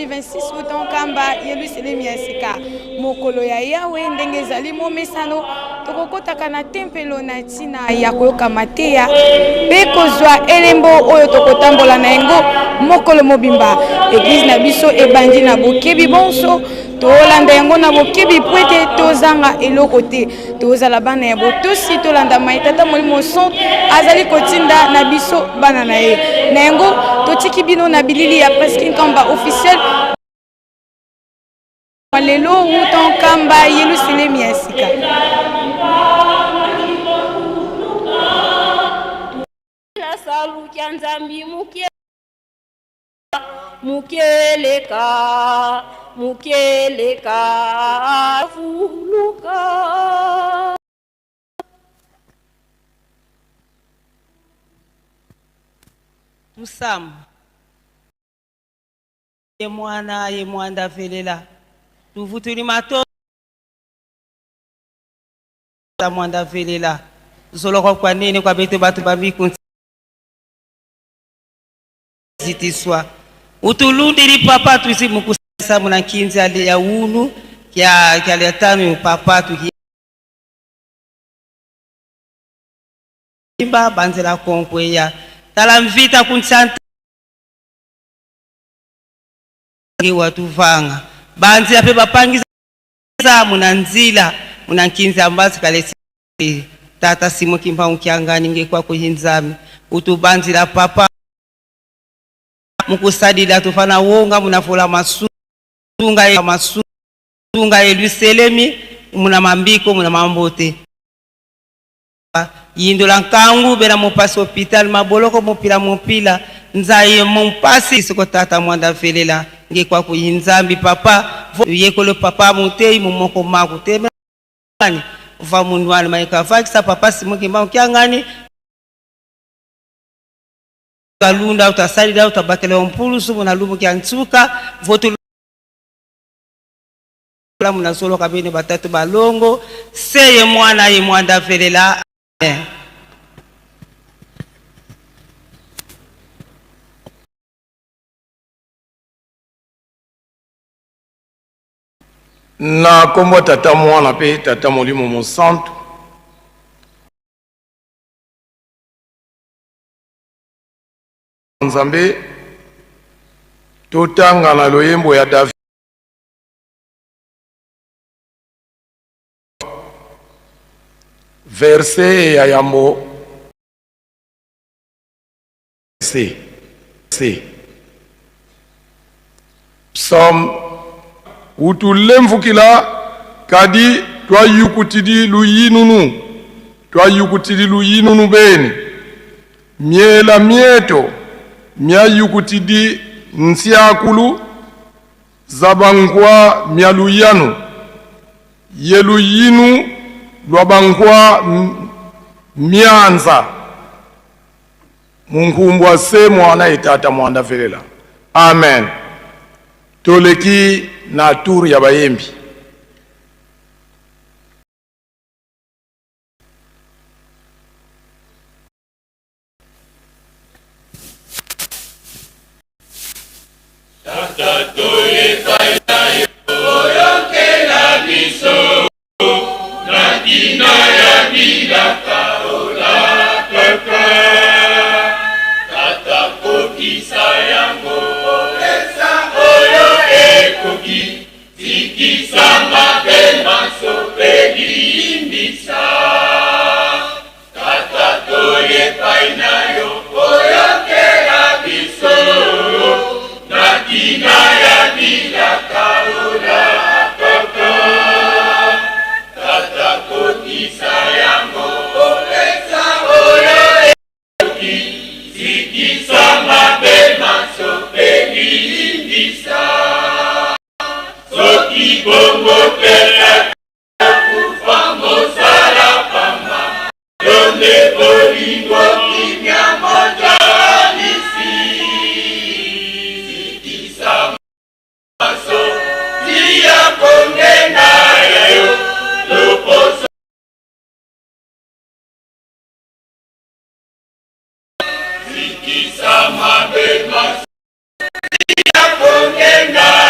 2026 uta Nkamba, Yelusalemi ya sika. Mokolo ya Yawe ndenge ezali momesano, tokokotaka na tempelo na ntina ya koyoka mateya mpe kozwa elembo oyo tokotambola na yango mokolo mobimba. Eglize na biso ebandi na bokebi bonso, tolanda yango na bokebi mpo ete tozanga eloko te. Tozala bana ya botosi, tolanda mai Tata Molimo Santu azali kotinda na biso bana na ye. Na yango totiki bino na bilili ya Presque Nkamba officiel lelo wuta Nkamba, Yelusalemi ya sika. Mukeleka, mukeleka, fuluka. Tusamu ye mwana ye mwanda velela tuvutuli mato mwanda velela zoloko kwa nene kwa beto bato bamiku zitiswa utulundili papa tuzi mukusasa muna nkinzi ali ya unu kya kya lya tano papa tukimba banzela konkweya tala mvita kuntsanta watuvanga banzela pe bapangiza muna nzila muna nkinzi ambazi kalesi tata simo kimbangu kiangani ngekwa kuhinzami utubanzila papa mukusadila tufana wonga munafula masunga masunga eluselemi muna mambiko muna mambote yindola nkangu bena mopasi hopital maboloko mopila mopila nzaye mompasi siko tata mwanda velela ngekwa kuyinzambi papa yekolo papa mutei mumoko maku te va munwani maika vakisa papa simo kimbangu kiangani talunda utasalila utabakela mpulusu muna lumu kya ntsuka votu muna soloka bene batatu balongo seye mwana ye mwanda velela. Amen. Na kombo Tata Mwana pe Tata Molimo Mosantu. Nzambe, totanga na loyembo ya David verset ya yambo C C Psaume utulemvukila kadi twayukutidi luyinunu twayukutidi luyinunu beni miela mieto miayukutidi nsiakulu zabangwa mialuyanu yeluyinu lwabangwa mianza munkumbwa se mwana etata mwanda velela. Amen. Toleki na tour ya bayembi. Tata toyebai na yo oyokela biso na ntina ya bilaka olakaka. Tata kokisa yango opesa oyo ekoki tikisa mabe manso mpe limbisa. Tata toyebai na yo oyokela biso na ntina ya bilaka olakaka. Tata kokisa yango opesa oyo ekoki tikisa mabe manso mpe limbisa. Soki bongo te kufa mosala pamba yo nde bolingo kimia mondialisi sikisa maso tia kongenga ya yo loposo sikisa mabe maso tia kongenga.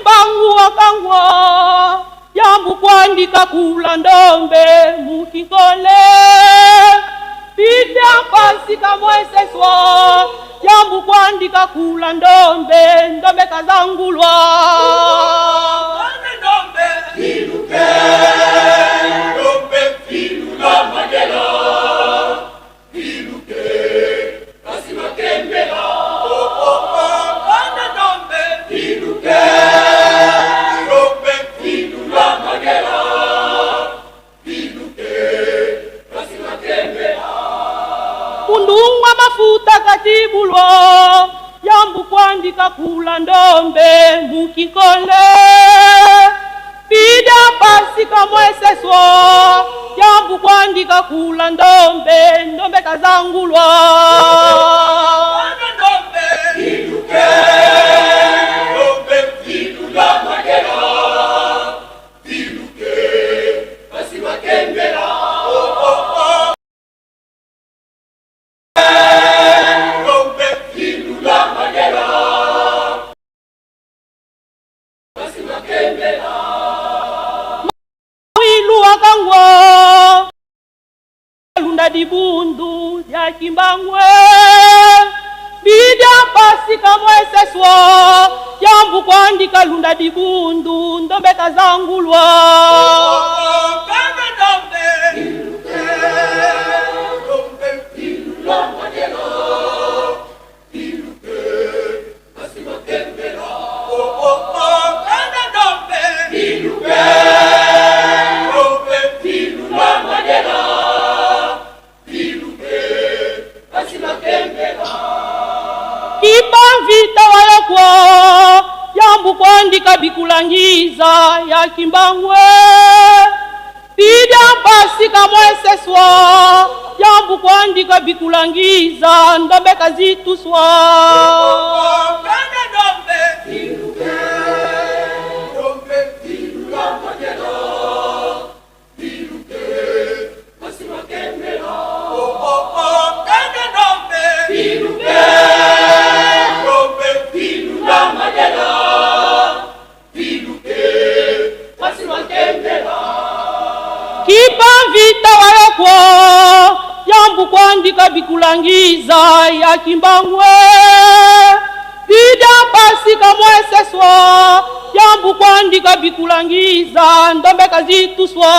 Bangu yambu kwandika kula ndombe mukikole pitya pasi kamweseswa yambu kwandika kula ndombe ndombe kazangulwa kundungwa mafuta katibulwa yambu kwandika kula ndombe mukikole pida pasi kamweseswa yambu kwandika kula ndombe ndombe kazangulwa mwilu wakangwa lunda dibundu lya kimbangwe bidya pasi kamweseswa yambu kwandika lunda dibundu ndombe kazangulwa kipamvita wayokwa yambu kwandika bikulangiza ya kimbangwe pidya pasi kamweseswa yambu kwandika bikulangiza ndombe kazituswa kipamvita wayokwa yambu kwandika bikulangiza ya kimbangwe pidya pasi kamweseswa yambu kwandika bikulangiza ndombe kazituswa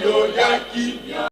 yo ya kimia.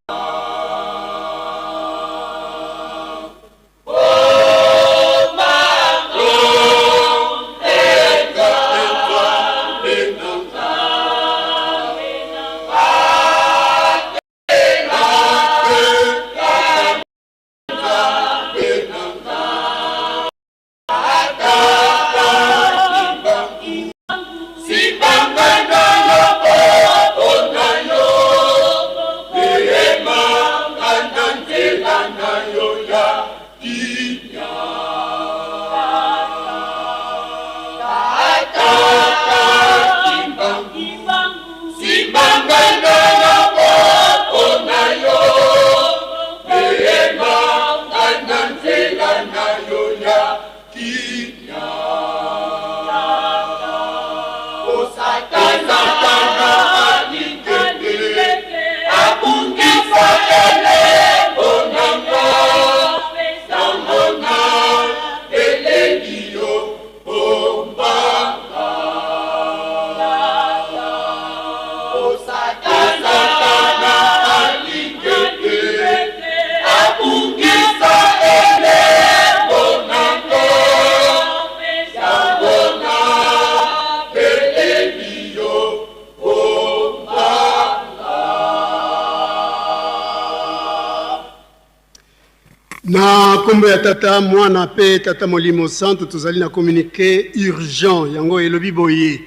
Na nkombo ya Tata, Mwana mpe Tata Molimo Santu, tozali na communiqué urgent. Yango elobi boye: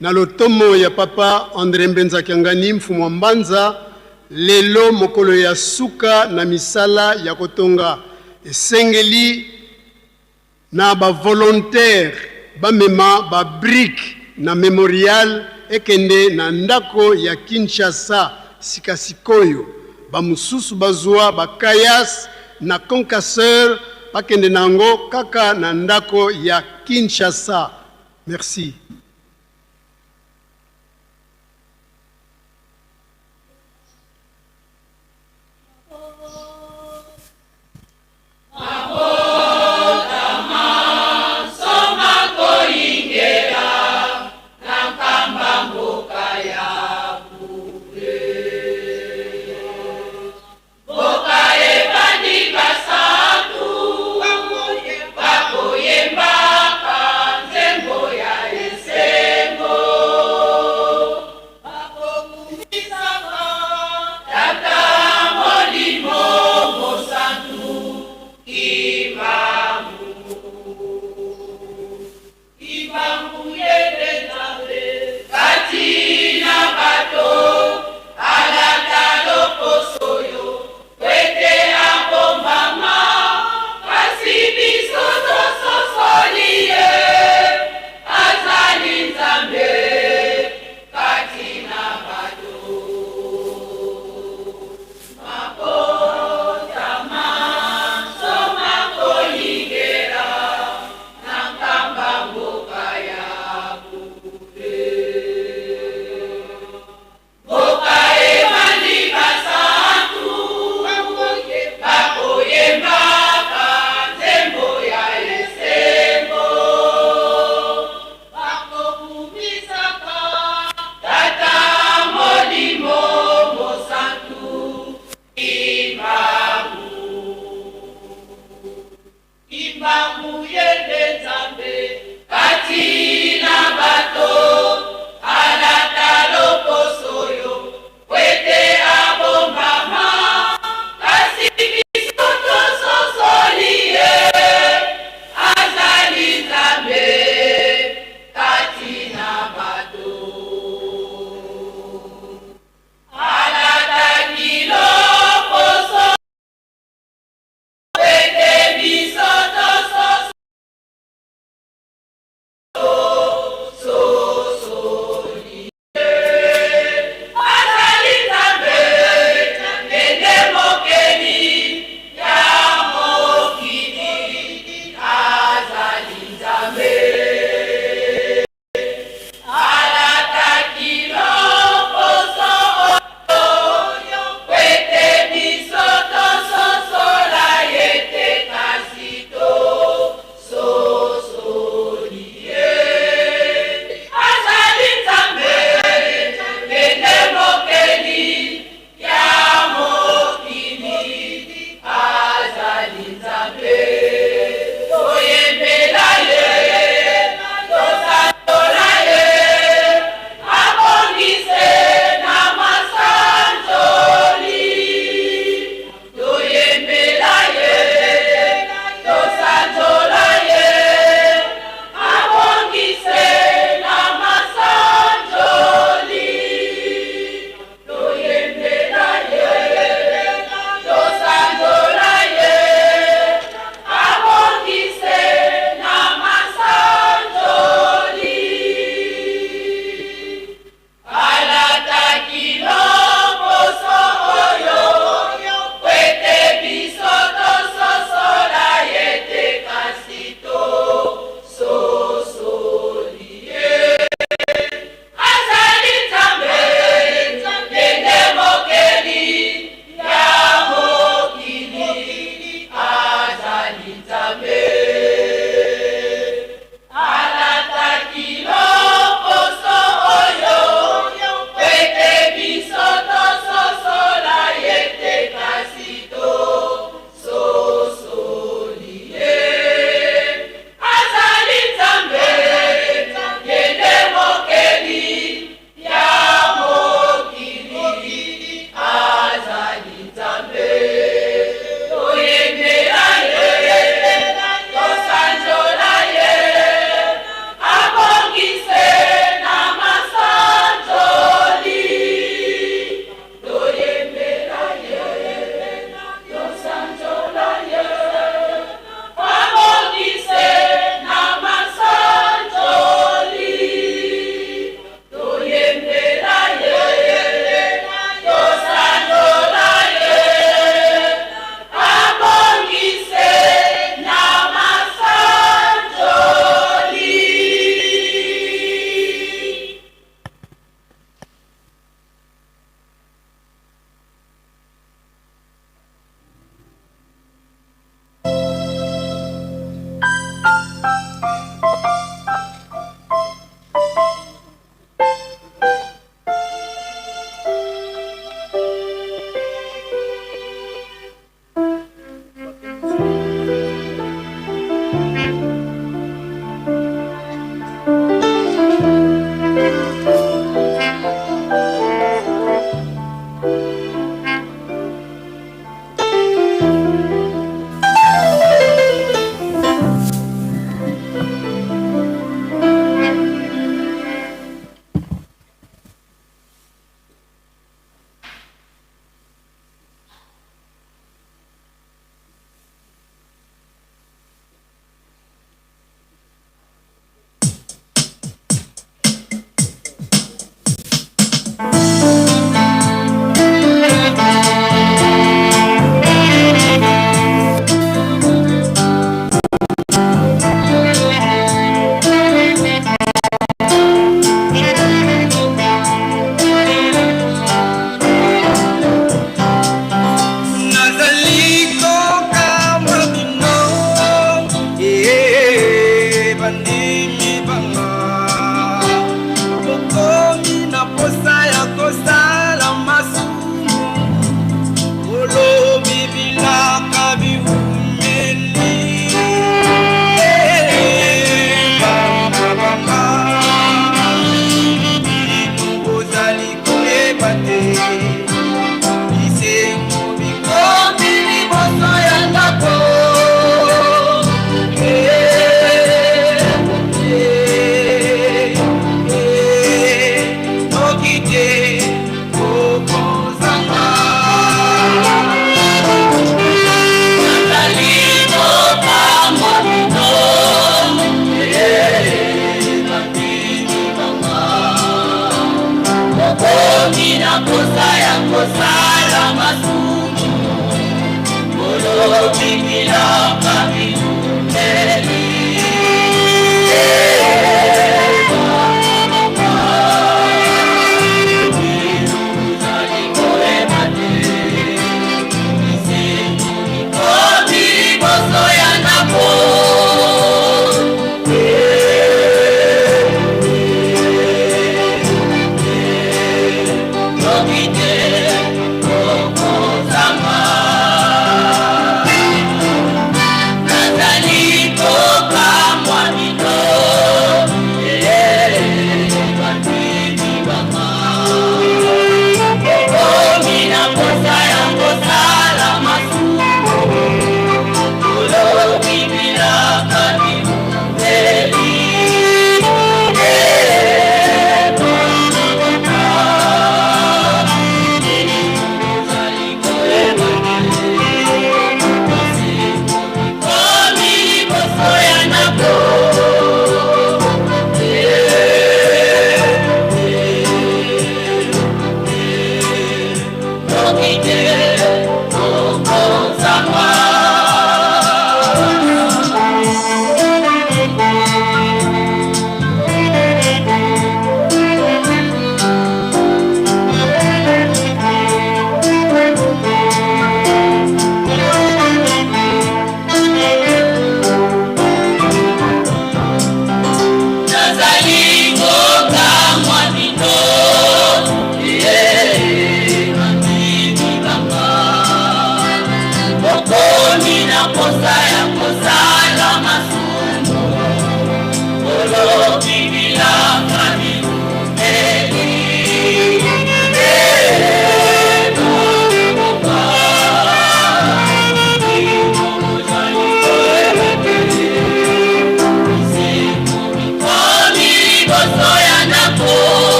na lotomo ya Papa Andre Mbenza Kiangani, Mfumu wa Mbanza, lelo mokolo ya suka na misala ya kotonga, esengeli na ba volontaires bamema ba briques na memorial ekende na ndako ya Kinshasa sika sikoyo, ba mosusu bazua ba caillasse na concasseur bakende na yango kaka na ndako ya Kinshasa. Merci.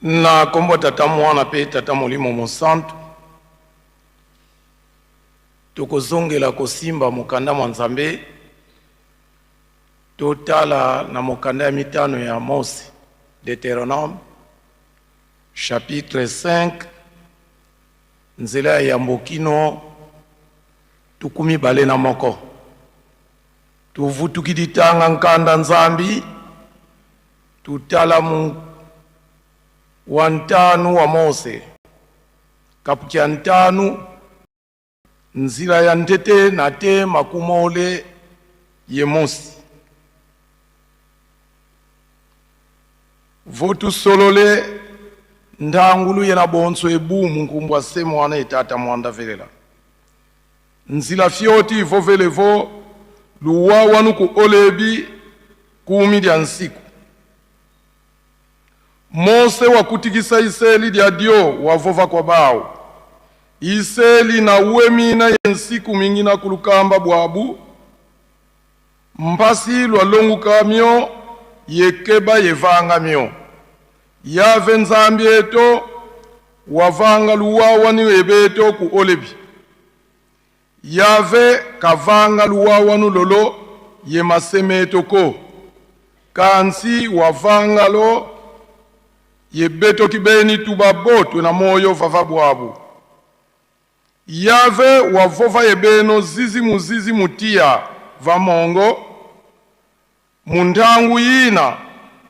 Na kombo Tata Mwana pe Tata Molimo Mosantu, tokozongela kosimba mokanda mwa Nzambe, totala na mokanda ya mitano ya Mose, Deuteronome chapitre 5, nzela ya yambo kino 21. Tuvutuki ditanga nkanda Nzambi, tutala mu wa ntanu wa Mose, kapu kya ntanu, nzila ya ntete na te makumole ye mosi. Votusolole ndangulu yena bonso ebumu nkumbwa se mwana etata mwanda velela. Nzila fyoti vovelevo luwawanu ku Olebi kumi lya nsiku. Mose wakutikisa iseli lya dio wavova kwa bawu. Iseli na wemina ye nsiku mingina kulukamba bwabu. Mpasi lwa longuka myo yekeba yevanga myo. Yave Nzambi eto wavanga luwawani ebeto ku Olebi. Yave kavanga luwawanu lolo ye masemeto ko. Kansi wavanga lo ye beto kibeni tuba botwe na moyo vava bwabu. Yave wavova yebeno zizi muzizi mutia vamongo mundangu yina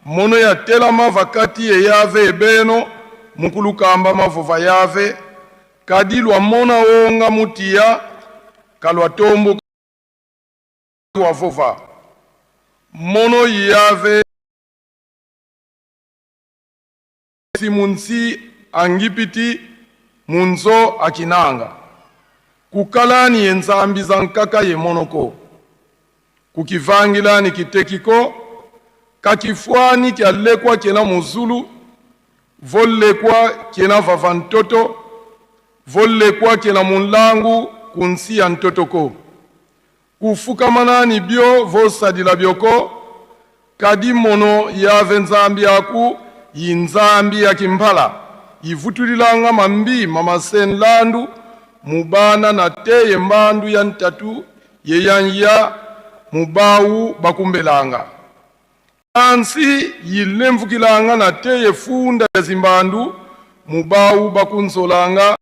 mono ya telama vakati ye yave ebeno mukulukamba mavova yave kadi lwa mona wonga mutia kalwa tombo wavova mono yave simunsi angipiti munzo akinanga kukalani ye nzambi za nkaka ye monoko kukivangilani kitekiko kakifwani kyalekwa kyena muzulu volekwa kyena vava ntoto volekwa kyena munlangu kunsi ya ntotoko kufukamanani byo vosadila byoko kadi mono yave nzambi aku yi nzambi ya kimpala yivutulilanga mambi mamasenlandu mubana na teye mbandu ya ntatu yeyanya mubawu bakumbelanga ansi yilemvukilanga na teye funda ya zimbandu mubawu bakunzolanga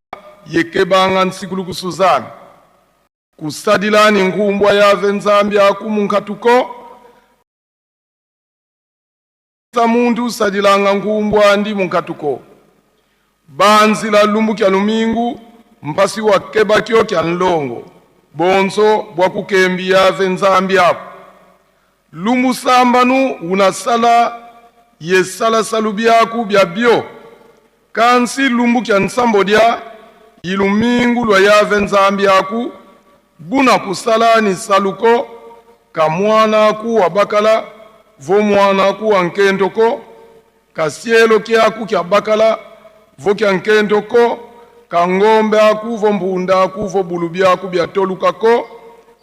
yekebanga nsikulukusuzana kusadilani nkumbwa yave nzambi aku munkatuko muntu usadilanga nkumbwa ndi munkatuko banzila lumbu kya lumingu mpasi wa kebakyo kya nlongo bonso bwa kukembi yave nzambi ako lumbu sambanu unasala yesalasalu byaku bya byo kansi lumbu kya nsambo dya ilumingu lwa yave nzambi aku buna kusala ni saluko ka mwana aku wa bakala vo mwana aku wa nkendoko ka sielo kyaku kya bakala vo kya nkendoko ka ngombe aku vo mbunda aku vo bulu byaku bya tolukako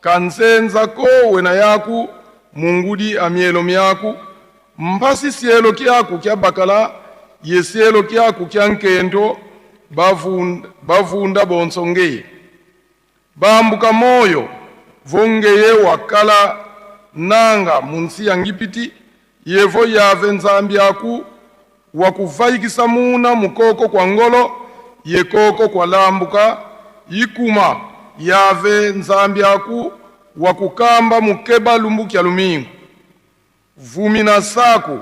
ka nzenza ko wena yaku mungudi amielo myaku mpasi sielo kyaku kya bakala ye sielo kyaku kya nkendo bavunda, bavunda bonso ngeye bambuka moyo vongeye wakala nanga munsi ya ngipiti yevo yave nzambi aku wakuvayikisa muna mukoko kwa ngolo yekoko kwa lambuka yikuma yave nzambi aku wakukamba mukeba lumbu kya lumingu vumi na saku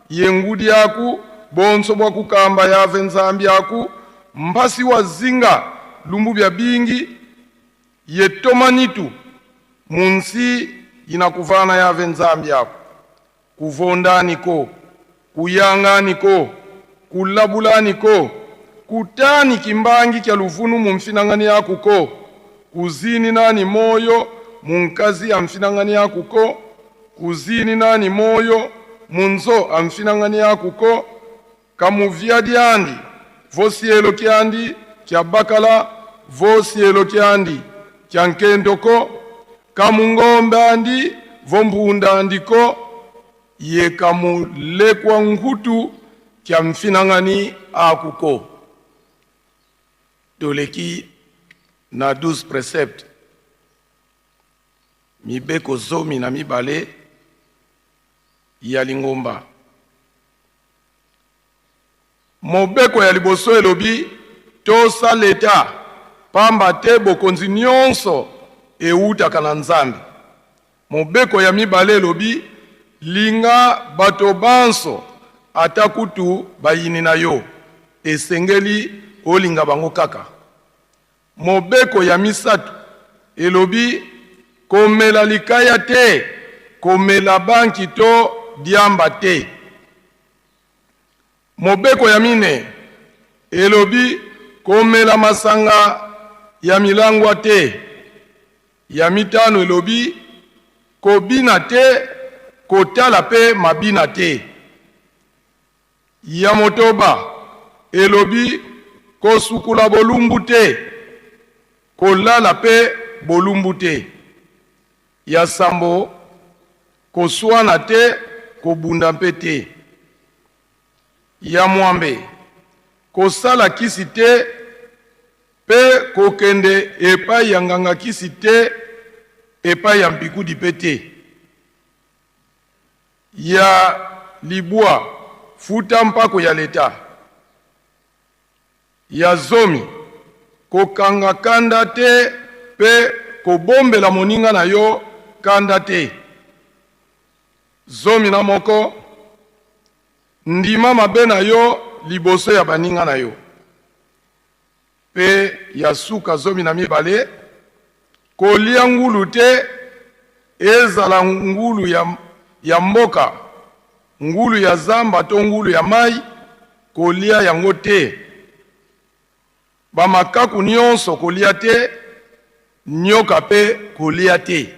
yengudi aku bonso bwa kukamba yave nzambi aku mpasi wa zinga lumbu bya bingi yetomanitu munsi inakuvana yave nzambi ako kuvondaniko kuyanganiko kulabulaniko kutani kimbangi kya luvunu mumfinangani yakuko kuzini nani moyo munkazi amfinangani yakuko kuzini nani moyo munzo amfinangani yakuko kamuvyadi vosielo kyandi kya bakala vosielo kyandi kya nkendoko kamungombe andi vombunda andiko ye kamulekwa nkutu kya mfinangani akuko. Toleki na 12 préceptes, mibeko 12 ya lingomba. Mobeko ya liboso elobi tosa leta, pamba te bokonzi nyonso ewutaka na Nzambe. Mobeko ya mibale elobi linga bato banso, ata kutu bayini na yo, esengeli olinga bango kaka. Mobeko ya misato elobi komela likaya te, komela banki to diamba te. Mobeko ya mine elobi komela masanga ya milangwa te. Ya mitano elobi kobina te, kotala pe mabina te. Ya motoba elobi kosukola bolumbu te, kolala pe bolumbu te. Ya sambo koswana te, kobunda mpe te. Ya mwambe kosala kisi te pe kokende epai ya nganga kisi te, epai ya mpikudi pe te. Ya libwa futa mpako ya leta. Ya zomi kokanga kanda te pe kobombela moninga na yo kanda te. 11 ndima mabe na yo liboso ya baninga na yo. Pe ya suka 12 kolia ngulu te, ezala ngulu ya mboka, ngulu ya zamba to ngulu ya mai, kolia yango te. Bamakaku nyonso kolia te, nyoka pe kolia te.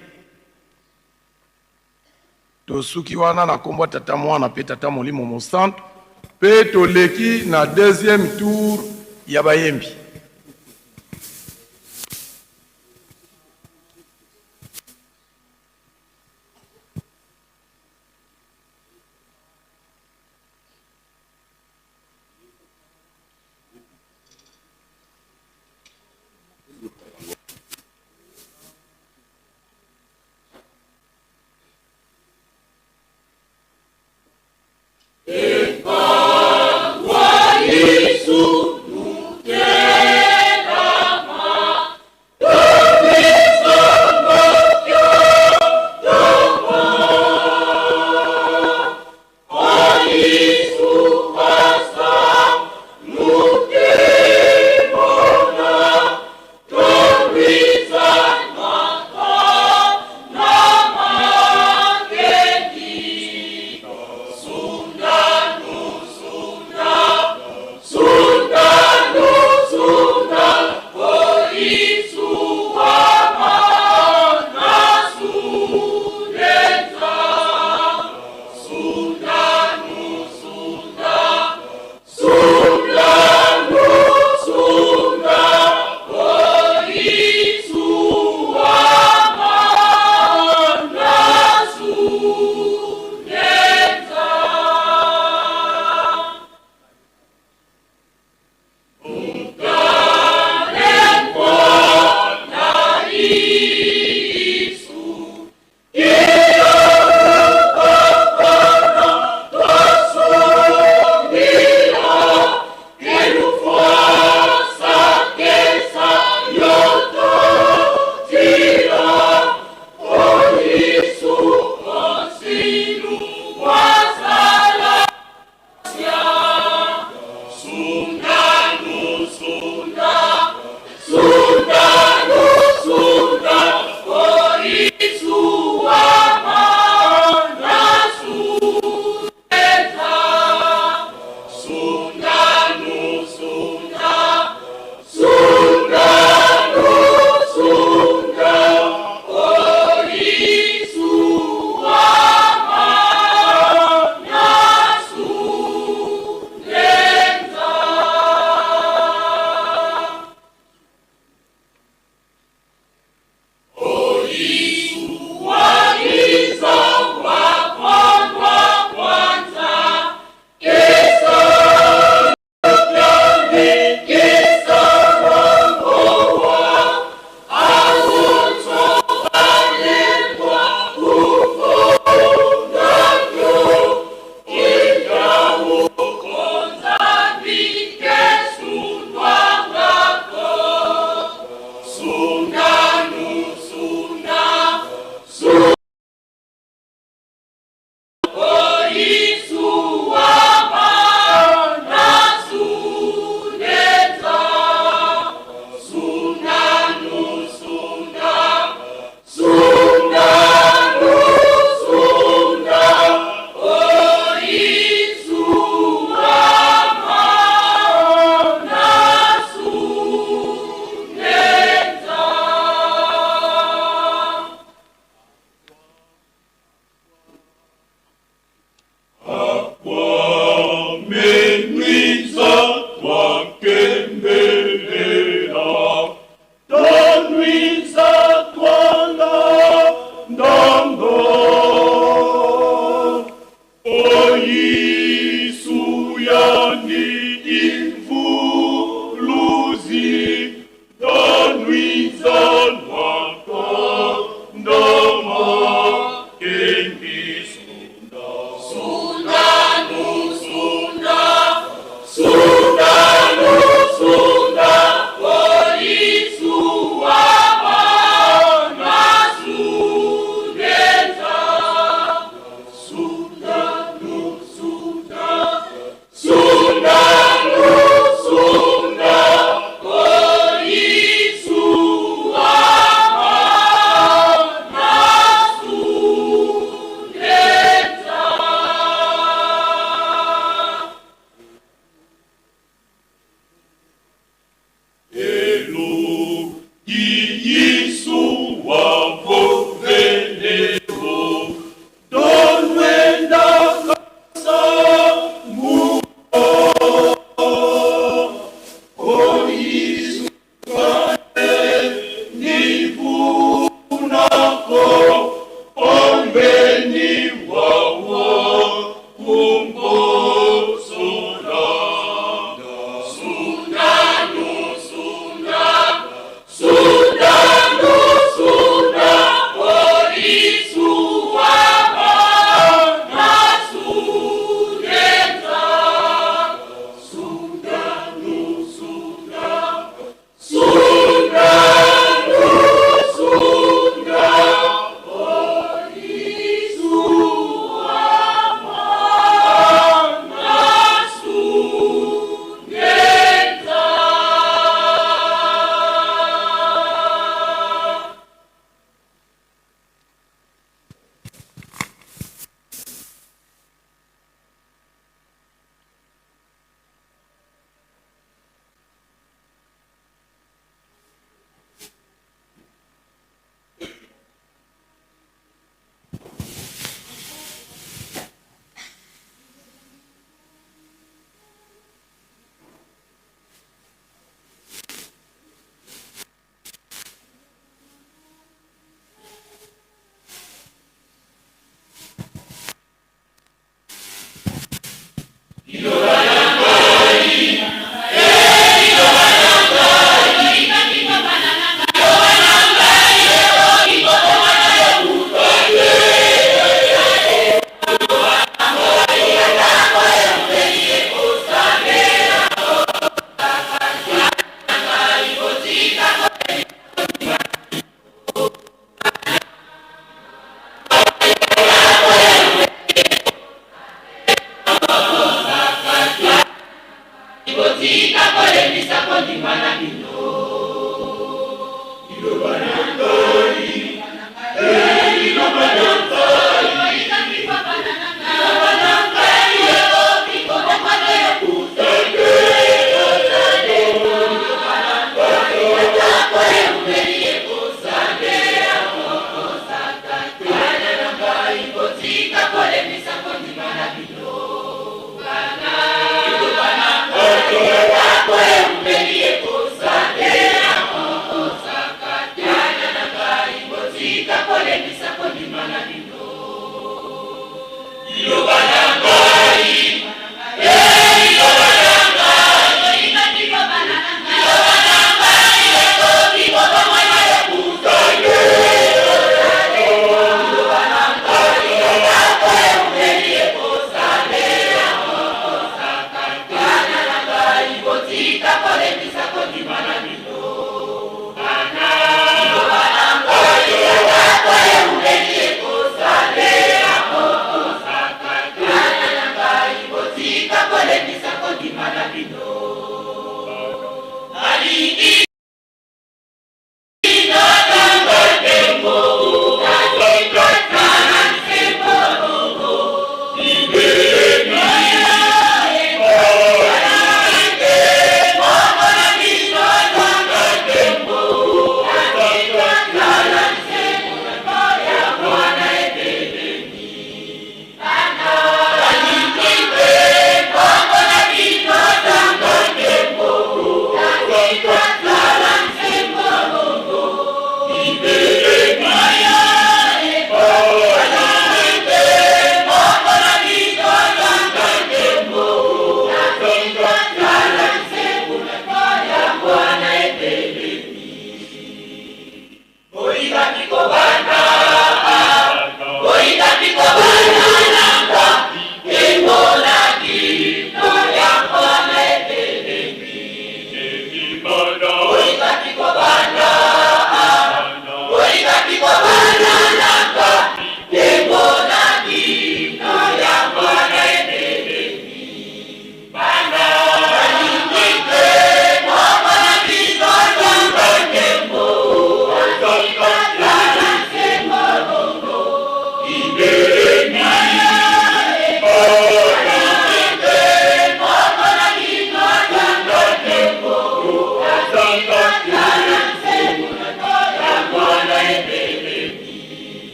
Tosuki wana na kombo ya Tata Mwana pe Tata Molimo Mosantu, pe toleki na deuxième tour ya bayembi. Yesu, nous t'aimons.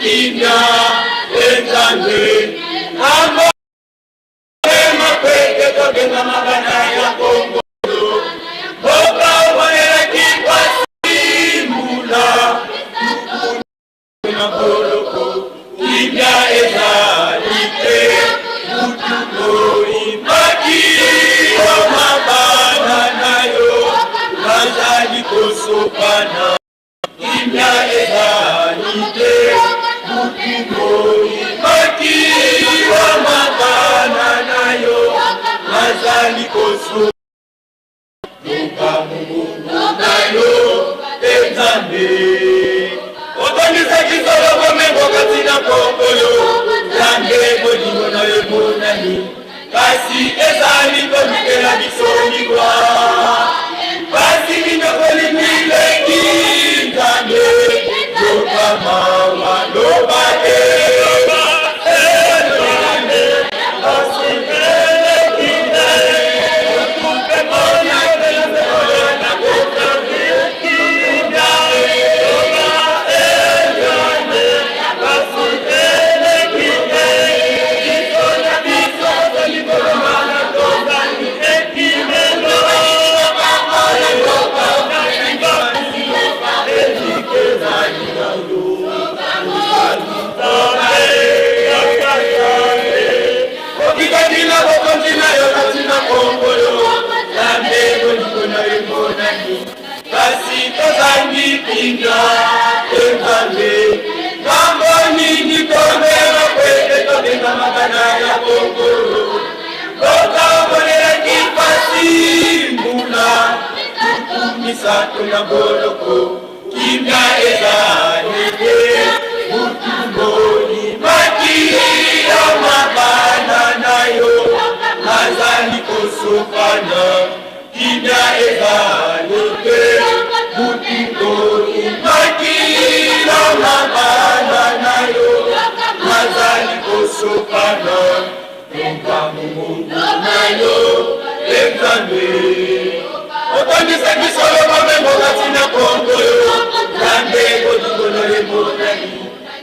kimia e Nzambe. Ngambo makwete tobengama bana ya Kongo. Mboka omonelaki pasi mbula na boloko kimia ezali te mutu moyibaki yo mabana na yo bazali kosopana kimia ezali te mutu moyibaki yo mabana na yo bazali kosopana Luka mongongo na yo e Nzambe. Otondisaki solo bomengo kati na kongo yo Nzambe, bolingo na yo emonani, kasi ezali kolukela biso liwa. Pasi minyokoli mileki Nzambe, yoka mawa, loba e Nzambe, pasi eleki Okikaki na bokonzi na yo kati na kongo yo Nzambe, bolingo na yo emonani, kasi tozangi kimia e Nzambe. Ngambo nini komema kwete tobengama bana ya Kongo? Mboka omonelaki pasi mbula 30 na boloko kimia ezali te mutu molimaki yo mabana na yo azali kosopana kimia ezali te mutu molimaki yo mabana na yo azali kosopana luka mongongo na yo e Nzambe. Otondisaki solo bomengo kati na kongo yo Nzambe, bolingo na yo emonani,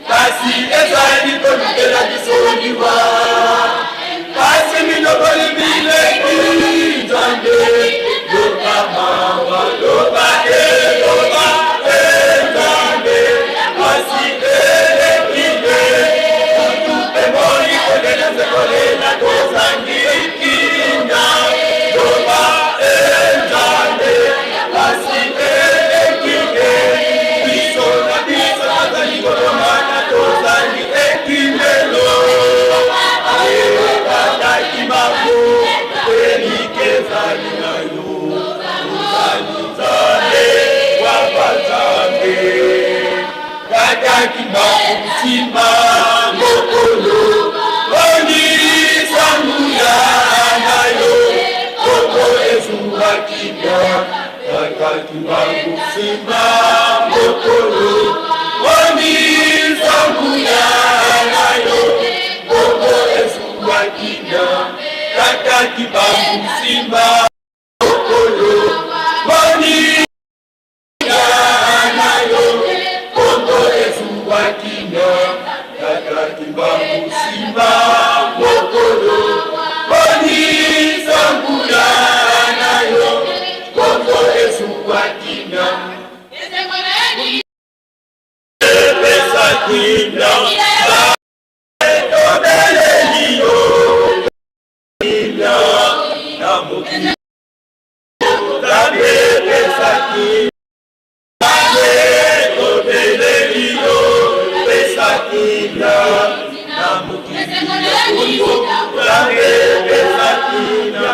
kasi ezali kolukela biso liwa. Kasi minokoli mileki Nzambe, yoka mawa, loba e, loba e Nzambe, kasi eleki te butu mpe moi kolela se kolela tozangi kimia. Loba e Nzambe, kasi eleki te biso na biso tozali kolomana tozangi ekimelo ekataki bango elike ezali na yo ozali Nzambe wapa Nzambe kataki bango nsima mokolo onisa nguya na yo koko ezunga kimia kataki bango nsima mokolo onisa nguya na yo koko ezunga kimia kataki bango nsima mokolo oni na yo kongo ezungwa kimia kataki bango nsima mokolo onisa nguya na yo kongo ezungwa kimia epesa kimia tobeleli yo kimia na mokili Nzambe epesa kimia tobeleli yo pesa kimia na mokili Nzambe epesa kimia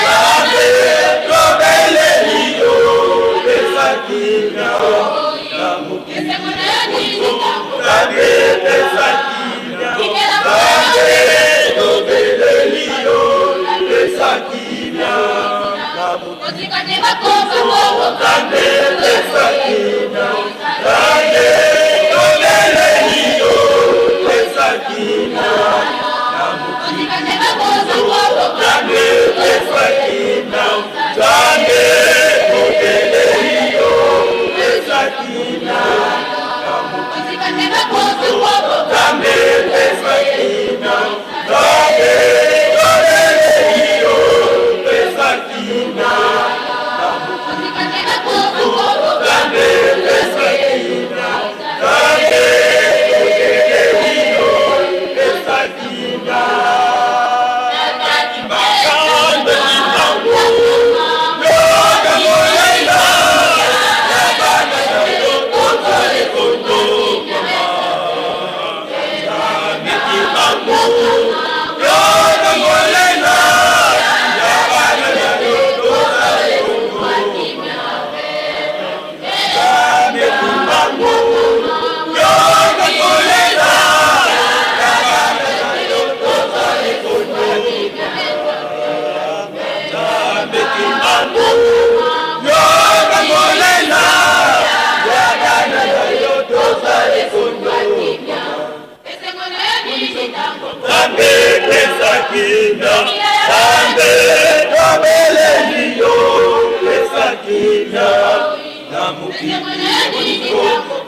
Nzambe tobeleli yo pesa kimia na mokili Nzambe epesa kimia Nzambe tobeleli yo pesa kimia na mokili Nzambe pesa kimia Nzambe tobeleli yo pesa kimia na mokili Nzambe pesa kimia Nzambe tobeleli yo pesa kimia na mokili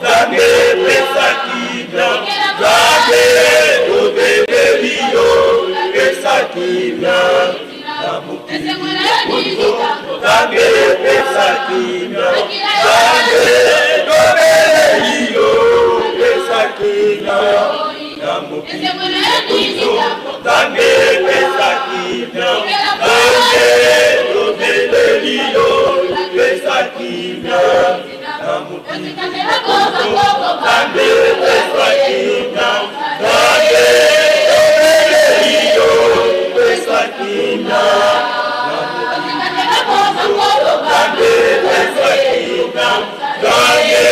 Nzambe pesa kimia, Nzambe tobeleli yo, pesa kimia na mokili ya biso. Nzambe pesa kimia, Nzambe tobeleli yo, pesa kimia na mokili ya biso. Nzambe pesa kimia, Nzambe tobeleli yo, pesa kimia na mokili ya biso. Nzambe pesa kimia, Nzambe tobeleli yo, pesa kimia na mokili ya biso. Nzambe pesa kimia, Nzambe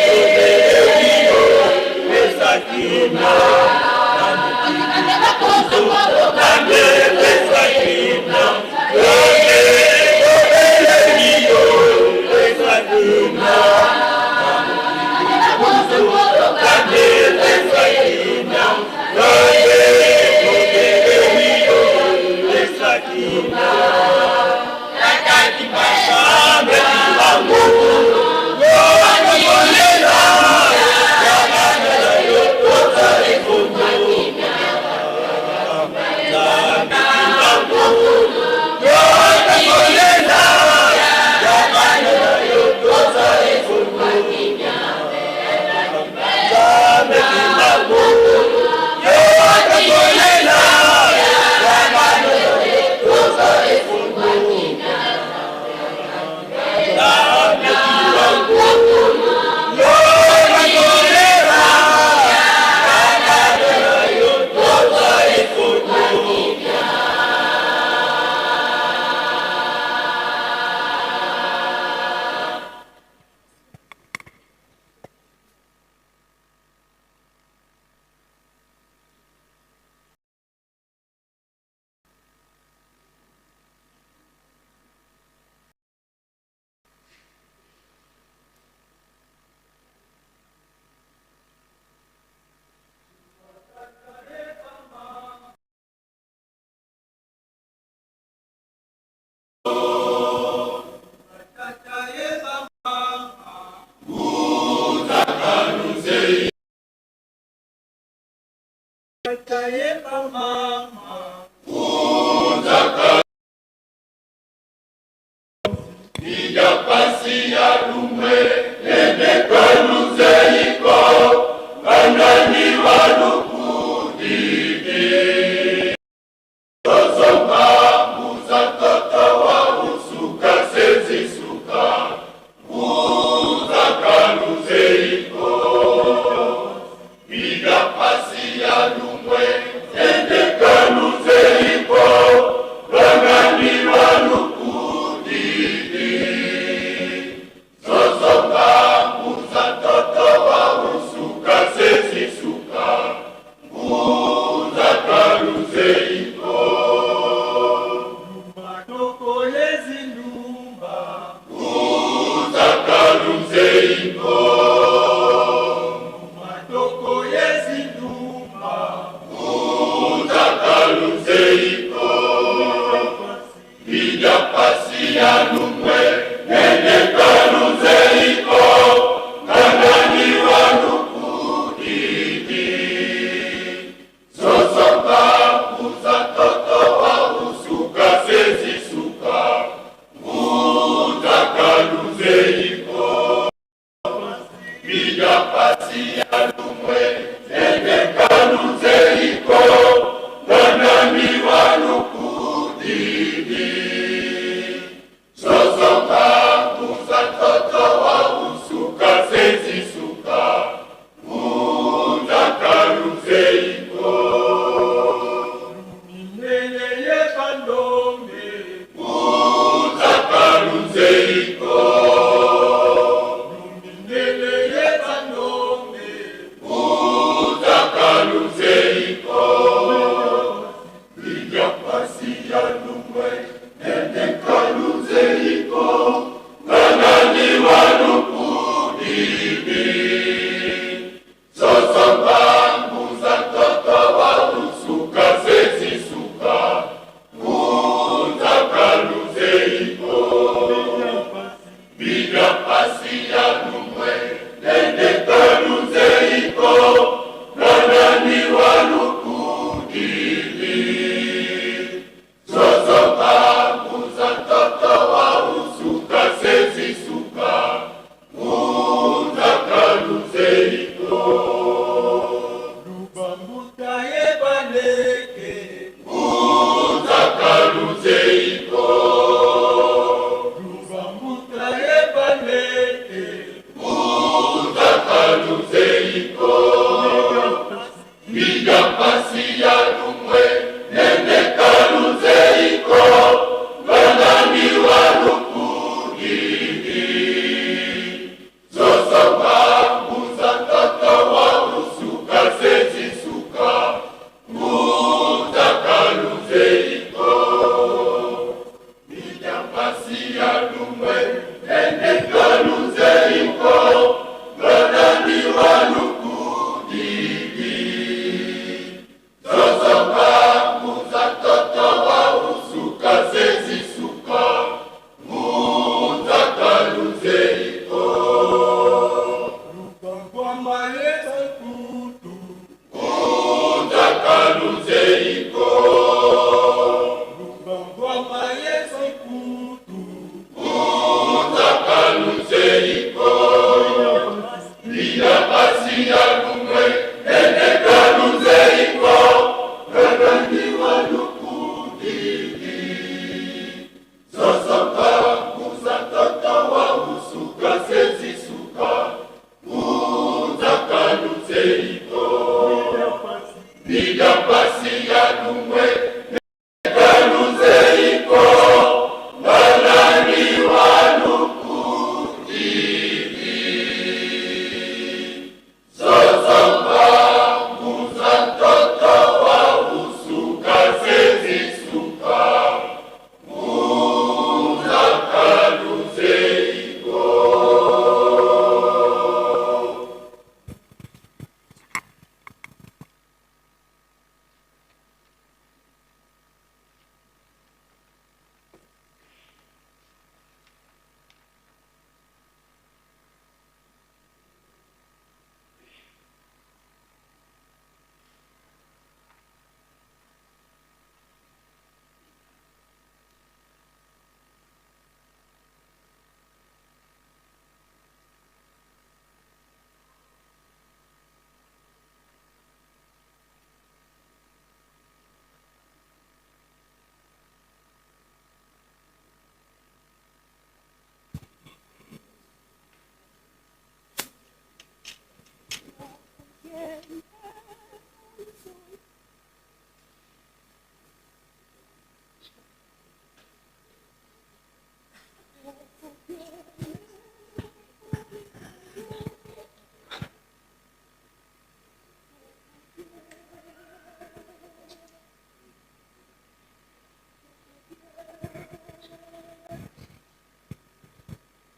tobeleli yo, pesa kimia na mokili ya biso. Nzambe pesa kimia, Nzambe tobeleli yo, pesa kimia na mokili ya biso. Nzambe pesa kimia, Nzambe tobeleli yo, pesa kimia. Nzambe bango, yo kolela, yo tozali kongo. Nzambe bango, yo kolela, yo tozali kongo. Nzambe bango, yo kolela, yo tozali kongo. Nzambe bango, yo kolela, yo tozali kongo.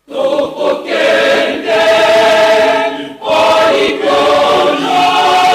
Tokokende o likolo.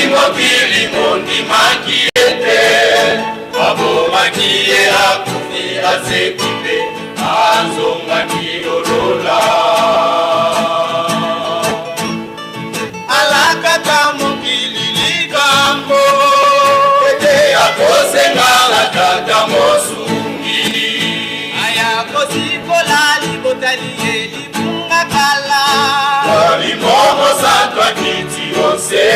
mokili mondimaki ye te, babomaki ye, akufi, asekwi mpe azongaki olola. Alakaka mokili likambo ete akosenga na Tata mosungi, aya kosikola libota liye libunga kala. Molimo Mosantu akiti ose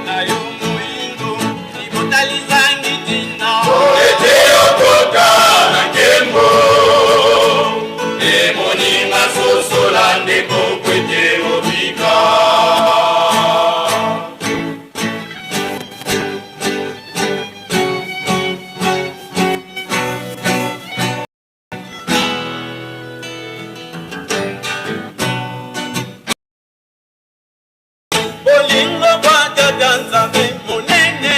na yo moyindo, libota lizangi ntina, ete okota na nkembo. Emoninga, sosola ndeko, kwete obika. Bolingo bwa Tata Nzambe monene,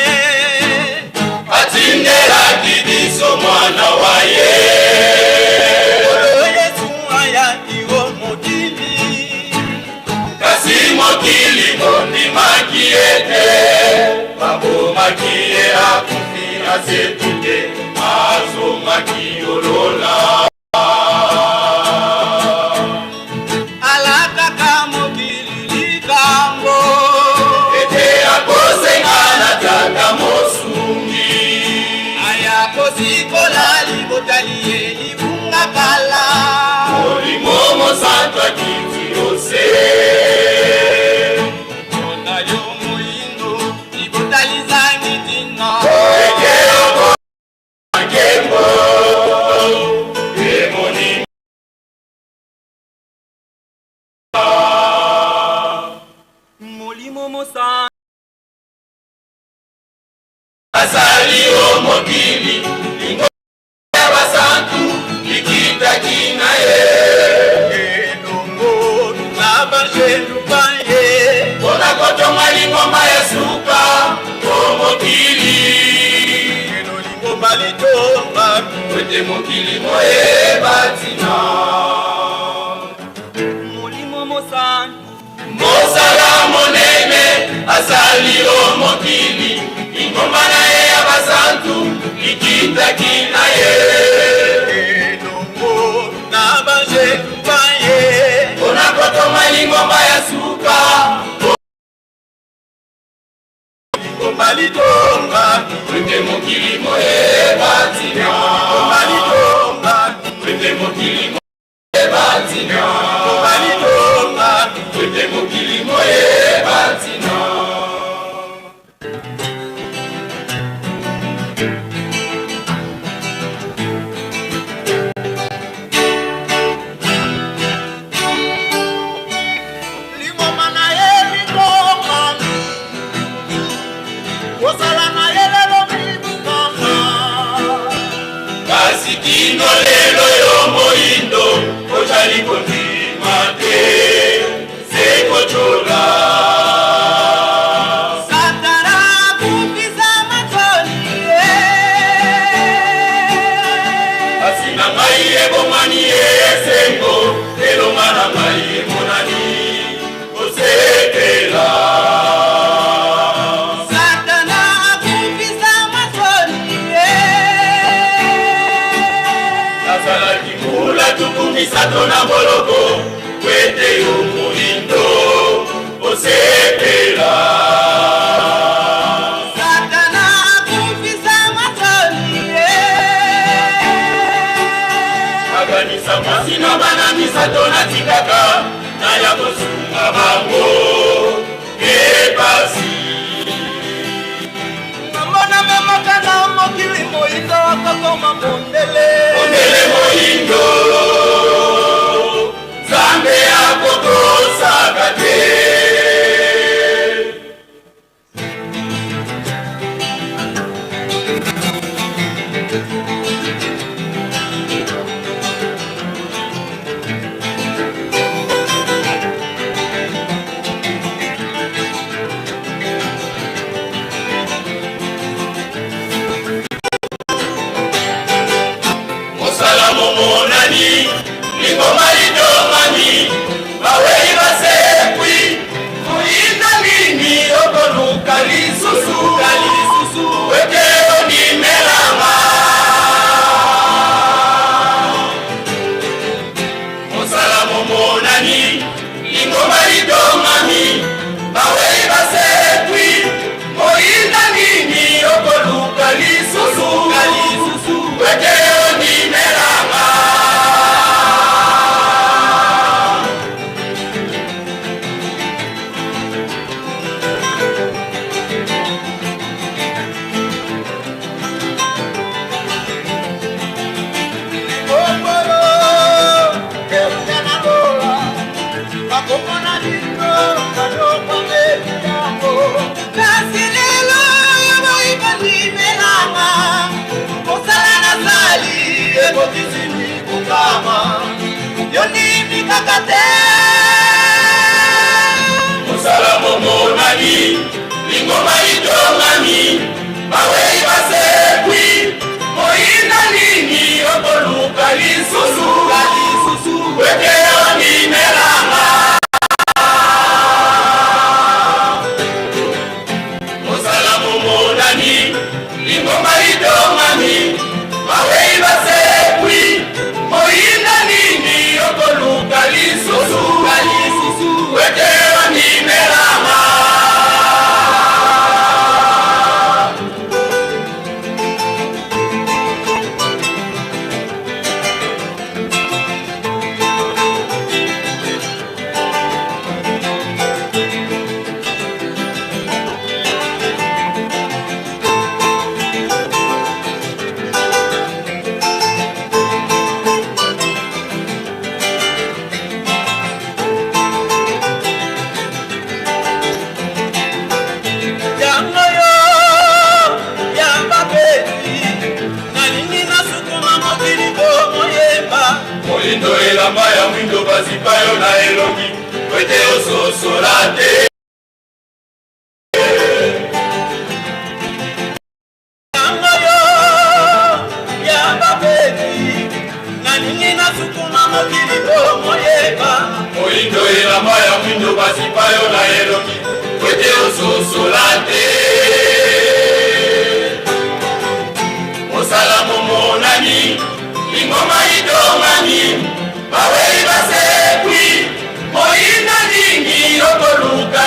atindelaki biso mwana wa ye. Nkolo Yesu ayaki o mokili, kasi mokili mondimaki ete babomaki ye, akufi, asekwi te, azongaki olola. Alakaka mokili likambo ete akosenga na Tata mosungi, aya kosikola libota liye libunga kala. Molimo Mosantu akiti ose mpona yo moyindo, libota lizangi ntina, ete nkembo emoni. Molimo Mosantu Azali o mokili, lingomba ya basantu likitaki na ye elongo na banjelu baye mpona kotonga lingomba ya suka o mokili. Elo lingomba litongami ete mokili moyeba ntina. Molimo Mosantu mosala monene asali o mokili, lingomba na ye ya basantu likitaki na ye elongo na banjelu baye mpona kotonga lingomba ya suka. Lingomba litongami ete mokili moyeba ntina. Lingomba litongami ete mokili moyeba ntina. Lingomba litongami ete mokili moyeba ntina. Lingomba na ye litongami, kozala na ye lelo mibukama. Kasi kino lelo yo moyindo ozali kondima te, se kotyola. Satana akufisa matoli. Kasi na ngai ebongwani esengo, elonga na ngai emonani kosepela. Satana akufisa matoli. Nazalaki mbula 30 na boloko kwete yo moyindo osepela. Satana akufisa matoli. Nakanisa mwasi na bana misato natikaka, naya kosunga bango epasi. Namona memaka na mokili, moyindo akokoma mondele. Mondele moyindo, Nzambe akokosaka te. Mosala momonani. Lingomba litongami, bawei basekwi, moyinda nini okoluka lisusu? Wete ondimelanga. Kasi lelo yo boyi kondimelanga, mosala nasali ekokisi mikokama, yo ndimi kaka te. Mosala momonani, lingomba litongami, bawei basekwi, moyinda nini okoluka lisusu? Wete ondimelanga. Mosala momonani, lingomba litongami, bawei basekwi, moyinda nini okoluka lisusu? Wete ondimelanga. Yango yo ya babeti, nalingi nasukuma mokili komoyeba. Moyindo elamba ya mwindo bazipa yo na elongi po ete ososola te. Yango yo ya babeti, nalingi nasukuma mokili komoyeba. Moyindo elamba ya mwindo bazipa yo na elongi po ete ososola te. Mosala momonani, lingomba litongami, bawei basekwi, moyinda nini okoluka?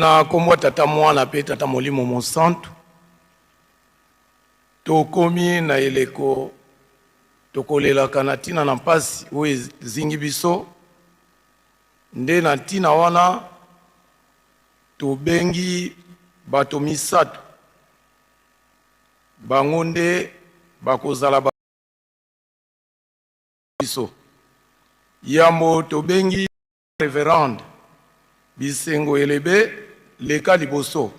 Na nkombo ya Tata, Mwana mpe Tata Molimo Mosantu, tokomi na eleko tokolelaka na ntina na mpasi oyo ezingi biso. Nde na ntina wana tobengi bato misato, bango nde bakozala ba biso. Yambo tobengi Reverende Bisengo Elebe, leka liboso.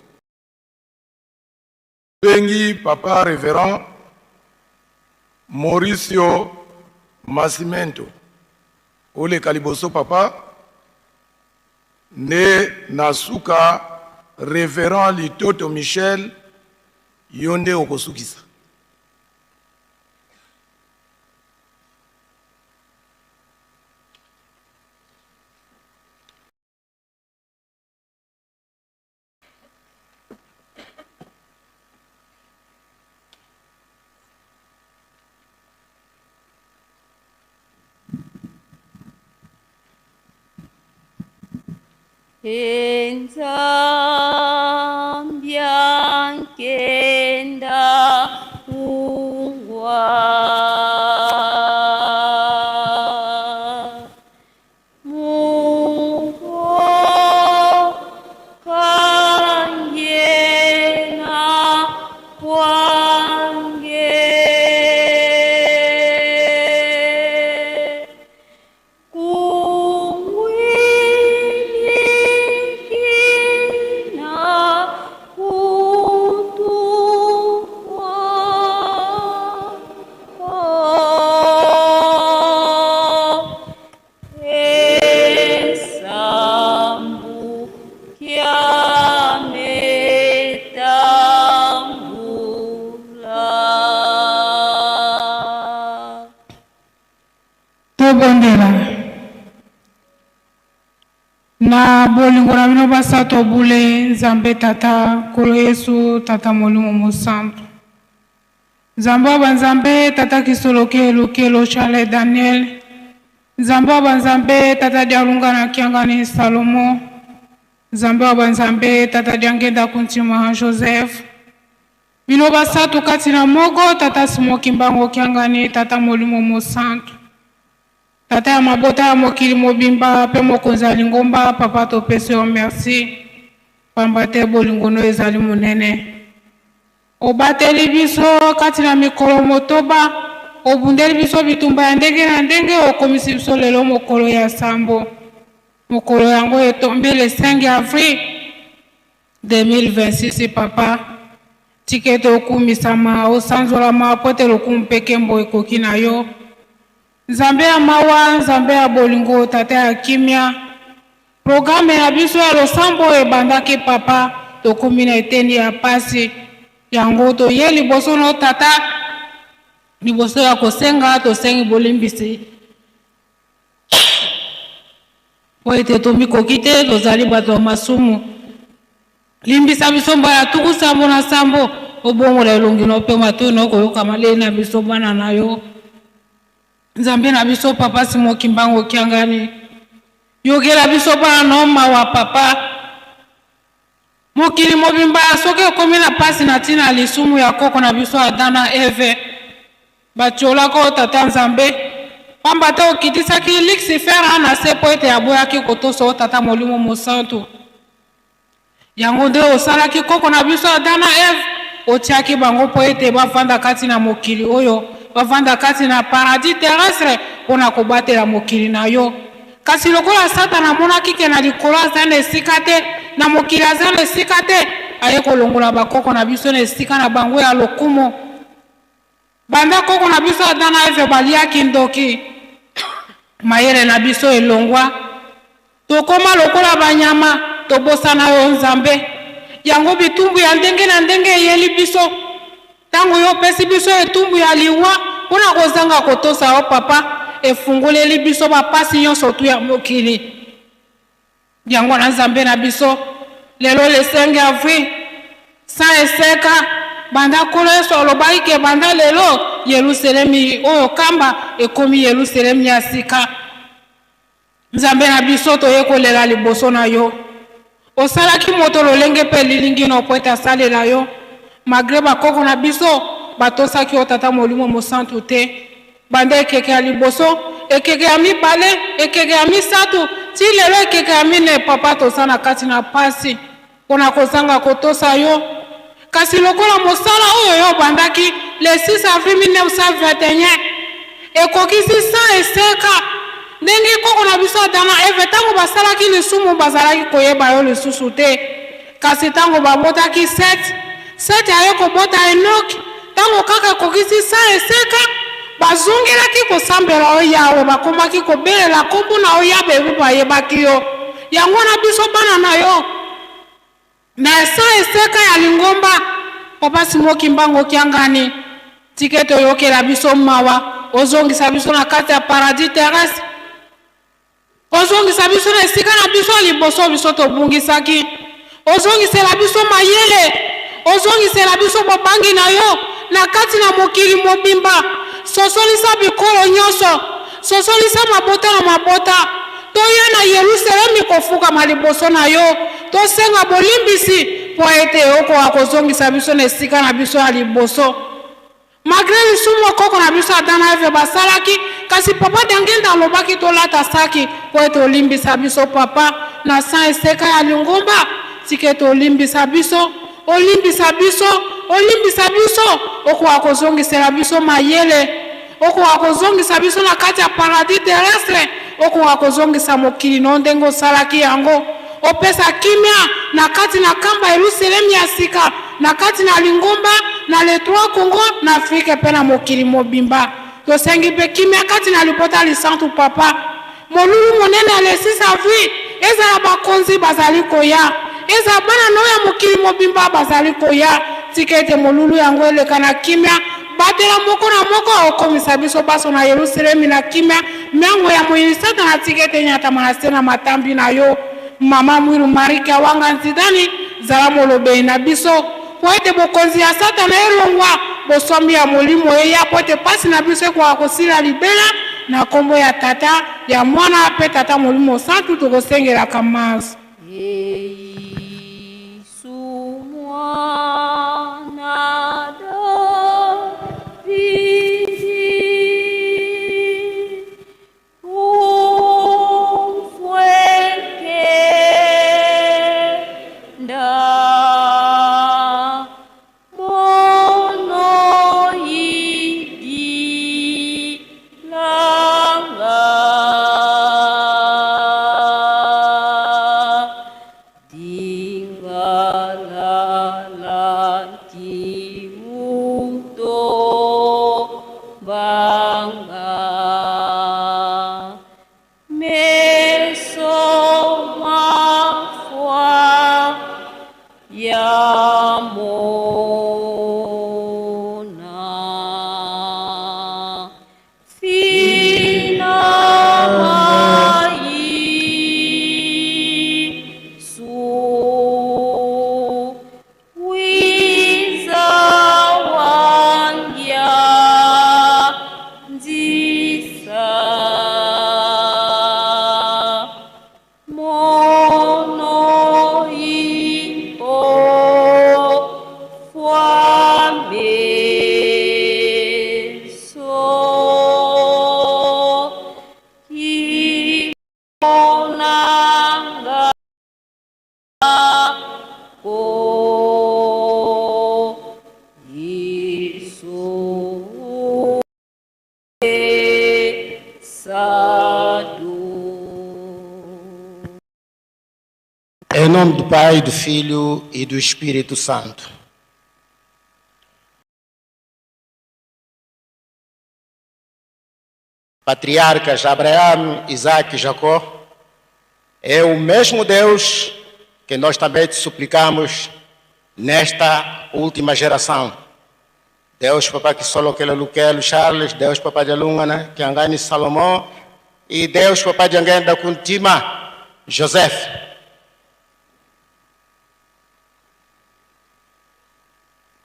Tobengi Papa Reverend Mauricio Masimento, oleka liboso papa. Nde na suka Reverend Litoto Michel, yo nde okosukisa. Enzambyankenda ungwa Tobondela. Na bolingo na bino basato bule, Nzambe Tata, Nkolo Yesu, Tata Molimo Mosantu. Nzambe wa banzambe, Tata Kisoloke Lukelo Charles Daniel. Nzambe wa banzambe, Tata Dialunga na Kiangani Salomo. Nzambe wa banzambe, Tata Diangenda Kuntima Joseph. Bino basato kati na moko, Tata Simon Kimbangu Kiangani, Tata Molimo Mosantu. Tata ya mabota ya mokili mobimba pe mokonzi ya lingomba, Papa topesi yo merci, pamba te bolingo no ezali monene. Obateli biso kati na mikolo motoba, obundeli biso bitumba ya ndenge na ndenge, okomisi biso lelo mokolo ya sambo. Mokolo yango etombi le 5 avril 2026. Papa, tika ete okumisama, osanzolama, po ete lokumu mpe nkembo ekoki na yo. Nzambe ya mawa, Nzambe ya bolingo, Tata ya kimia, programe na biso ya losambo ebandaki papa, tokomi na eteni ya pasi. Yango toye liboso no Tata, liboso ya kosenga, tosengi bolimbisi. Po ete tomikoki te, tozali bato ya masumu. Limbisa biso mbala tuku sambo na sambo, obongola elongi na yo mpe matoyi na yo koyoka maleli na biso bana na yo. Nzambe na biso, Papa Simon Kimbangu Kiangani, yokela biso bana na yo mawa Papa. Mokili mobimba soki ekomi na pasi na tina ya lisumu ya koko na biso Adam na Eve, batiolaka yo Tata Nzambe, pamba te okitisaki Lucifer na se po ete aboyaki kotosa yo Tata Molimo Mosantu. Yango nde osalaki koko na biso Adam na Eve, otiaki bango po ete bavanda kati na mokili oyo, bavanda kati na paradis terrestre po na kobatela mokili na yo. Kasi lokola Satana amonaki ke na likolo aza na esika te, na mokili aza na esika te, aye kolongola bakoko na biso na esika na bango ya lokumu. Banda koko na biso Adam na Eve balia kindoki, mayele na biso elongwa. Tokoma lokola banyama, tobosana yo Nzambe. Yango bitumbu ya ndenge na ndenge eyeli biso. Tango yo opesi biso etumbu ya liwa mpo na kozanga kotosa yo Papa, efungoleli biso ba pasi nyonso tout ya mokili. Yango wana Nzambe na biso, lelo le 5 avril, sans eseka, banda Nkolo Yesu alobaki ke banda lelo Yeluselemi oyo kamba ekomi Yeluselemi ya sika. Nzambe na biso, toye kolela liboso na yo. Osalaki moto lolenge mpe elilingi na yo mpo ete asalela yo. Malgre bakoko na biso batosaki yo Tata Molimo Mosantu te. Banda ekeke ya liboso, ekeke ya mibale, ekeke ya misato, tii lelo ekeke ya minei, Papa, toza na kati na pasi mpo na kozanga kotosa yo. Kasi lokola mosala oyo yo obandaki le 6 avril 1921 ekokisi 100 eseka, ndenge koko na biso Adam na Eve ntango basalaki lisumu bazalaki koyeba yo lisusu te. Kasi ntango babotaki Sete, Sete aye kobota Enoki, ntango kaka ekokisi 100 eseka, bazongelaki kosambela yo Yawe, bakomaki kobelela nkombo na yo Yabe mpo bayebaki yo. Yango wana biso bana na yo, Na esa eseka ya lingomba, Papa Simon Kimbangu Kiangani, tika ete oyokela biso mawa, ozongisa biso na kati ya paradis terrestre, ozongisa biso na esika na biso ya liboso biso tobungisaki, ozongisela biso mayele, ozongisela biso bobangi na yo na kati na mokili mobimba, sosolisa bikolo nyonso, sosolisa mabota na mabota. Toya na Yelusalemi kofukama liboso na yo, tosenga bolimbisi mpo ete okoka kozongisa biso na esika na biso ya liboso. Malgre lisumu koko na biso Adam na Eve basalaki, kasi Papa Diangienda alobaki tolata saki mpo ete olimbisa biso Papa na sang eseka ya lingomba. Tika ete olimbisa biso, olimbisa biso, olimbisa biso, okoka kozongisela biso mayele. Okoka kozongisa biso na kati ya paradis terrestre, okoka kozongisa mokili no ndenge osalaki yango, opesa kimia na kati na kamba Yeluselemi ya sika, na kati na lingomba, na les trois Congo, na Afrique pe na mokili mobimba. Tosengi pe kimia kati na libota lisantu Papa. Molulu monene ya le 6 avril, ezala bakonzi bazali koya, ezala bana no ya mokili mobimba bazali koya, tika ete molulu yango eleka na kimia. Batela moko na moko, okomisa biso banso na Yelusalemi na kimia. Miango ya moyini Satana, tika ete enyatama na se na matambi na yo. Mama Mwilu Marie Kiawanga Nzidani, zala molobeli na biso mpo ete bokonzi ya Satana elongwa, boswami ya molimo eya, mpo ete mpasi na biso ekoka kosila libela. Na nkombo ya Tata, ya Mwana, mpe Tata Molimo Santu, tokosengelaka manso. Yesu mwana Davidi. Em nome do Pai, do Filho e do Espírito Santo. Patriarcas Abraão, Isaac e Jacó, é o mesmo Deus que nós também te suplicamos nesta última geração. Deus Papai Kisolokele Lukelo Charles, Deus Papai de Alungana, Kiangani Salomão e Deus Papai de Angenda Kuntima Joseph.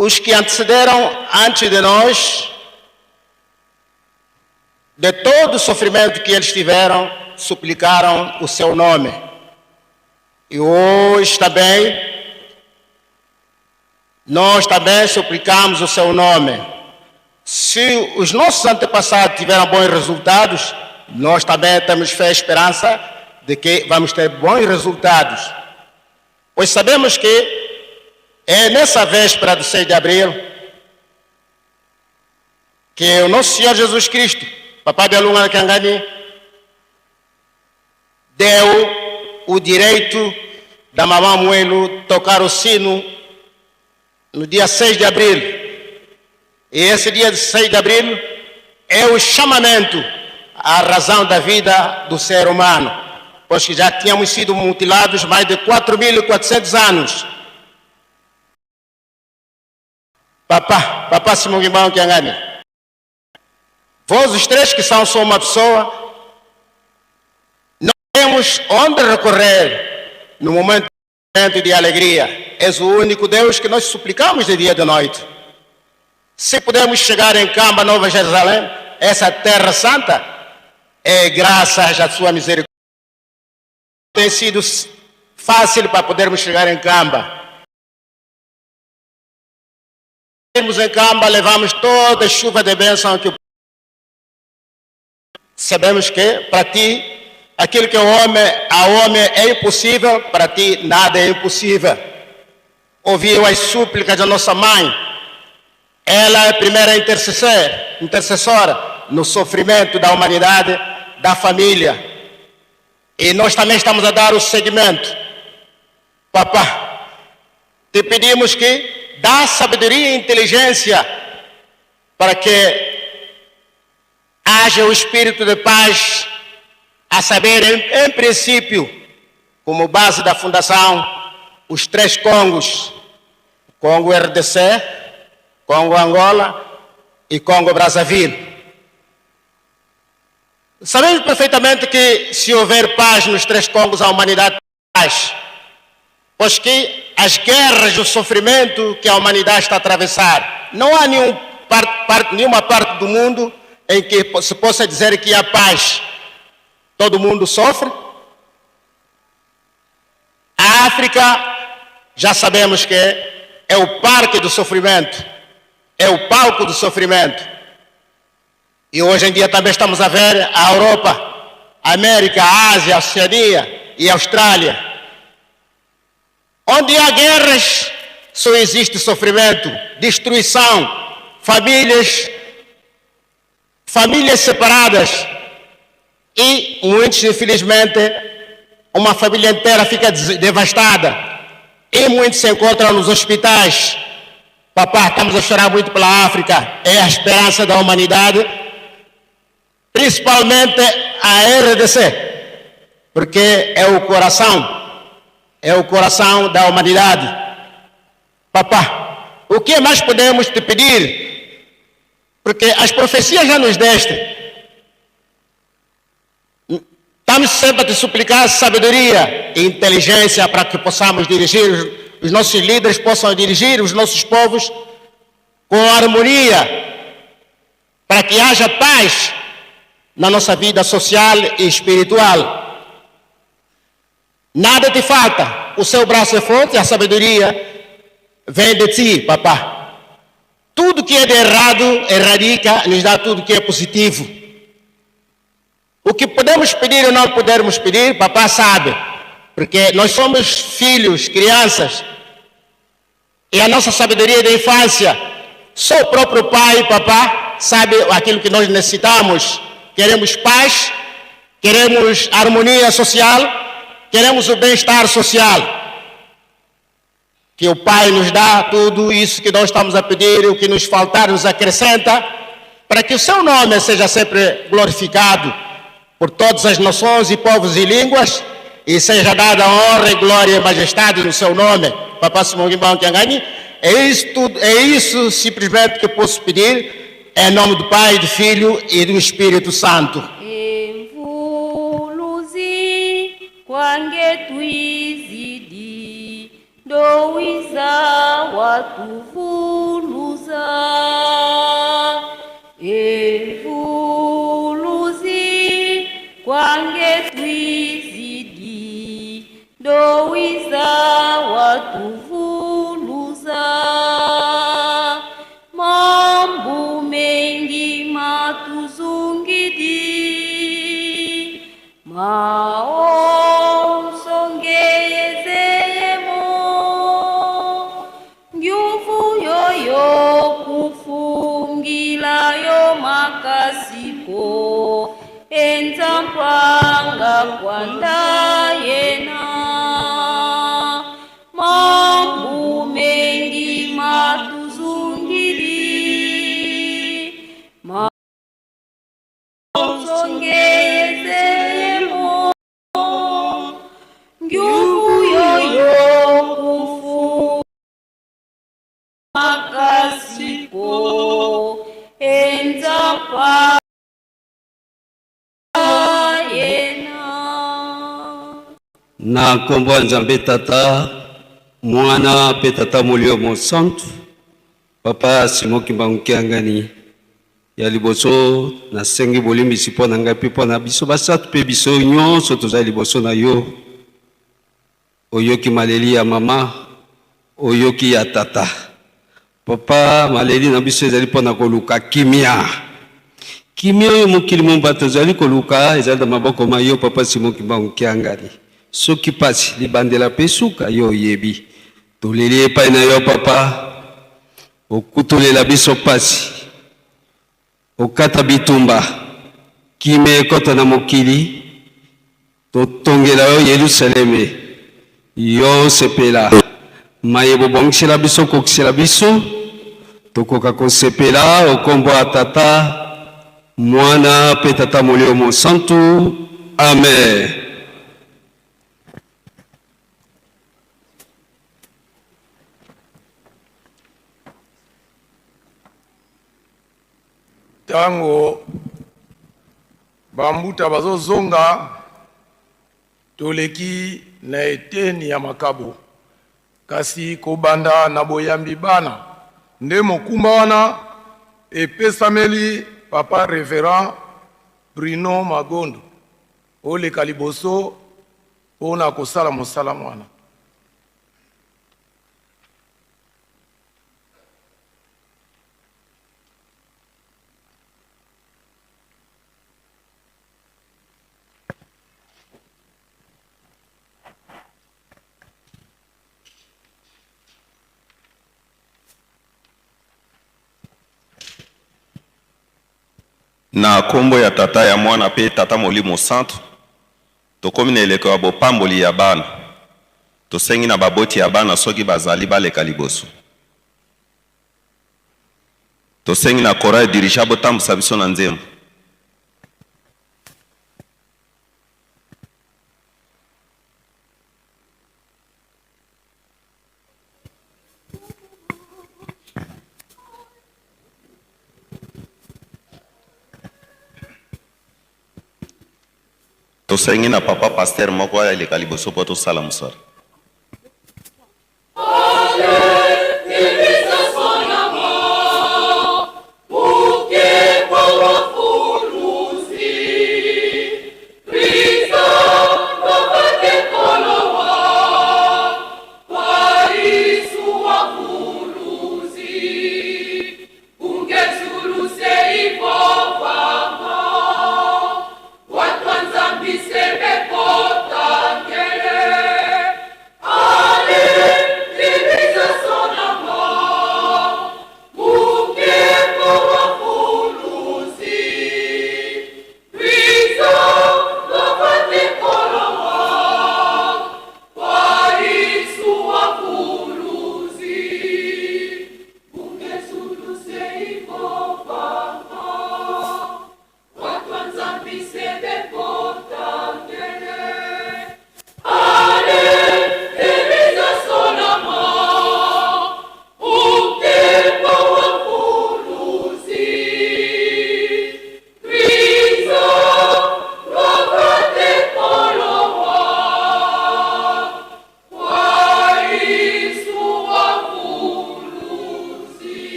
Os que antecederam antes de nós, de todo o sofrimento que eles tiveram, suplicaram o seu nome. E hoje também, nós também suplicamos o seu nome. Se os nossos antepassados tiveram bons resultados, nós também temos fé e esperança de que vamos ter bons resultados. Pois sabemos que é nessa véspera do 6 de abril que o nosso Senhor Jesus Cristo, Papai de Lunga Kiangani, deu o direito da Mamã Muelo tocar o sino no dia 6 de abril. E esse dia de 6 de abril é o chamamento à razão da vida do ser humano, pois que já tínhamos sido mutilados mais de 4.400 anos. Papá, Papá Simão Kimbangu Kiangani, vós os três que são só uma pessoa, não temos onde recorrer no momento de alegria. És o único Deus que nós suplicamos de dia e de noite. Se pudermos chegar em Camba, Nova Jerusalém, essa terra santa, é graças à sua misericórdia. Tem sido fácil para podermos chegar em Camba. Chegamos em Camba, levamos toda a chuva de bênção que sabemos que para ti, aquilo que o homem, a homem é impossível, para ti nada é impossível. Ouviu as súplicas da nossa mãe. Ela é a primeira intercessora no sofrimento da humanidade, da família. E nós também estamos a dar o seguimento. Papá, te pedimos que dá sabedoria e inteligência para que haja o espírito de paz, a saber, em princípio, como base da fundação, os três Congos, Congo RDC, Congo Angola e Congo Brazzaville. Sabemos perfeitamente que se houver paz nos três Congos, a humanidade tem paz, pois que as guerras, o sofrimento que a humanidade está a atravessar, não há nenhuma parte do mundo em que se possa dizer que há paz. Todo mundo sofre. A África, já sabemos que é o parque do sofrimento, é o palco do sofrimento. E hoje em dia também estamos a ver a Europa, a América, a Ásia, a Oceania e a Austrália. Onde há guerras, só existe sofrimento, destruição, famílias separadas. E muitos, infelizmente, uma família inteira fica devastada. E muitos se encontram nos hospitais. Papá, estamos a chorar muito pela África. É a esperança da humanidade, principalmente a RDC, porque é o coração da humanidade. Papá, o que mais podemos te pedir? Porque as profecias já nos deste. Estamos sempre a te suplicar sabedoria e inteligência para que possamos dirigir, os nossos líderes possam dirigir os nossos povos com harmonia, para que haja paz na nossa vida social e espiritual. Nada te falta, o seu braço é forte e a sabedoria vem de ti, papá. Tudo que é de errado, erradica, nos dá tudo que é positivo. O que podemos pedir ou não podemos pedir, papá sabe, porque nós somos filhos, crianças, e a nossa sabedoria da infância, só o próprio pai e papá sabe aquilo que nós necessitamos. Queremos paz, queremos harmonia social, queremos o bem-estar social. Que o Pai nos dá tudo isso que nós estamos a pedir, e o que nos faltar nos acrescenta, para que o seu nome seja sempre glorificado por todas as nações e povos e línguas, e seja dada honra e glória e majestade no seu nome. Papá Simão Kimbangu Kiangani, é isso simplesmente que eu posso pedir, em nome do Pai, do Filho e do Espírito Santo. Emvuluzi kwange twizidi ndowiza watuvuluza. Emvuluzi kwange twizidi ndowiza Maosongeyezeyemo Nguvu yoyo kufungilayo makasiko enza mpanga kwanda yena Mambu mengi matuzungili Maosongeyezeyemo Nguvu yoyo kufu makasiko enza pa yena Na nkombo ya Nzambe Tata, Mwana mpe Tata Molimo Mosantu, Papa Simon Kimbangu Kiangani, ya liboso nasengi bolimbisi mpo na ngai mpe mpo na biso basato mpe biso nyonso tozali liboso na yo. Oyoki maleli ya mama, oyoki ya tata. Papa, maleli na biso ezali mpo na koluka kimia. Kimia oyo mokili mobimba tozali koluka ezali na maboko ma yo, Papa Simon Kimbangu Kiangani. Soki pasi, libandela mpe suka, yo oyebi. Toleli epai na yo, Papa, okutolela biso pasi, okata bitumba, kimia ekota na mokili, totongela yo Yelusaleme, yo osepela maye bobongisela biso, kokisela biso, tokoka kosepela o kombo ya Tata, Mwana mpe Tata Molimo Mosantu. Amen. Tango bambuta bazozonga, toleki na eteni ya makabo, kasi kobanda na boyambi bana nde mokumba wana epesameli papa Reverend Bruno Magondo oleka liboso pona kosala mosala mwana. Na kombo ya Tata, ya Mwana pe Tata Molimo Santu, tokomi na eleko ya bopamboli ya bana. Tosengi na baboti ya bana soki bazali baleka liboso. Tosengi na chorale dirigeant botambusa biso na nzembo. Tosengi na papa pasteur moko aleka liboso po tosala mosala.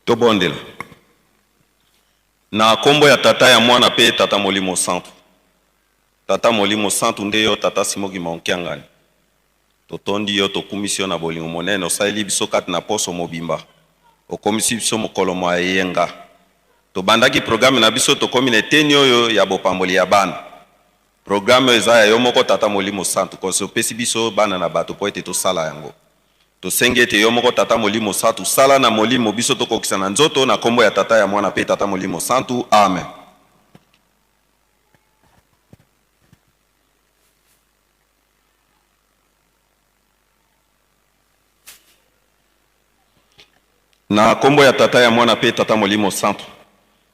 Tobondela. Na kombo ya Tata, ya Mwana pe Tata Molimo Santu. Tata Molimo Santu nde yo Tata Simon Kimbangu Kiangani. Totondi yo, tokumisi yo na bolingo monene osaleli biso kati na poso mobimba. Okomisi biso mokolo mwa eyenga. Tobandaki programme na biso, tokomi na eteni oyo ya bopamboli ya bana. Programme oyo eza ya yo moko Tata Molimo Santu, kasi opesi biso bana na bato mpo ete tosala yango. Tosengi ete yo moko Tata Molimo Santu sala na molimo biso tokokisa na nzoto na kombo ya Tata ya Mwana mpe Tata Molimo Santu. Amen. Na kombo ya Tata ya Mwana mpe Tata Molimo Santu.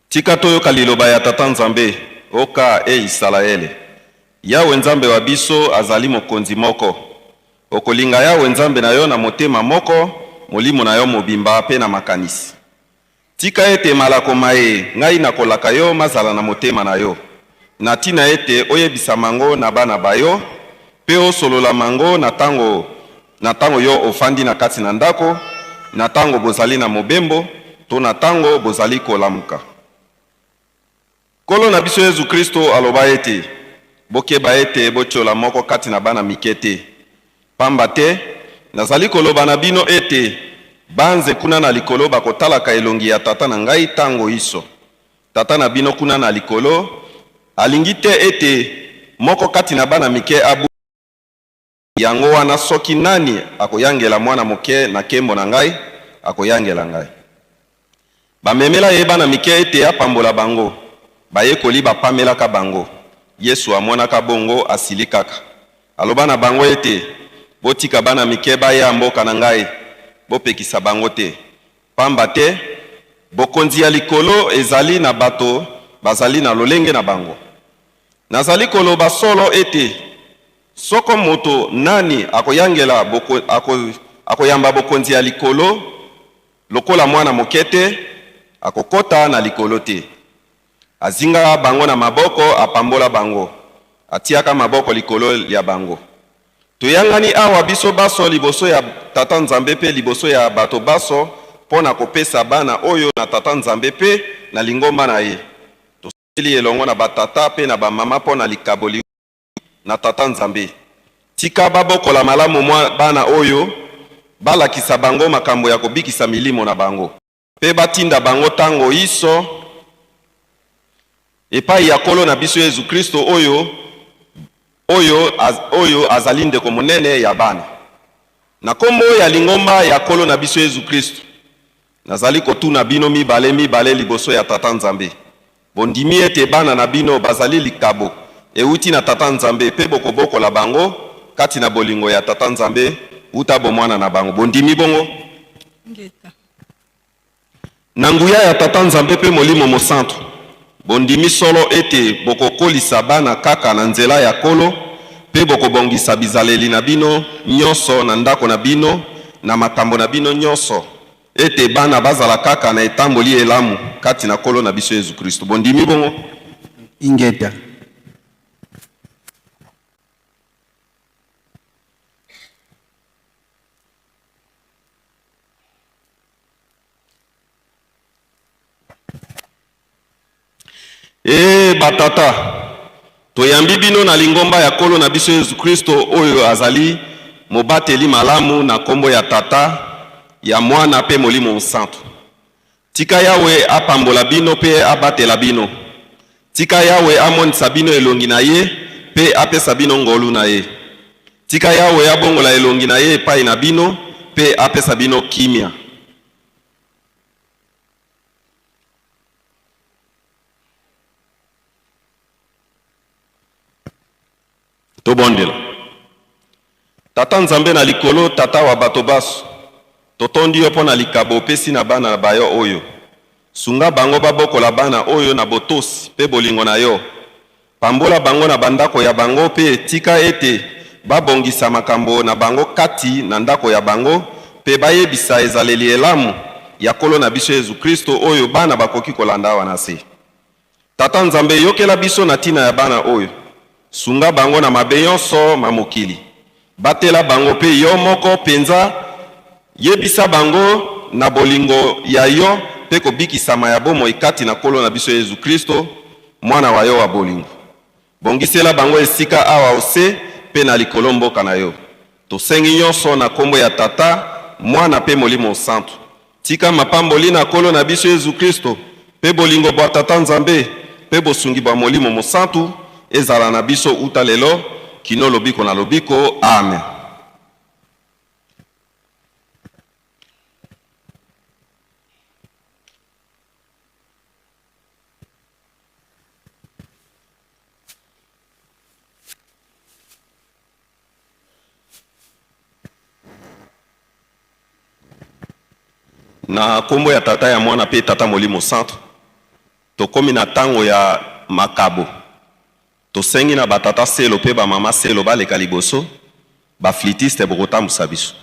Tika toyoka liloba ya Tata Nzambe, Oka, e Isalaele! Yawe Nzambe wa biso azali Mokonzi moko. Okolinga Yawe Nzambe na yo na motema moko, molimo na yo mobimba mpe na makanisi. Tika ete malako maye ngai nakolaka yo mazala na motema na yo, na ntina ete oyebisa mango na bana ba yo, mpe osolola mango na tango na tango yo ofandi na kati na ndako, na tango bozali na mobembo, to na tango bozali kolamuka. Nkolo na biso Yezu Kristo aloba ete, Bokeba ete botyola moko kati na bana mike te. Pamba te, nazali koloba na bino ete banze kuna na likolo bakotalaka elongi ya Tata na ngai tango inso. Tata na bino kuna na likolo alingi te ete moko kati na bana mike abunga. Yango wana, soki nani akoyangela mwana moke na nkembo na ngai, akoyangela ngai. Bamemela ye bana mike ete apambola bango, bayekoli bapamelaka bango. Yesu amonaka bongo, asilikaka. Aloba na bango ete, Botika bana mike baya mboka na ngai, bopekisa bango te, pamba te Bokonzi ya Likolo ezali na bato bazali na lolenge na bango. Nazali koloba solo ete soko moto nani akoyangela boko, ako, akoyamba bokonzi ya likolo lokola mwana moke te, akokota na likolo te. Azingaka bango na maboko, apambola bango, atiaka maboko likolo lya bango. Toyangani awa biso baso liboso ya Tata Nzambe mpe liboso ya bato baso mpo na kopesa bana oyo na Tata Nzambe mpe na lingomba na ye. Tosambeli elongo na batata mpe na bamama mpo na likabo liuti na Tata Nzambe. Tika babokola malamu mwa bana oyo, balakisa bango makambo ya kobikisa milimo na bango, mpe batinda bango ntango inso epai ya Nkolo na biso Yezu Kristo, oyo, oyo, oyo azali ndeko monene ya bana. Na nkombo ya lingomba ya Nkolo na biso Yezu Kristo, Nazali kotuna bino mibale mibale liboso ya Tata Nzambe, Bondimi ete bana na bino bazali likabo ewuti na Tata Nzambe mpe bokobokola bango kati na bolingo ya Tata Nzambe wuta bomwana na bango? Bondimi bongo? Na nguya ya Tata Nzambe mpe Molimo Mosantu, bondimi solo ete bokokolisa bana kaka na nzela ya Nkolo mpe bokobongisa bizaleli na bino nyonso na ndako na bino na makambo na bino nyonso ete bana bazala kaka na etamboli elamu kati na Nkolo na biso Yezu Kristo. Bondimi bongo? Ingeta. Ee batata, toyambi bino na lingomba ya Nkolo na biso Yezu Kristo oyo azali mobateli malamu na nkombo ya Tata, ya Mwana mpe Molimo Mosantu. Tika Yawe apambola bino mpe abatela bino. Tika Yawe amonisa bino elongi na ye mpe apesa bino ngolu na ye. Tika Yawe abongola elongi na ye epai na bino mpe apesa bino kimia. Tobondela. Tata Nzambe na likolo, Tata wa bato baso, totondi yo mpo na likabo opesi na bana ba yo oyo. Sunga bango babokola bana oyo na botosi mpe bolingo na yo. Pambola bango na bandako ya bango mpe tika ete babongisa makambo na bango kati na ndako ya bango mpe bayebisa ezaleli elamu ya Nkolo na biso Yezu Kristo oyo bana bakoki kolanda awa na se. Tata Nzambe, yokela biso na tina ya bana oyo. Sunga bango na mabe yonso ma mokili. Batela bango mpe yo moko penza yebisa bango na bolingo ya yo mpe kobikisama ya bomoi kati na Nkolo na biso Yezu Kristo, Mwana wa yo wa bolingo. Bongisela bango esika awa ose mpe na likolo mboka na yo. Tosengi nyonso na kombo ya Tata, Mwana mpe Molimo Santu. Tika mapamboli na Nkolo na biso Yezu Kristo, Mpe bolingo bwa Tata Nzambe mpe bosungi bwa Molimo Mosantu ezala na biso uta lelo kino lobiko na lobiko. Amen. Na kombo ya Tata, ya Mwana mpe Tata Molimo Santu, tokomi na tango ya makabo. Tosengi na ba tata selo mpe ba mama selo baleka liboso, ba flûtistes bokotambusa biso.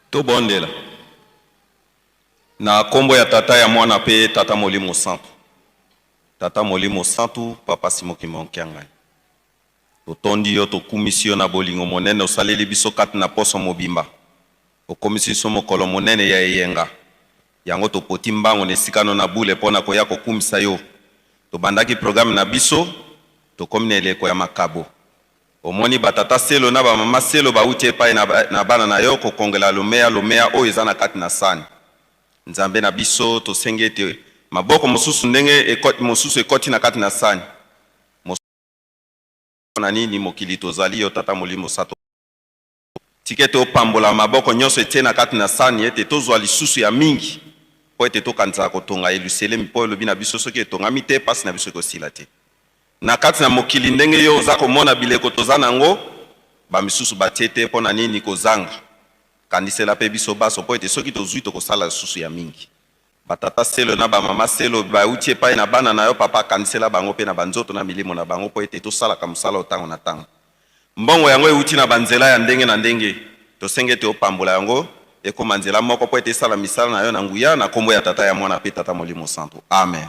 Tobondela. Na kombo ya Tata, ya Mwana pe Tata Molimo Santu. Tata Molimo Santu, Papa Simon Kimbangu Kiangani. Totondi yo, tokumisi yo na bolingo monene osaleli biso kati na poso mobimba. Okomisi biso mokolo monene ya eyenga. Yango topoti mbango na esika no na bule mpo na koya kokumisa yo. Tobandaki programme na biso, tokomi na eleko ya makabo. Omoni ba tata selo na ba mama selo bawuti epai na, na bana na yo kokongela lomeya lomeya oyo eza na kati na sani. Nzambe na biso, tosengi ete maboko mosusu ndenge ekoti, mosusu ekoti na kati na sani. Mosusu na nini mokili tozali yo Tata Molimo Sato. Tika ete opambola maboko nyonso etie na kati na sani ete tozwa lisusu ya mingi mpo ete tokanisaka kotonga Yeluselemi, mpo elobi na biso soki etongami te pasi na biso ekosila te. Na kati na mokili ndenge yo oza komona bileko toza na yango, ba misusu batie te mpo na nini kozanga. Kanisela mpe biso baso mpo ete soki tozwi tokosala lisusu ya mingi. Ba tata selo na ba mama selo bawuti epai na bana na yo papa, kanisela bango mpe na ba nzoto na milimo na bango mpo ete tosalaka mosala oyo tango na tango. Mbongo yango ewuti na ba nzela ya ndenge na ndenge, tosengi ete opambola yango ekoma nzela moko mpo ete esala misala na yo na nguya, na kombo ya Tata, ya Mwana mpe Tata Molimo Santu. Amen.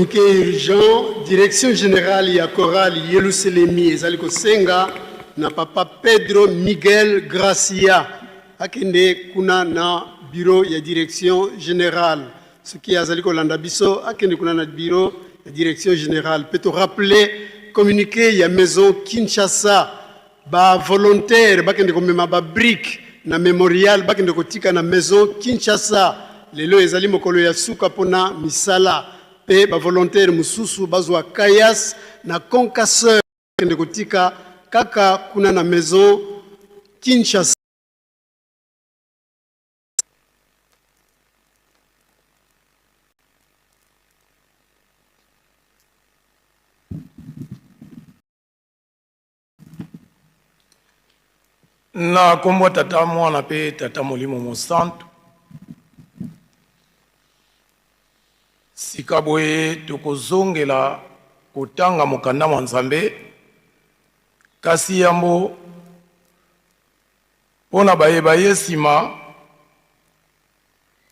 Communiqué urgent, Direction générale ya chorale Yelusalemi ezali kosenga na papa Pedro Miguel Gracia akende kuna na bureau ya direction générale. Soki azali kolanda biso, akende kuna na bureau ya direction générale. Pe to rappeler communiqué ya maison Kinshasa, ba volontaire bakende komema ba briques na memorial, bakende kotika na maison Kinshasa. Lelo ezali mokolo ya suka pona misala, pe ba volontaire mosusu bazwa kayas na concasseur bakende kotika kaka kuna na maison Kinshasa. Na nkombo ya Tata, Mwana mpe Tata Molimo Mosantu. Sika boye tokozongela kotanga mokanda mwa Nzambe, kasi yambo mpo na baye baye nsima,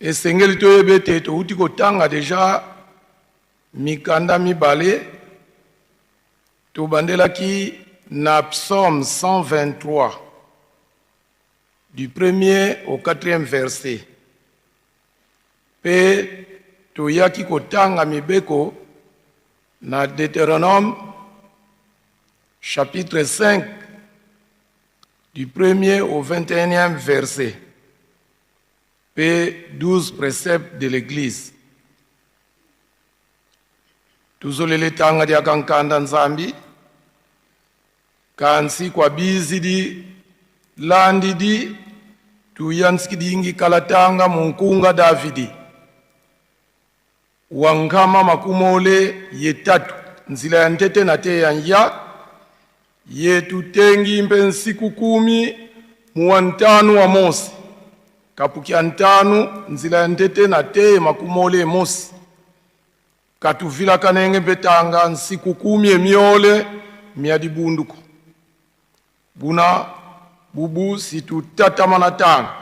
esengeli toyeba ete touti kotanga deja mikanda mibale. Tobandelaki na Psaume 123 du premier au quatrième verset, mpe toyaki kotanga mibeko na Deuteronome chapitre 5 du premier au 21e verset mpe 12 préceptes de l'Église. Tuzolele tanga dia kankanda Nzambi, kansi kwa bizidi landidi tuyansikidingi kalatanga munkunga Davidi wankama makumole yetatu nzila ya ntete na te ya nya yetutengi mpe nsiku kumi muwa ntanu wa Mose kapukia ntanu nzila ya ntete na te makumole Mose katuvila kanenge mpe tanga nsiku kumi emiole mia dibunduko buna bubu situtatama na tanga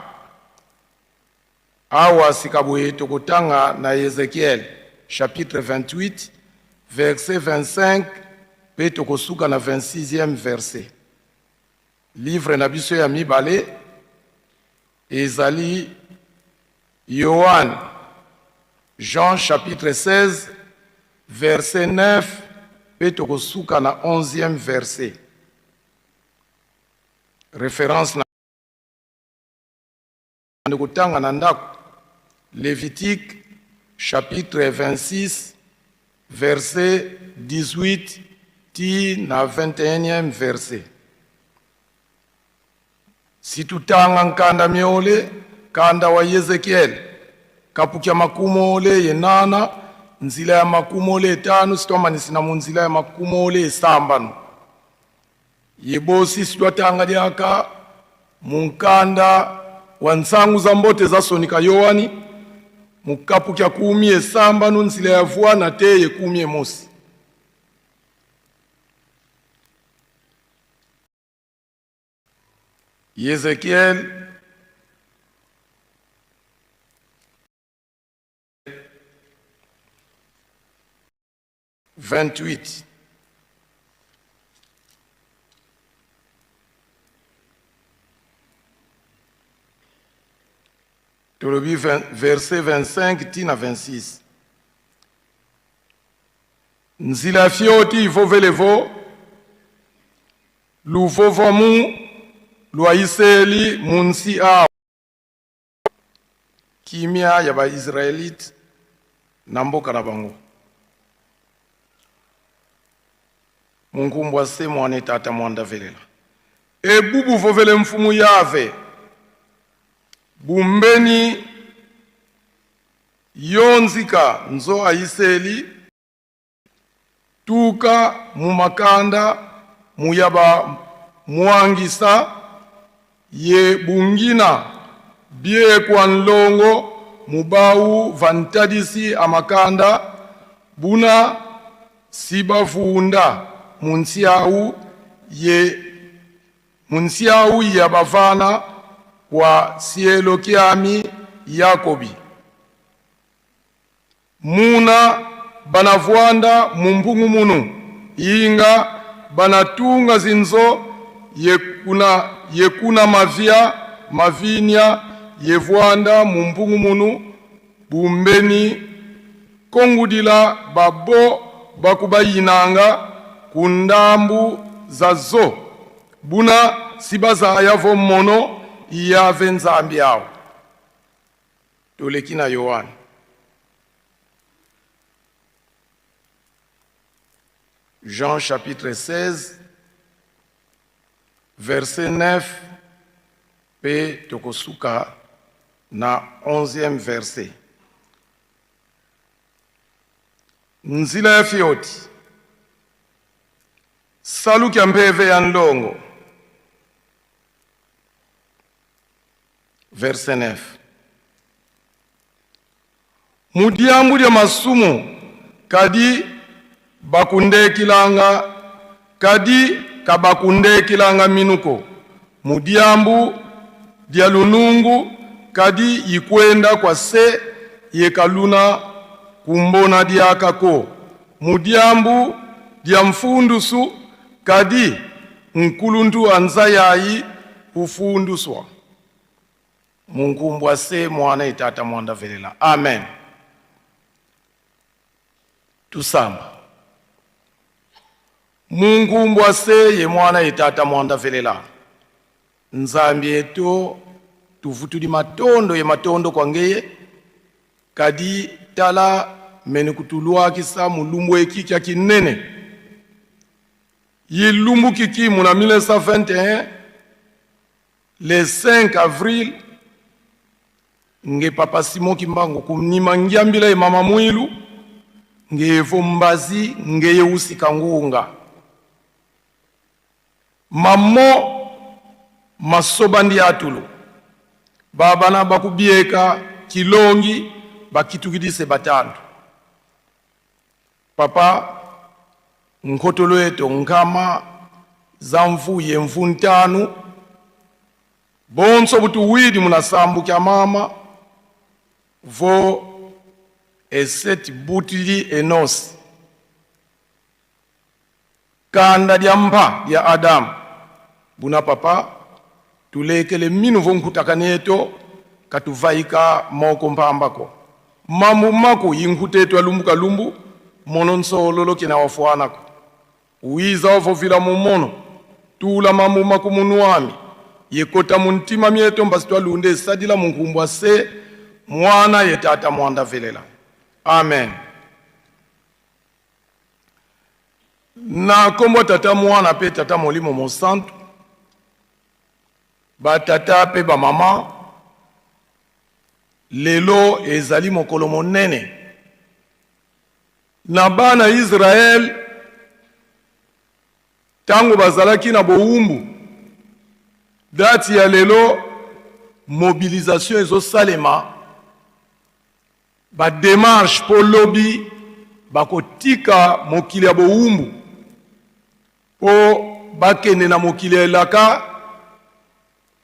awa sika boye tokotanga na Ezekiel chapitre 28 verset 25 mpe tokosuka na 26e verset. Livre na biso ya mibale ezali Yoane, Jean chapitre 16 verset 9 mpe tokosuka na 11e verset. Référence na kotanga na ndako, Lévitique chapitre 26 verset 18 ti na 21e verset. Situtanga nkanda miole kanda wa Yezekiel kapukia makumole yenana nzila ya makumole etanu sitwamanisi na munzila ya makumole esambano yebosi sitwatanga diaka munkanda wa nsangu za mbote za sonika Yohani mukapukia kumi esambano nzila ya vua na te yekumi emosi. Yezekiel 28. Tolobi verset 25 ti na 26. Nzila fioti ivovelevo luvovomu lwa iseli munsi awa kimia ya ba-Israelite na mboka na bango. Munkumbwa se mwana tata mwanda velela. Ebubu vovele mfumu yave bumbeni yonzika nzo aiseli tuka mumakanda muyaba muangisa ye bungina bie kwa nlongo mubau vantadisi amakanda buna sibavunda munsiau ye munsiau ya bavana kwa sielo kiami Yakobi muna banavwanda mumpungu munu inga banatunga zinzo yekuna, yekuna mavya mavinya yevwanda mumpungu munu bumbeni kongudila babo bakubayinanga ku ndambu zazo buna sibazayavo mono yave nzambi awo. Toleki na Yohane. Jean chapitre 16 verset 9 mpe tokosuka na 11e verset. Nzila ya fioti saluki ya mpeve ya ndongo. Verset 9. Mudiambu dia masumu kadi bakundekilanga kadi kabakundekilanga minuko mudiambu dia lunungu kadi ikwenda kwa se yekaluna kumbona diakako mudiambu dia mfundusu kadi nkuluntu anzayayi ufunduswa munkumbwa se mwana etata mwanda velela. Amen. Tusamba munkumbwa se ye mwana etata mwanda velela nzambi eto tuvutuli matondo ye matondo kwangeye kadi tala mene kutulwakisa mulumbu ekikya kinene yilumbu kikimu na 1921 le 5 avril nge papa Simon Kimbangu kunima ngiambila ye mama mwilu ngevo mbazi ngeye usika ngunga mamo masoba ndi atulo babana bakubieka kilongi bakitukidise batandu papa nkotolo eto nkama za mvu ye mvu ntanu bonso butuwidi munasambu kya mama vo eseti butili enosi kanda lya mpa lya Adamu buna papa tulekele minu vo nkutaka neto katuvaika moko mpambako mambu mako yinkutetu alumbu kalumbu mono nsololo kina wafuanako uiza wavovila mumono tula mambu mako munuami yekota muntima mieto mbasi twalunde esadila munkumbwa se mwana ye tata mwanda velela. Amen. Na kombo tata mwana pe tata molimo mosantu batata pe bamama lelo ezali mokolo monene na bana Israel tango bazalaki na bowumbu. Date ya lelo mobilisation ezosalema ba démarche po lobi bakotika mokili ya bowumbu po bakende na mokili ya elaka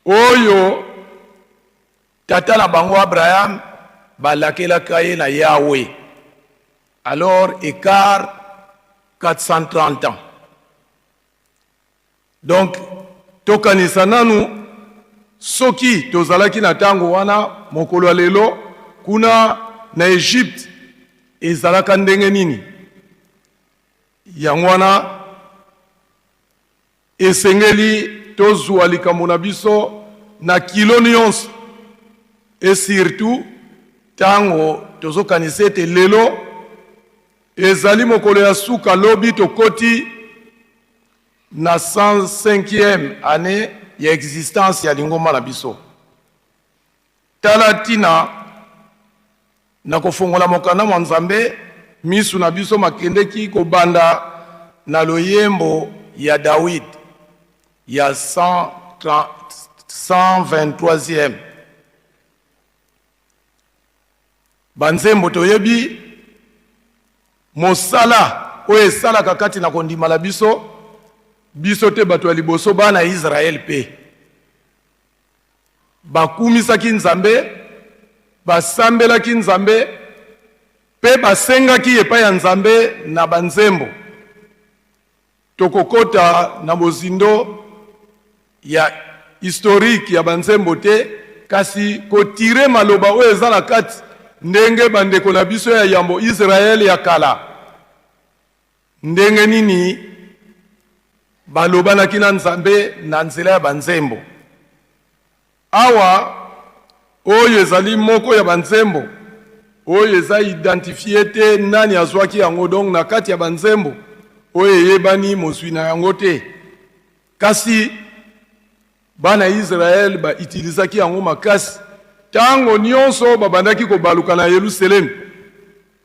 oyo tata na bango Abraham balakelaka ye na Yahweh. Alors écart 430 ans. Donc tokanisa nanu soki tozalaki na tango wana mokolo ya lelo kuna na Egypte ezalaka ndenge nini. Yango wana esengeli tozwa likambo na biso na kilo nyonso et surtout tango tozokanisa ete lelo ezali mokolo ya suka lobi tokoti na 105e année ya existence ya lingomba na biso. Tala tina na kofongola mokanda mwa Nzambe misu na biso makendeki kobanda na loyembo ya Dawid ya 123e. Banzembo toyebi mosala oyo esalaka kati na kondima na biso, biso te bato ya liboso bana ya Israel pe bakumisaki Nzambe, basambelaki Nzambe. Mpe basengaki epai ya Nzambe na banzembo. Tokokota na bozindo ya historique ya banzembo te, kasi ko tirer maloba oyo eza na kati ndenge bandeko na biso ya yambo Israël ya kala ndenge nini balobanaki na Nzambe na nzela ya banzembo. Awa, oyo ezali moko ya ba nzembo oyo eza identifier te nani azwaki yango, donc na kati ya ba nzembo oyo eyebani mozwi na yango te. Kasi bana Israël ba utilisaki yango makasi tango nionso babandaki kobaluka na Yelusalemi,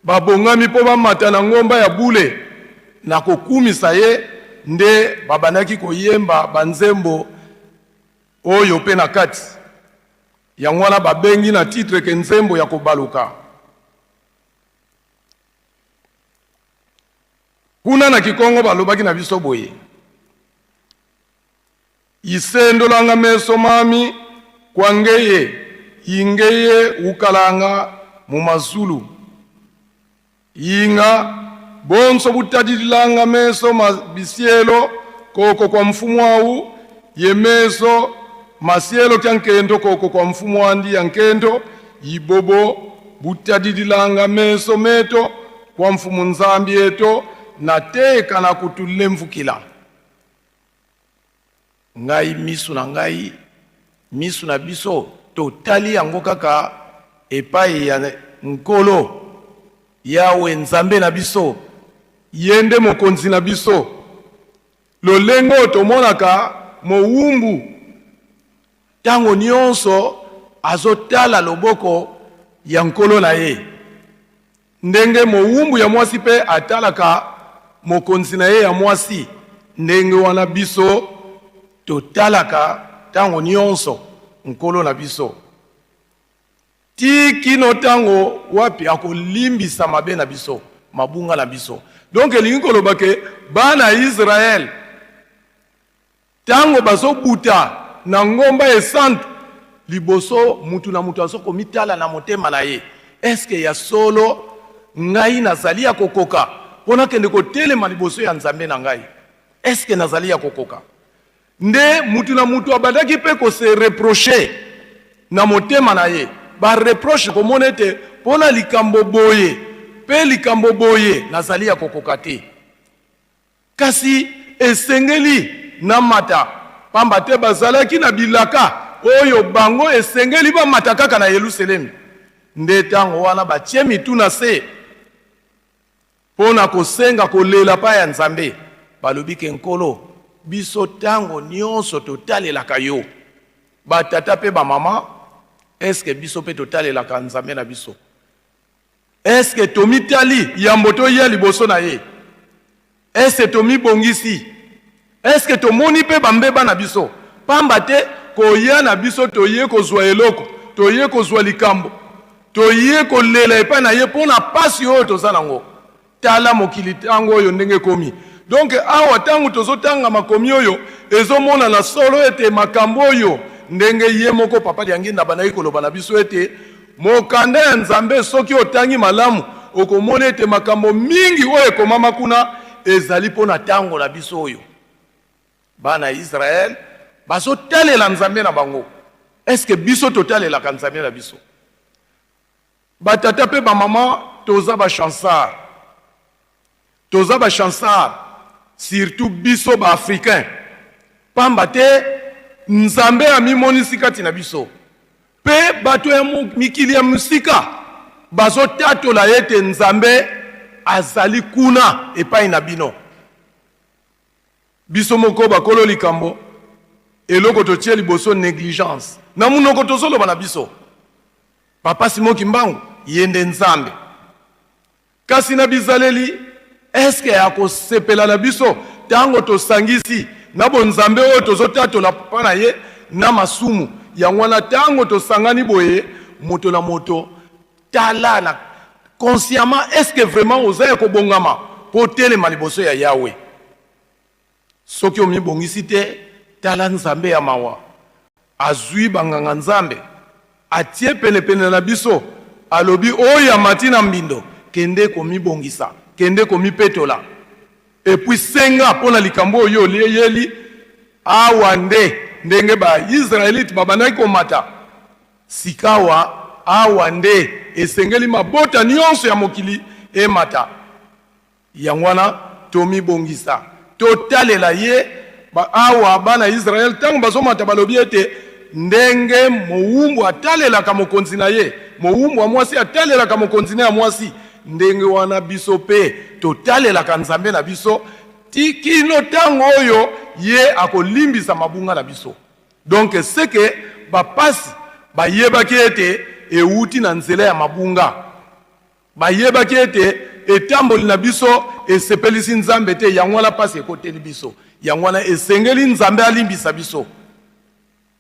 babongami mpo bamata na ngomba ya bule na kokumisa ye, nde babandaki koyemba ba nzembo Oyo pe na kati. Yango wana babengi na titre ke nzembo ya kobaluka. Kuna na Kikongo balobaki na biso boye, Isendolanga meso mami kwa ngeye ingeye ukalanga mu mazulu. Inga, bonso butadidilanga meso ma bisielo koko kwa mfumu au, ye meso masielo kya nkento koko kwa mfumu andi ya nkento, ibobo butadidilanga meso meto kwa mfumu Nzambi eto na teka na kutulemvukila. Ngai misu na ngai, misu na biso totali yango kaka epai ya Nkolo Yawe Nzambe na biso, Ye nde Mokonzi na biso. Lolenge oyo tomonaka mowumbu tango nionso azotala loboko ya nkolo na ye, Ndenge mowumbu ya mwasi mpe atalaka mokonzi na ye ya mwasi, ndenge wana biso totalaka ntango nyonso Nkolo na biso, tii kino ntango wapi akolimbisa mabe na biso, mabunga na biso. Donc elingi koloba ke bana ya Israël Tango bazo buta na ngomba esantu liboso mutu na mutu azo komitala na motema na ye, est-ce que ya solo ngai nazali ya kokoka po nakende kotelema liboso ya Nzambe na ngai? Est-ce que nazali ya kokoka? Nde mutu na mutu abandaki pe ko se reprocher na motema na ye, ba reproches komona ete po na likambo boye pe likambo boye nazali ya kokoka te. Kasi esengeli namata, pamba te bazalaki na bilaka oyo bango esengeli bamata kaka na Yelusalemi. Nde tango wana batie mitu na se mpo na kosenga kolela pa ya Nzambe, balobi ke, Nkolo, biso tango nionso totalelaka yo. Ba tata pe ba mama, est-ce que biso pe totalelaka Nzambe na biso? Est-ce que tomitali yambo toya liboso na ye? Est-ce que tomibongisi? Est-ce que tomoni mpe bambeba na biso? Pamba te koya na biso toye kozwa eloko, toye kozwa likambo, toye kolela epai na ye mpo na pasi oyo toza nango. Tala mokili tango oyo ndenge ekomi. Donc awa tango tozotanga makomi oyo ezomonana solo ete makambo oyo ndenge ye moko Papa Diangienda abandaki koloba na biso ete mokanda ya Nzambe soki otangi malamu okomona ete makambo mingi oyo ekomama kuna ezali mpo na tango na biso oyo. Bana ya Israël bazotalela Nzambe na bango. Est-ce que biso totalelaka Nzambe na biso? Ba tata pe ba maman toza ba chansard toza ba chansard surtout biso ba africain pamba te Nzambe amimonisi kati na biso pe bato ya mikili ya mosika bazotatola ete Nzambe azali kuna epai na bino. Biso moko bakolo likambo eloko totie liboso negligence na munoko tozoloba na biso. Papa Simon Kimbangu ye nde Nzambe. Kasi na bizaleli, est-ce que akosepela na biso tango tosangisi na bonzambe oyo tozotatola papa na ye na masumu? Yango wana tango tosangani boye moto na moto tala na consciemment, est-ce que vraiment oza ya kobongama po otelema liboso ya Yahweh? Soki omibongisi te, tala Nzambe ya mawa azui ba nganga Nzambe atie penepene na biso, alobi oyo amati na mbindo Kende komibongisa, kende komipetola, et puis senga mpo na likambo oyo oyeli awa. Nde ndenge ba-Israelite babandaki komata. Sikawa awa nde esengeli mabota nyonso ya mokili emata. Yango wana tomibongisa, totalela ye. Ba, awa bana Israel ntango bazomata balobi ete ndenge mowumbu atalelaka mokonzi na ye, mowumbu ya mwasi atalelaka mokonzi na ya mwasi, ndenge wana biso mpe totalelaka Nzambe na biso ti kino ntango oyo ye akolimbisa mabunga na biso. Donc ce que bapasi bayebaki ete ewuti na nzela ya mabunga. Bayebaki ete etamboli na biso esepelisi Nzambe te, yango wana mpasi ekoteli biso. Yango wana esengeli Nzambe alimbisa biso.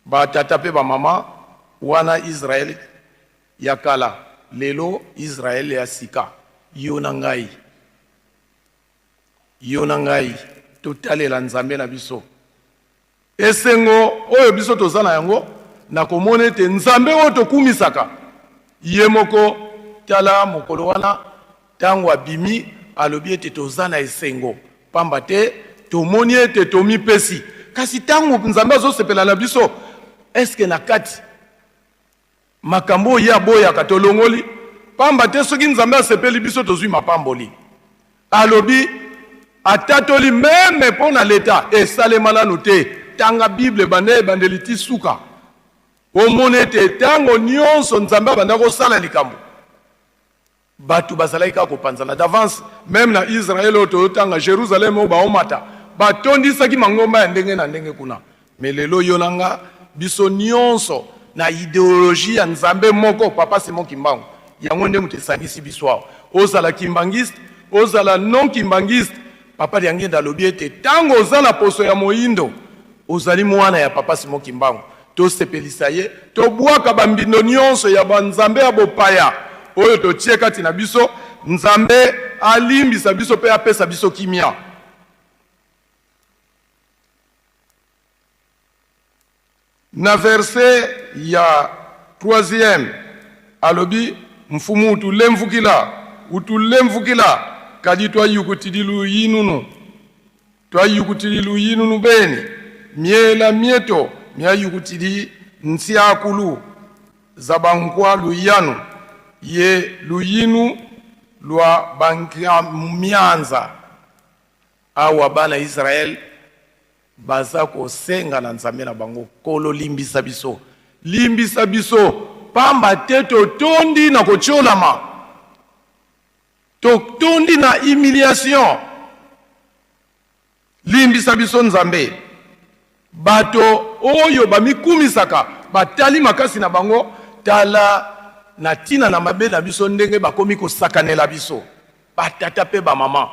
Batata mpe bamama, wana Israel ya kala, lelo Israel ya sika, yo na ngai. Yo na ngai totalela Nzambe na biso. Esengo oyo biso toza na yango na komona ete Nzambe oyo tokumisaka ye moko, tala mokolo wana ntango abimi, alobi ete toza na esengo, pamba te tomoni ete tomipesi. Kasi ntango Nzambe azosepela na biso, eske na kati makambo oyo ye aboyaka tolongoli? Pamba te soki Nzambe asepeli biso, tozwi mapamboli. Alobi, atatoli meme mpo na leta, esalema nanu te. Tanga Bible banda ebandeli ti suka, omona ete ntango nyonso Nzambe abanda kosala likambo, bato bazalaki kaka kopanzana d'avance. Meme na Israel oyo toyotanga, Jerusalem oyo baomata, batondisaki mangomba ya ndenge na ndenge kuna. Me lelo yo na nga, biso nyonso na ideologie ya Nzambe moko, Papa Simon Kimbangu, yango nde moto esangisi biso awa. Ozala kimbangiste, ozala non kimbangiste, Papa Diangienda alobi ete ntango oza na poso ya moyindo, ozali mwana ya Papa Simon Kimbangu. Tosepelisa ye, tobwaka bambindo nyonso ya banzambe ya bopaya oyo totie kati na biso. Nzambe alimbisa biso mpe apesa biso kimia. Na verset ya troisième alobi, Mfumu utulemvukila, utulemvukila, kadi twayukutidi luyinunu, twayukutidi luyinunu beni, miela mieto miayukutidi nsiakulu za bankwa luyanu ye luyinu lwa bankiamianza. Awa bana Israel baza kosenga na Nzambe na bango, Nkolo limbisa biso, limbisa biso, pamba te totondi na kotiolama, totondi na humiliation. Limbisa biso Nzambe. Bato oyo bamikumisaka batali makasi na bango, tala na ntina na mabe na biso ndenge bakomi kosakanela biso, batata mpe bamama.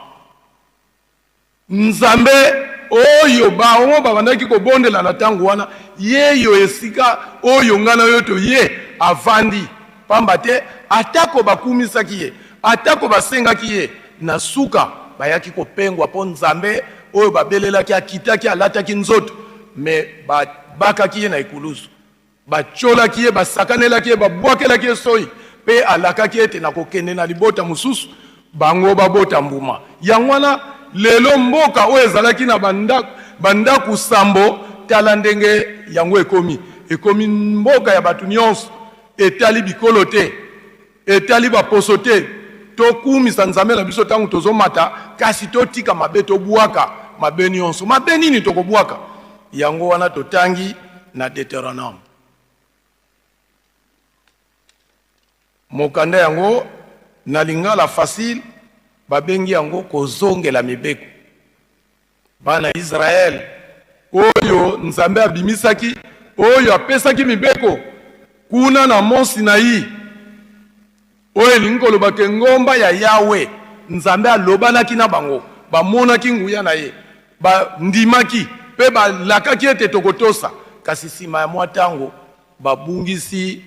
Nzambe oyo bango babandaki kobondela na ntango wana, yeyo esika oyo ngai na yo toye avandi, pamba te atako bakumisaki ye, atako basengaki ye, na suka bayaki kopengwa, mpo Nzambe oyo babelelaki akitaki, alataki nzoto, me babakaki ye na ekulusu, batiolaki ye, basakanelaki ye, babwakelaki ye soyi, mpe alakaki ete nakokende na libota mosusu, bango babota mbuma. Yango wana lelo mboka oyo ezalaki na bandako sambo, tala ndenge yango ekomi, ekomi mboka ya bato nyonso, etali bikolo te, etali baposo te. Tokumisa Nzambe na biso ntango tozomata, kasi totika mabe, tobwaka mabe nyonso. Mabe nini tokobwaka? Yango wana totangi na Deuteronome. Mokanda yango na lingala facile babengi yango kozongela mibeko. Bana Israel oyo Nzambe abimisaki, oyo apesaki mibeko kuna na Mont Sinaï, oyo elingi koloba ke ngomba ya Yawe, Nzambe alobanaki na bango, bamonaki nguya na ye, bandimaki mpe balakaki ete tokotosa. Kasi nsima ya mwa ntango babungisi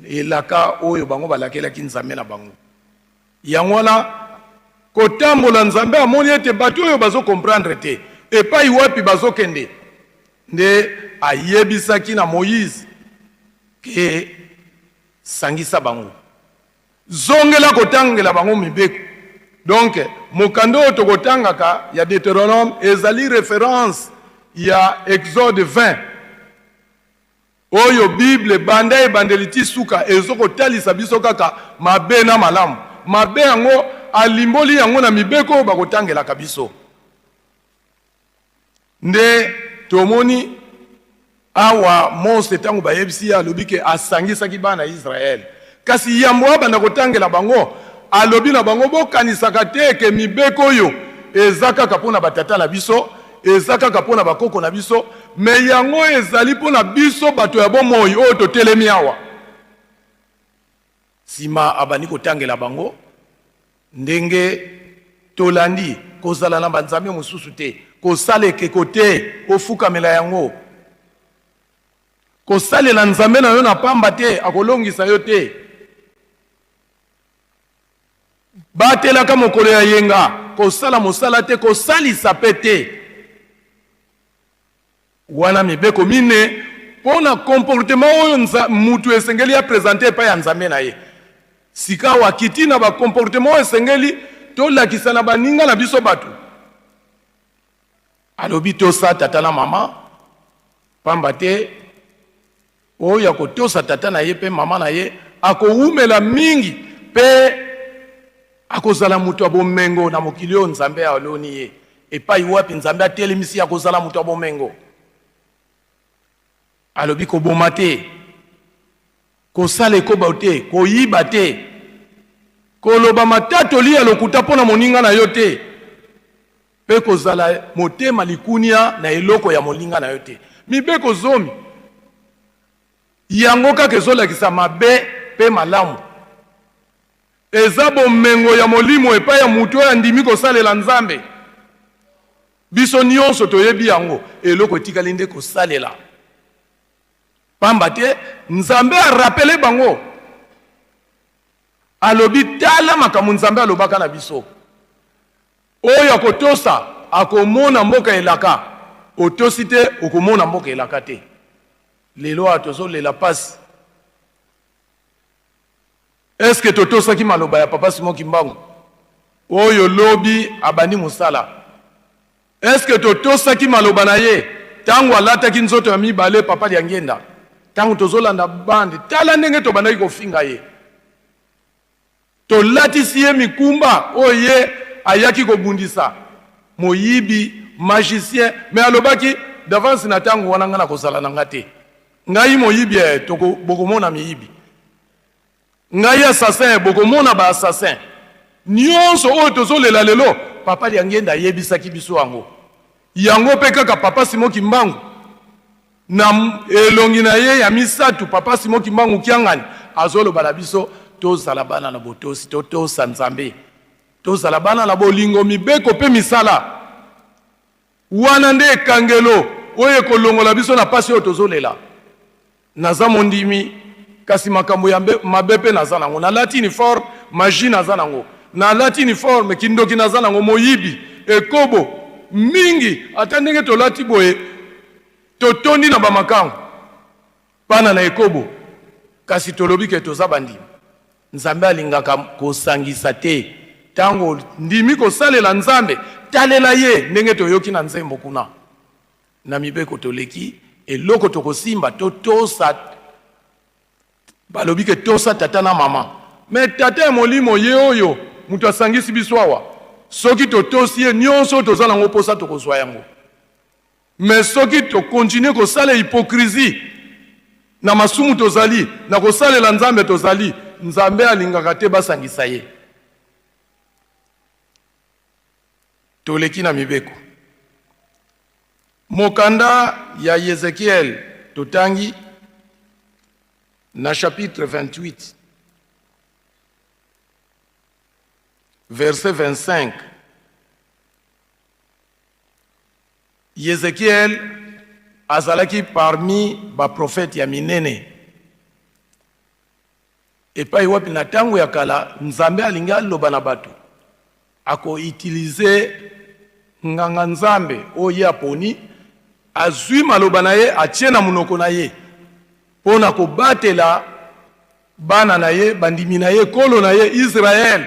elaka oyo bango balakelaki Nzambe na bango. Yango wana kotambola, Nzambe amoni ete bato oyo bazo comprendre te epai wapi bazokende, nde ayebisaki na Moïse ke sangisa bango. Zongela kotangela bango mibeko. Donc mokanda oyo tokotangaka ya Deuteronome ezali reference ya Exode 20 oyo Bible banda ebandeli ti suka ezo kotalisa biso kaka mabe na malamu. Mabe yango alimboli yango na mibeko oyo bakotangelaka biso. Nde tomoni awa Mose ntango bayebisi ye alobi ke asangisaki bana ya Israele, kasi yambo abanda kotangela bango alobi na bango, bokanisaka te ke mibeko oyo eza kaka mpo na batata na biso, eza kaka mpo na bakoko na biso, me yango ezali mpo na biso bato ya bomoi oyo totelemi awa. Sima abandi kotangela bango ndenge tolandi, kozala na banzambe mosusu te, kosala ekeko te, ofukamela yango, kosalela nzambe na yo na pamba te, akolongisa yo te. Batelaka mokolo ya yenga, kosala mosala te, kosalisa pe te. Wana mibeko mine mpo na comportement oyo mutu esengeli a presenter epai ya Nzambe na ye. Sikawa akiti na ba comportement oyo esengeli tolakisa na baninga na biso bato. Alobi tosa tata na mama, pamba te oyo akotosa tata na ye mpe mama na ye akowumela mingi mpe akozala moto ya bomengo na mokili oyo Nzambe aloni ye. Epai wapi Nzambe atelemisi ye akozala moto ya bomengo. Alobi koboma te, kosala ekobo te, koyiba te, koloba matatoli ya lokuta mpo na moninga na yo te, mpe kozala motema likunia na eloko ya moninga na yo te. Mibeko zomi yango kaka ezolakisa mabe mpe malamu. Eza bomengo ya molimo epai ya moto oyo andimi kosalela Nzambe. Biso nyonso toyebi yango, eloko etikali nde kosalela. Pamba te Nzambe arapele bango, alobi tala makambo Nzambe alobaka na biso. Oyo akotosa akomona mboka elaka, otosi te okomona mboka elaka te. Lelo awa tozolela pasi. Est-ce que totosaki maloba ya Papa Simon Kimbangu oyo lobi abandi mosala? Est-ce que totosaki maloba na ye tango alataki nzoto ya mibale Papa Diangienda? Tango tozolanda bande, tala ndenge tobandaki kofinga ye. Tolatisi ye mikumba oyo ye ayaki kobundisa moyibi, magicien, mais alobaki d'avance na tango wana nga nakozala na nga te. Ngai moyibi eh, toko bokomona miyibi. Ngai assassin eh, bokomona ba assassin. Nionso oyo tozolela lelo, Papa Diangienda ayebisaki biso yango. Yango pe kaka Papa Simon Kimbangu na elongi na ye ya misatu, Papa Simon Kimbangu Kiangani azoloba na biso tozala bana na botosi, totosa Nzambe, tozala bana na bolingo, mibeko pe misala. Wana nde ekangelo oyo ekolongola biso na pasi oyo tozolela. Naza mondimi kasi makambo ya mabe pe naza nango. Nalati uniforme, magie naza nango. Nalati uniforme, kindoki naza nango, moyibi, ekobo, mingi. Ata ndenge tolati boye, totondi na ba makangu, bana na ekobo, kasi tolobi ke toza bandimi. Nzambe alingaka kosangisa te. Tango ondimi kosalela Nzambe, talela ye ndenge toyoki na nzembo kuna. Na mibeko toleki, eloko tokosimba totosa, balobi ke tosa tata na mama. Mais tata ya molimo ye oyo moto asangisi biso awa, soki totosi ye nionso oyo toza nango posa tokozua yango. Mais soki to continuer kosala hypocrisie na masumu tozali, na kosalela Nzambe tozali, Nzambe alingaka te basangisa ye. Toleki na mibeko. Mokanda ya Yezekiel totangi na chapitre 28 verset 25. Yezekiel azalaki parmi ba prophètes ya minene epai wapi na tango ya kala Nzambe alingi aloba na bato, ako utiliser nganga Nzambe oyo ye aponi, azui maloba na ye atie na monoko na ye mpo na kobatela. Bana na ye, bandimi na ye, ekolo na ye, Israel,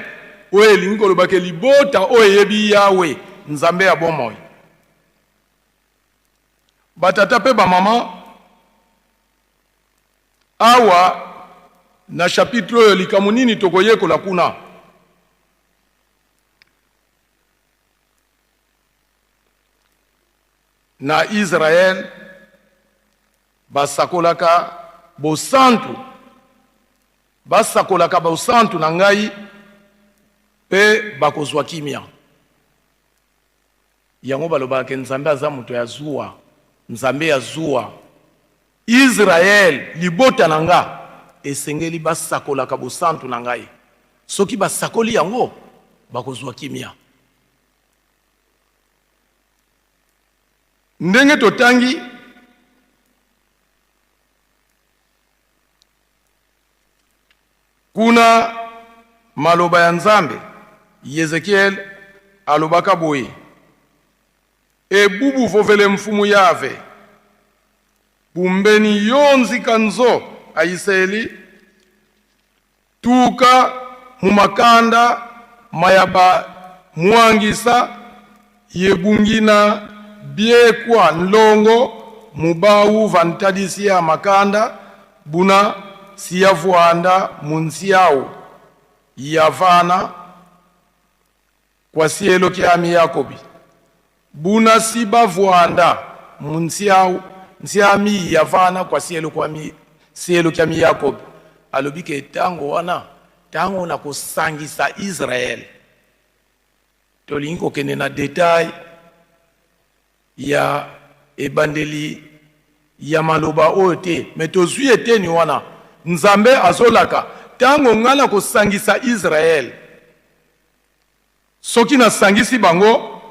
oyo elingi koloba ke libota oyo eyebi Yawe, Nzambe ya bomoi. Batata mpe bamama, awa na chapitre oyo, likambo nini tokoyekola kuna? Na Israel, basakolaka bosantu, basakolaka bosantu na ngai mpe bakozwa kimia. Yango balobaka ke Nzambe aza moto ya zuwa, Nzambe ya zuwa. Israel, libota na nga, esengeli basakolaka bosantu na ngai. Soki basakoli yango, bakozwa kimia. Ndenge totangi, kuna maloba ya Nzambe, Yezekiele alobaka boye, Ebubu vovele mfumu Yave, bumbeni yo nzika nzo Aiseli, Tuka mu makanda maya ba muangisa yebungina biekwa nlongo mubau va ntadisia makanda buna siyavuanda mu nsiau ya vana kwa sielo kiami Yakobi buna si bavuanda mu nsiau nsiami ya vana kwa sielo kwami sielo kiami Yakobi. Alobi ke tango wana, tango na kosangisa Israel, tolingi kokende na detail ya ebandeli ya maloba oyo te, me tozwi eteni wana. Nzambe azolaka tango ngai na kosangisa Israel, soki nasangisi bango,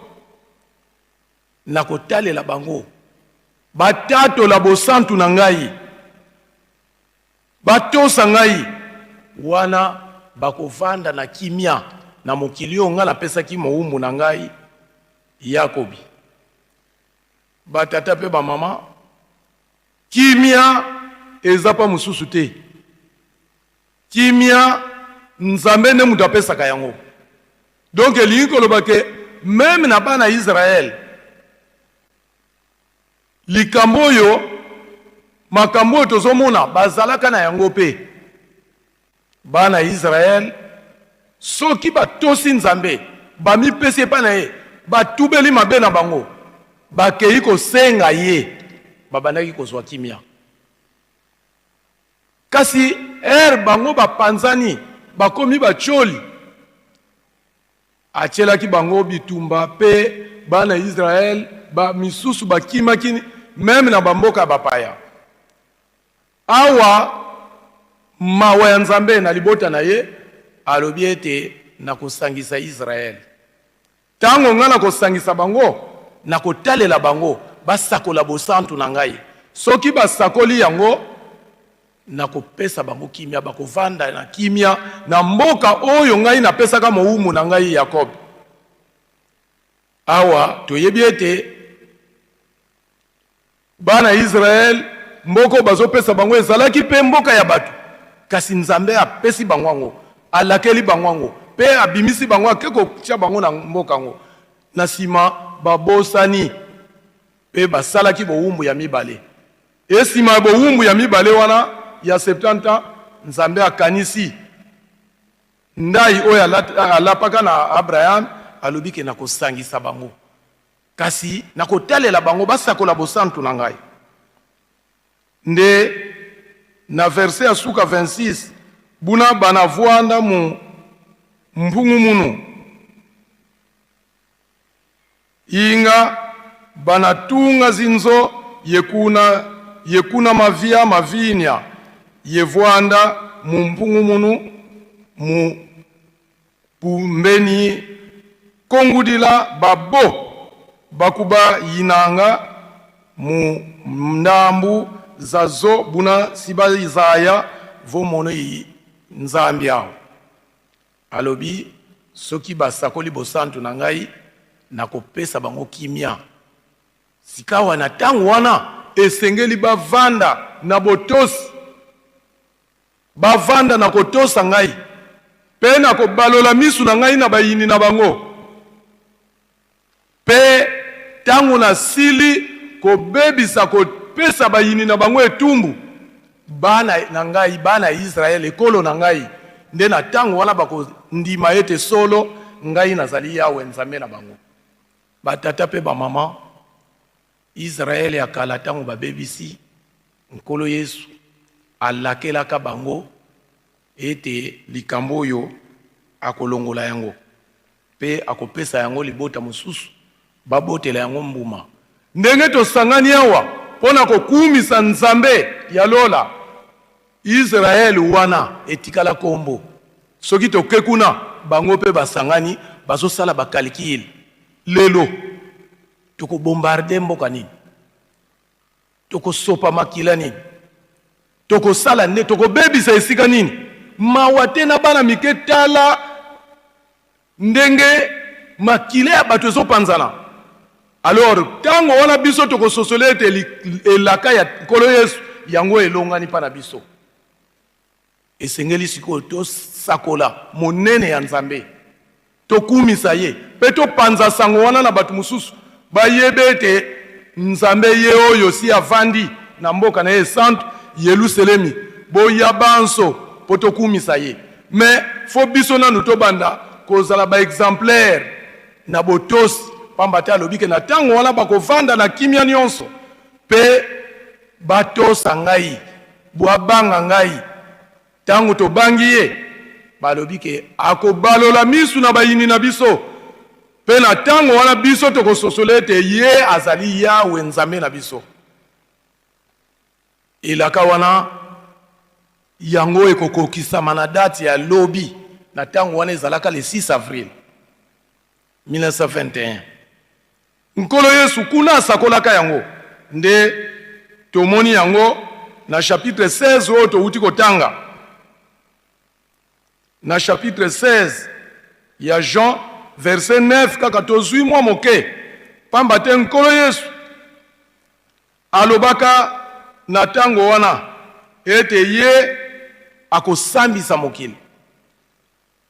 nakotalela bango batatola bosantu na ngai, batosa ngai, wana bakovanda na kimia na mokili oyo ngai napesaki mowumbu na ngai Yakobi. Batata mpe bamama, kimia eza pa mosusu te. Kimia, Nzambe nde moto apesaka yango. Donc elingi koloba ke meme na bana Israël, likambo oyo, makambo oyo tozomona bazalaka na yango mpe. Bana Israël soki batosi Nzambe, bamipesi epai na ye, batubeli mabe na bango, bakei kosenga ye, babandaki kozwa kimia. Kasi heure bango bapanzani, bakomi batioli, atielaki bango bitumba pe bana Israël ba misusu bakimaki meme na bamboka ya bapaya. Awa mawa ya Nzambe na libota na ye, alobi ete nakosangisa Israël. Tango ngai nakosangisa bango, nakotalela bango basakola bosantu na ngai. Soki basakoli yango, nakopesa bango kimia, bakovanda na kimia na mboka oyo ngai napesaka mowumbu na ngai Yakob. Awa toyebi ete Bana ya Israel, mboka oyo bazopesa bango ezalaki mpe mboka ya bato, kasi Nzambe apesi bango yango, alakeli bango yango, mpe abimisi bango, ake kotia bango na mboka yango. Na nsima babosani mpe basalaki bowumbu ya mibale. Esima ya bowumbu ya mibale wana ya 70 ans, Nzambe akanisi ndai oyo alapaka na Abraham, alobi ke nakosangisa bango. Kasi nakotalela bango basakola bosantu na ngai. Nde na verse ya suka 26, buna bana vuanda mu mpungu munu, inga bana tunga zinzo yekuna yekuna mavia mavinya yevuanda mu mpungu munu mu Pumbeni kongudila babo bakuba yinanga mu ndambu za zo buna siba zaya vomono iyi Nzambi awo. Alobi, Soki basakoli bosantu na ngai, nakopesa bango kimia. Sikawa na tango wana, esengeli bavanda na botosi. Bavanda na kotosa ngai, mpe nakobalola miso na ngai na bayini na bango. Mpe ntango nasili kobebisa, kopesa bayini na bango etumbu, bana na ngai, bana ya Yisraele, ekolo na ngai, nde na ntango wana bakondima ete solo ngai nazali Yawe Nzambe na bango. Batata mpe bamama, Yisraele ya kala, ntango babebisi, Nkolo Yesu alakelaka bango ete likambo oyo akolongola yango mpe akopesa yango libota mosusu babotela yango mbuma. Ndenge tosangani awa mpo na kokumisa Nzambe ya lola, Israel wana etikala kombo. Soki toke kuna, bango mpe basangani, bazosala ba calcul. Lelo toko bombarder mboka nini? Tokosopa makila nini? Tokosala nde tokobebisa esika nini? Mawa te na bana mike, tala ndenge makila ya bato ezopanzana. Alors ntango wana biso tokososola ete elaka ya Nkolo Yesu yango elongani mpa na biso. Esengeli sikoyo tosakola monene ya Nzambe, tokumisa ye mpe topanza sango wana na bato mosusu bayeba ete Nzambe ye oyo si avandi na mboka na ye esantu, Yeluselemi. Boya banso mpo tokumisa ye. Mais faut biso nanu tobanda kozala ba exemplaires na botosi, pamba te alobi ke na tango wana bakovanda na kimia nionso mpe batosa ngai, bwabanga ngai. Tango tobangi ye, balobi ke akobalola misu na bayini na biso, mpe na tango wana biso tokososola ete ye azali Yawe Nzambe na biso. Elaka wana yango ekokokisama na date ya lobi, na tango wana ezalaka le 6 avril 1921. Nkolo Yesu kuna asakolaka yango, nde tomoni yango na chapitre 16 oyo towuti kotanga. Na chapitre 16 ya Jean verset 9 kaka tozwi mwa moke, pamba te Nkolo Yesu Alobaka na tango wana ete ye akosambisa mokili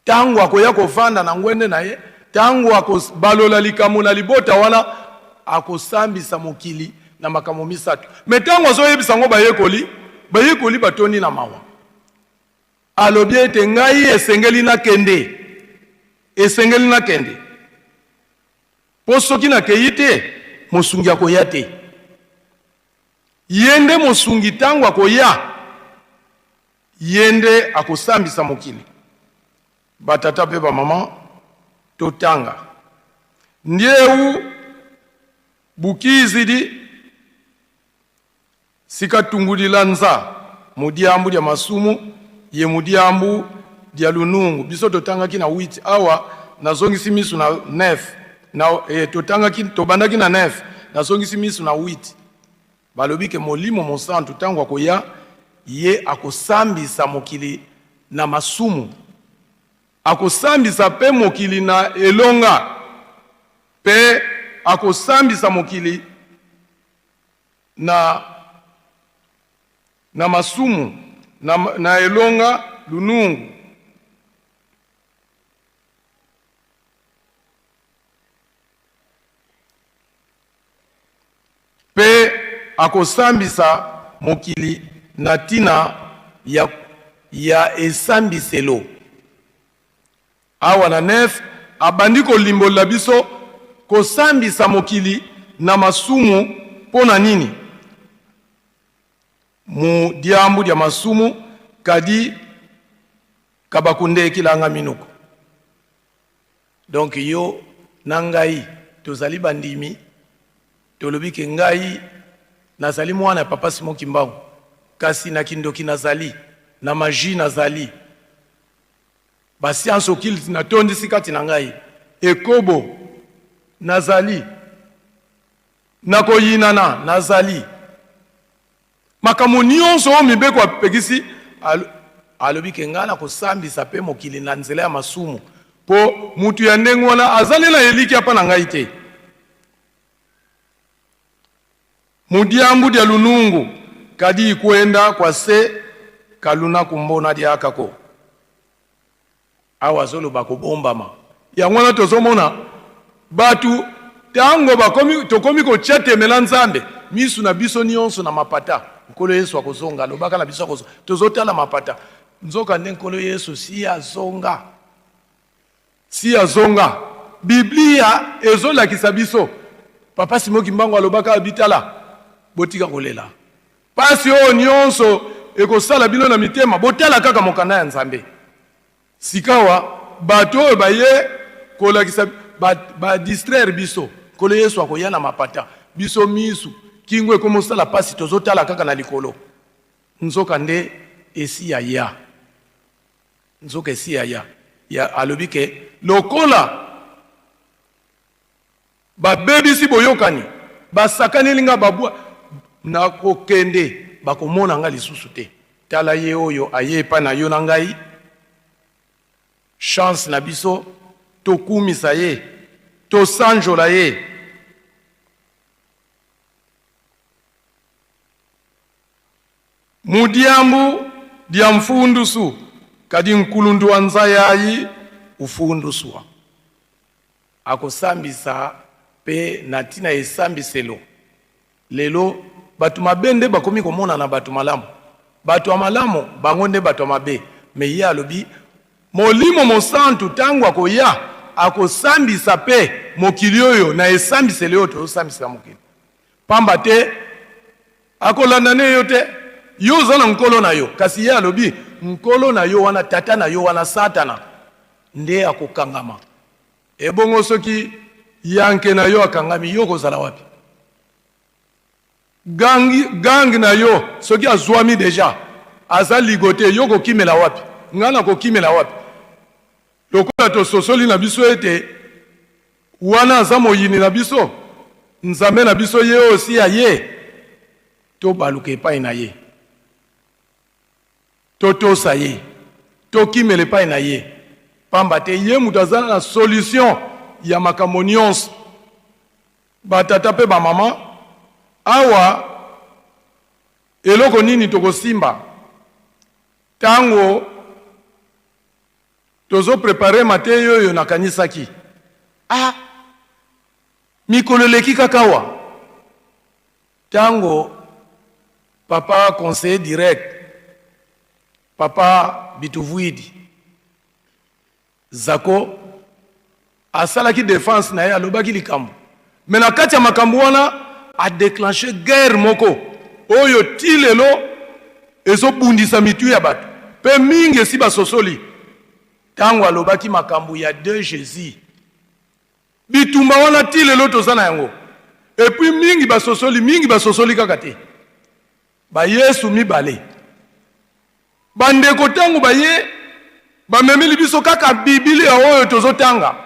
tango akoya kovanda na ngwende na ye, tango akobalola likambo na libota wana, akosambisa mokili na makambo misatu. Mais tango azoyebisa yango bayekoli, bayekoli batondi na mawa. Alobi ete ngai esengeli nakende, esengeli nakende. Mpo soki nakei te, mosungi akoya te. Ye nde mosungi ntango akoya, ye nde akosambisa mokili. Batata mpe bamama, totanga ndieu bukizidi Sika tungudila nza mu diambu dia masumu ye mu diambu dia lunungu. Biso totangaki na 8 awa nazongisi misu na 9 na eh, totangaki tobandaki na 9 nazongisi misu na 8. Balobi ke Molimo Mosantu tango akoya ye akosambisa mokili na masumu, akosambisa pe mokili na elonga, pe akosambisa mokili na na masumu na, na elonga lunungu. Mpe akosambisa mokili na ntina ya, ya esambiselo. Awa na nef, abandi kolimbolela biso kosambisa mokili na masumu mpo na nini. Mu diambu dia masumu kadi kabakundekilanga minuku. Donc yo na ngai tozali bandimi, tolobi ke ngai nazali mwana ya papa Simon Kimbangu, kasi na kindoki nazali, na magie nazali, Ba sciences occultes natondisi kati na ngai, ekobo nazali, na koyinana nazali, makambo nionso oyo mibeko apekisi. Alobi ke ngai nakosambisa pe mokili na nzela ya masumu, po mutu ya ndenge wana azali na elikya pa na ngai te. Mu diambu dia lunungu kadiyi kuenda kua se. Kaluna kumbona diakako. Awa azoloba kobombama. Yango wana tozomona bato ntango bakomi tokomi kotia temela Nzambe, misu na biso nyonso na mapata. Nkolo Yesu akozonga, alobaka na biso akozonga. Tozotala mapata. Nzoka nde Nkolo Yesu si azonga. Si azonga. Biblia ezolakisa biso. Papa Simon Kimbangu alobaka bitala, botika kolela. Pasi oyo nyonso ekosala bino na mitema, botala kaka mokanda ya Nzambe. Sikawa bato oyo baye kolakisa ba, ba distraire biso, Nkolo Yesu akoya na mapata, biso misu kingo ekomosala pasi, tozotala kaka na likolo, nzoka nde esi ya ya, nzoka esi ya ya ya. Alobi ke lokola Babebisi boyokani, basakaneli nga babwa, nakokende bakomona nga lisusu te. Tala ye oyo aye epai na yo na ngai, chance na biso tokumisa ye, tosanjola ye. Mu diambu dia mfundusu, kadi nkulundu wa nzayayi ufundusua. Akosambisa pe na ntina ya esambiselo. Lelo, bato mabe nde bakomi komonana bato malamu. Bato ya malamu, bango nde bato ya mabe. Mais ye alobi, Molimo Mosantu, tango akoya, akosambisa pe mokili oyo na esambiselo oyo tozosambisela mokili. Pamba te, akolanda ne yo te. Yo oza na nkolo na yo, kasi ye alobi, nkolo na yo wana, tata na yo wana, Satana, nde akokangama. Ebongo soki yanke na yo akangami, yo okozala wapi? Gang, gang na yo soki azwami deja, aza ligote, yo okokimela wapi? Ngai nakokimela wapi? Lokola tososoli na biso ete wana aza moyini na biso, Nzambe na biso ye oyo si aye, tobaluka epai na ye. Totosa ye, tokimela epai na ye, pamba te ye moto aza na solution ya makambo nyonso. Ba tata pe ba mama, awa eloko nini tokosimba tango tozo preparer mateya oyo? Nakanisaki, ah, mikolo eleki kaka awa Tango papa conseiller direct papa Bituvuidi Zako asalaki defense na ye, alobaki likambo mais na kati ya makambo wana a declencher guerre moko oyo ti lelo ezobundisa mitu ya bato pe mingi esi basosoli. Tango alobaki makambo ya de Jesus, Bitumba wana ti lelo toza na yango et puis mingi basosoli, mingi basosoli kaka te. Ba Yesu mibale. Ba ndeko tango baye bamemeli biso kaka Biblia oyo tozotanga.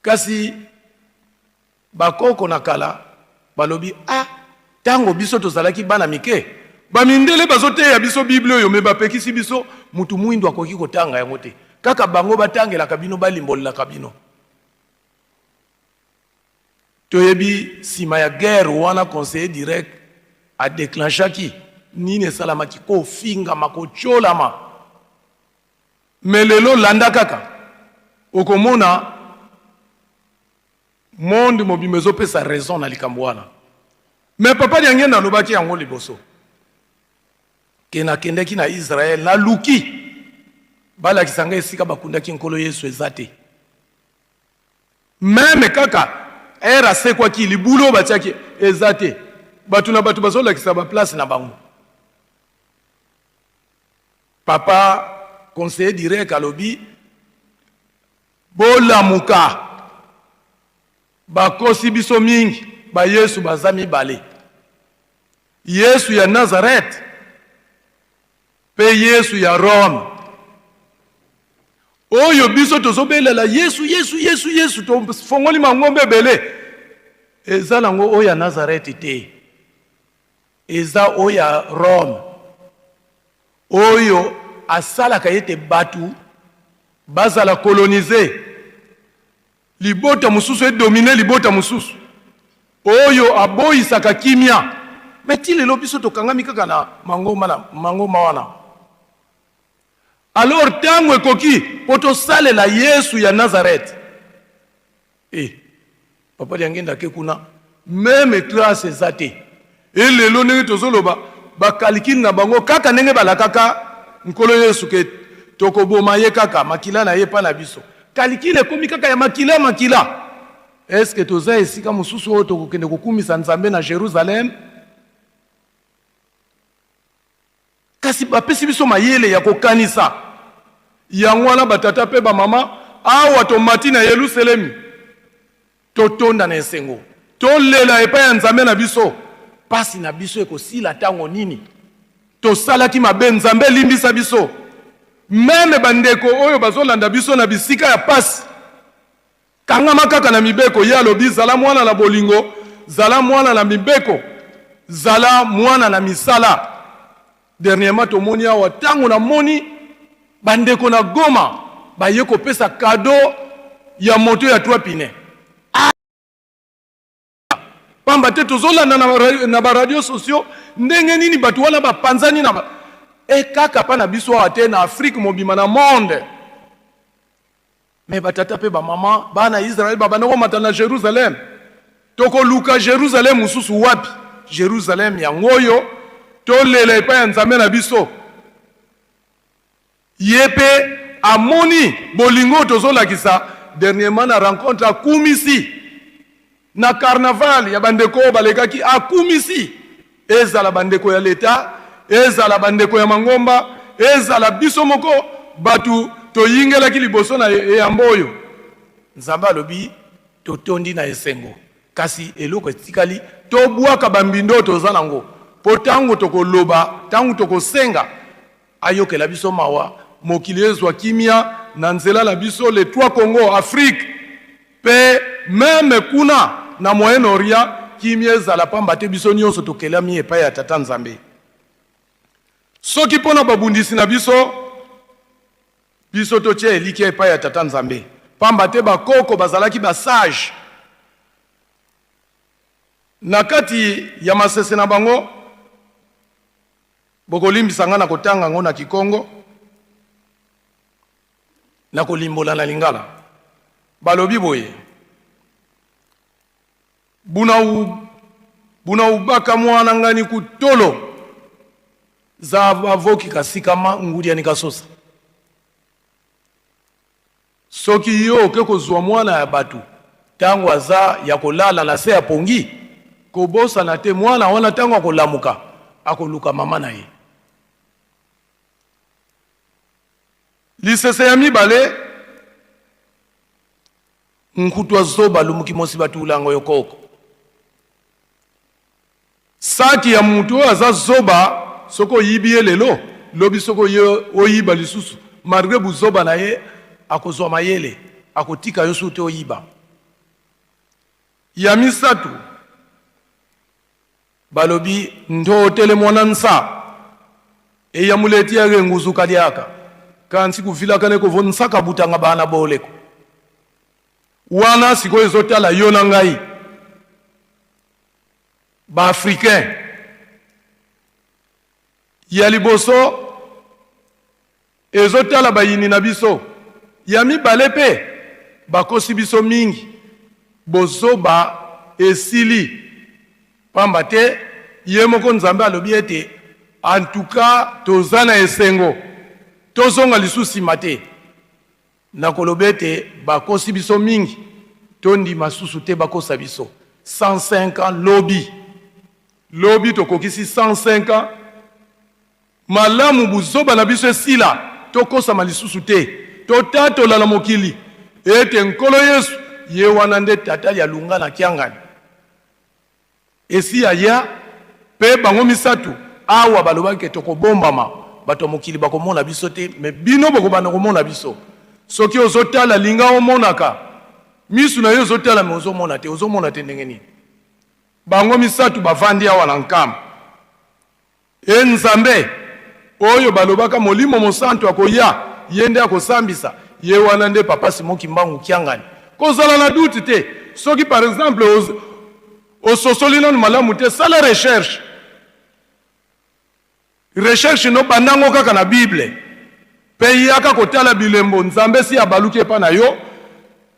Kasi bakoko na kala balobi, ah, tango biso tozalaki bana mike, ba mindele bazoteya biso Bible oyo mais bapekisi biso, mutu muindu akoki kotanga yango te. Kaka bango batangelaka bino, balimbolelaka bino. Toyebi sima ya guerre wana conseiller direct a declenchaki nini esalamaki, kofingama, kotiolama. Mais lelo landa kaka okomona monde mobimba ezopesa raison na likambo wana. Mais papa Diangienda alobaki yango liboso ke nakendaki na Israël, naluki balakisa ngai esika bakundaki Nkolo Yesu, eza te. Meme kaka ere asekwaki, libulu oyo batiaki eza te. Bato na bato bazolakisa ba place na bango. Papa conseiller direct alobi bolamuka, bakosi biso mingi, ba Yesu baza mibale, Yesu ya Nazareth pe Yesu ya Rome. Oyo biso tozobelela Yesu, Yesu, Yesu, Yesu, tofongoli mangomba ebele, eza nango oyo ya Nazareth te, eza oyo ya Rome, oyo asalaka ete batu bazala colonise, libota mosusu edomine libota mosusu, oyo aboyisaka kimia. Mais ti lelo biso tokangami kaka na mangomba na mangomba wana. Alors ntango ekoki mpo tosalela Yesu ya Nazareth. Eh, papa Diangenda ake kuna meme trace eza te. E lelo ndenge tozoloba bakalikile na bango kaka ndenge balakaka Nkolo Yesu ke tokoboma ye kaka makila na ye epa na biso. Kalikile ekomi kaka ya makila makila. Est-ce que toza esika mosusu oyo tokokende kokumisa Nzambe na Jerusalem? Kasi bapesi biso mayele ya kokanisa. Yango wana batata mpe bamama, awa tomati na Yelusalemi, totonda na esengo, tolela epai ya Nzambe na biso. Pasi na biso ekosila ntango nini? Tosalaki mabe, Nzambe limbisa biso. Meme bandeko oyo bazolanda biso na bisika ya pasi, kangama kaka na mibeko. Ye alobi, zala mwana na bolingo, zala mwana na mibeko, zala mwana na misala. Dernièrement tomoni awa, ntango namoni bandeko na Goma baye kopesa cadeau ya moto ya trois pneus. Pamba te tozolanda na ba radio sociaux ndenge nini bato wana bapanzani na ba e kaka pa na biso awa te, na Afrique mobima, na monde. Me batata mpe bamama, bana ya Israel babanda komata na Jerusalem. Tokoluka Jerusalem mosusu wapi? Jerusalem yango oyo, tolela epai ya Nzambe na biso. Ye pe amoni bolingo oyo tozolakisa. Dernièrement na rencontre akumisi na carnaval ya bandeko oyo balekaki, akumisi ezala bandeko ya leta, ezala bandeko ya mangomba, ezala biso moko bato toyingelaki liboso na eyambo oyo. Nzambe alobi totondi na esengo, kasi eloko etikali tobwaka bambindo oyo toza nango, mpo ntango tokoloba, ntango tokosenga ayokela biso mawa, mokili ezwa kimia na nzela na biso, les trois Congo, Afrique pe meme kuna na Moyen Orient kimia ezala, pamba te biso nionso tokelami epai ya Tata Nzambe. Soki mpo na babundisi na biso, biso totia elikya epai ya Tata Nzambe, pamba te bakoko bazalaki ba sage na kati ya masese na bango. Bokolimbisa nga na kotanga yango na kikongo, na kolimbola na lingala. Balobi boye, Buna buna ubaka mwana ngani kutolo za bavoki kasikama ngudia ni kasosa. Soki yo oke kozua mwana ya batu tango aza ya kolala na se ya pongi, kobosana te mwana wana tango akolamuka akoluka mama na ye. Lisese ya mibale, Nkutu azoba lumuki mosi batulango yo koko. Saki ya mutu oyo aza zoba soki oyibi ye lelo lobi soki oye oyiba lisusu malgre buzoba na ye akozua mayele akotika yo su te oyiba. Ya misatu balobi ntotele mwana nsa eyamuleti ya renguzu kaliaka kansi kuvilaka ne kovo nsa kabutanga bana boleko wana sikoyo ezotala yo na ngai. Ba africains ya liboso ezotala bayini na biso, ya mibale pe bakosi biso mingi, bozoba esili pamba te ye moko Nzambe alobi ete en tout cas toza na esengo tozonga lisusu sima te. Nakoloba ete bakosi biso mingi, tondima susu te bakosa biso. 105 ans lobi, lobi tokokisi 105 ans, malamu buzoba na biso esila, tokosama lisusu te, totatola na mokili ete Nkolo Yesu ye wana nde Tata ya Lunga na Kiangani. Esi aya, pe bango misatu awa balobaki ke tokobombama, bato ya mokili bakomona biso te, mais bino bokobanda komona biso. Soki ozotala, linga omonaka. Misu na yo ezotala mais ozomona te, ozomona te ndenge nini? Bango misatu bavandi awa na Nkamba. E Nzambe, oyo balobaka Molimo Mosantu akoya, ye nde akosambisa, ye wana nde Papa Simon Kimbangu Kiangani. Kozala na doute te, soki par exemple ososoli nanu malamu te, sala recherche. Recherche no banda yango kaka na Bible. Mpe yaka kotala bilembo Nzambe si abaluki epa na yo.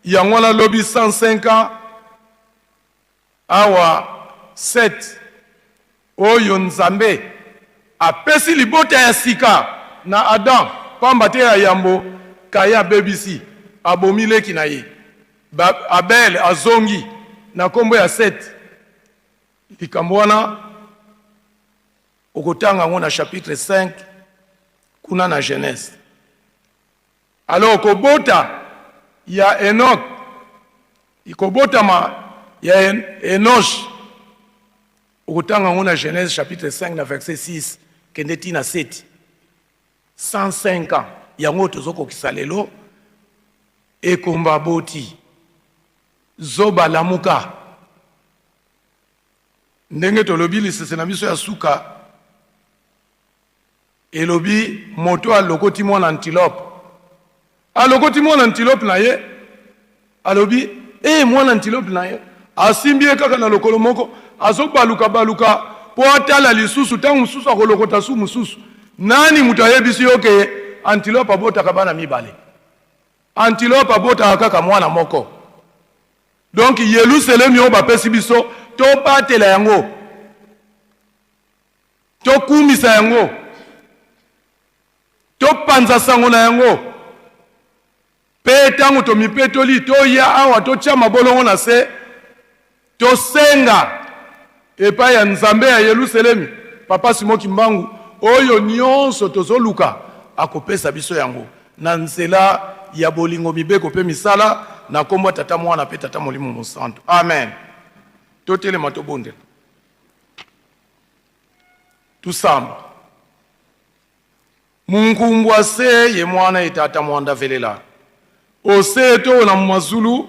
Yango wana lobi 105 ans awa 7 oyo Nzambe apesi libota ya sika na Adam, pamba te ya yambo Caïn abebisi, abomi leki na ye. Abel azongi na kombo ya Seth. Likambo wana okotanga yango na chapitre 5 kuna na Genèse. Alors kobota ya Enoch, kobotama ya Enoch, okotanga yango na Genèse chapitre 5 na verset 6 kende ti na 7. 105 ans yango tozokokisa lelo. Ekomba boti zoba lamuka. Ndenge tolobi lisese na biso ya suka elobi moto alokoti mwana antilope, alokoti mwana antilope na ye, alobi e mwana antilope na ye, asimbi ye kaka na lokolo moko, azobaluka baluka mpo atala lisusu, ntango mosusu akolokota su mosusu. Nani moto ayebisi yo ke antilope abotaka bana mibale? Antilope abotaka kaka mwana moko. Donc Yelusalemi oyo bapesi biso, tobatela yango, tokumisa yango, topanza sango na yango. Mpe ntango tomipetoli, toya awa, totia mabolongo na se, tosenga epai ya Nzambe ya Yelusalemi, Papa Simon Kimbangu, oyo nyonso tozoluka akopesa biso yango na nzela ya bolingo, mibeko mpe misala, na kombo ya Tata, Mwana mpe Tata Molimo Mosantu. Amen. Totelema, tobondela, tusamba. Munkumbwa se ye mwana ye tata mwanda velela ose to na mumazulu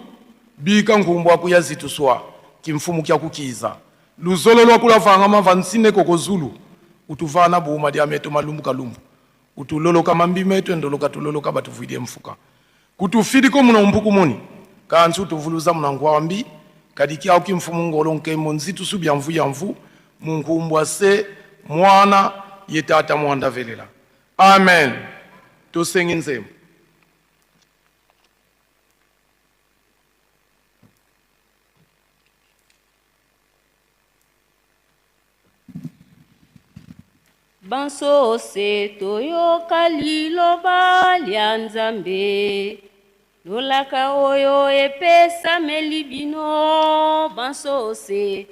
bika nkumbwa kuya zituswa kimfumu kya kukiza luzolo lwa kulavanga mava nsine koko zulu utuvana buuma dia meto malumbu kalumbu utuloloka mambi meto endoloka tuloloka batuvuidie mfuka kutufidiko muna umpuku muni kansi utuvuluza muna nkwambi kadi kyau kimfumu ngolo nkembo nzitusu bya mvu ya mvu munkumbwa se mwana ye tata mwanda velela. Amen. Tosengi nzembo. Banso se toyoka liloba lya Nzambe, lolaka oyo epesameli bino. Banso se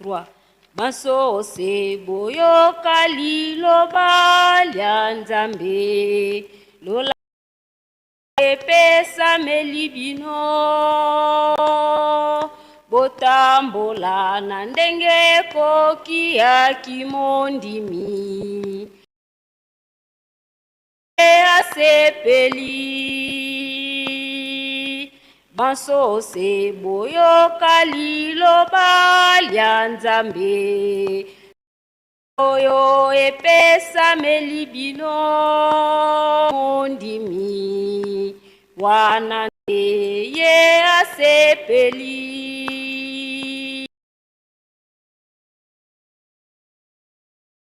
3 Banso se boyoka liloba lya Nzambe, lolaka epesameli bino. Botambola na ndenge ekoki ya kimondimi, asepeli. Banso se boyoka liloba lya Nzambe, oyo epesameli bino. Mondimi wana nde ye asepeli.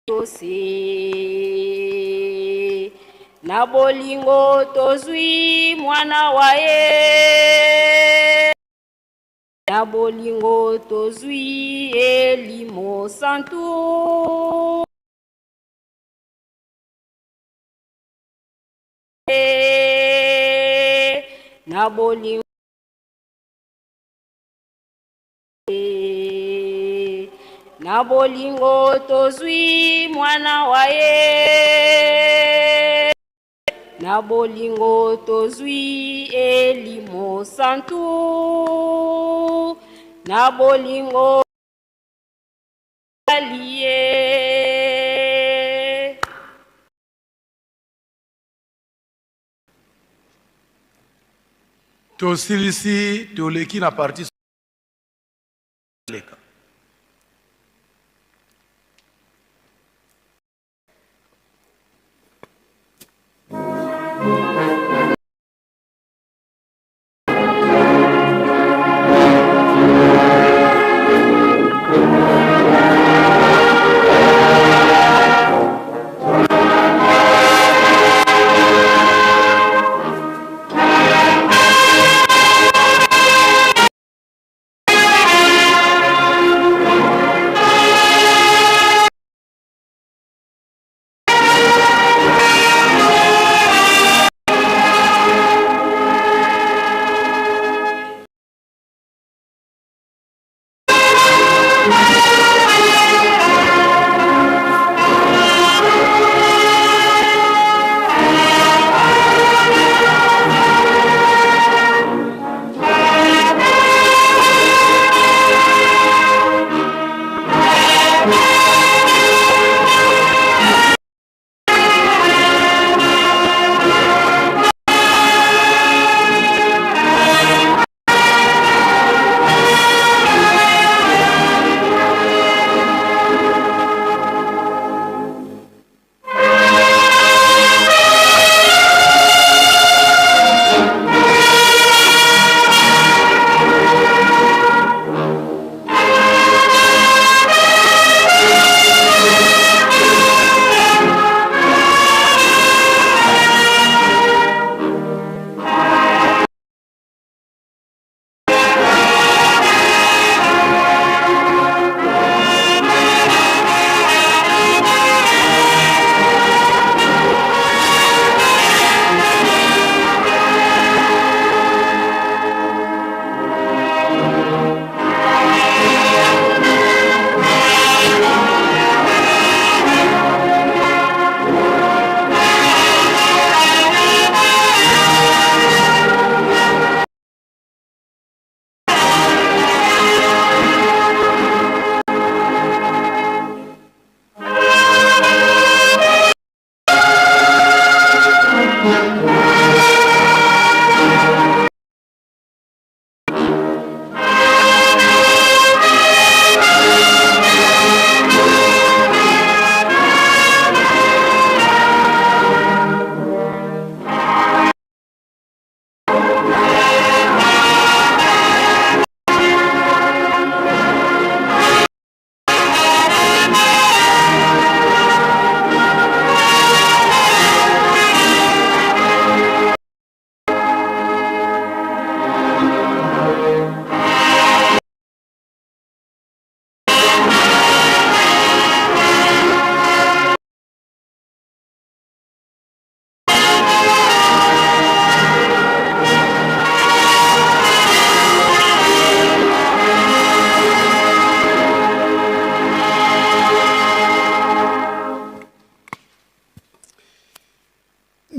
Tose na bolingo tozwi mwana wa ye, na bolingo tozwi elimo santu. Na bolingo na bolingo tozwi mwana wa ye, na bolingo tozwi elimo santu. Na bolingo liye. Tosilisi, toleki na partie leka.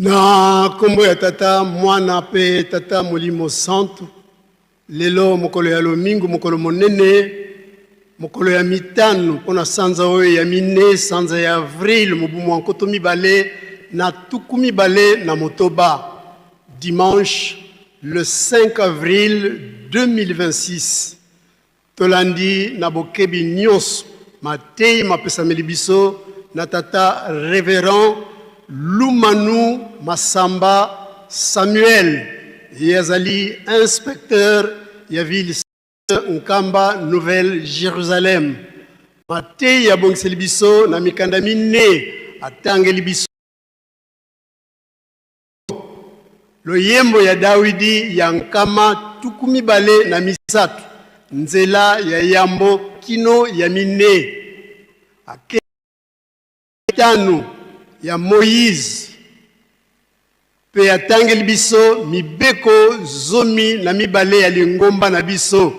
Na nkombo ya Tata, Mwana mpe Tata Molimo Santu, lelo mokolo ya lomingo, mokolo monene, mokolo ya mitano mpo na sanza oyo ya mine, sanza ya avril mobu mwa 2026, dimanche le 5 avril 2026. Tolandi na bokebi nyonso mateyi mapesameli biso na tata Reverend Lumanu Masamba Samuel, ye azali inspecteur ya ville Nkamba Nouvelle Jérusalem. Mateyi abongiseli biso na mikanda mine atangeli biso Loyembo ya Dawidi ya 23, nzela ya yambo kino ya mine. Tano ya Moïse mpe atangeli biso mibeko 12 ya lingomba na biso.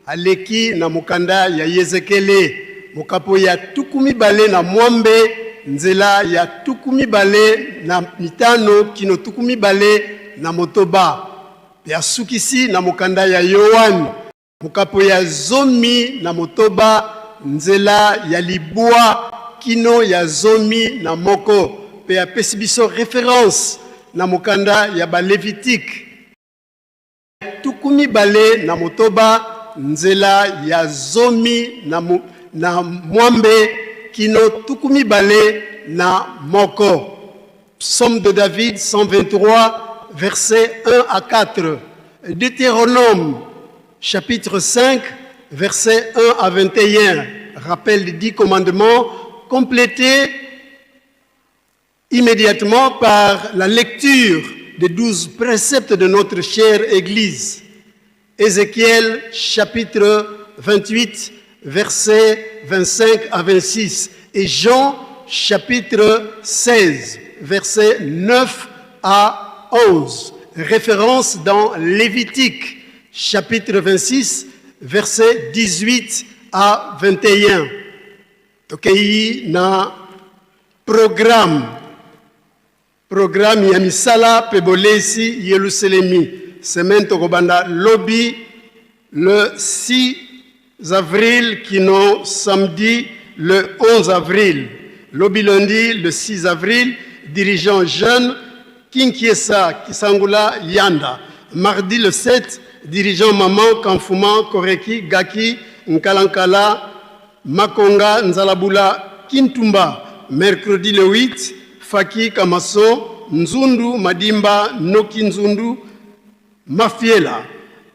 Aleki na mokanda ya Yezekele mokapo ya 28 nzela ya 25 kino 26 mpe asukisi na mokanda ya Yoane mokapo ya 16 nzela ya 9 kino ya 11 mpe apesi biso reference na mokanda ya Balevitike 26 nzela ya 18 kino 21. Psaume de David 123, versets 1 à 4. Deutéronome, chapitre 5, versets 1 à 21. Rappel des 10 commandements complétés immédiatement par la lecture des 12 préceptes de notre chère Église. Ézéchiel, chapitre 28, versets 25 à 26, et Jean, chapitre 16, versets 9 à 11. Référence dans Lévitique, chapitre 26, versets 18 à 21. Tokei na programme. Programme ya misala pe bolesi Yelusalemi. Semaine tokobanda lobi le 6 avril kino samedi le 11 avril. Lobi lundi le 6 avril, dirigeant jeune Kinkiesa Kisangula Yanda. Mardi le 7, dirigeant maman Kamfuma Koreki Gaki Nkalankala Makonga Nzalabula Kintumba. Mercredi le 8, Faki Kamaso Nzundu Madimba Noki Nzundu Mafiela.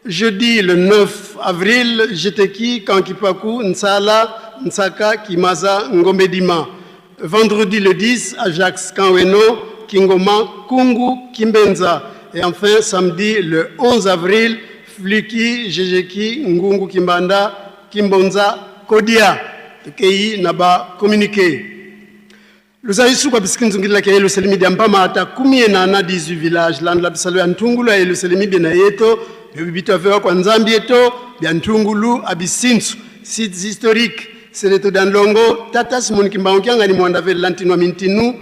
Jeudi le 9 avril, Jeteki Kankipaku Nsala Nsaka Kimaza Ngombedima. Vendredi le 10, Ajax Kanweno Kingoma Kungu Kimbenza. Et enfin samedi le 11 avril, Fluki Jejeki Ngungu Kimbanda Kimbonza Kodia. Tokei na ba communiqué. Luzali suka bisikinzungila ke Yelusalemi dia mpama ata kumi enana 18 village landa la bisalo ya ntungulu ya Yelusalemi bena yeto byobi bitu avewa kwa nzambi yeto bya ntungulu abisinsu sites historiques Seleto Danlongo tata Simon Kimbangu Kiangani mwanda vele lantinwa mintinu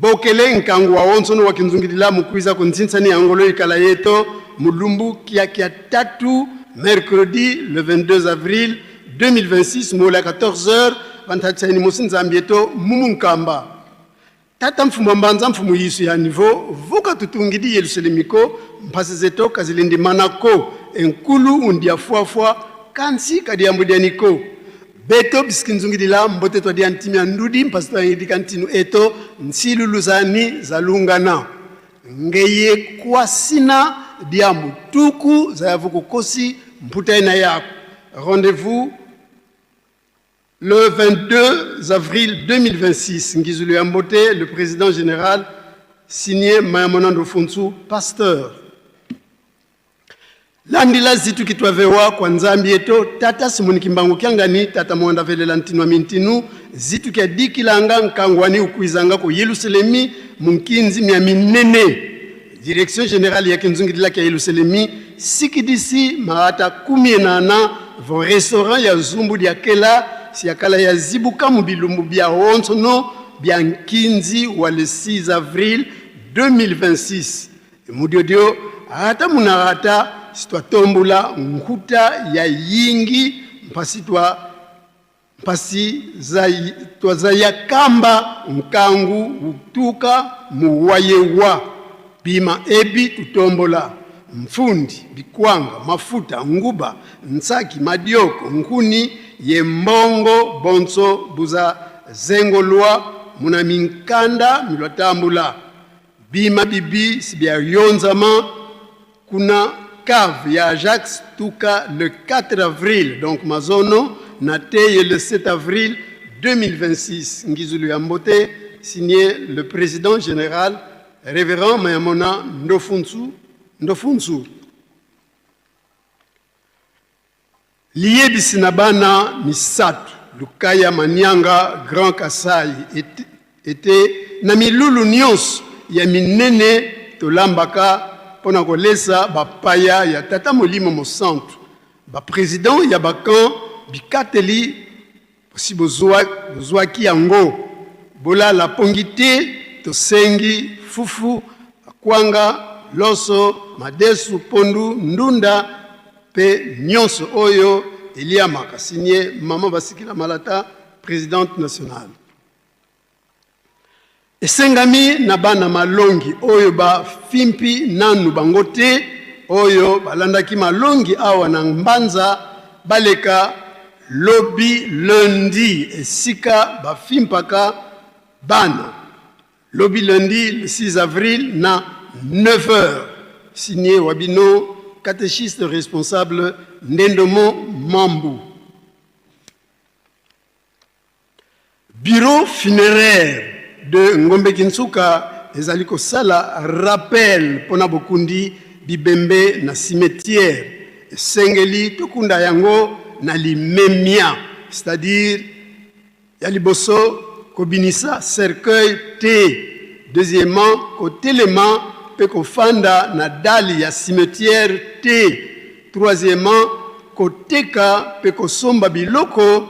bokele nkangu wa onsono wa kinzungilila mukwiza kunzinsani ya ngolo ikala yeto mulumbu kia kia tatu mercredi le 22 avril 2026 mola 14h vantatshaini musi nzambi yeto mumunkamba tata mfumu wa mbanza mfumu yisu ya niveau vuka tutungidi yelusalemiko mphasi zeto kazilindi manako enkulu undia fuafua kansi kadiambu dianiko beto bisikinzungidila mbote twa dia ntimi ya ndudi mpasi twayidika ntinu eto nsilulu zani zalungana ngeye kwasina dia mutuku zayavukukosi mputa ina yako. Rendez-vous le 22 avril 2026. Ngizulu Yambote, le président général, signé Mayamonando Fonsu, pasteur. Landila zitu kitwavewa kwa nzambi yeto tata Simoni Kimbangu Kiangani tata mwanda velela ntinwa mintinu zitu kya dikilanga nkangwani ukuizanga ku Yelusalemi munkinzi mya minene. Direction générale ya kinzungidila kya Yelusalemi sikidisi maata 18 vo restaurant ya zumbu dia kela siakala ya zibuka mu bilumbu bya onsono bya nkinzi wa le 6 avril 2026. Mudiodio ata munarata sitwatombula nkuta ya yingi mpasi twa mpasi twazayakamba nkangu utuka muwayewa bima ebi tutombola mfundi bikwanga mafuta nguba nsaki madioko nkuni yembongo bonso buza zengolwa muna minkanda milwatambula bima bibi sibyayonzama kuna cave ya Ajax tuka le 4 avril donc mazono na teye le 7 avril 2026. Ngizulu ya Mbote, signé le président général révérend Mayamona Ndofunsu Ndofunsu. Liyebisi na bana misato Lukaya Manianga Grand Kasai ete, ete na milulu nyonso ya minene tolambaka mpo na kolesa bapaya ya Tata Molimo Mosantu, bapresident ya bacamp bikateli bosi bozwaki yango. Bolala pongi te, tosengi fufu, kwanga, loso, madesu, pondu, ndunda mpe nyonso oyo eliamaka. Signé Mama Basikila Malata, présidente nationale. Esengami na bana malongi oyo bafimpi nanu bango te, oyo balandaki malongi awa na Mbanza, baleka lobi lundi esika bafimpaka bana. Lobi lundi le 6 avril na 9 heures. Signé Wabino, catéchiste responsable Ndendomo Mambu. Bureau funéraire de Ngombe Kinsuka ezali kosala rappel mpona bokundi bibembe na cimetière. Esengeli tokunda yango na limemia, c'est-à-dire ya liboso kobinisa cercueil te, deuxièmement kotelema mpe kofanda na dalle ya cimetière te, troisièmement koteka mpe kosomba biloko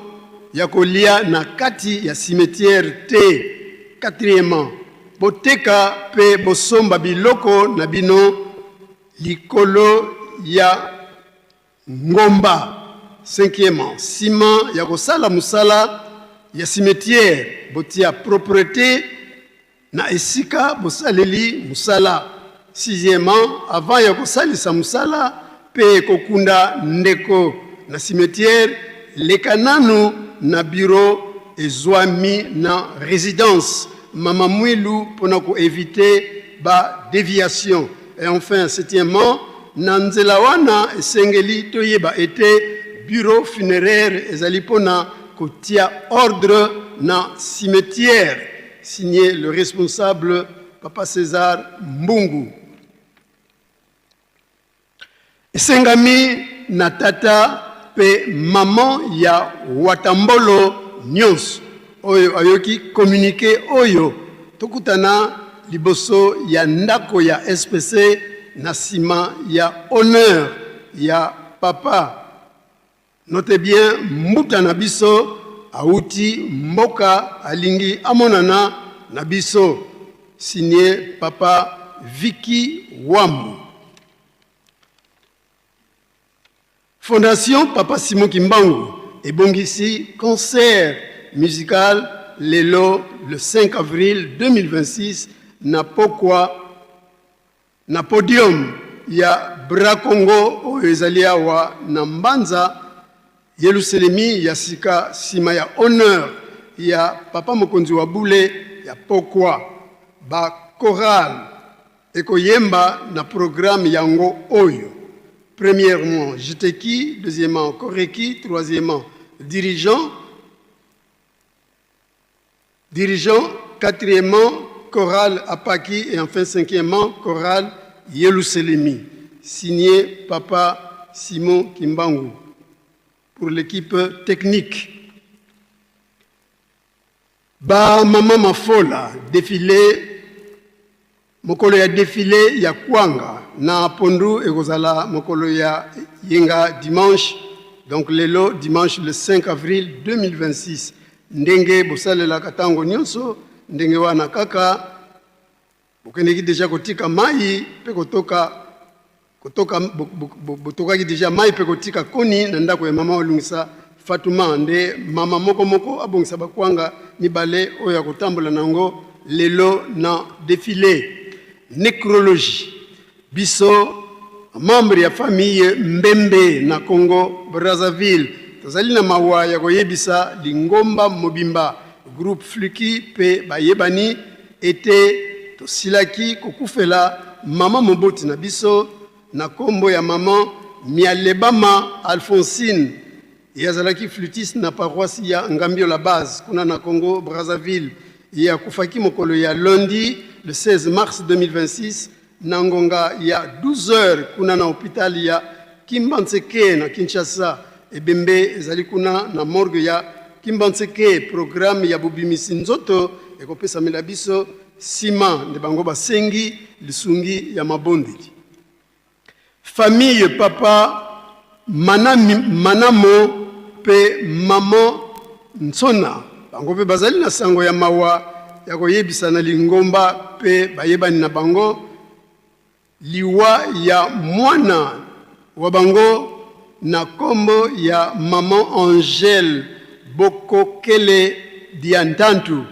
ya kolia na kati ya cimetière te, quatrièmement boteka mpe bosomba biloko na bino likolo ya ngomba, cinquièmement nsima ya kosala mosala ya cimetière botia propreté na esika bosaleli mosala, sixièmement avant ya kosalisa mosala mpe kokunda ndeko na cimetière leka nanu na bureau ezwami na résidence Mama Mwilu mpona koéviter ba déviation. Et enfin, septièmement, na nzela wana esengeli toyeba ete bureau funéraire ezali mpona kotia ordre na cimetière. Signé le responsable Papa César Mbungu. Esengami na tata mpe mama ya Watambolo nyonso oyo ayoki communiqué oyo, tokutana liboso ya ndako ya SPC na nsima ya honneur ya papa. Note bien, mbuta na biso awuti mboka, alingi amonana na biso. Signé Papa Viki Wambu. Fondation Papa Simon Kimbangu ebongisi concert musical lelo le 5 avril 2026 na pokwa na podium ya Bracongo oyo ezali awa na Mbanza Yelusalemi ya sika, nsima ya honneur ya papa mokonzi wa bule ya pokwa. Ba chorale ekoyemba na programme yango oyo: premièrement Jiteki, deuxièmement Koreki, troisièmement dirigeant, quatrièmement chorale Apaki et enfin cinquièmement chorale Yelusalemi. Signé Papa Simon Kimbangu pour l'équipe technique. Ba mama mafola défilé, mokolo ya défilé ya kwanga na pondu ekozala mokolo ya yenga dimanche, donc lelo dimanche le 5 avril 2026, ndenge bosalelaka ntango nyonso, ndenge wana kaka. Bokendeki deja kotika mai mpe kotoka kotoka botokaki deja mai mpe kotika koni na ndako ya mama Olungisa Fatuma. Nde mama moko moko abongisa bakwanga mibale oyo akotambola na yango lelo na defile. Necrologie. Biso membre ya famille Mbembe na Congo Brazzaville tozali na mawa ya koyebisa lingomba mobimba groupe Fluki mpe bayebani ete tosilaki kokufela mama moboti na biso na kombo ya mama Mialebama Alphonsine. Ye azalaki flûtiste na paroisse ya Ngambiola Base kuna na Congo Brazzaville. Ye akufaki mokolo ya lundi le 16 mars 2026 na ngonga ya 12 heures kuna na hopital ya Kimbanseke na Kinshasa. Ebembe ezali kuna na morgue ya Kimbanseke. Programme ya bobimisi nzoto ekopesamela biso sima, nde bango basengi lisungi ya mabondeli. Famille papa Manami, Manamo mpe maman Nsona bango mpe bazali na sango ya mawa ya koyebisa na lingomba mpe bayebani na bango liwa ya mwana wa bango na kombo ya maman Angèle Bokokele Diantantu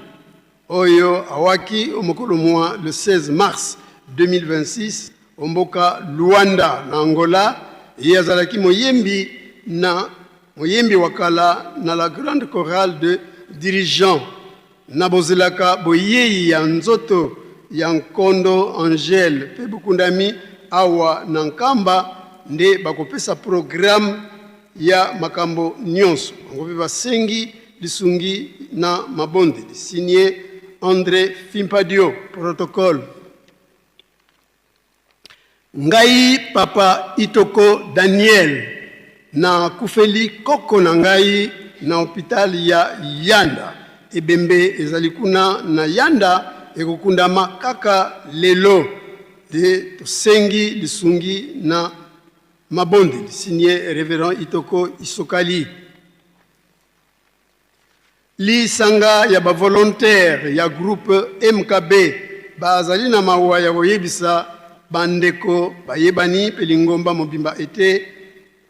oyo awaki o'mokolo mwa le 16 mars 2026 o mboka Luanda na Angola. Ye azalaki moyembi na moyembi wa kala na la grande chorale de dirigeants. Na bozelaka boyei ya nzoto ya nkondo Angèle mpe bokundami awa na Nkamba nde bakopesa programme ya makambo nionso. Bango mpe basengi lisungi na mabondeli. Signé Andre Fimpadio, protocole. Ngai Papa Itoko Daniel na kufeli koko na ngai na hopital ya Yanda. Ebembe ezali kuna na Yanda ekokundama kaka lelo. Nde tosengi lisungi na mabondeli. Signé Reverend Itoko Isokali. Lisanga ya ba volontaires ya groupe MKB bazali na mawa ya koyebisa ba ndeko, bayebani mpe lingomba mobimba ete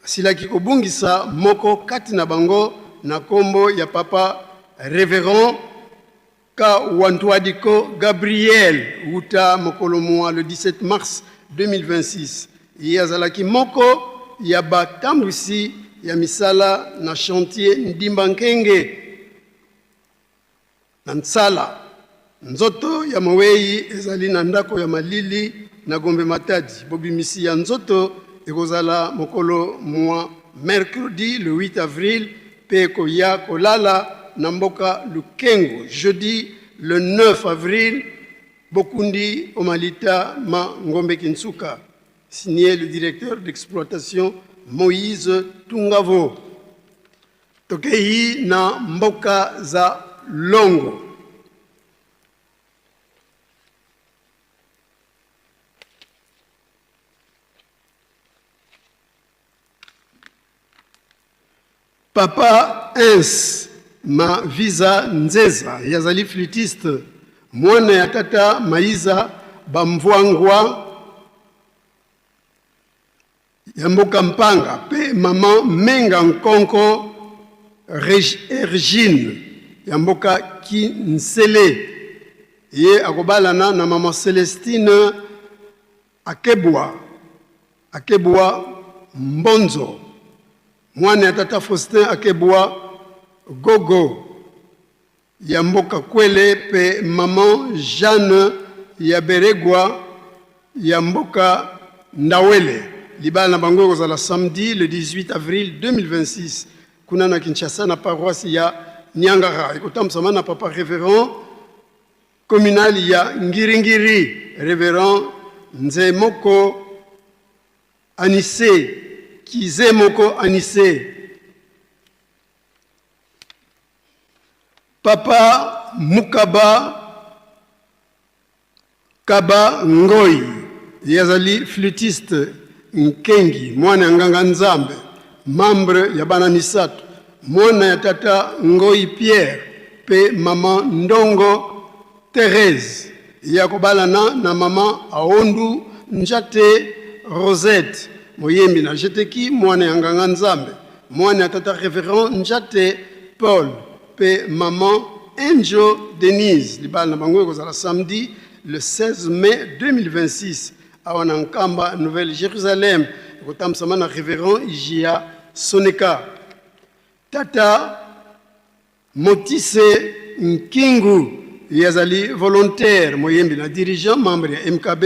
basilaki kobungisa moko kati na bango na kombo ya Papa Reverend Kawantuadiko Gabriel wuta mokolo mua le 17 mars 2026. Ye azalaki moko ya ba tambwisi ya misala na chantier Ndimba Nkenge na Nsala. Nzoto ya moweyi ezali na ndako ya malili na Gombe Matadi. Bobimisi ya nzoto ekozala mokolo mua mercredi le 8 avril mpe ekoya kolala na mboka Lukengo jeudi le 9 avril. Bokundi omalita ma Ngombe Kinsuka. Signé le directeur d'exploitation Moïse Tungavo. Tokei na mboka za Longo. Papa Ins ma visa Nzeza ye azali flûtiste, mwana ya tata Mayiza Bamvuangua ya mboka Mpanga pe maman Menga Nkonko Ergine ya mboka Kinsele. Ye akobalana na maman Celestine Akebwa, Akebwa Mbonzo, mwana ya tata Faustin Akebwa Gogo ya mboka Kwele pe maman Jeanne ya Beregwa ya mboka Ndawele. Libala na bango ekozala samedi le 18 avril 2026 kuna na Kinshasa na paroisse ya Niangara. Ekotambusama na papa reverend communal ya Ngiri-Ngiri, Reverend Nzemoko Anise, Kizemoko Anise. Papa Mukaba Kaba Ngoy, ye azali flûtiste Nkengi, mwana ya nganga Nzambe, membre ya bana misato, mwana ya tata Ngoy Pierre pe maman Ndongo Therèse. Ye akobalana na mama Aondu Njate Rosette, moyembi na Jeteki, mwana ya nganga Nzambe, mwana ya tata Reverend Njate Paul pe maman Angel Denise. Libala na bango ekozala samedi le 16 mai 2026 awa na Nkamba, Nouvelle Jérusalem. Ekotambusama na Reverend Ijia Soneka. Tata Motise Nkingu, ye azali volontaire, moyembi na dirigeant, membre ya MKB,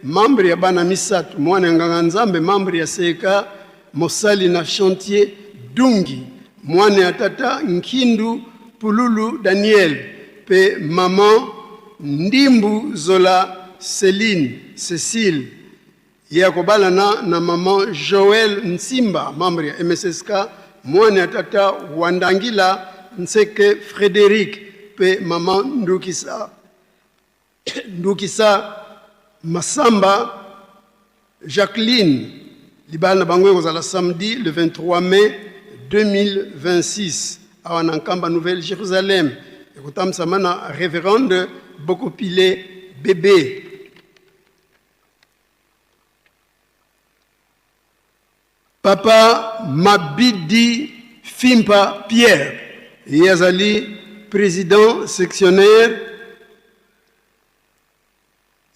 membre ya bana misato, mwana ya nganga Nzambe, membre ya CEK, mosali na chantier Dungi, mwana ya tata Nkindu Pululu Daniel pe maman Ndimbu Zola Celine Cecile. Ye akobalana na maman Joëlle Nsimba, membre ya MSSK, mwana ya tata Wandangila Nseke Frederic pe maman Ndukisa, Ndukisa Masamba Jacqueline. Libala na bango ekozala samedi le 23 mai 2026 awa na Nkamba Nouvelle Jérusalem. Ekotambusama na Reverende Bokopile Bebe. Papa Mabidi Fimpa Pierre, ye azali president sectionnaire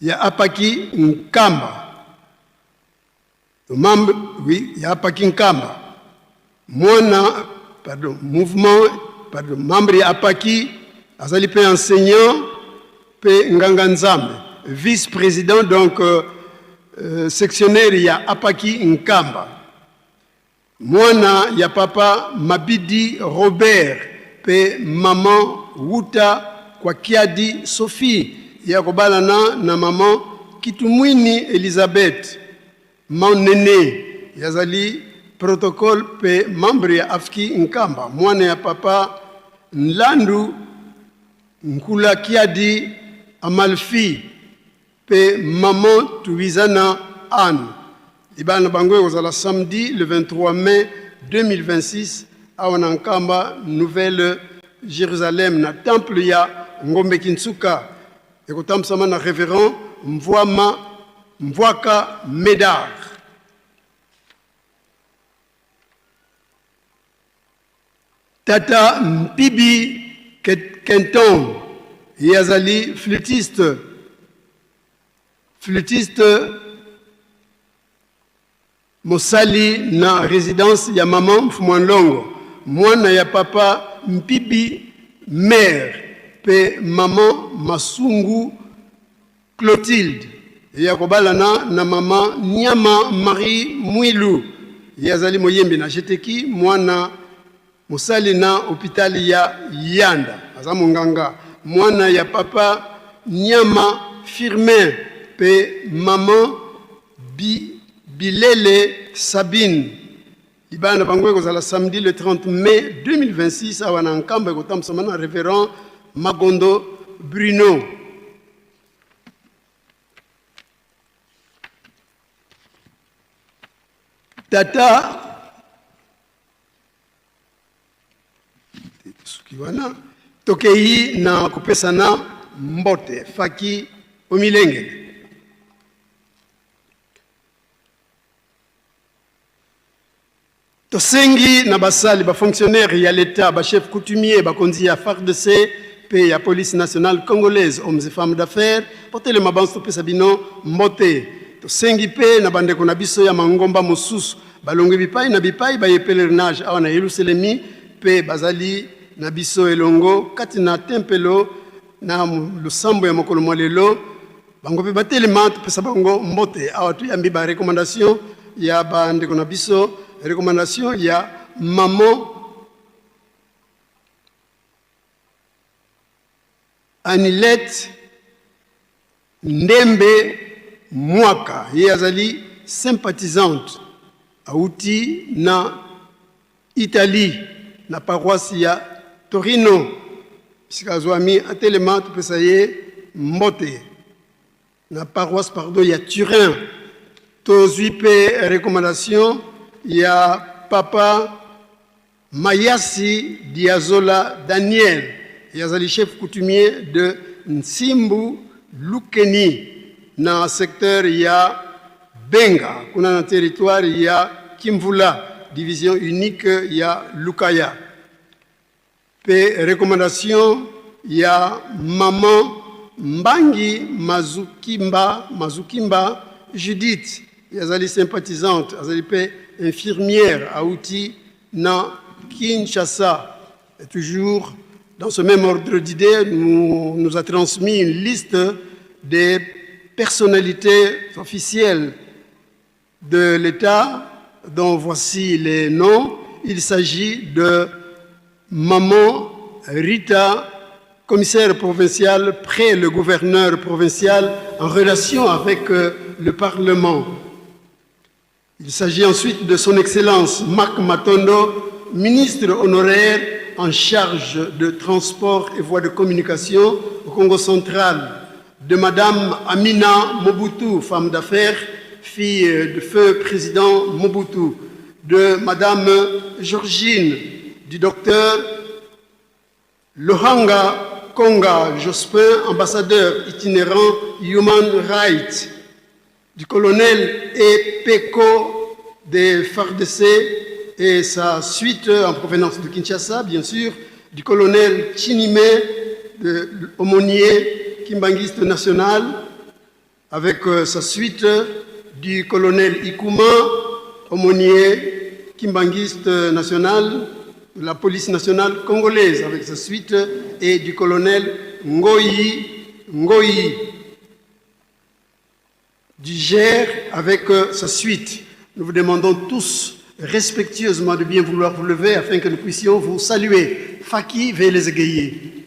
ya Apaki Nkamba. Membre, oui, ya Apaki Nkamba. Mwana, pardon, mouvement, pardon, membre ya Apaki, azali pe enseignant pe nganga Nzambe, vice-président donc sectionnaire ya Apaki Nkamba. Mwana ya papa Mabidi Robert pe maman Wuta Kwakiadi Sophie, ye akobalana na maman Kitumwini Elisabeth Manene, ye azali protocole pe membre ya Afki Nkamba. Mwana ya papa Nlandu Nkula Kiadi Amalfi pe maman Tuwizana Anne. Libala na bango ekozala samedi le 23 mai 2026 awa na Nkamba, Nouvelle Jérusalem, na temple ya Ngombe Kinsuka. Ekotambusama na Reverend Mvwama Mvwaka Medard. Tata Mpibi Kenton, ye azali flûtiste, flûtiste mosali na residence ya maman Mfumuanlongo, mwana ya papa Mpibi Mère pe maman Masungu Clotilde. Ye akobalana na mama Niama Marie Mwilu. Ye azali moyembi na Jeteki, mwana mosali na hopital ya Yanda, aza monganga, mwana ya papa Niama Firmin pe maman Bi, Bilele Sabine. Libala na bango ekozala samedi le 30 mai 2026 awa na Nkamba, ekotambusama na Reverend Magondo Bruno. Tata soki wana tokei na kopesana mbote faki omilengele. Tosengi na basali, ba fonctionnaires ya l'Etat, ba chefs coutumiers, bakonzi ya fardc pe ya police nationale congolaise, hommes et femmes d'affaires, botelema banso topesa bino mbote. Tosengi pe na bandeko na biso ya mangomba mosusu balongwe bipai na bipai baye pelerinage awa na Yeluselemi pe bazali na biso elongo kati na tempelo na losambo ya mokolo mwa lelo, bango pe batelema topesa bango mbote. Awa toyambi ba recommandation ya bandeko na biso, recommandation ya maman Anilette Ndembe Mwaka, ye azali sympathisante, awuti na Italie na paroisse ya Torino bisika azwami, atelema topesa ye mbote na paroisse pardon ya Turin. Tozwi pe recommandation ya papa Mayasi Diazola Daniel, ye azali chef coutumier de Nsimbu Lukeni na secteur ya Benga kuna na territoire ya Kimvula division unique ya Lukaya pe recommandation ya maman Mbangi Mazukimba Mazukimba Judith azali sympathisante azali pe infirmière auti na Kinshasa. Et toujours dans ce même ordre d'idées, nous, nous a transmis une liste des personnalités officielles de l'État, dont voici les noms. Il s'agit de Maman Rita, commissaire provincial près le gouverneur provincial en relation avec euh, le Parlement. Il s'agit ensuite de son Excellence Marc Matondo, ministre honoraire en charge de transport et voies de communication au Congo central, de Madame Amina Mobutu, femme d'affaires, fille de feu président Mobutu, de Madame Georgine, du docteur Lohanga Konga Jospin, ambassadeur itinérant Human Rights, du colonel Epeko des FARDC et sa suite en provenance de Kinshasa, bien sûr, du colonel Chinime, de aumônier kimbanguiste national, avec euh, sa suite du colonel Ikuma, aumônier kimbanguiste national, de la police nationale congolaise, avec sa suite, et du colonel Ngoyi Ngoyi du GER avec euh, sa suite. Nous vous demandons tous respectueusement de bien vouloir vous lever afin que nous puissions vous saluer. Faki veuillez les égayer.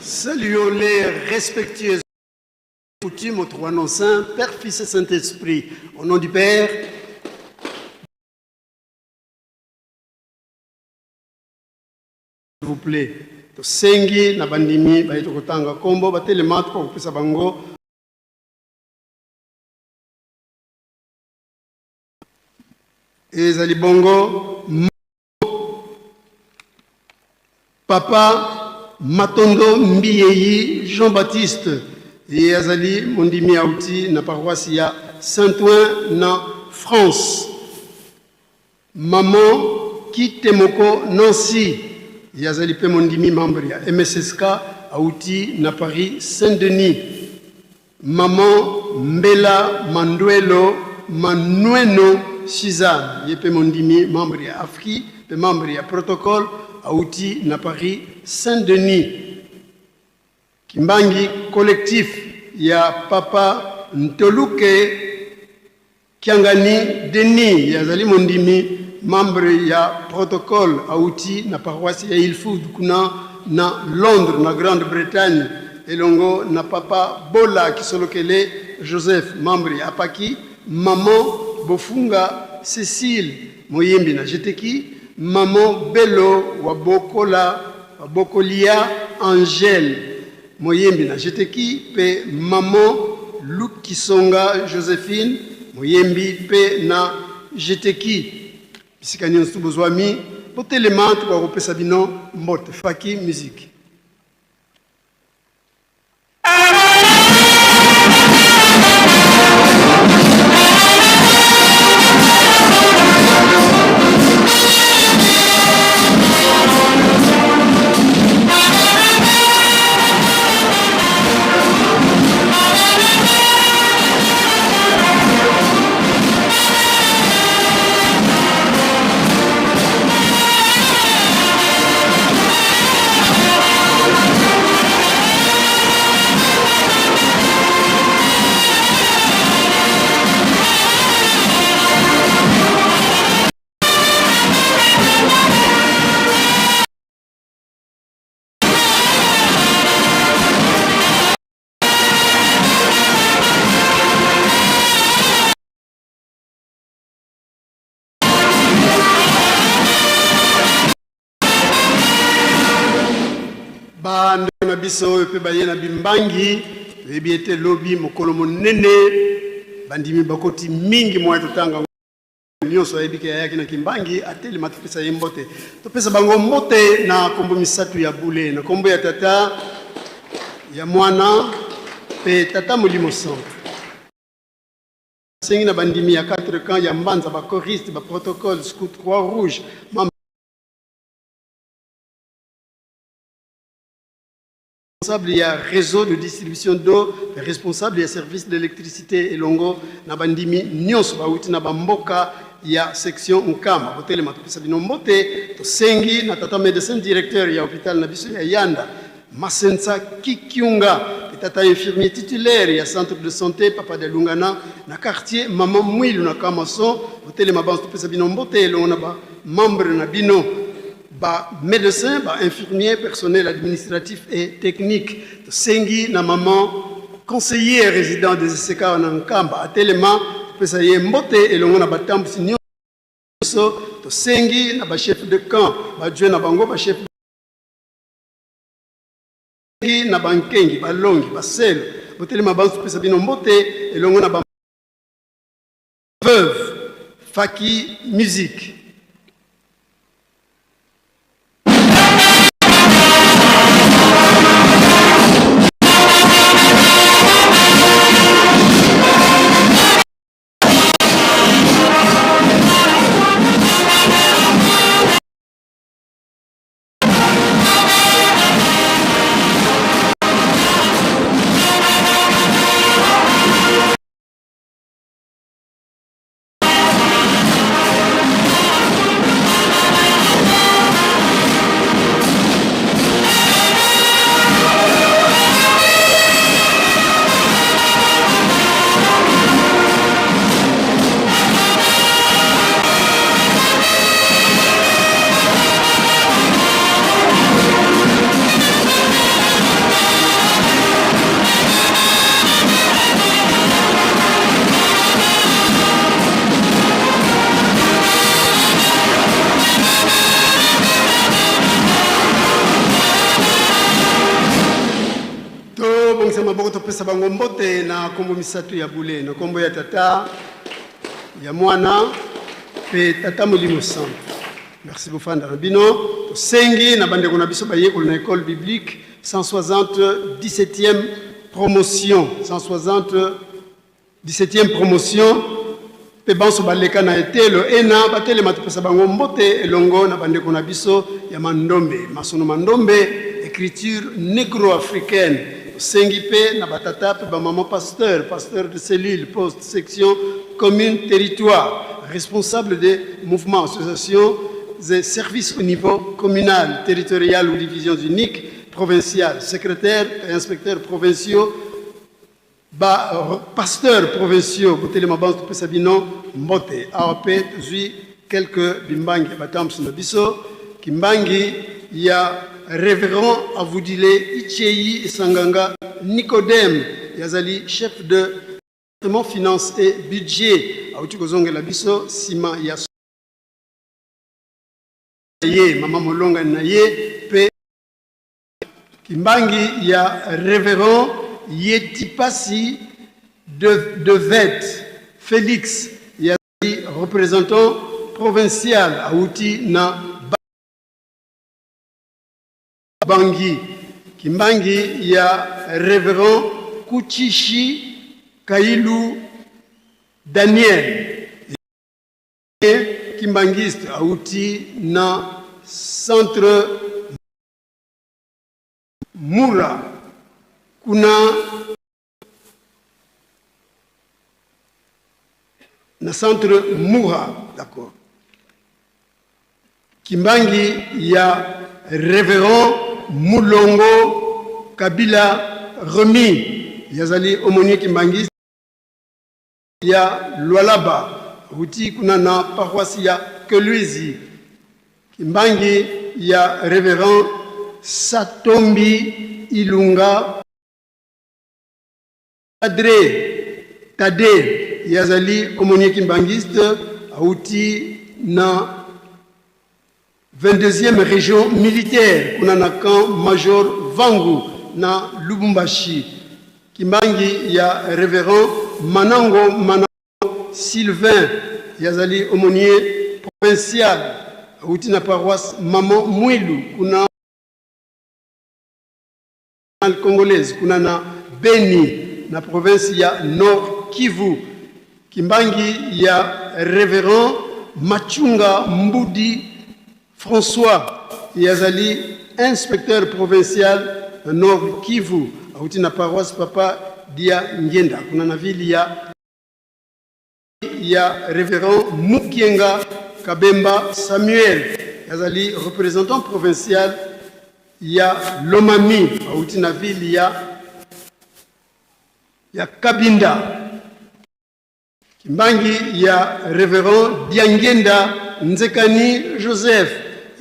Saluons-les respectueusement coutume aux trois noms saints, Père, Fils et Saint-Esprit. Au nom du Père, s'il vous plaît, tosengi na bandimi baye tokotanga kombo batelema tokokopesa bango ezali bongo Papa Matondo Mbiyeyi Jean-Baptiste ye azali mondimi auti na paroisse ya Saint-Ouen na France. Maman Kitemoko Nancy ye azali mpe mondimi membre ya MSSK auti na Paris Saint-Denis. Maman Mbela Manduelo Manueno Suzanne ye mpe mondimi membre ya AFRI mpe membre ya protocole auti na Paris Saint-Denis. Kimbangi collectif ya Papa Ntoluke Kiangani Denis ye azali mondimi membre ya protocole auti na paroisse ya Ilford kuna na Londres na Grande-Bretagne elongo na Papa Bola Kisolokele Joseph membre ya APAKI, Maman Bofunga Cecile moyembi na Jeteki, Maman Bello Wabokola Wabokolia Angèle moyembi na Jeteki pe Maman Lukisonga Josephine moyembi pe na Jeteki. Bisika nyonso bozwami, botelema tokoka kopesa bino mbote. Faki musique. na biso oyo mpe baye na bimbangi, toyebi ete lobi mokolo monene, bandimi bakoti mingi moya totanga nyonso ayebi ke ayaki na kimbangi atelema topesa ye mbote. Topesa bango mbote na kombo misatu ya bule, na kombo ya Tata, ya Mwana mpe Tata Molimo Santu. Sengi na bandimi ya 4 camps ya Mbanza, ba choristes, ba protocoles, scout Croix Rouge, responsable ya réseau de distribution d'eau, responsable ya service d'électricité elongo na bandimi nyonso bawuti na bamboka ya section Nkamba. Botelema topesa bino mbote. Tosengi na tata médecin directeur ya hôpital na biso ya Yanda, Masensa Kikiunga, pe tata infirmier titulaire ya centre de santé Papa de Lungana na quartier Mama Mwilu na Kamason. Botelema banso topesa bino mbote elongo na ba membre na bino, ba médecins, ba infirmiers, personnel administratif et technique. Tosengi na maman conseiller résident des ECK na Nkamba atelema topesa ye mbote elongo na batambusi nyonso. Tosengi na ba chef de camp, ba adjoint na bango, ba chef na bankengi, balongi, baselo, botelema banso topesa bino mbote elongo na ba veuve Faki Musique. Tobongisa maboko, topesa bango mbote na kombo misato ya bule, na kombo ya Tata, ya Mwana mpe Tata Molimo Santu. Merci bofanda na bino. Tosengi na bandeko na biso bayekoli na école biblique 177e promotion, 177e promotion mpe banso baleka na etelo ena batelema, topesa bango mbote elongo na bandeko na biso ya Mandombe, Masono Mandombe, écriture négro-africaine. Tosengi mpe na batata mpe bamama pasteur, pasteur de cellule, poste, section, commune, territoire, responsable des mouvements, associations et services au niveau communal, territorial ou divisions uniques, provinciales, secrétaires et inspecteurs provinciaux, ba pasteurs provinciaux, botelema banso topesa bino mbote. Awa mpe tozwi quelques bimbangi ya batambusi na biso. Kimbangi ya révérend Avudile Ichei Esanganga Nicodème, yazali chef de département finance et budget, auti kozongela biso nsima ya ye mama molongani na ye. Mpe kimbangi ya révérend Yetipasi de Vet Félix, yazali représentant provincial, auti na Bangui. Kimbangi ya révérend Kuchishi Kailu Daniel, kimbangiste, auti na centre Mura kuna na centre Mura, d'accord. Kimbangi ya révérend Mulongo Kabila Remy, yazali aumônier kimbangiste ya Lualaba, auti kuna na paroisse ya Keluizi. Kimbangi ya révérend Satombi Ilunga Adre Tade, yazali aumônier kimbangiste, auti na 22e région militaire kuna na camp Major Vangu. na Lubumbashi. Kimbangi ya Reverend Manango Manango Sylvain yazali aumônier provincial awuti na paroisse Maman Mwilu kuna congolaise kuna na Beni na province ya Nord Kivu. Kimbangi ya Reverend Machunga Mbudi François yazali inspecteur provincial na Nord Kivu awuti na paroisse Papa Dia Ngenda kuna na ville ya Reverend Mukienga Kabemba Samuel azali représentant provincial ya Lomami awuti na ville ya Kabinda. Kimbangi ya Reverend Diangenda Nzekani Joseph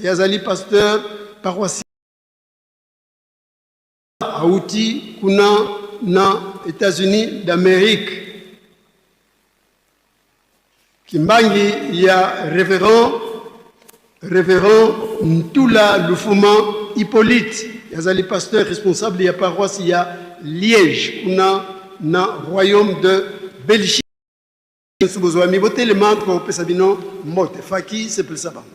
yazali pasteur paroissial awuti kuna na États-Unis d'Amérique. Kimbangi ya Reverend Ntula Lufuma Hippolyte yazali pasteur responsable ya paroisse ya Liège kuna na royaume de Belgique. Bozwami botelema tokopesa bino mbote faki sepelisa bango.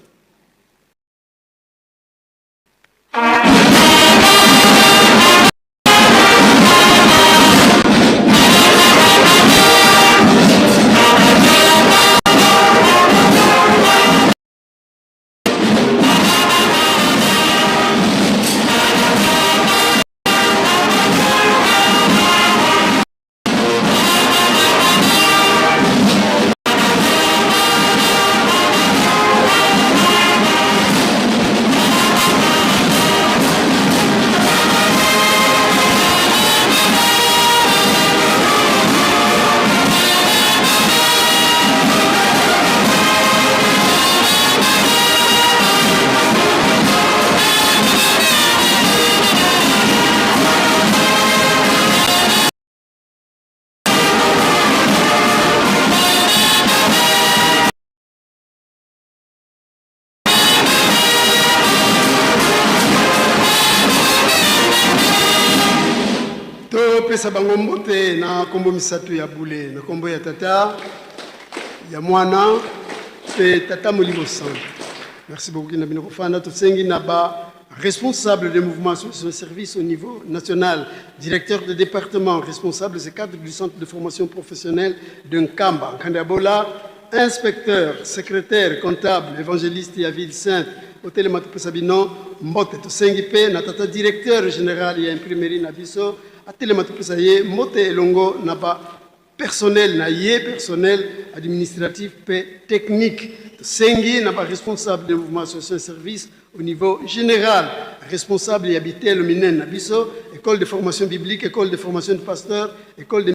Topesa bango mbote na nkombo misato ya bule, na nkombo ya Tata, ya Mwana mpe Tata Molimo Santo. Merci beaucoup na bino kofanda. Tosengi na ba responsable des mouvements association service au niveau national, directeur de département, responsable et cadre du centre de formation professionnelle de Nkamba, Nkandabola, inspecteur, secrétaire, comptable, évangéliste ya ville sainte, otelema topesa bino mbote. Tosengi mpe na tata directeur général ya imprimerie na biso atelema topesa ye mbote elongo na ba personnel na ye, personnel administratif mpe technique. Tosengi na ba responsable de mouvement association service au niveau général, responsable ya bitelo minene na biso, école de formation biblique, école de formation de pasteur, école de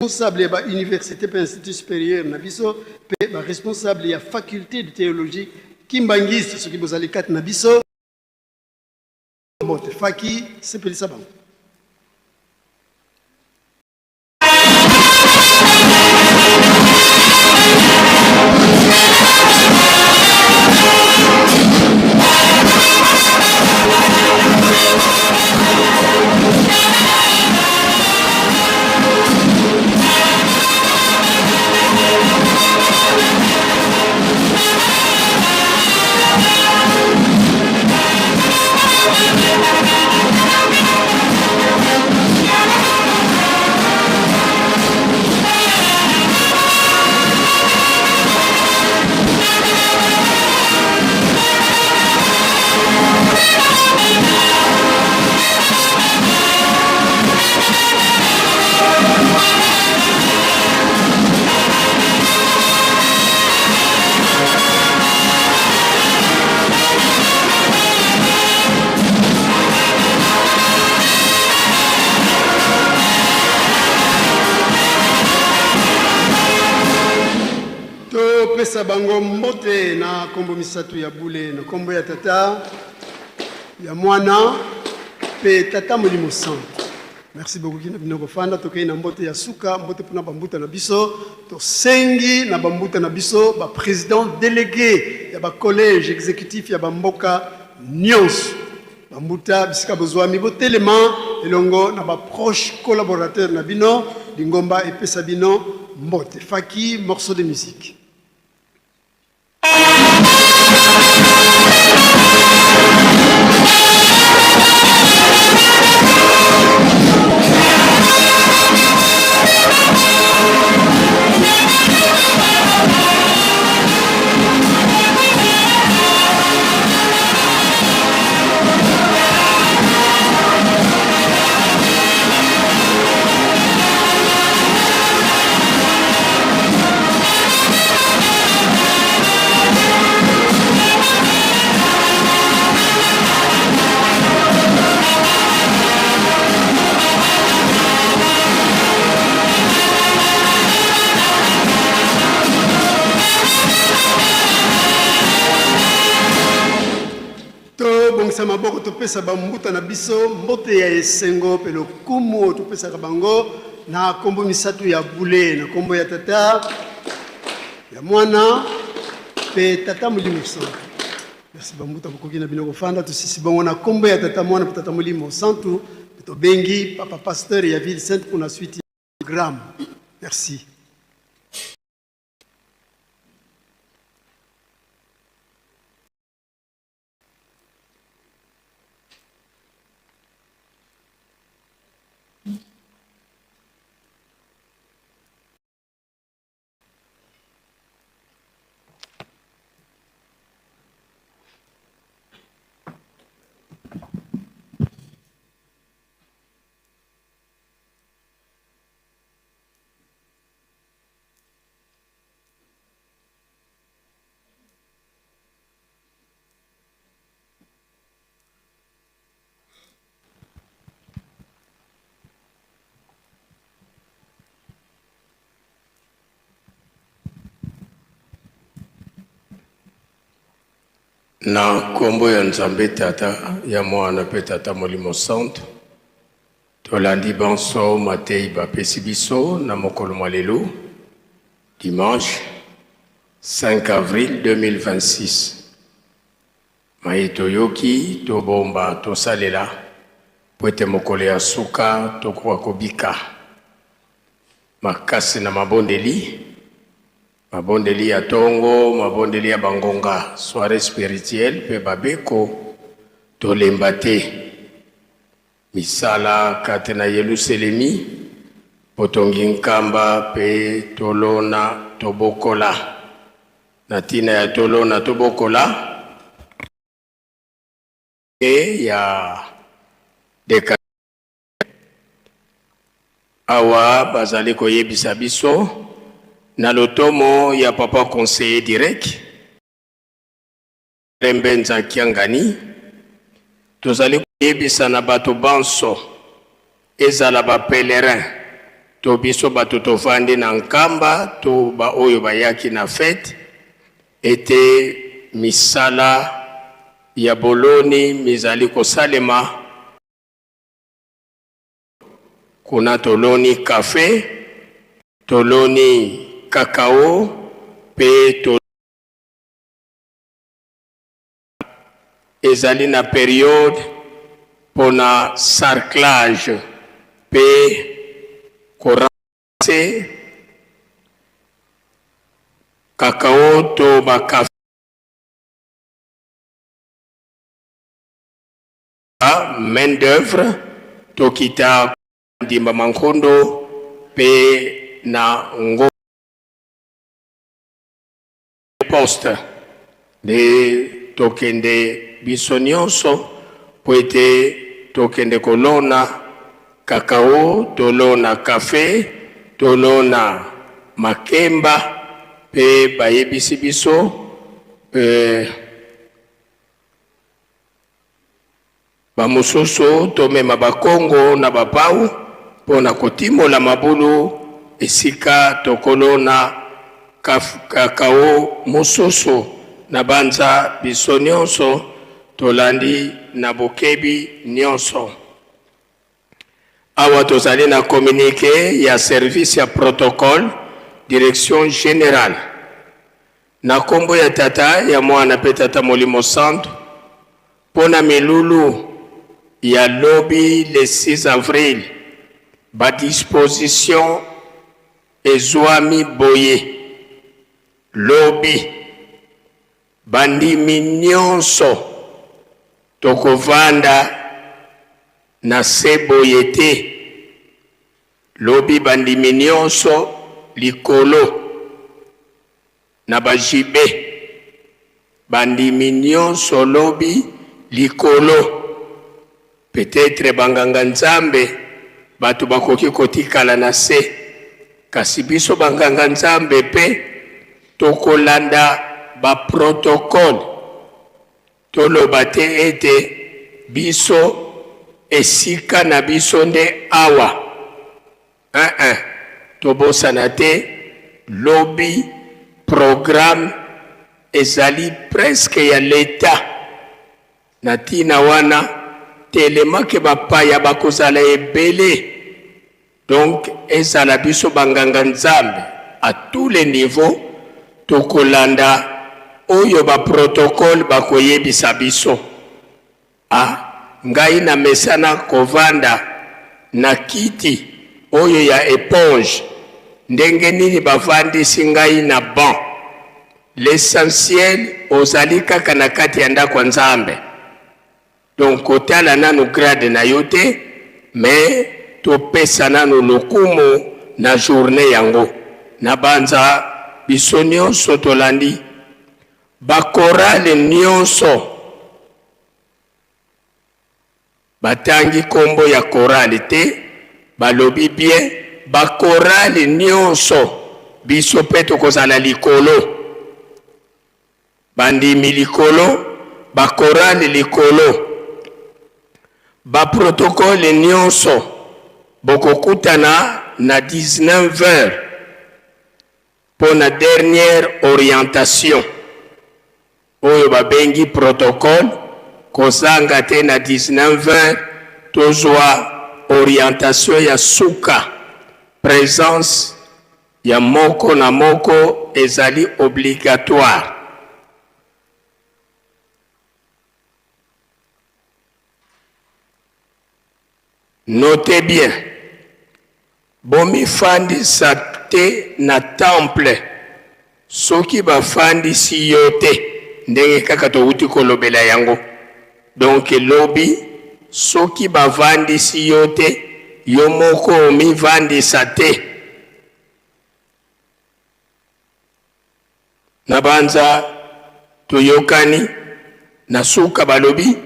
responsable ya ba université mpe institut supérieur na biso, mpe ba responsable ya faculté de théologie kimbangiste. Soki bozali kati na biso, mbote faki sepelisa bango. Topesa bango mbote na nkombo misato ya bule, na nkombo ya Tata, ya Mwana mpe Tata Molimo Santo. Merci beaucoup kina bino kofanda. Tokei na mbote ya suka, mbote mpona bambuta na biso. Tosengi na bambuta na biso, baprésident délégué ya bacollège exécutif ya bamboka nyonso. Bambuta bisika bozwami botelema elongo na ba proche collaborateur na bino, lingomba epesa bino mbote. Faki, morceau de musique. Tobongisa maboko, topesa bambuta na biso mbote ya esengo mpe lokumu oyo topesaka bango na nkombo misato ya bule, na nkombo ya Tata, ya Mwana mpe Tata Molimo Santu. Merci bambuta, bokoki na bino kofanda. Tosisi bongo na nkombo ya Tata, Mwana mpe Tata Molimo Santu. Tobengi Papa Pasteur ya Ville Sainte mpo na suite ya programme. Merci. Na nkombo ya Nzambe Tata, ya Mwana mpe Tata Molimo Santu, tolandi banso mateyi bapesi biso na mokolo mwa lelo, dimanche 5 avril 2026. Maye toyoki, tobomba, tosalela, mpo ete mokolo ya suka tokoka kobika. Makasi na mabondeli, mabondeli ya tongo, mabondeli ya bangonga, soiree spirituelle mpe babeko, tolemba te. Misala kati na Yeluselemi, botongi nkamba mpe tolona tobokola. Na ntina ya tolona tobokola e ya deka awa bazali koyebisa biso na lotomo ya papa conseiller direct Mbenza Kiangani, tozali koyebisa na bato banso, ezala ba pèlerins to biso bato tovandi na Nkamba to ba oyo bayaki na fete, ete misala ya boloni mizali kosalema. Kuna toloni cafe, toloni cacao mpe to. Ezali na periode pona sarclage pe ko renforcer cacao to ba cafe. Main d'oeuvre tokita ndimba mankondo pe na ngo. Poste nde tokende biso nionso po ete tokende kolona cacao, tolona cafe, tolona makemba pe bayebisi biso eh, Ba mosusu tomema ba kongo na ba pau mpo na kotimola mabulu esika tokolona kakao mosusu. Nabanza biso nionso tolandi na bokebi nionso. Awa tozali na communique ya service ya protocole direction generale. Na kombo ya Tata, ya Mwana mpe Tata Molimo Santu, mpo na milulu. ya lobi le 6 avril, ba dispositions ezwami boye, Lobi, bandimi nionso tokovanda na se boye te, lobi bandimi nionso likolo na ba jube, bandimi nionso lobi likolo, peut-etre ba nganga nzambe batu bakoki kotikala na se, kasi biso ba nganga nzambe pe tokolanda ba protocole, toloba te ete biso esika na biso nde awa. Eh-eh, tobosana te lobi programme ezali presque ya l'etat. Na tina wana telema ke bapaya bakozala ebele donc ezala biso ba nganga nzambe à tous les niveaux tokolanda oyo ba protocole bakoyebisa biso. Ah ngai na mesana kovanda na kiti oyo ya eponge ndenge nini bavandisi ngai na banc l'essentiel ozali kaka na kati ya ndako ya Nzambe donc kotala nanu grade na yo te mais topesa nanu lokumu na journee yango na banza biso nionso tolandi ba chorale nionso Batangi kombo ya chorale te, balobi bien ba chorale nionso biso pe tokozala likolo. Bandimi likolo, ba chorale likolo. Ba protocole nionso bokokutana na 19 heures pona dernière orientation. Oyo babengi protocole kozanga te na 19 heures tozua orientation ya suka presence ya moko na moko ezali obligatoire. Notez bien, bomifandisa te na temple soki bafandisi yo te, ndenge kaka towuti kolobela yango. Donc lobi soki bavandisi yo te, yo moko omivandisa te. Nabanza toyokani na suka balobi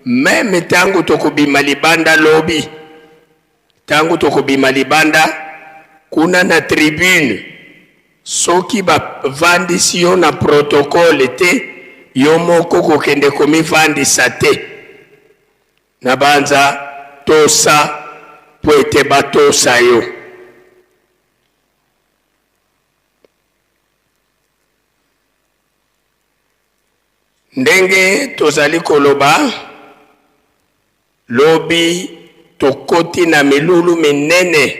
meme tango tokobima libanda lobi tango tokobima libanda kuna na tribune soki bavandisi yo na protocole te yo moko kokende komivandisa te nabanza tosa po ete batosa yo. Ndenge tozali koloba, lobi tokoti na milulu minene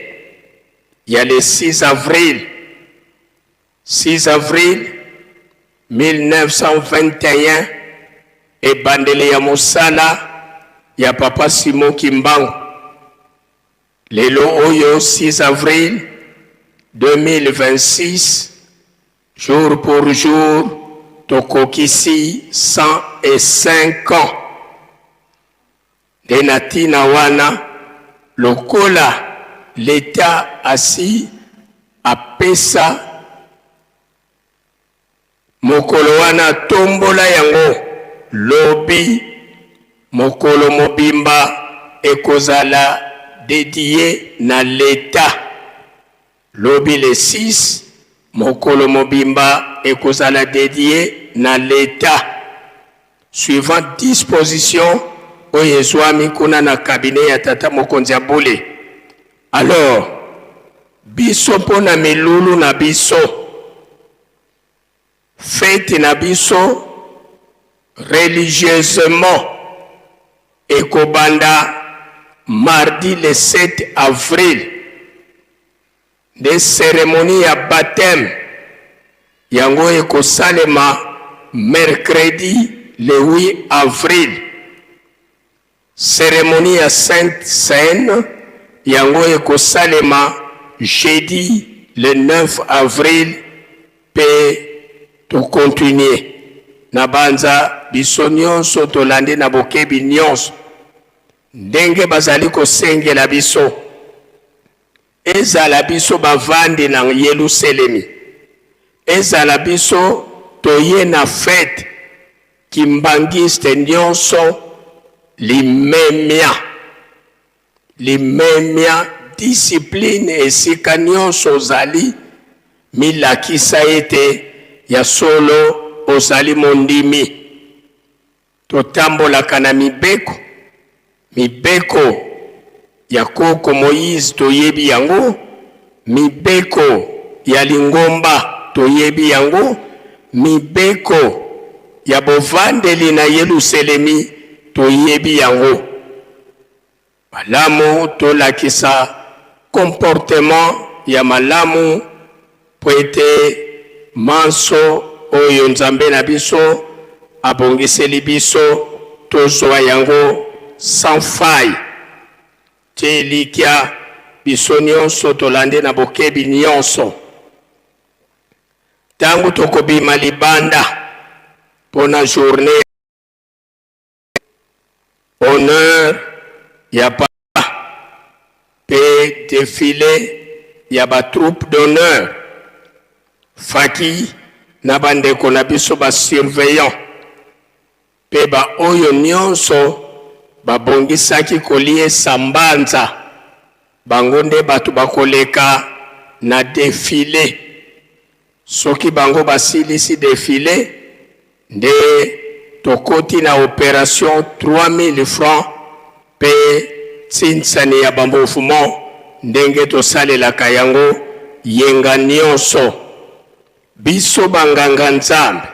ya le 6 avril, 6 avril 1921, ebandeli ya mosala ya Papa Simon Kimbangu. Lelo oyo 6 avril 2026, jour pour jour tokokisi 105 ans. Nde na tina wana lokola l'Etat asi apesa Mokolo wana tombola yango lobi mokolo mobimba ekozala dedie na l'etat lobi le 6 mokolo mobimba ekozala dedie na l'etat suivant disposition oyo ezwami kuna na cabinet ya tata mokonzi ya bule alors biso mpo na milulu na biso Fete na biso religieusement ekobanda mardi le 7 avril nde ceremonie ya bapteme yango ekosalema mercredi le 8 avril. Ceremonie ya Sainte Cène yango ekosalema jeudi le 9 avril mpe to continuer. Nabanza biso nionso tolandi na bokebi nionso ndenge bazali kosengela biso, ezala biso bavandi na Yeluselemi, ezala biso toye na fete Kimbanguiste nionso limemia limemia discipline esika nionso ozali milakisa ete ya solo ozali mondimi totambolaka na mibeko mibeko ya koko Moïse toyebi yango mibeko ya lingomba toyebi yango mibeko ya bovandeli na Yeluselemi toyebi yango. Malamu tolakisa comportement ya malamu mpo ete manso oyo Nzambe na biso abongiseli biso tozwa yango sans faille. Tie elikya, biso nionso tolandi na bokebi nionso. Tango tokobima libanda mpo na journee ya honneur ya papa mpe defile ya ba troupes d'honneur, faki na bandeko na biso ba surveillants Mpe baoyo nyonso babongisaki koliesa mbanza, bango nde bato bakoleka na defile. Soki bango basilisi defile, nde tokoti na operation 3000 francs mpe tsinsani ya ba mouvements ndenge tosalelaka yango yenga nyonso. Biso ba nganga Nzambe,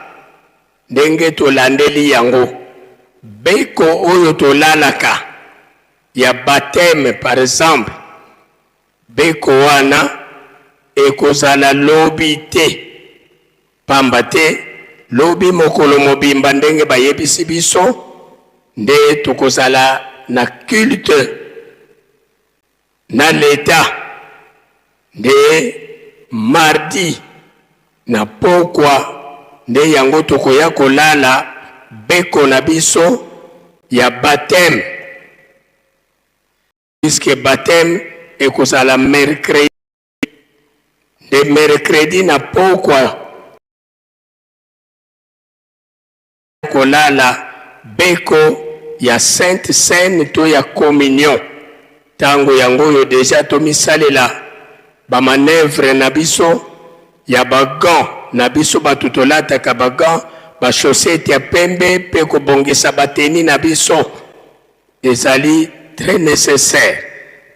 Ndenge tolandeli yango, beko oyo tolalaka ya bapteme par exemple, beko wana ekozala lobi te, pamba te lobi mokolo mobimba ndenge bayebisi biso nde tokozala na culte na l'etat nde mardi na pokwa nde yango tokoya kolala beko na biso ya bapteme puisque bapteme ekozala mercredi nde mercredi na pokwa Kolala beko ya sainte cène to ya communion tango yango oyo dejà tomisalela ba manoeuvres na biso ya ba gants na biso batu tolataka ba gants ba chaussettes ya pembe pe kobongisa ba tenues na biso ezali très necessaire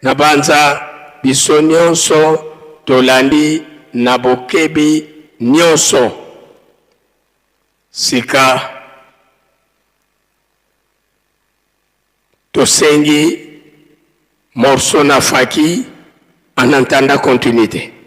nabanza biso nionso tolandi na bokebi nionso. Sika tosengi morceau na Faki en entendant continuite.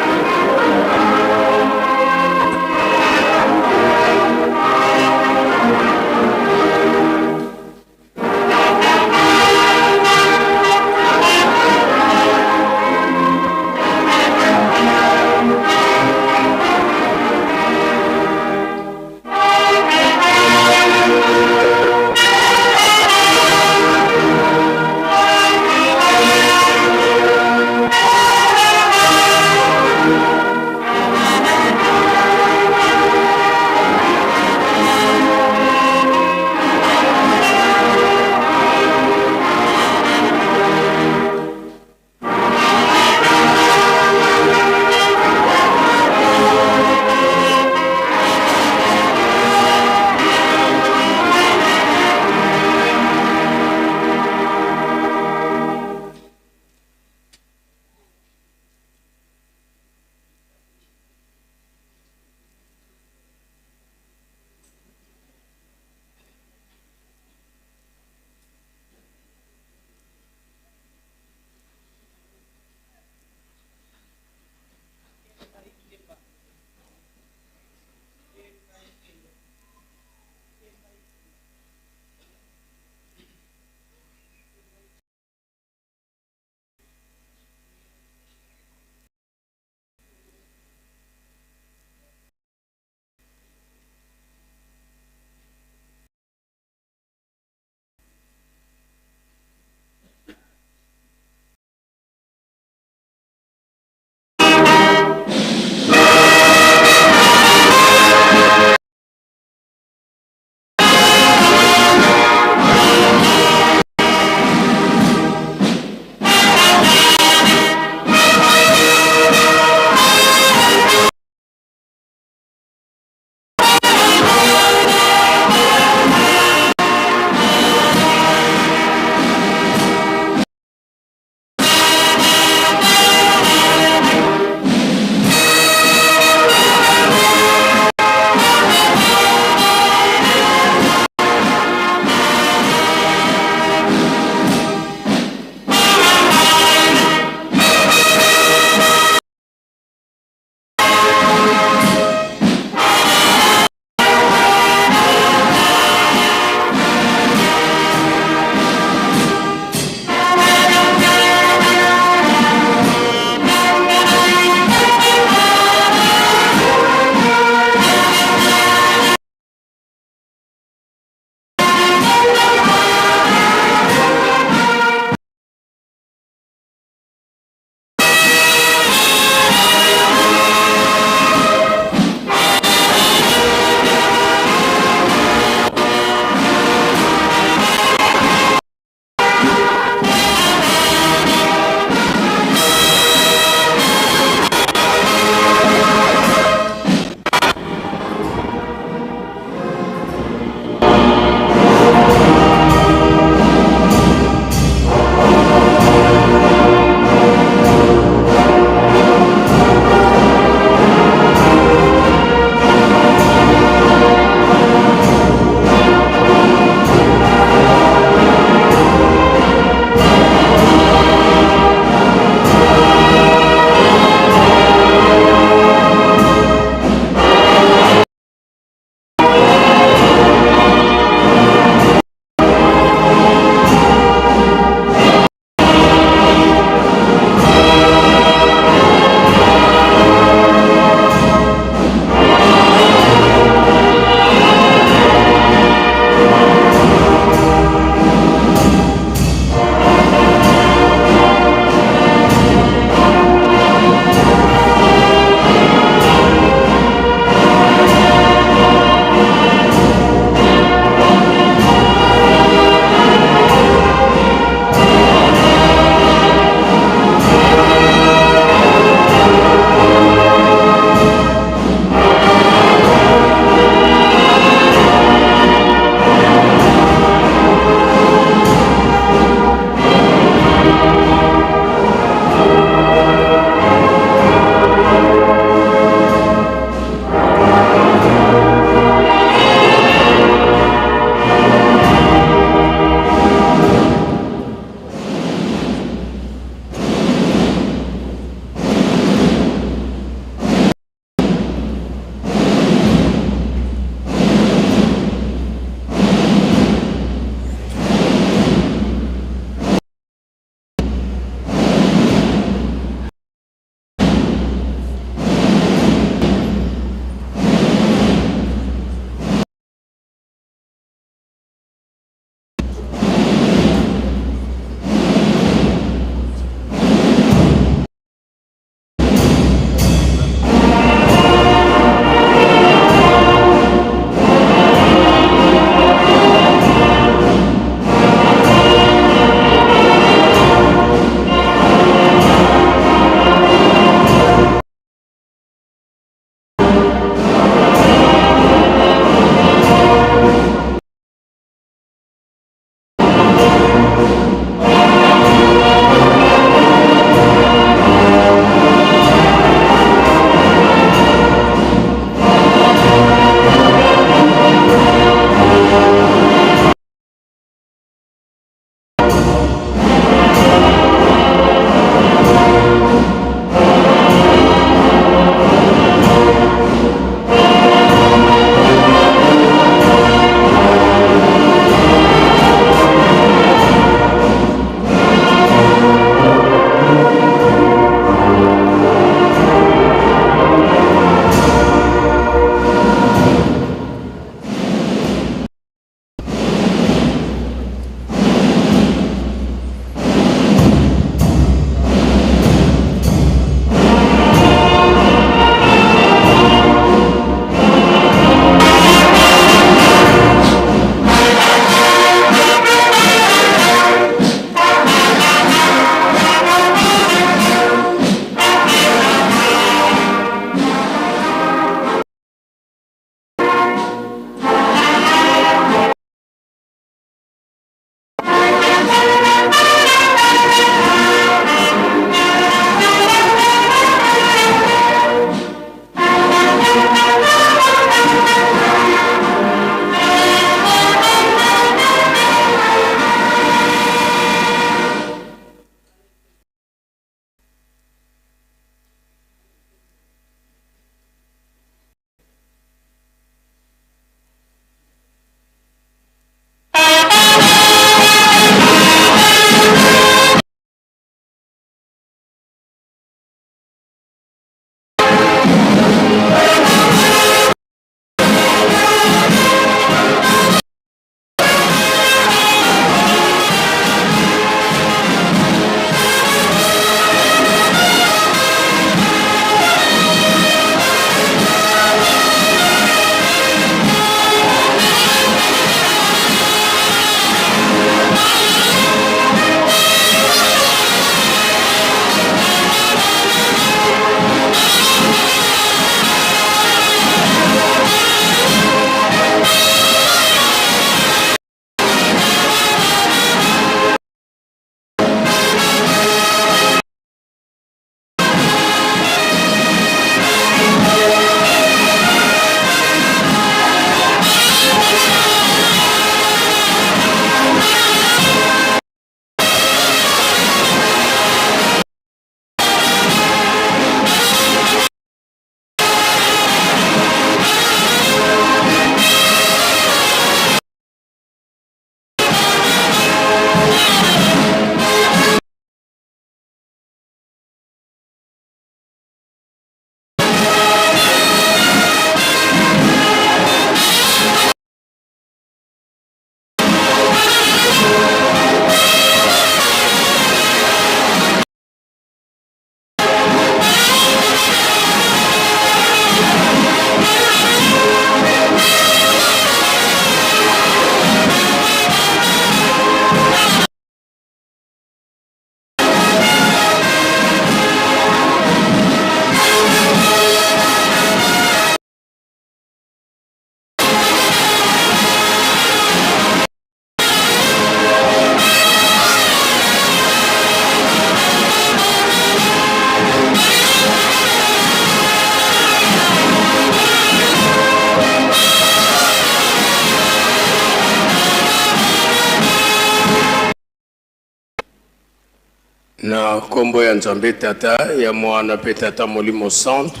Na nkombo ya Nzambe Tata, ya Mwana mpe Tata Molimo Santu,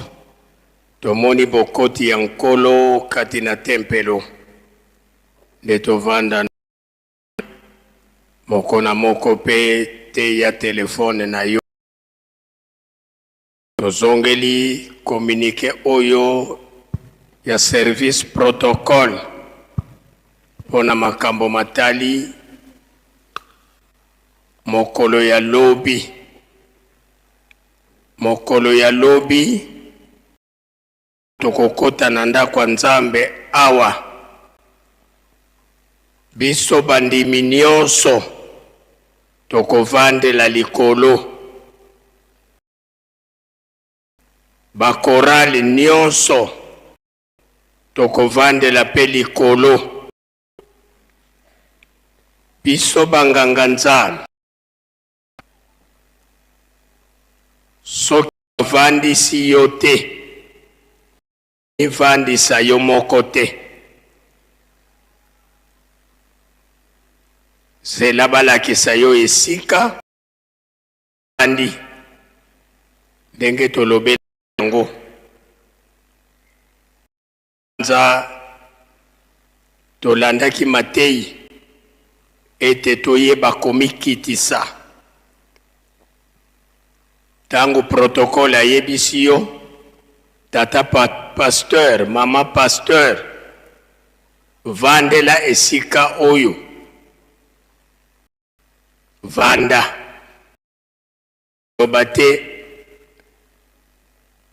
tomoni bokoti ya Nkolo kati na tempelo. Nde tovanda moko na moko mpe teya telefone na yo. Tozongeli communique oyo ya service protocole mpo na makambo matali mokolo ya lobi. Mokolo ya lobi tokokota na ndako ya Nzambe awa. Biso bandimi nyonso tokovandela likolo. Ba chorale nyonso tokovandela pe likolo. Biso ba nganga Nzambe soki bavandisi yo te, mivandisa yo moko te. Zela balakisa yo esika. Andi ndenge tolobeli yango nza tolandaki mateyi ete toyeba komikitisa. Tango protocole ayebisi yo tata pasteur, mama pasteur vandela esika oyo. Vanda. Loba te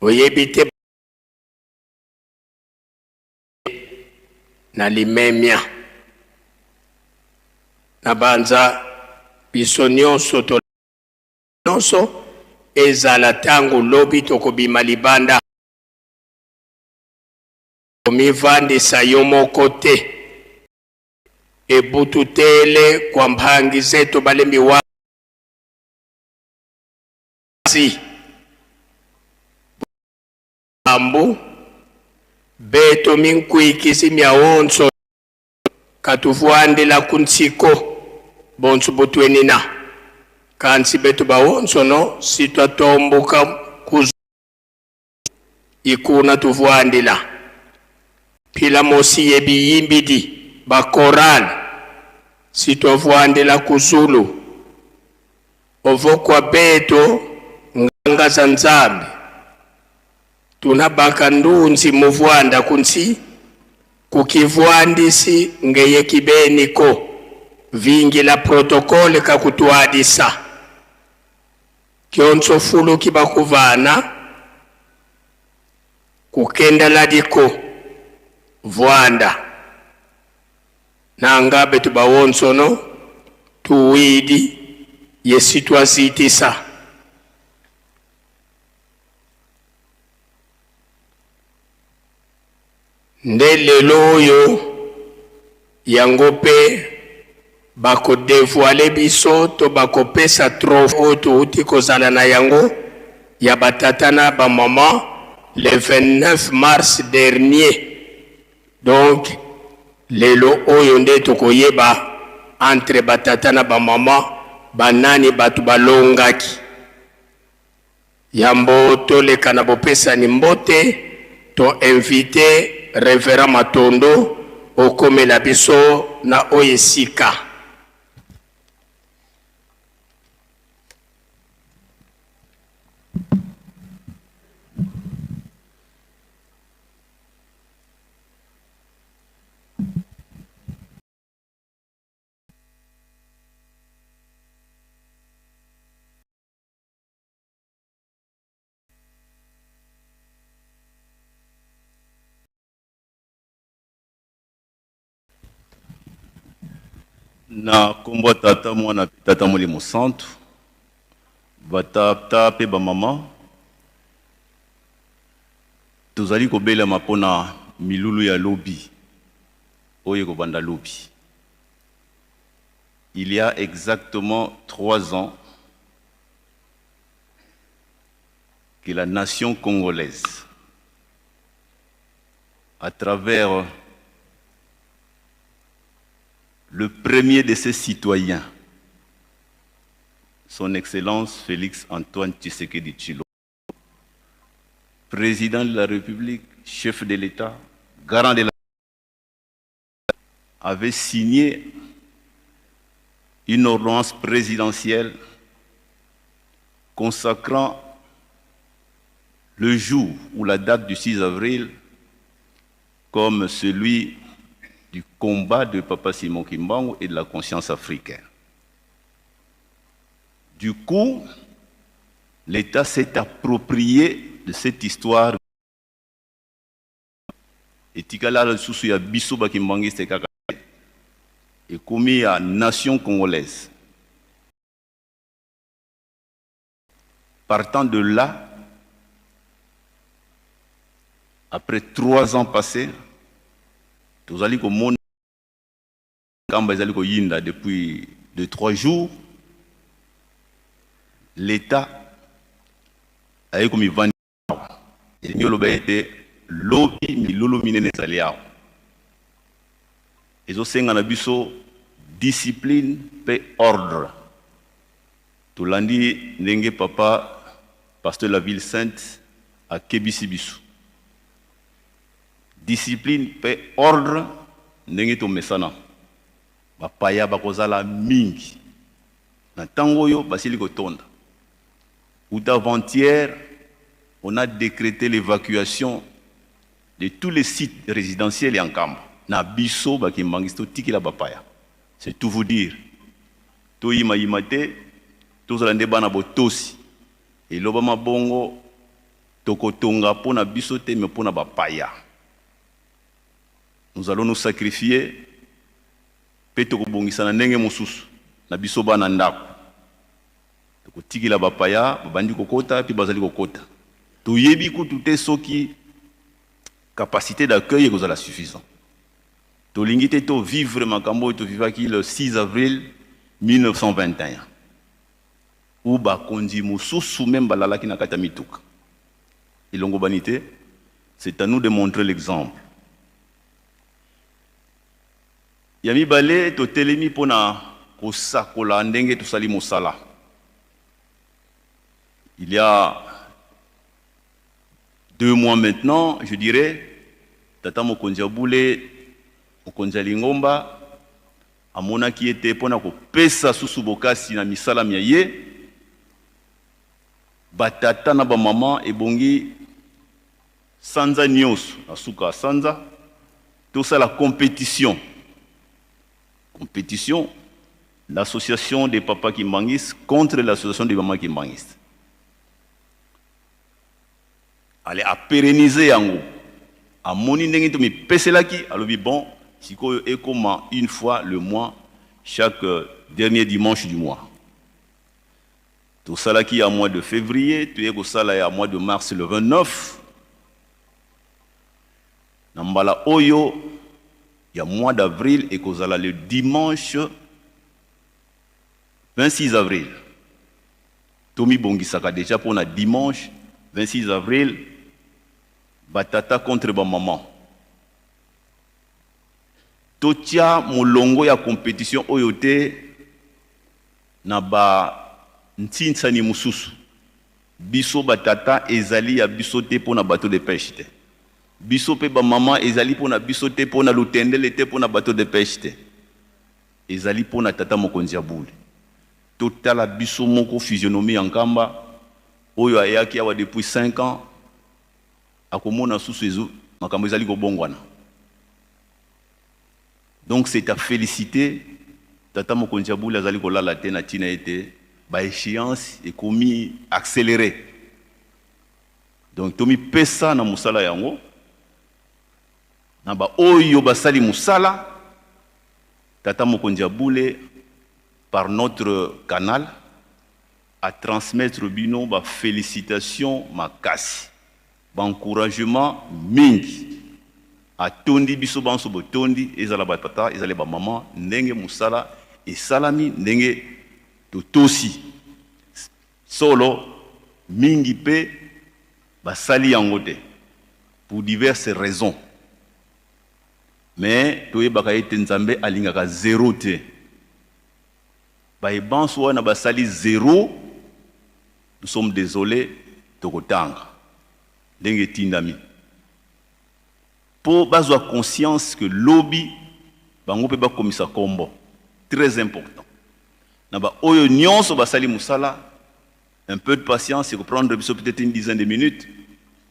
oyebi te na limemia. Na banza biso nionso to nionso ezala tango lobi tokobima libanda. Komivandisa yo moko te. Ebutu tele kwa mphangi zetu balembi wasi bambu beto minkuikisi mia onso katuvuandila ku nsiko bonso butuenina kansi betu ba onso no sitwatombuka ku Ikuna tuvuandila phila mosi ye biyimbidi ba chorale si twavuandila ku Zulu ovokwa beto nganga za Nzambi tuna baka ndunzi muvuanda kunsi kukivuandisi ngeye kibeniko vingila protocole kakutuadisa Kyonso fuluki bakuvana kukenda ladiko vwanda nanga betu bawonsono tuwidi yesitwazitisa. Nde lelo oyo yango pe bako devoiler biso to bako pesa trophee oyo towuti kozala na yango ya ba tata na ba maman le 29 mars dernier. Donc lelo oyo nde tokoyeba entre ba tata na ba maman ba nani batu balongaki. Yambo toleka na bopesani mbote, to inviter Reverend Matondo okomela biso na oyo esika. Na nkombo ya Tata, Mwana mpe Tata Molimo Santu, batata mpe bamama, tozali kobelema mpo na milulu ya lobi oyo ekobanda lobi. Il y a exactement 3 ans que la nation congolaise, à travers le premier de ses citoyens, Son Excellence Félix Antoine Tshisekedi Tshilombo, président de la République, chef de l'État, garant de la avait signé une ordonnance présidentielle consacrant le jour ou la date du 6 avril comme celui du combat de Papa Simon Kimbangu et de la conscience africaine. Du coup, l'État s'est approprié de cette histoire. Etikala lisusu ya biso bakimbangiste kaka te, ekomi ya nation congolaise. Partant de là, après 3 ans passés, tozali komona Nkamba ezali koyinda depuis 2, 3 jours. L'État aye komivandi awa, elingi oloba ete lobi milolo minene ezali awa, ezosenga na biso discipline mpe ordre. Tolandi ndenge papa pasteur la ville sainte akebisi biso, discipline mpe ordre. Ndenge tomesana, bapaya bakozala mingi na ntango oyo basili kotonda. Uta avant-hier, on a décrété l'évacuation de tous les sites résidentiels ya Nkamba na biso bakimbangisi, totikela bapaya. C'est tout vous dire. Toyimayima te, tozala nde bana botosi. Elobama bongo, tokotonga mpo na biso te, mais mpo na bapaya. Nous allons nous sacrifier mpe tokobongisa na ndenge mosusu na biso bana ndako, tokotikela bapaya. Babandi kokota mpe bazali kokota, toyebi kutu te soki capacité d'accueil ekozala suffisant. Tolingi te tovivre makambo oyo tovivaki le 6 avril 1921, ou bakonzi mosusu même balalaki na kati ya mituka. Elongo bani te. C'est à nous de montrer l'exemple. Ya mibale, totelemi mpona kosakola ndenge tosali mosala. Il y a 2 mois maintenant, je dirais, tata mokonzi ya bule, mokonzi ya lingomba, amonaki ete mpona kopesa susu bokasi na misala mya ye, batata na bamama ebongi sanza nyonso, na suka ya sanza, tosala compétition. Compétition, l'association des papas kimbanguistes contre l'association des mamans kimbanguistes. Ale apérenniser yango, amoni ndenge tomipeselaki, alobi: bon, sikoyo ekoma une fois le mois, chaque dernier dimanche du mois. Tosalaki ya mois de février, toye kosala ya mois de mars le 29. Na mbala oyo ya mois d'avril, ekozala le dimanche 26 avril. Tomibongisaka déjà mpona dimanche 26 avril, batata contre bamama. Totia molongo ya compétition oyo te na bantinsani mosusu. Biso batata, ezali ya biso te mpo na bateau de pêche te. Biso mpe bamama, ezali mpo na biso te mpo na lutendele te, mpo na bateau de pêche te. Ezali mpo na tata mokonzi ya bule. Totala biso moko physionomie ya Nkamba. Oyo ayaki awa depuis 5 ans akomona susu ezo makambo ezali kobongwana. Donc c'est à féliciter tata mokonzi ya bule, azali kolala te na ntina ete baéchéance ekomi accéléré. Donc tomipesa na mosala yango na baoyo basali mosala. Tata mokonzi ya bule, par notre canal, à transmettre bino bafélicitation makasi, baencouragement mingi. Atondi biso banso botondi, ezala batata, ezala bamama, ndenge mosala esalami, ndenge totosi solo. Mingi mpe basali yango te pour diverses raisons, mais toyebaka ete Nzambe alingaka zéro te. Baye banso wana basali zero, nous sommes desoles, tokotanga ndenge etindami po bazwa conscience que lobi bango pe bakomisa kombo. Très important. Na ba oyo nionso basali musala, un peu de patience, eko prendre biso peut-etre une dizaine de minutes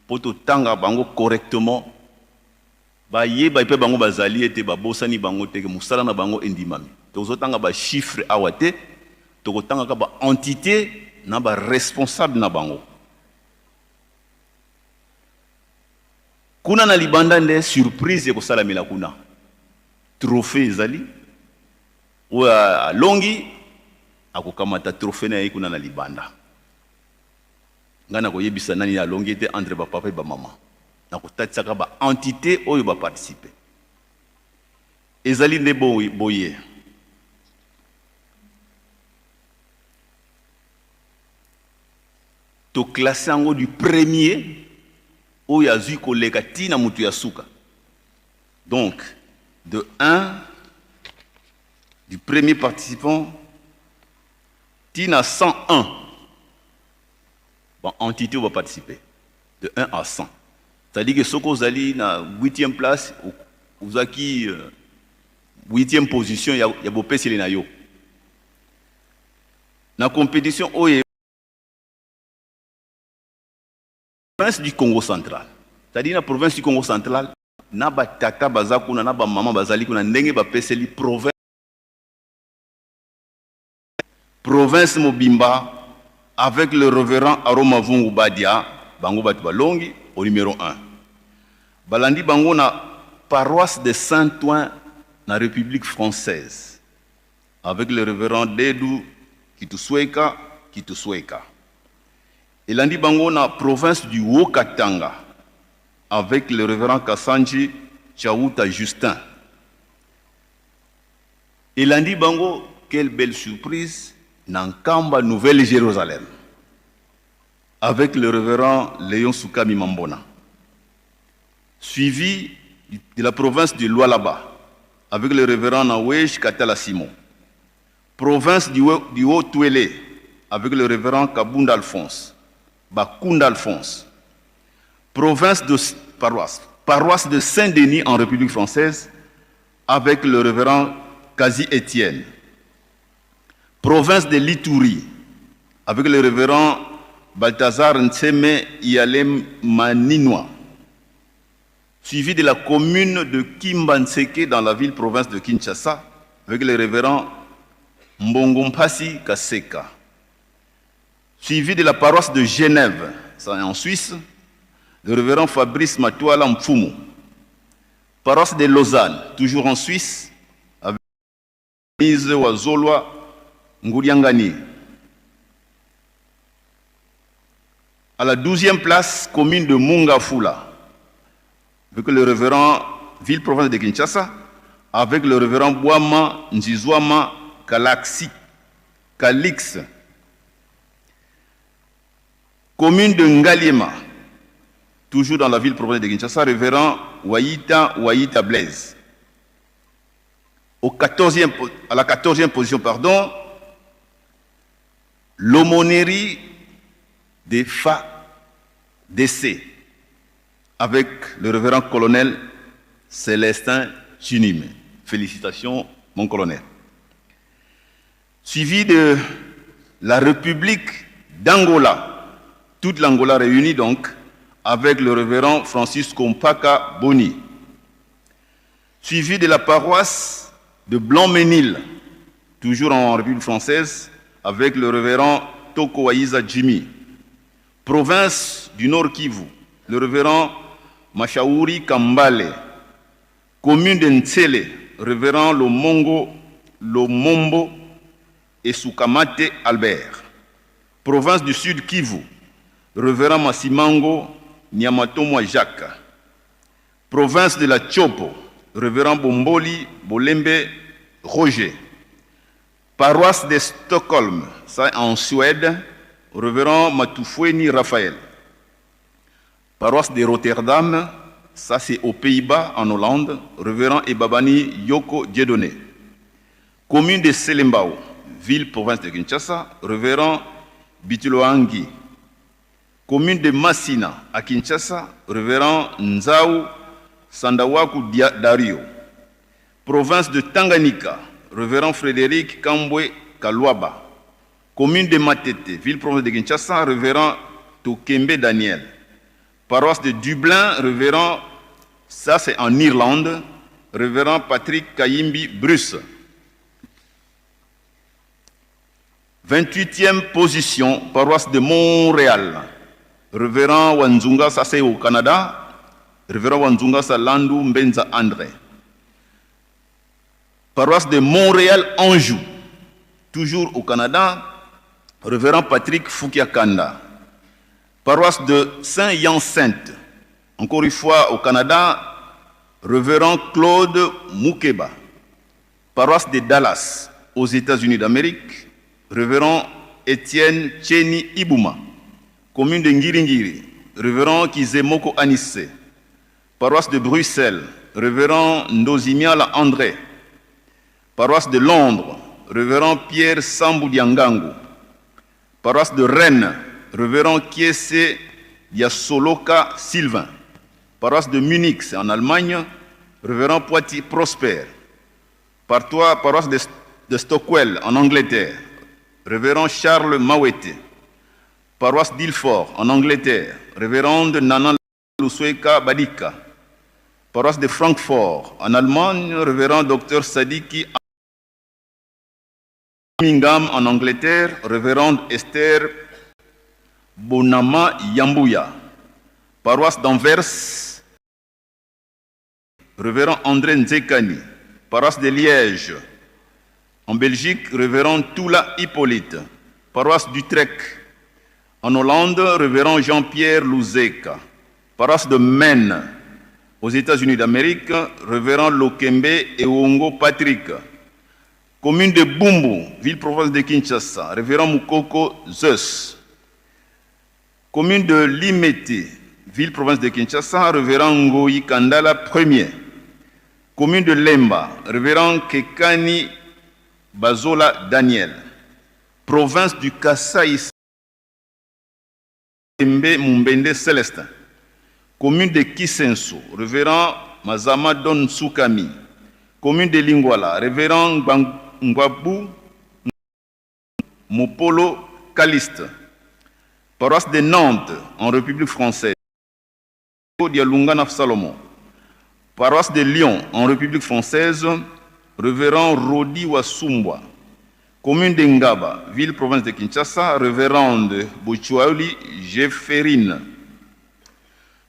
po totanga bango correctement. Bayeba epai bango bazali ete babosani bango te, ke mosala na bango endimami. Tokozotanga ba chiffres awa te, tokotangaka ba entites na ba responsables na bango. Kuna na libanda nde surprise ekosalamela kuna. Trophee ezali, oyo alongi akokamata trophee na ye kuna na libanda. Ngai nakoyebisa nani alongi te entre ba papa et ba mama. Nakotatisaka ba entites oyo ba participer. Ezali nde boye. To classer yango du premier oyo azui koleka ti na mutu ya suka. Donc, de 1 du premier participant ti na 101 ba entités oyo ba participer de 1 à 100. C'est-à-dire que soki ozali na huitième place, ozalaki huitième position ya bopeseli na yo na competition oyo province du Congo central. C'est-à-dire na province du Congo central na ba tata baza kuna na ba mama bazali kuna ndenge bapeseli province Province mobimba avec le reverend Aroma Vungu Badia, bango batu balongi au numero 1. Balandi bango na paroisse de Saint-Ouen na Republique française avec le reverend Dedu Kitusweka Kitusweka. Elandi bango na province du Haut-Katanga avec le reverend Kasanji Chawuta Justin. Elandi bango, quelle belle surprise, na Nkamba Nouvelle Jerusalem avec le reverend Leon Sukami Mambona, suivi de la province de Lualaba avec le reverend Nawej Katala Simon, province du Haut-Uélé avec le reverend Kabunda Alphonse, Bakunda Alphonse, province de paroisse, paroisse de Saint-Denis en République française avec le révérend Kazi Etienne, province de l'Ituri avec le révérend Balthazar Ntseme Yalem Maninoa, suivi de la commune de Kimbanseke dans la ville-province de Kinshasa avec le révérend Mbongompasi Kaseka, suivi de la paroisse de Genève, ça en Suisse, le révérend Fabrice Matouala Mfumu, paroisse de Lausanne, toujours en Suisse, avec Mise Wazolwa Ngouliangani. À la 12e place, commune de Mongafula, avec le révérend, ville-province de Kinshasa, avec le révérend Boama Nzizwama Kalaxi, Kalix. Commune de Ngaliema, toujours dans la ville-province de Kinshasa, révérend Waïta Waïta Blaise. Au quatorzième po-, à la 14e position, pardon, l'aumônerie des FADC, avec le révérend colonel Célestin Chinime. Félicitations, mon colonel. Suivi de la République d'Angola, toute l'Angola réunie donc, avec le révérend Francisco Mpaka Boni. Suivi de la paroisse de Blanc-Ménil, toujours en République française, avec le révérend Toko Waïza Jimmy. Province du Nord Kivu, le révérend Machaouri Kambale. Commune de Ntsele, révérend Lomongo, Lomombo et Soukamate Albert. Province du Sud Kivu, révérend Massimango Nyamatomwa Jacques. Province de la Tshopo, révérend Bomboli Bolembe Roger. Paroisse de Stockholm, ça en Suède, révérend Matufweni Raphaël. Paroisse de Rotterdam, ça c'est aux Pays-Bas, en Hollande, révérend Ebabani Yoko Dieudonné. Commune de Selembao, ville province de Kinshasa, révérend Bituloangi. Commune de Massina à Kinshasa, révérend Nzau Sandawaku Dario. Province de Tanganyika, révérend Frédéric Kambwe Kalwaba. Commune de Matete, ville province de Kinshasa, révérend Tokembe Daniel. Paroisse de Dublin, révérend, ça c'est en Irlande, révérend Patrick Kayimbi Bruce. 28e position, paroisse de Montréal. Révérend Wanzunga, ça c'est au Canada. Révérend Wanzunga Salandu Mbenza André. Paroisse de Montréal-Anjou, toujours au Canada. Révérend Patrick Foukiakanda. Paroisse de Saint-Hyacinthe, encore une fois au Canada. Révérend Claude Moukeba. Paroisse de Dallas, aux États-Unis d'Amérique. Révérend Étienne Tcheni Ibouma. Commune de Ngiringiri, révérend Kizemoko Anissé. Paroisse de Bruxelles, révérend Ndozimiala André. Paroisse de Londres, révérend Pierre Sambou Diangangu. Paroisse de Rennes, révérend Kiese Diasoloka Sylvain. Paroisse de Munich, c'est en Allemagne, révérend Poiti Prosper. Paroisse de Stockwell, en Angleterre, révérend Charles Mawete. Paroisse d'Ilford, en Angleterre, révérende Nana Lusueka Badika. Paroisse de Francfort, en Allemagne, révérend Dr Sadiki Birmingham, en Angleterre, révérende Esther Bonama Yambouya. Paroisse d'Anvers, révérend André Nzekani. Paroisse de Liège, en Belgique, révérend Toula Hippolyte. Paroisse d'Utrecht, en Hollande, révérend Jean-Pierre Louzeka. Paroisse de Maine, aux États-Unis d'Amérique, révérend Lokembe Ewongo Patrick. Commune de Bumbu, ville-province de Kinshasa, révérend Mukoko Zeus. Commune de Limete, ville-province de Kinshasa, révérend Ngoyi Kandala Premier. Commune de Lemba, révérend Kekani Bazola Daniel. Province du Kasaï, Mbe Mumbende Célestin. Commune de Kisenso, révérend Mazama Don Soukami. Commune de Lingwala, révérend Ngwabu Mopolo Caliste. Paroisse de Nantes, en République française. Dialungana Salomon. Paroisse de Lyon, en République française, révérend Rodi Wasumbwa. Commune de Ngaba, ville-province de Kinshasa, révérend Bochuaoli Jefferine.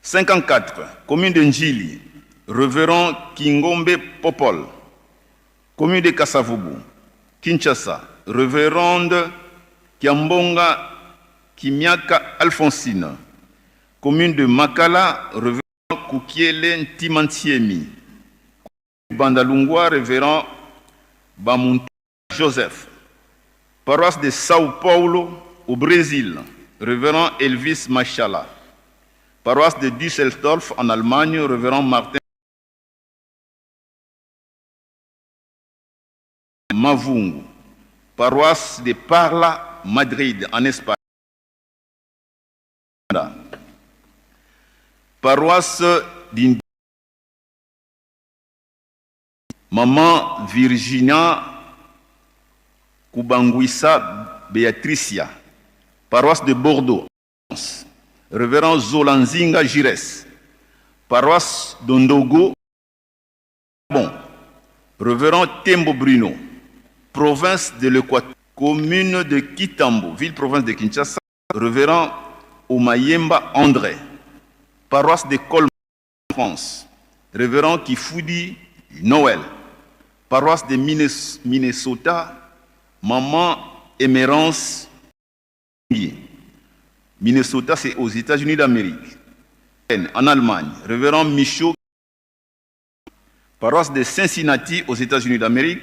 54, commune de Njili, révérend Kingombe Popol. Commune de Kasavubu, Kinshasa, révérende Kiambonga Kimiaka Alphonsine. Commune de Makala, révérend Kukiele Ntimantiemi. Bandalungwa, révérend Bamuntu Joseph. Paroisse de São Paulo, au Brésil, révérend Elvis Machala. Paroisse de Düsseldorf, en Allemagne, révérend Martin Mavungu. Paroisse de Parla, Madrid, en Espagne. Paroisse d'Indi. Maman Virginia Kubanguissa Beatricia. Paroisse de Bordeaux. Révérend Zolanzinga Gires. Paroisse d'Ondogo. Bon. Révérend Tembo Bruno. Province de l'Équateur. Commune de Kitambo, ville-province de Kinshasa. Révérend Omayemba André. Paroisse de Colmar, France. Révérend Kifoudi Noël. Paroisse de Minnesota, Maman Émérance. Minnesota, c'est aux États-Unis d'Amérique. En Allemagne, Révérend Michaud. Paroisse de Cincinnati, aux États-Unis d'Amérique,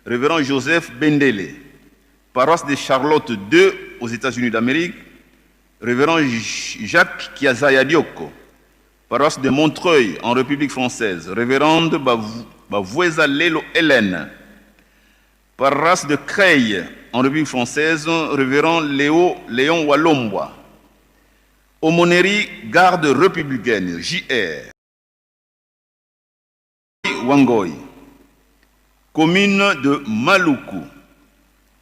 Révérend Joseph Bendele. Paroisse de Charlotte II, aux États-Unis d'Amérique, Révérend Jacques Kiazayadioko. Paroisse de Montreuil, en République française, Révérende Bavoueza Lelo Hélène. Paroisse de Creil, en République française, révérend Léo Léon Walombwa. Aumônerie Garde républicaine, JR. Wangoy. Commune de Maluku,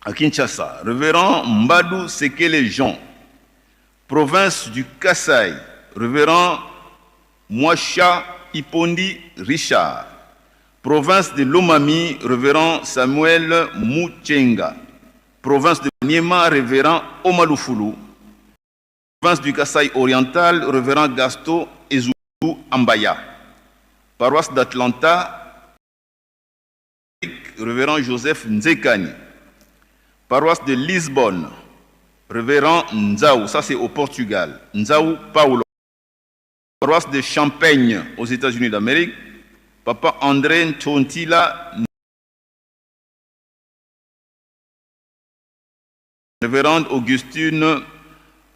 à Kinshasa, révérend Mbadou Sekele Jean. Province du Kasaï, révérend Mouacha Ipondi Richard. Province de Lomami, révérend Samuel Mouchenga. Province de Niema, révérend Omalufulu. Province du Kasaï oriental, révérend Gaston Ezou Ambaya. Paroisse d'Atlanta, révérend Joseph Nzekani. Paroisse de Lisbonne, révérend Nzaou, ça c'est au Portugal, Nzaou Paulo. Paroisse de Champagne aux États-Unis d'Amérique, Papa André Ntontila, révérende Augustine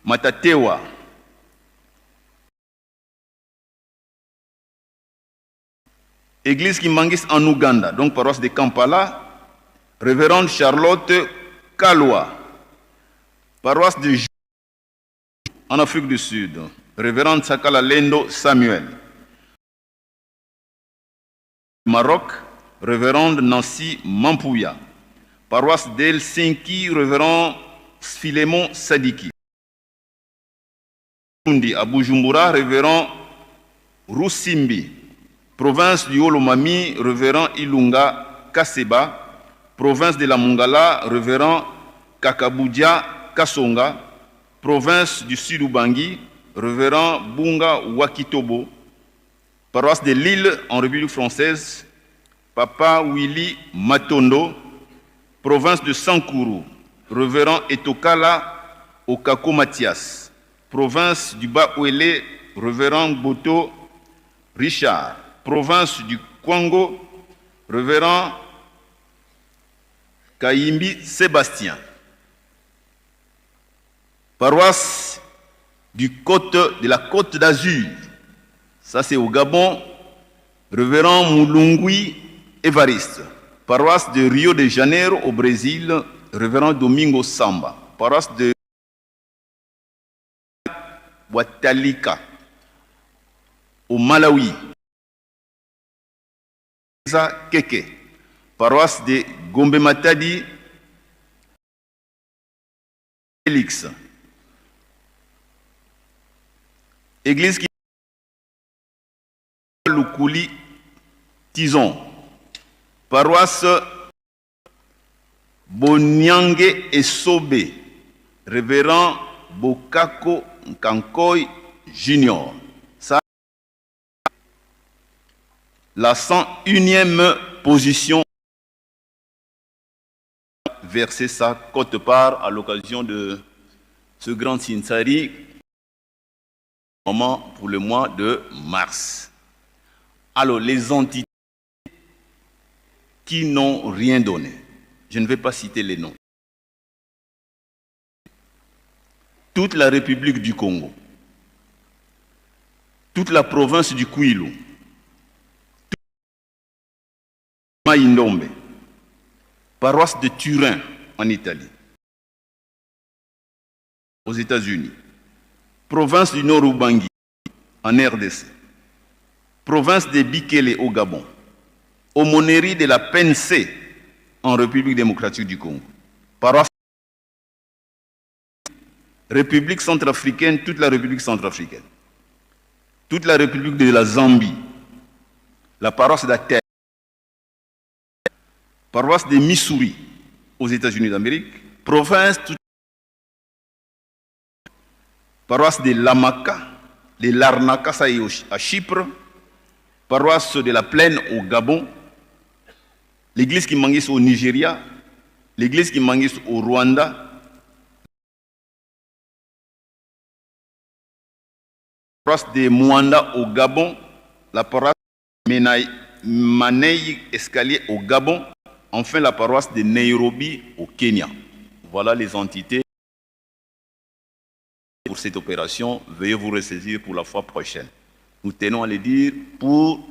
Matatewa. Église Kimbanguiste en Ouganda, donc paroisse de Kampala, révérende Charlotte Kalwa. Paroisse de en Afrique du Sud, révérende Sakala Lendo Samuel. Maroc, révérende Nancy Mampouya. Paroisse d'Helsinki, révérend Philémon Sadiki. Burundi, à Bujumbura, révérend Roussimbi. Province du Haut-Lomami, révérend Ilunga Kaseba. Province de la Mongala, révérend Kakaboudia Kasonga. Province du Sud-Ubangi, révérend Bunga Wakitobo. Paroisse de Lille, en République française, Papa Willy Matondo. Province de Sankuru, révérend Etokala Okako Mathias. Province du Bas-Ouélé, révérend Boto Richard. Province du Congo, révérend Kayimbi Sébastien. Paroisse de la Côte d'Azur, ça c'est au Gabon, révérend Moulungui Évariste. Paroisse de Rio de Janeiro au Brésil, révérend Domingo Samba. Paroisse de Ouattalika au Malawi. Keke, paroisse de Gombe Matadi, Félix. Église qui Lukuli Tison, paroisse Bonyange et Sobe, révérend Bokako Nkankoy Junior. Ça, la 101e position verser sa quote-part à l'occasion de ce grand Sinsari moment pour le mois de mars. Alors, les entités qui n'ont rien donné, je ne vais pas citer les noms. Toute la République du Congo, toute la province du Kwilu, Maïndombe, paroisse de Turin en Italie, aux États-Unis, province du Nord Ubangi en RDC, province de Bikele au Gabon, aumônerie de la PNC en République démocratique du Congo, paroisse République centrafricaine, toute la République centrafricaine, toute la République de la Zambie, la paroisse d'Athènes, paroisse de Missouri aux États-Unis d'Amérique, province, toute paroisse de Lamaka, de Larnaca, ça y est, à Chypre, paroisse de la Plaine au Gabon, l'église Kimbanguiste au Nigeria, l'église Kimbanguiste au Rwanda, paroisse de Moanda au Gabon, la paroisse Manei Escalier au Gabon, enfin la paroisse de Nairobi au Kenya. Voilà les entités pour cette opération. Veuillez vous ressaisir pour la fois prochaine. Nous tenons à le dire pour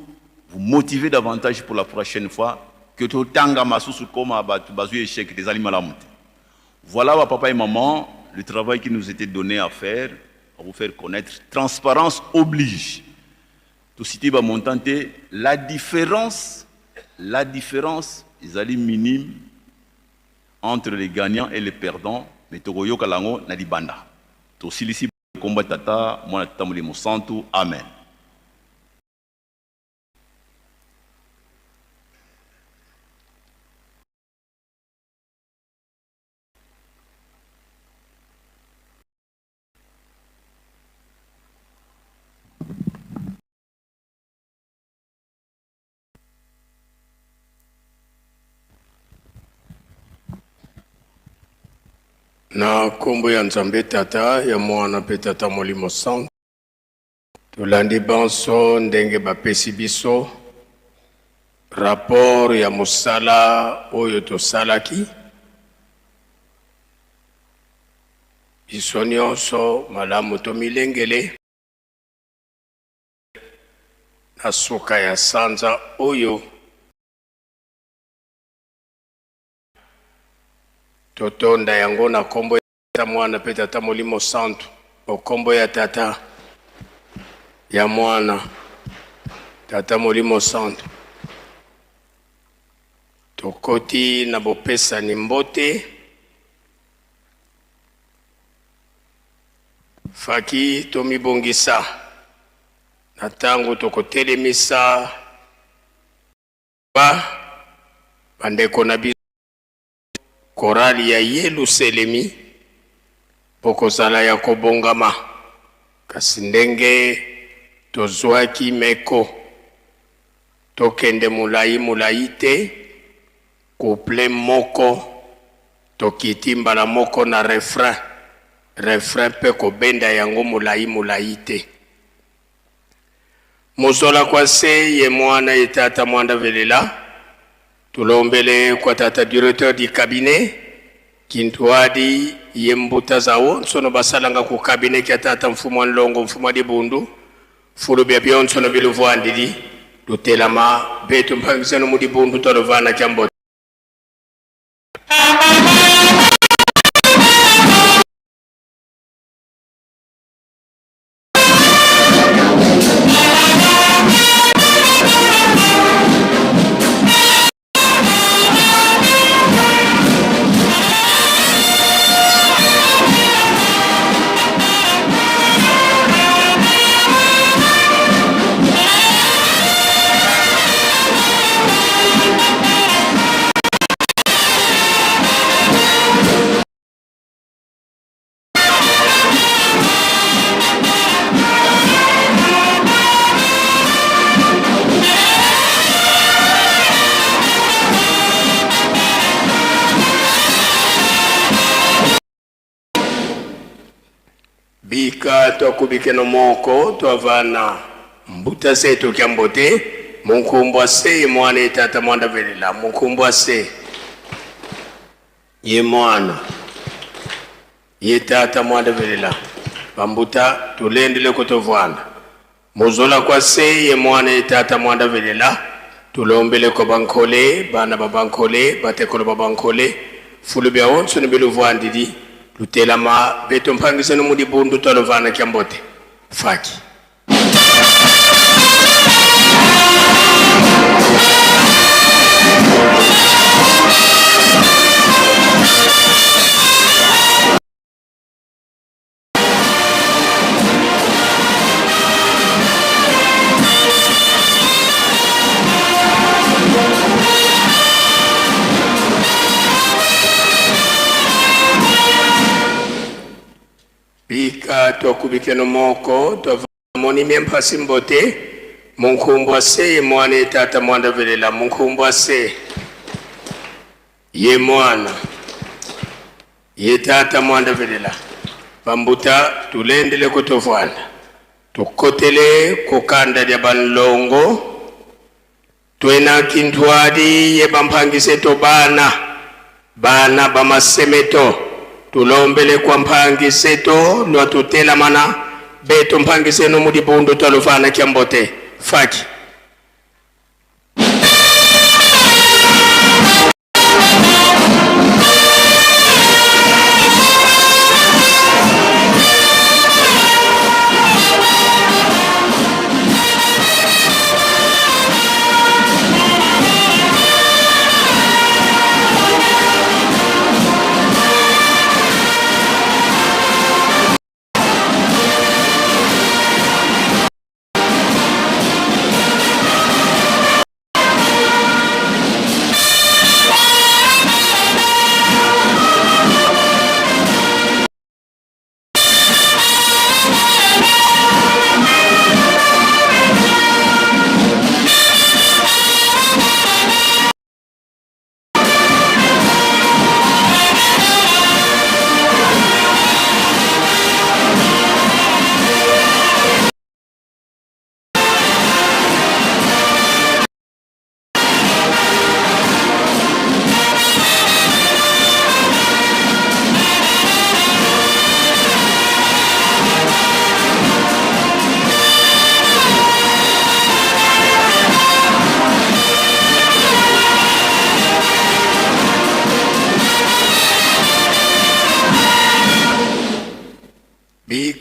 vous motiver davantage pour la prochaine fois que totanga masusu koma batu bazwi échec des alimalamuti. Voilà, papa et maman, le travail qui nous était donné à faire, à vous faire connaître. Transparence oblige. Tout cité va monter la différence, la différence, ils allaient minime entre les gagnants et les perdants, mais tokoyoka lango na libanda. Tosilisi komba tata, mwana tata molimo santu. Amen. Na nkombo ya Nzambe Tata, ya Mwana mpe Tata Molimo Santu, tolandi banso ndenge bapesi biso rapport ya mosala oyo tosalaki. Biso nyonso malamu tomilengele na suka ya sanza oyo. Totonda yango na kombo ya Mwana mpe Tata Molimo Santu. O kombo ya Tata, ya Mwana, Tata Molimo Santu. Tokoti na bopesani mbote. Faki tomibongisa na tango tokotelemisa ba bandeko na biso korali ya Yeluselemi, bokozala ya kobongama, kasi ndenge tozwaki meko tokende molai molai te, couple moko tokiti mbala moko na refrain, refrain mpe kobenda yango molai molai te. Muzola kwa se ye mwana ye tata mwanda velela tulombele kwa tata directeur du cabinet kintuadi ye mbuta zawo nsono basalanga ku cabinet kya tata mfumu wa nlongo mfumu wa dibundu fulu bya byonso no biluvuandili lutelama betu mpangizano mu dibundu twalovana kya mbote. Bika twakubikeno moko twavana mbuta setu kya mbote munkumbwa se mwana etata mwanda velela munkumbwa se ye mwana ye tata mwanda velela bambuta tulendele kutovwanda muzola kwa se ye mwana ye tata mwanda velela tulombele kwa bankole bana ba bankole batekolo ba bankole fulu bya onso ni biluvwandili lutelama beto mpangisano mudi bundu twalovana kya mbote faki. Bika twakubikeno moko twamoni myemphasi mbote munkumbwa se ye mwana ye tata mwanda velela munkumbwa se ye mwana ye tata mwanda velela bambuta tulendele kutovwanda tukotele kukanda lya banlongo twena kintwadi ye bampangise to bana bana bamasemeto tulombele kwa mpangise to lwatutelamana beto mpangise no mudibundu twaluvana kya mbote faki.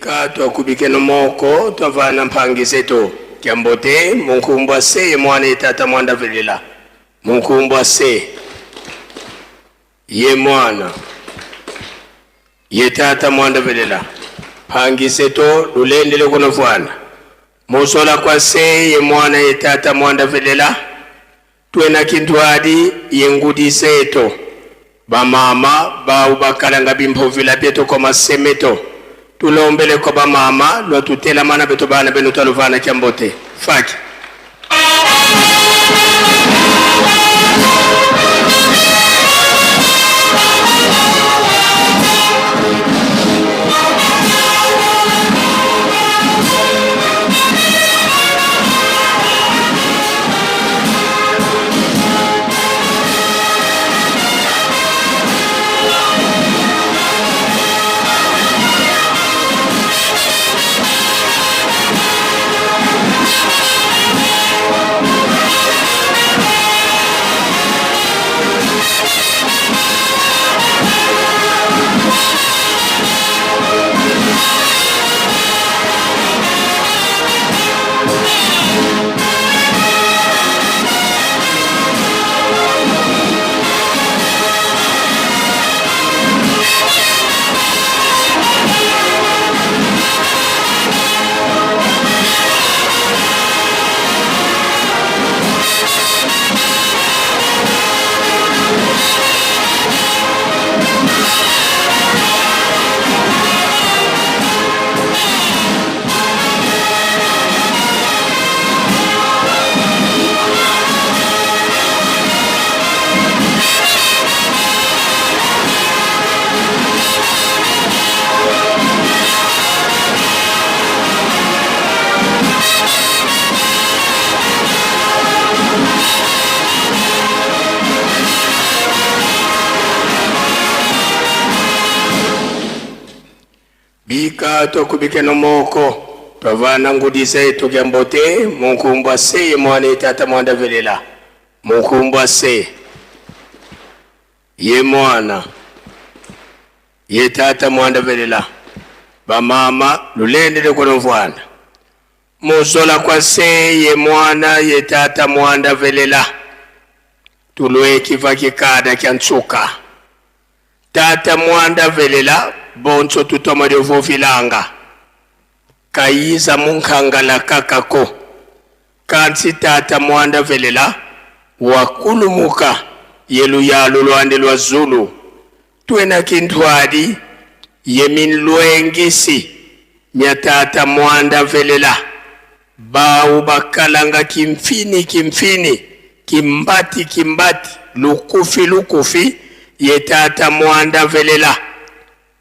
Bika twakubikeno moko twavana mpangi zetu kyambote munkumbwa se ye mwana ye tata mwanda velela munkumbwa se ye mwana ye tata mwanda velela mpangi zetu lulendele kuno vwana musola kwa se ye mwana ye tata mwanda velela twena kintwadi ye ngudi zetu bamama bau bakalanga bimpuvila byetu kwa masemeto tulombele kwa bamama lwatutelamana betu bana benu twaluvana kyambote faki. Bika twakubikeno moko twavana ngudi zetu kyambote munkumbwa se ye mwana ye tata mwanda velela munkumbwa se ye mwana ye tata mwanda velela bamama lulendele kuno vwana muzola kwa se ye mwana ye tata mwanda velela tulwe kiva kikada kya ntsuka tata mwanda velela bonso tutoma lyovovilanga kayiza munkhangala kakako kansi tata mwanda velela wakulumuka yeluyalo lwande lwa zulu twena kinthwadi yeminlwengisi mya tata mwanda velela bawu bakalanga kimfini kimfini kimbati kimbati lukufi lukufi ye tata mwanda velela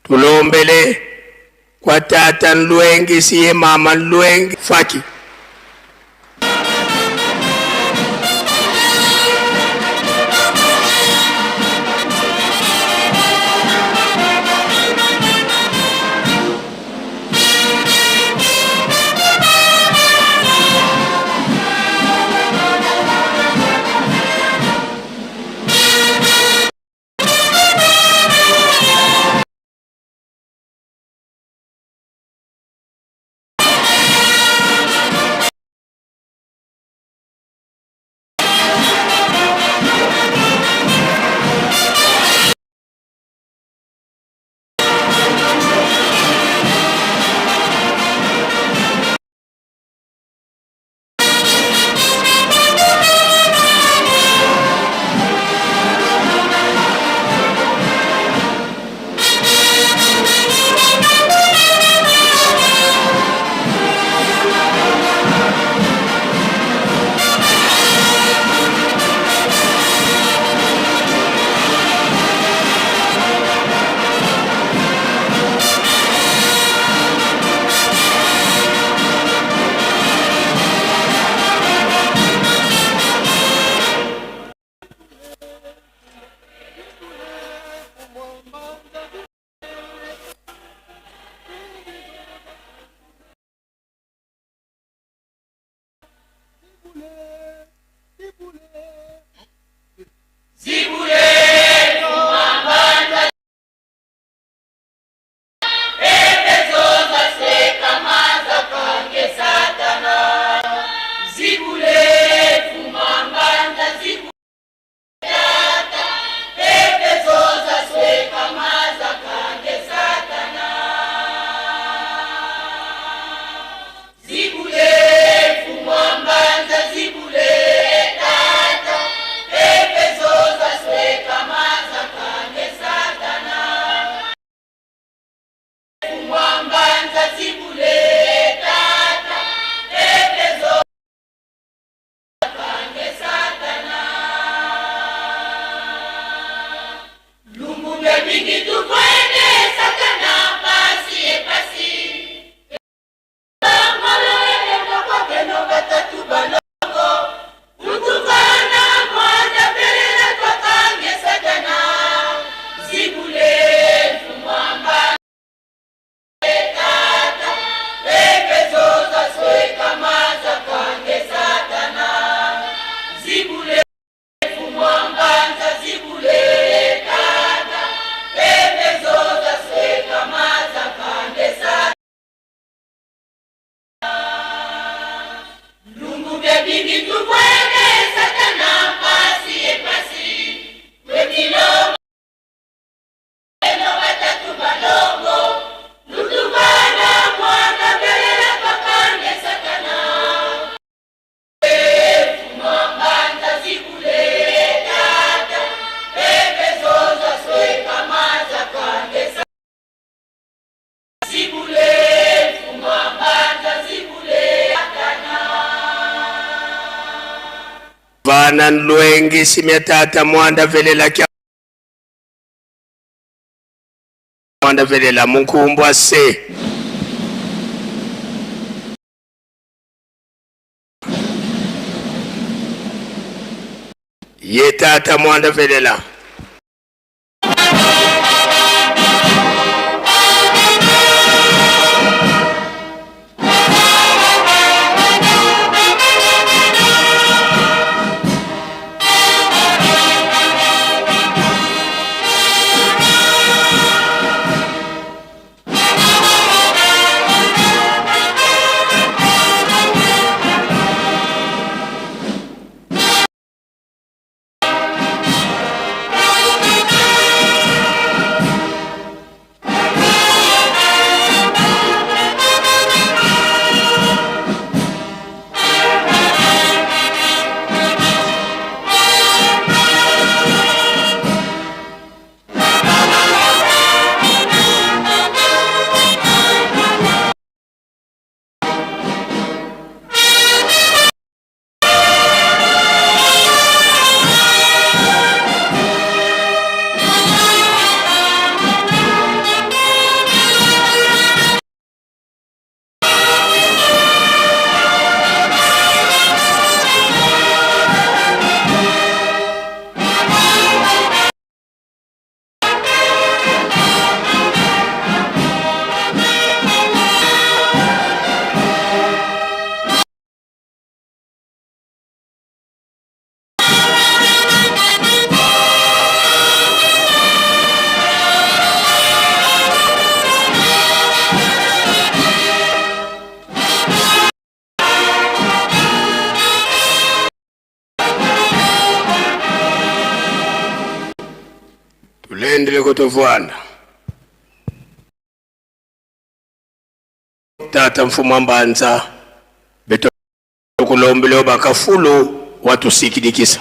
tulombele kwa tata nlwengisi ye mama nlwengi faki. Tulingi tubweke Satana pasi epasi Twetilo eno batatu balongo Lutubana mwana belela pakande Satana Fumambanza zikule tata Pepe zoza sweka maza kande Zibule fumambanza zibule Satana Vana nlwengi simya tata mwanda velela kya mwanda velela munkumbwa se ye tata mwanda velela Tulendele kutovwanda tata mfumu wa mbanza beto kulombele bakafulu watusikidikisa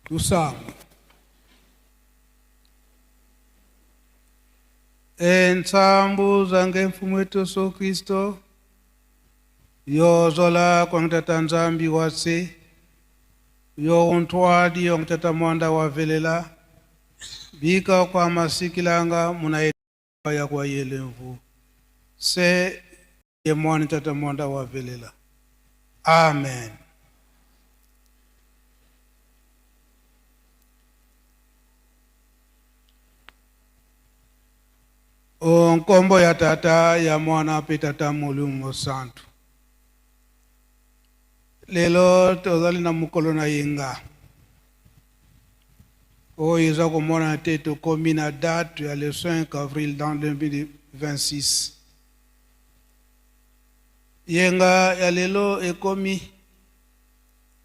Tusamba. Entsambu zange mfumo wetu Yesu Kristo yozola kwangitata nzambi wase yo untwadi yongitata mwanda wavelela bika kwa masikilanga muna ya kwa yelemvu se ye mwani tata mwanda wavelela. Amen. Nkombo ya tata ya mwana pe tata molimo santu. Lelo tozali na mokolo na yenga oyo eza komona te tokomi na date ya le 5 avril dans 2026. Yenga ya lelo ekomi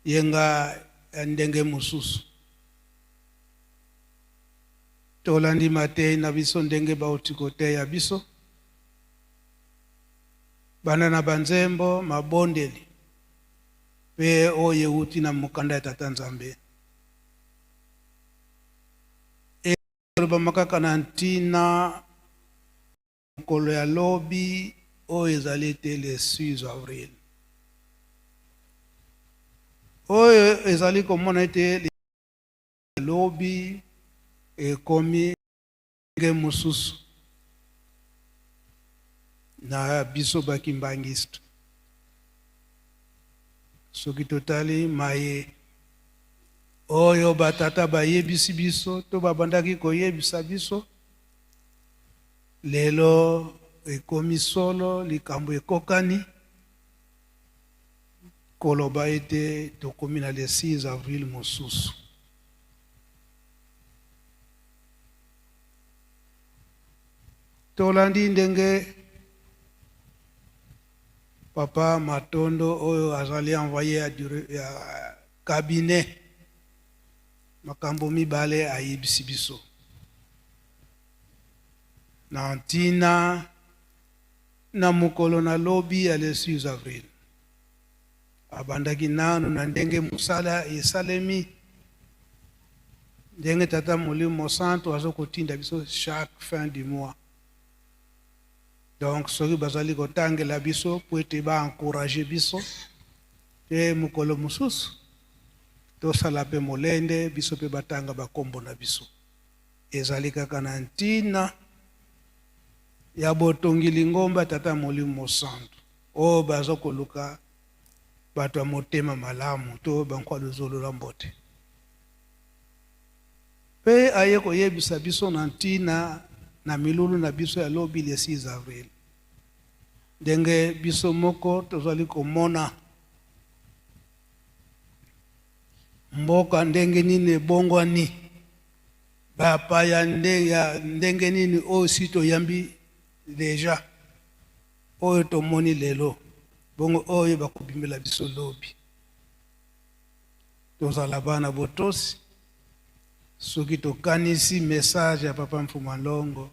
yenga ya ndenge mosusu. Tolandi matei na biso ndenge bauti koteya biso. Banda na banzembo, mabondeli mpe oyo ewuti na mokanda ya Tata Nzambe. Elobama kaka na ntina mokolo ya lobi oyo ezali ete le 6 avril. Oyo ezali komona ete lobi ekomi ndenge mosusu na biso ba kimbanguiste. Soki totali maye oyo batata bayebisi biso to babandaki koyebisa biso, lelo ekomi solo likambo ekokani koloba ete tokomi na le 6 avril mosusu. Tolandi ndenge papa Matondo oyo azali envoyé ya, ya cabinet makambo mibale ayebisi biso na ntina na mokolo na lobi ya le 6 avril. Abandaki nanu na ndenge mosala esalemi, ndenge Tata Molimo Mosantu azokotinda biso chaque fin du mois. Donc soki bazali kotangela biso po ete ba encourager biso te mokolo mosusu tosala pe molende biso pe batanga bakombo na biso. Ezali kaka na ntina ya botongi lingomba Tata Molimo Mosantu oyo baza koluka bato ya motema malamu to bankwaluzolola mbote. Pe aye koyebisa biso na ntina na milulu na biso ya lobi le 6 avril. Ndenge biso moko tozali komona mboka ndenge nini ebongwani, bapaya ya ndenge nini oyo si toyambi deja, oyo tomoni lelo, bongo oyo bakobimela biso lobi. Tozala bana botosi soki tokanisi message ya papa Mfuma Longo,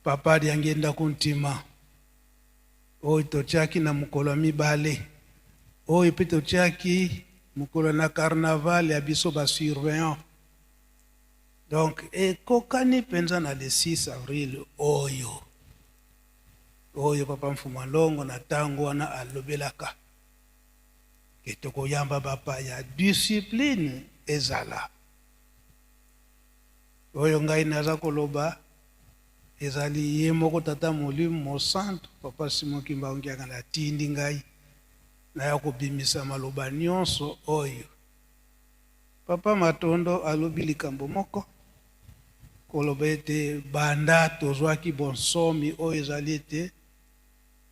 papa Diangienda Kuntima, oyo totiaki na mokolo ya mibale, oyo pe totiaki mokolo na carnaval ya biso ba surveillant. Donc ekokani mpenza na le 6 avril oyo oyo papa Mfuma Longo na tango wana alobelaka ke tokoyamba bapaya, discipline ezala. Oyo ngai naza koloba ezali ye moko Tata Molimo Mosantu, papa Simon Kimbangu Kiangani atindi ngai naya kobimisa maloba nyonso oyo. Papa Matondo alobi likambo moko, koloba ete banda tozwaki bonsomi oyo ezali ete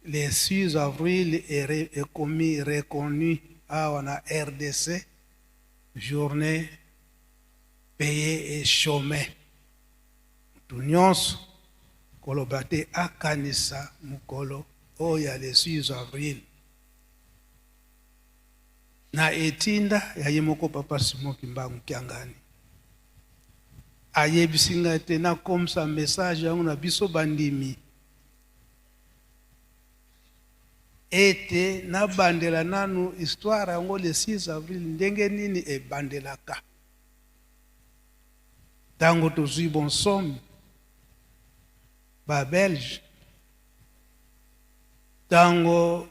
le 6 avril ekomi reconnu awa na RDC, journee paye et chome. Mutu nyonso koloba te akanisa mokolo oyo ya le 6 avril na etinda ya ye moko papa Simon Kimbangu Kiangani. Ayebisi ngai te nakomisa message yango na biso bandimi ete nabandela nanu histoire yango le 6 avril ndenge nini ebandelaka. Tango tozui bonsomi ba belge, tango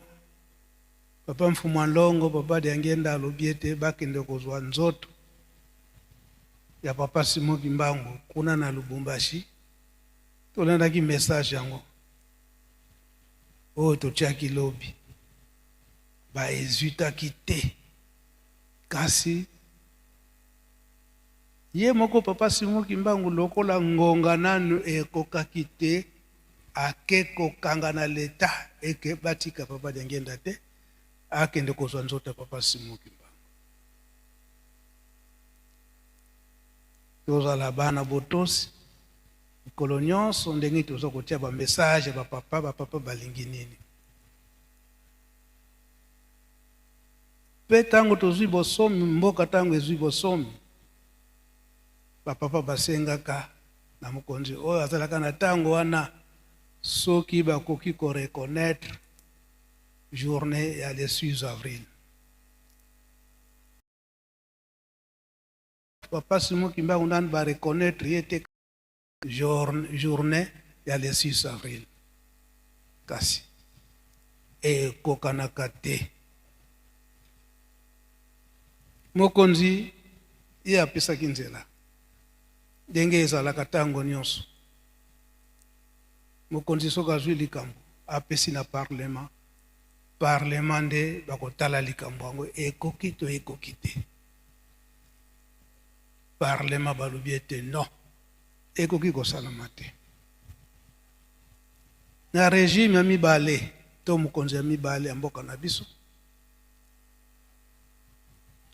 papa Mfumua Nlongo, papa Diangienda alobi ete bakende kozua nzoto ya papa Simon Kimbangu kuna na Lubumbashi, tolandaki message yango oyo totiaki lobi, ba hesitaki te, kasi ye moko papa Simon Kimbangu lokola ngonga nanu ekokaki te, ake kokanga na l'etat eke batika papa Diangienda te, akende kozwa nzoto ya papa Simon Kimbangu. Tozala bana botosi mikolo nyonso ndenge toza kotia ba message ya ba papa, ba papa balingi nini. Pe tango tozwi bosomi, mboka tango ezwi bosomi, ba papa basengaka na mokonzi oyo azalaka na tango wana soki bakoki ko reconnaitre. journée ya le 6 avril. Papa Simon Kimbangu nanu ba reconnaître ye te journée ya le 6 avril, kasi ekokanaka te. Mokonzi ye apesaki nzela ndenge ezalaka ntango nyonso. Mokonzi soki azwi likambo apesi na parlement, parlement nde bakotala likambo yango ekoki to ekoki te. Parlement balobi ete non, ekoki kosalama te. Na regime ya mibale to mokonzi ya mibale ya mboka na biso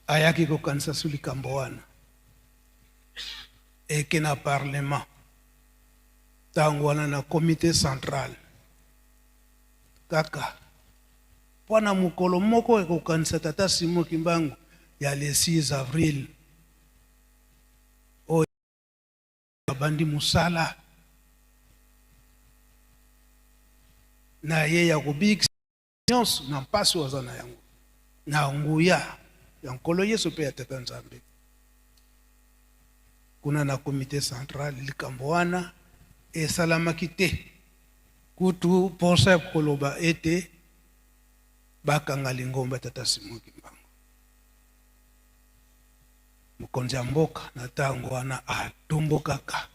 ayaki kokanisa su likambo wana, eke na parlement ntango wana na comité central kaka mpo na mokolo moko ekokanisa tata Simon Kimbangu ya le 6 avril oyo abandi mosala na ye ya kobikisa nyonso na mpasi oyo aza na yango na nguya ya Nkolo Yesu mpe ya Tata Nzambe. Kuna na comité central likambo wana esalamaki te, kutu mposa ya koloba ete bakanga lingomba Tata Simon Kimbangu. Mokonzi ya mboka na ntango wana atombokaka,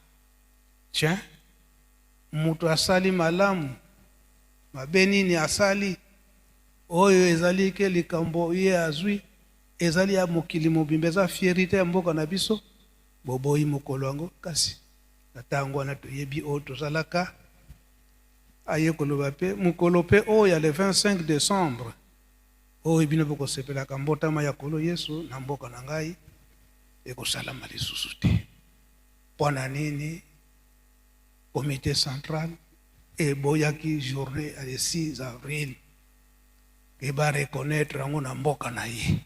tiens, moto asali malamu, mabe nini asali? Oyo ezali ke likambo ye azwi ezali ya mokili mobimba, eza fierite ya mboka na biso. Boboyi mokolo yango, kasi na ntango wana toyebi oyo tozalaka. Aye koloba mpe mokolo mpe oyo ya le 25 décembre oyo bino bokosepelaka mbotama ya Nkolo Yesu na mboka na ngai ekosalama lisusu te. Mpo na nini? Comité central eboyaki journée ya le 6 avril ke ba reconnaître yango na mboka na ye.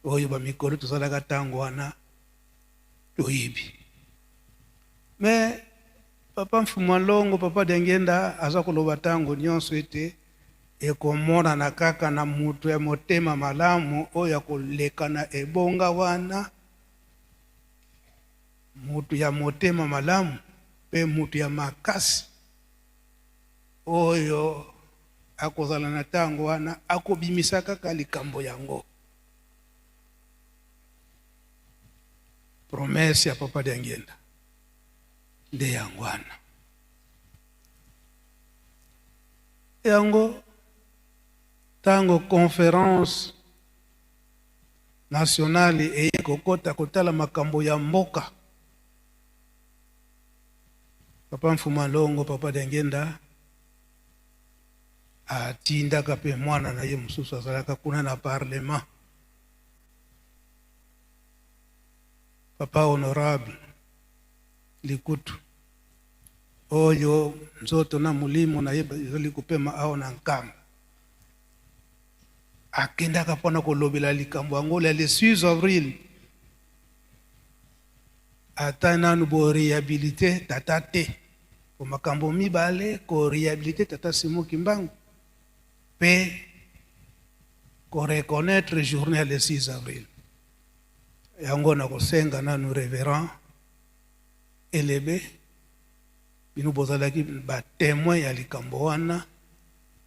Oyo ba mikolo tozalaka ntango wana toyebi. Mais papa Mfumua Longo, papa Diangienda aza koloba ntango nyonso ete ekomonana kaka na moto ya motema malamu oyo akoleka na ebonga wana, moto ya motema malamu mpe moto ya makasi oyo akozala na ntango wana akobimisa kaka likambo yango. Promesse ya papa Diangienda nde yango wana. Yango ntango conférence nationale eye kokota kotala makambo ya mboka, papa Mfuma Longo, papa Diangienda atindaka mpe mwana na ye mosusu azalaka kuna na parlement, papa honorable Likutu, oyo nzoto na molimo na ye ezali kopema awa na Nkamba. Akendaka mpo na kolobela likambo yango ya le 6 avril. Ata nanu bo rehabilite tata te, po makambo mibale, ko rehabilite tata Simon Kimbangu pe ko reconnaitre journée ya le 6 avril. Yango nakosenga nanu reverend Elebe, bino bozalaki ba temoin ya likambo wana,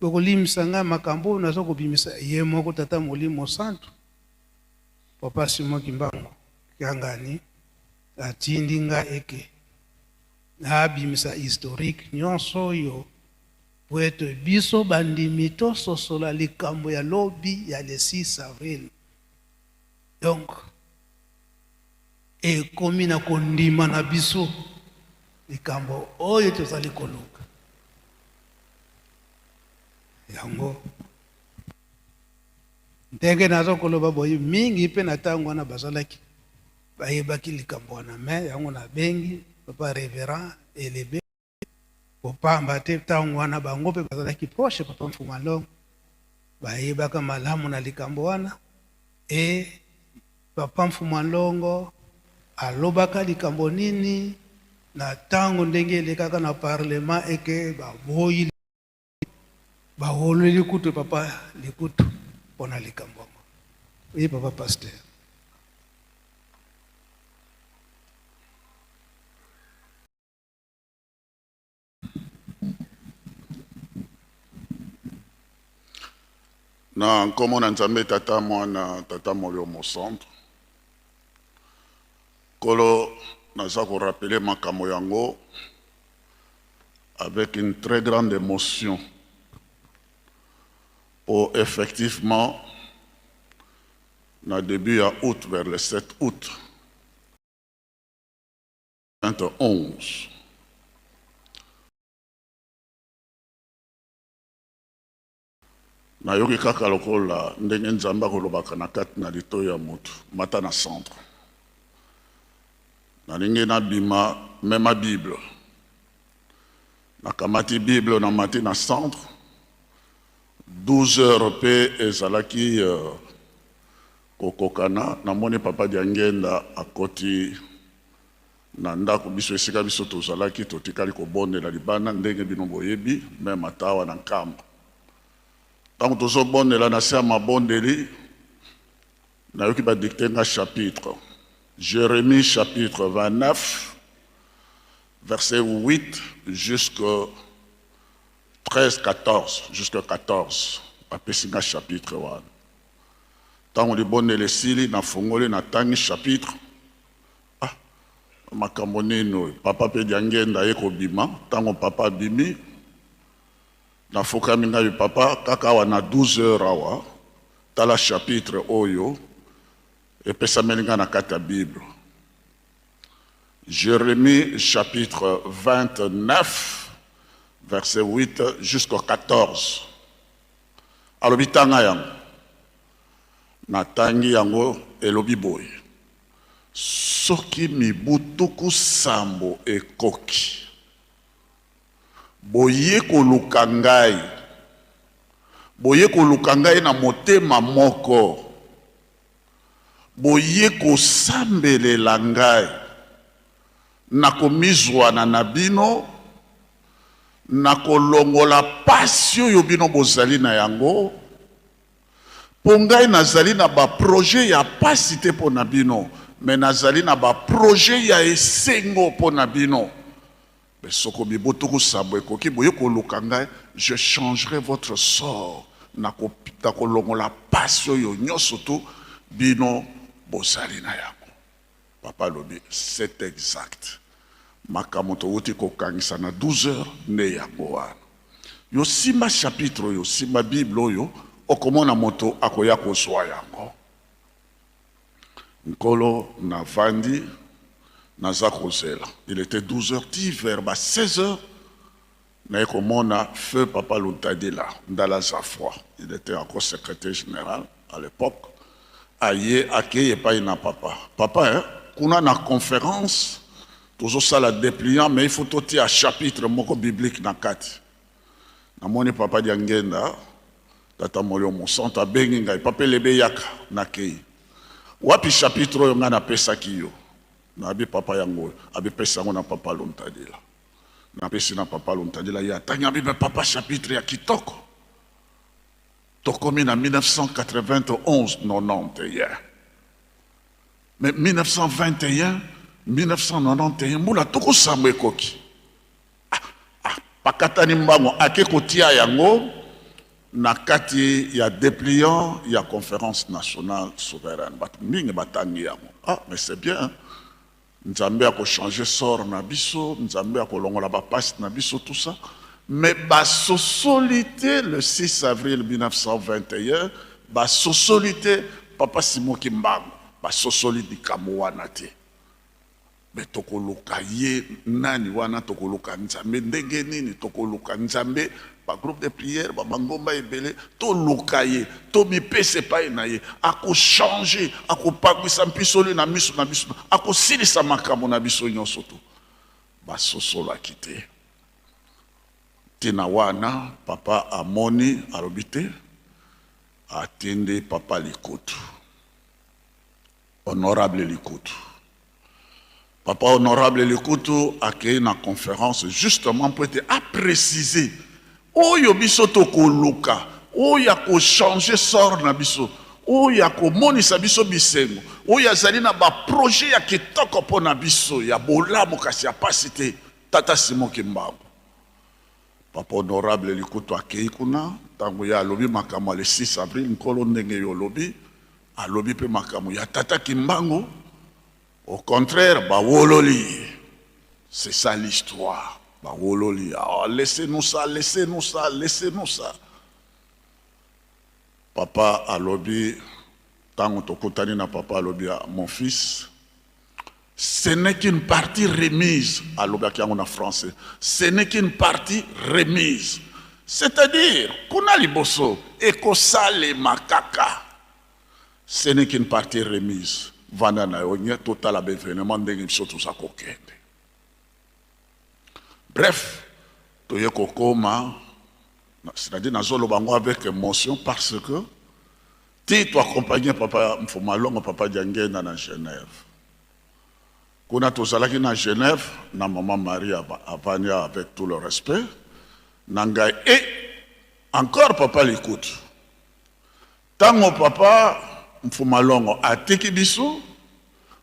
bokolimisa ngai makambo oyo naza kobimisa. Ye moko tata Molimo Santu, papa Simon Kimbangu Kiangani atindi ngai eke nabimisa historique nyonso oyo po ete biso bandimi tososola likambo ya lobi ya le 6 avril. Donc ekomi na kondima na biso likambo oyo tozali koluka yango. Ndenge naza koloba boye, mingi mpe na ntango wana bazalaki bayebaki likambo wana, me yango nabengi papa reverend Elebe kopamba te ntango wana bango mpe bazalaki proche papa Mfuma Longo, bayebaka malamu na likambo wana. E papa Mfuma Longo alobaka likambo nini na ntango ndenge elekaka na parlement eke baboyi. Bawoleli kutu papa Likutu mpo na likambo yango. Oui, papa pasteur. Na nkombo na Nzambe Tata, Mwana, Tata Molimo Mosantu. Nkolo, naza korappeler makambo yango avec une très grande émotion. Po effectivement, na début ya août, vers le 7 août 2011, nayoki kaka lokola ndenge Nzambe akolobaka na kati na litoyi ya motu, mata na centre. Nalingi nabima, mema Bible. Nakamati Bible, namati na centre. 12 heures pe ezalaki kokokana, namoni papa Diangenda akoti na ndako biso esika biso tozalaki, totikali kobondela libanda ndenge bino boyebi, meme ata awa na Nkamba. Tango tozobondela na se ya mabondeli, nayoki ba dicter nga chapitre. Jeremie chapitre 29, verset 8 jusque 13, 14, jusque 14. Bapesi nga chapitre wana. Tango libondeli esili, nafungoli, natangi chapitre. Ah, makambo nini oyo? Papa pe Diangenda aye kobima. Tango papa abimi, nafukami ngai, papa, kaka awa na 12 heures awa, tala chapitre oyo epesameli ngai na kati ya Bible. Jérémie chapitre 29, verset 8 jusqu'au 14. Alobi tanga yango. Natangi yango, elobi boye. Soki mibu tuku sambo ekoki, boye koluka ngai, boye koluka ngai na motema moko, boye kosambelela ngai, nakomizwana na bino, nakolongola pasi oyo bino bozali na yango, po ngai nazali na ba projet ya pasi te po na bino, mais nazali na ba projet ya esengo po na bino. Mais soko mibu tuku sambo ekoki, boye koluka ngai, je changerai votre sort, nakolongola pasi oyo nyonso tu bino bozali na yango. Papa alobi, c'est exact. Makambo towuti kokangisa na 12 heures nde yango wana. Yo simba chapitre oyo, simba Bible oyo, okomona moto akoya kozwa yango. Nkolo, navandi, naza kozela. Il était 12 heures, ti vers ba 16 heures, naye komona feu papa Luntadila, Ndala Zafroy. Il était encore secrétaire général à l'époque. Aye, akei epai na papa. Papa, hein, kuna na conférence, tozosala dépliant, mais il faut totia chapitre moko biblique na kati. Namoni papa Diangenda, tata Molio Mosantu, abengi ngai, papa Elebe yaka, nakei. Wapi chapitre oyo ngai napesaki yo? Nabi papa yango oyo, abipesa yango na papa Luntadila. Napesi na papa Luntadila, ye atangi, abi me papa chapitre ya kitoko. Tokomi na 1991, 91. Mais 1921, 1991, mbula tuku sambo ekoki. Ah, ah, pakatani mbango ake kotia yango na kati ya dépliant ya conférence nationale souveraine. Bato mingi batangi yango. Ah, mais c'est bien, hein? Nzambe ako changer sort na biso, Nzambe akolongola ba pasi na biso, tout ça. Mais basosoli te le 6 avril 1921, basosoli te papa Simon Kimbangu, basosoli likambo wana te. Mais tokoluka ye nani wana, tokoluka Nzambe ndenge nini, tokoluka Nzambe ba groupe de prière, ba mangomba ebele, toluka ye, tomipesa epai na ye, akochanger, akopangwisa mpisoli na miso na biso, akosilisa makambo na biso nyonso tu. Basosolaki te. Ntina wana papa amoni, alobi te, atindi papa Likutu, honorable Likutu. Papa honorable Likutu akei na conférence justement pour ete a préciser. Oyo biso tokoluka, oyo akochanger sort na biso, oyo akomonisa biso bisengo, oyo azali na baprojet ya kitoko mpo na biso, ya bolamu kasi ya pasi te, Tata Simon Kimbangu. Papa honorable Likutu akei kuna, ntango ye alobi makambo ya le 6 avril, nkolo ndenge yo olobi, alobi mpe makambo ya Tata Kimbangu. Au contraire, bawololi ye. C'est ça l'histoire. Bawololi, ah, laissez-nous ça, laissez-nous ça, laissez-nous ça. Papa alobi, ntango tokutani na papa alobi, ah, mon fils, ce n'est qu'une partie remise, alobaki yango na français, ce n'est qu'une partie remise. C'est-à-dire, kuna liboso, ekosalema kaka. Ce n'est qu'une partie remise. Vanda na yo nye, totala ba événement ndenge biso toza kokende. Bref, toye kokoma, c'est-à-dire nazoloba yango avec émotion parce que ti toaccompagne papa Mfumalongo, papa Diangenda na Genève. Kuna tozalaki na Genève na maman Marie Avania, avec tout le respect na ngai, et encore papa Likutu. Ntango papa Mfumalongo atiki biso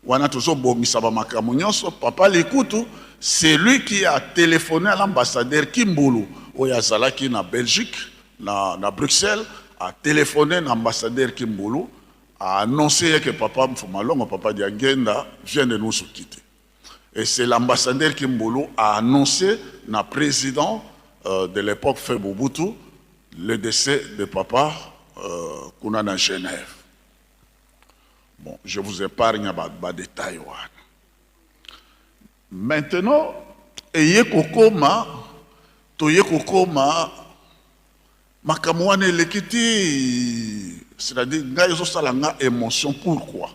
wana, tozobongisa bamakambo nyonso, papa Likutu, c'est lui qui a téléphoné à l'ambassadeur Kimbulu oyo azalaki na Belgique, na Bruxelles. A téléphoné na ambassadeur Kimbulu, a annoncé que papa Mfumalongo, papa Diangenda, vient de nous quitter. Et c'est l'ambassadeur Kimbulu a annoncé na président de l'époque, Feu Mobutu, le décès de papa kuna na Genève. Bon, je vous épargne ba détail wana. Maintenant, eye kokoma, toye kokoma makambo wana eleki ti, c'est-à-dire ngai ezosala nga émotion. Pourquoi?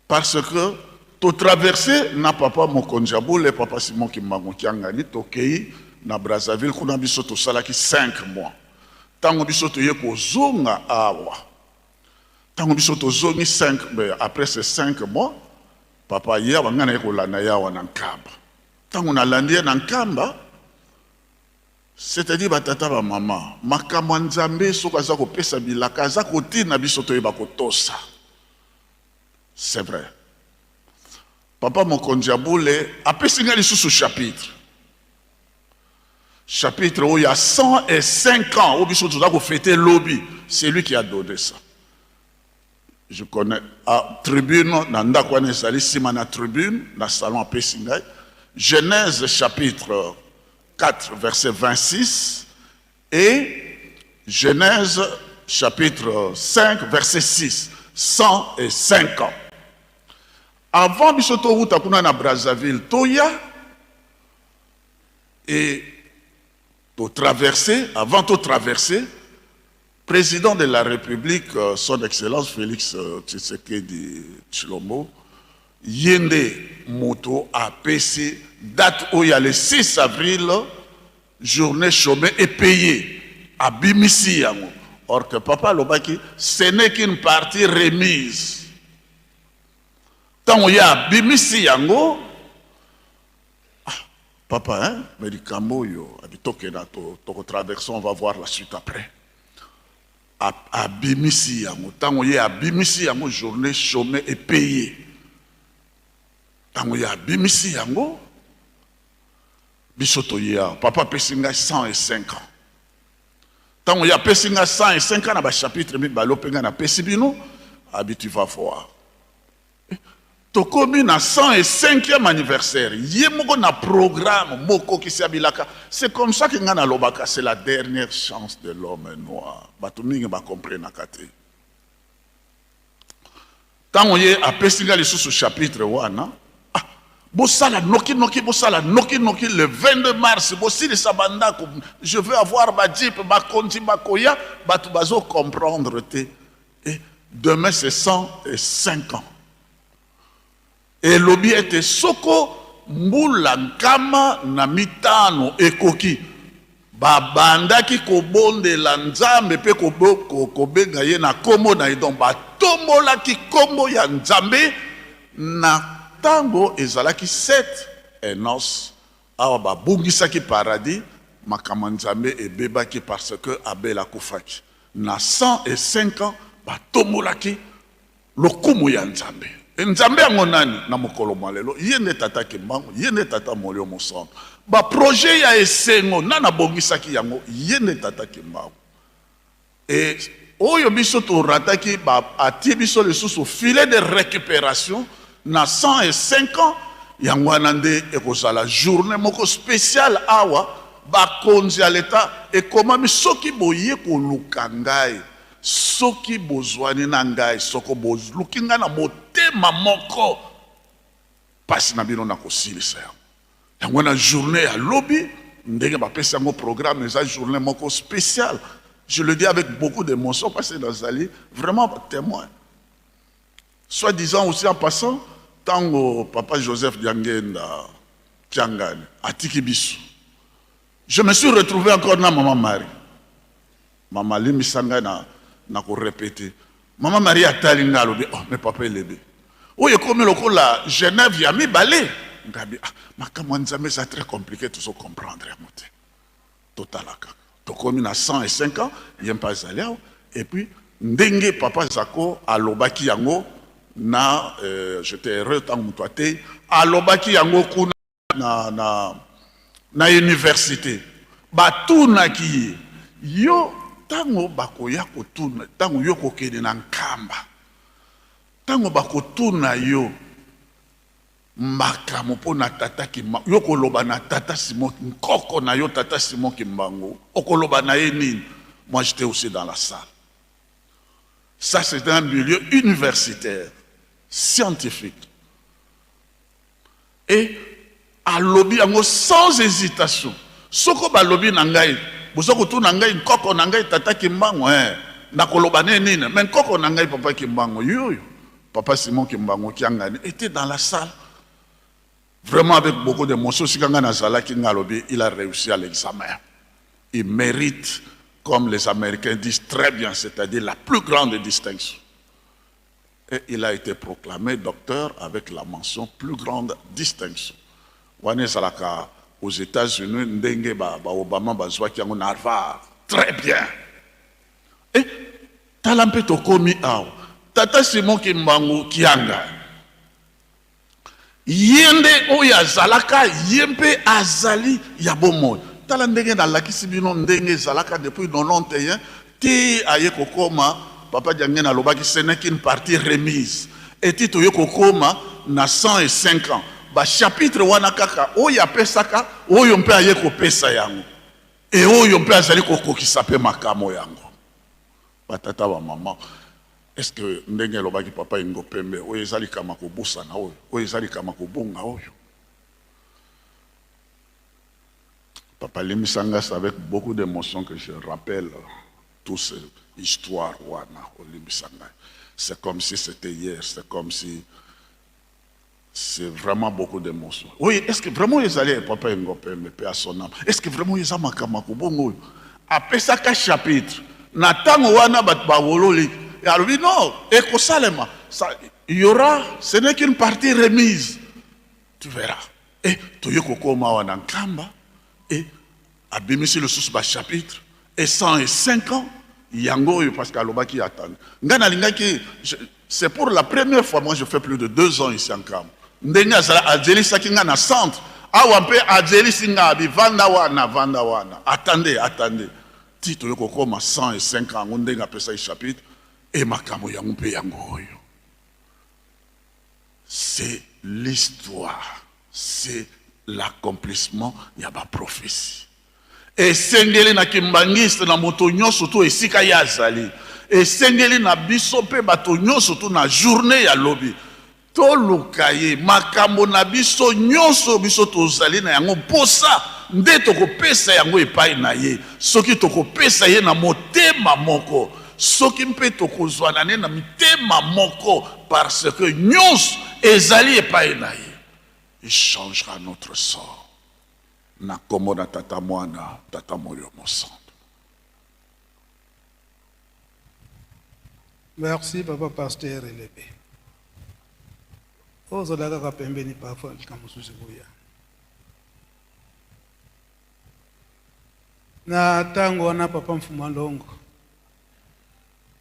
Parce que totraverse na papa mokonzi ya bule, papa Simon Kimbangu Kiangani, tokei na Brazzaville. Kuna biso tosalaki 5 mois. Ntango biso toye kozonga awa, ntango biso tozongi 5, après ces 5 mois, papa ye awa, ngai naye kolanda ye awa na Nkamba. Ntango nalandi ye na Nkamba, c'est-à-dire batata, bamama, makambo ya Nzambe, soki aza kopesa bilaka, aza kotina biso toyeba kotosa. C'est vrai, papa mokonzi ya bule apesi ngai lisusu chapitre oyo ya 105 ans oyo biso toza kofêter lobi. C'est lui qui a donné ça. Je connais à tribune na ndako wana ezali nsima na tribune, na salon. Apesi ngai Genèse chapitre 4 verset 26 et Genèse chapitre 5 verset 6. 105 ans avant biso towuta kuna na Brazzaville, toya et totraverse, avant totraverse, président de la République, son excellence Félix Tshisekedi Tshilombo, ye nde moto apesi date oyo ya le 6 avril, journée chômée et payée. Abimisi yango, or que papa alobaki ce n'est qu'une partie remise. Ntango ye abimisi yango, ah, papa, hein, mais likambo oyo abi tokenda, tokotraverse, on va voir la suite après. Abimisi yango, ntango ye abimisi yango, journée chômée et payée, ntango ye abimisi yango, biso toye awa. Papa apesi ngai 105 ans. Ntango ye apesi ngai 105 ans na bachapitre mibale mpe ngai napesi bino, abi tu vas voir, tokomi na 105e anniversaire, ye moko na programme mokokisi ya bilaka. C'est comme ça que ngai nalobaka, c'est la dernière chance de l'homme noir. Bato mingi bakomprenaka te. Ntango ye apesi ngai lisusu chapitre wana, ah, bosala nokinoki, bosala nokinoki, le 22 mars bosilisa bandako, je veux avoir bajeep, bakonzi bakoya. Bato bazocomprendre te. Et demain c'est 105 ans. Elobi ete soko mbula 105 ekoki, babandaki kobondela Nzambe mpe kobenga ye na nkombo na ye. Donc batombolaki nkombo ya Nzambe na ntango ezalaki 7 Enos. Awa babungisaki paradis. Makambo ya Nzambe ebebaki parce que Abel akufaki. Na 105 ans, batombolaki lokumu ya Nzambe. E Nzambe yango nani na mokolo mwa lelo? Ye nde Tata Kimbangu, ye nde Tata Molio Mosantu. Ba projets ya esengo nani abongisaki yango? Ye nde Tata Kimbangu. E oyo biso to rataki ba atie biso lisusu filet de recuperation na 105 ans, yango wana nde ekozala journee moko speciale awa bakonzi ya l'etat ekomami soki boye koluka ngai, soki bozwani na ngai, soko boluki ngai na motema moko, pasi na bino nakosilisa yango. Yango wana journee ya lobi ndenge bapesi yango programme eza journee moko speciale. Je le dis avec beaucoup d'emotion parce que nazali vraiment temoin. Soit disant aussi en passant, tango papa Joseph Diangenda Kiangani atiki biso, je me suis retrouvé encore na maman Marie. Maman limbisa ngai na na ko repeter. Maman Marie atali ngai alobi, oh mais papa Elebe, oyo ekomi lokola Genève ya mibale. Ngabi, ah, makambo ya Nzambe eza très compliqué, tozo comprendre yango te. Totala kaka. Tokomi na 105 ans, ye mpe azali awa. Et puis ndenge papa Zako alobaki yango na j'étais heureux tango moto atei, alobaki yango kuna na, na, na universite. Batunaki ye, yo tango bakoya kotuna, tango yo kokende na Nkamba, tango bakotuna yo makambo mpo na tata Kimbangu, yo koloba na tata Simon, nkoko na yo tata Simon Kimbangu, okoloba na ye nini? Moi j'étais aussi dans la salle. Ça c'est un milieu universitaire, scientifique. Et alobi yango sans hésitation. Soko balobi na ngai, boza kotuna ngai nkoko na ngai tata Kimbangu, eh, nakoloba ne nini? Mais nkoko na ngai papa Kimbangu, yoyo, papa Simon Kimbangu Kiangani était dans la salle. Vraiment avec beaucoup d'émotion, sika ngai nazalaki, ngai alobi, il a réussi à l'examen. Il mérite, comme les Américains disent très bien, c'est-à-dire la plus grande distinction. Et il a été proclamé docteur avec la mention plus grande distinction. Wana ezalaka aux Etats-Unis ndenge ba, ba Obama bazwaki yango na Harvard. Très bien. Et tala mpe tokomi awa. Tata Simon Kimbangu Kianga. Ye nde oyo azalaka, ye mpe azali ya bomoi. Tala ndenge nalakisi bino ndenge ezalaka depuis 91 ti aye kokoma papa Diangenda alobaki ce n'est qu'une partie remise et ti toye kokoma na 105 ans ba chapitres wana kaka oyo apesaka oyo mpe aye kopesa yango et oyo mpe azali kokokisa mpe makamo yango. Ba tata ba maman, est ce que ndenge elobaki papa Ingo Pembe, oyo eza likama kobosana oyo, oyo eza likama kobunga oyo? Papa limbisa nga, c'est avec beaucoup d'emotion que je rappelle tout ce histoire wana, olimbisa ngai. C'est comme si c'était hier, c'est comme si c'est vraiment beaucoup d'émotion. Oui, est-ce que vraiment ezali papa Ingo Pembe pe à son âme? Est-ce que vraiment eza makambo ya kobongo oyo? Apesaka chapitre na tango wana bato bawololi, alobi non, ekosalema. Ça, il y aura, ce n'est qu'une partie remise. Tu verras. Et toye kokoma awa na Nkamba et abimisi lisusu ba chapitre et 105 ans yango oyo parce que alobaki attendre. Nga nalingaki, c'est pour la première fois, moi je fais plus de 2 ans ici en Nkamba. Ndenge azala azelisaki nga na centre, awa mpe azelisi nga abi vanda wana, vanda wana. Attendez, attendez. Ti toye kokoma 105 ans yango ndenge apesaki chapitre et makambo yango mpe yango oyo. C'est l'histoire, c'est l'accomplissement ya ba propheties. Esengeli na kimbanguiste na moto nyonso to esika ye azali, esengeli na biso mpe bato nyonso to na journée ya lobi toluka ye, makambo na biso nyonso biso tozali na yango mposa nde tokopesa yango epai na ye, soki tokopesa ye na motema moko, soki mpe tokozwana ne na mitema moko, parce que nyonso ezali epai na ye. Il changera notre sort. Na kombo na Tata Mwana, Tata Molimo Mosantu. Merci papa pasteur Elebe. Ozala kaka pembeni parfois likambo mosusu ekoya. Na ntango wana papa Mfuma Longo,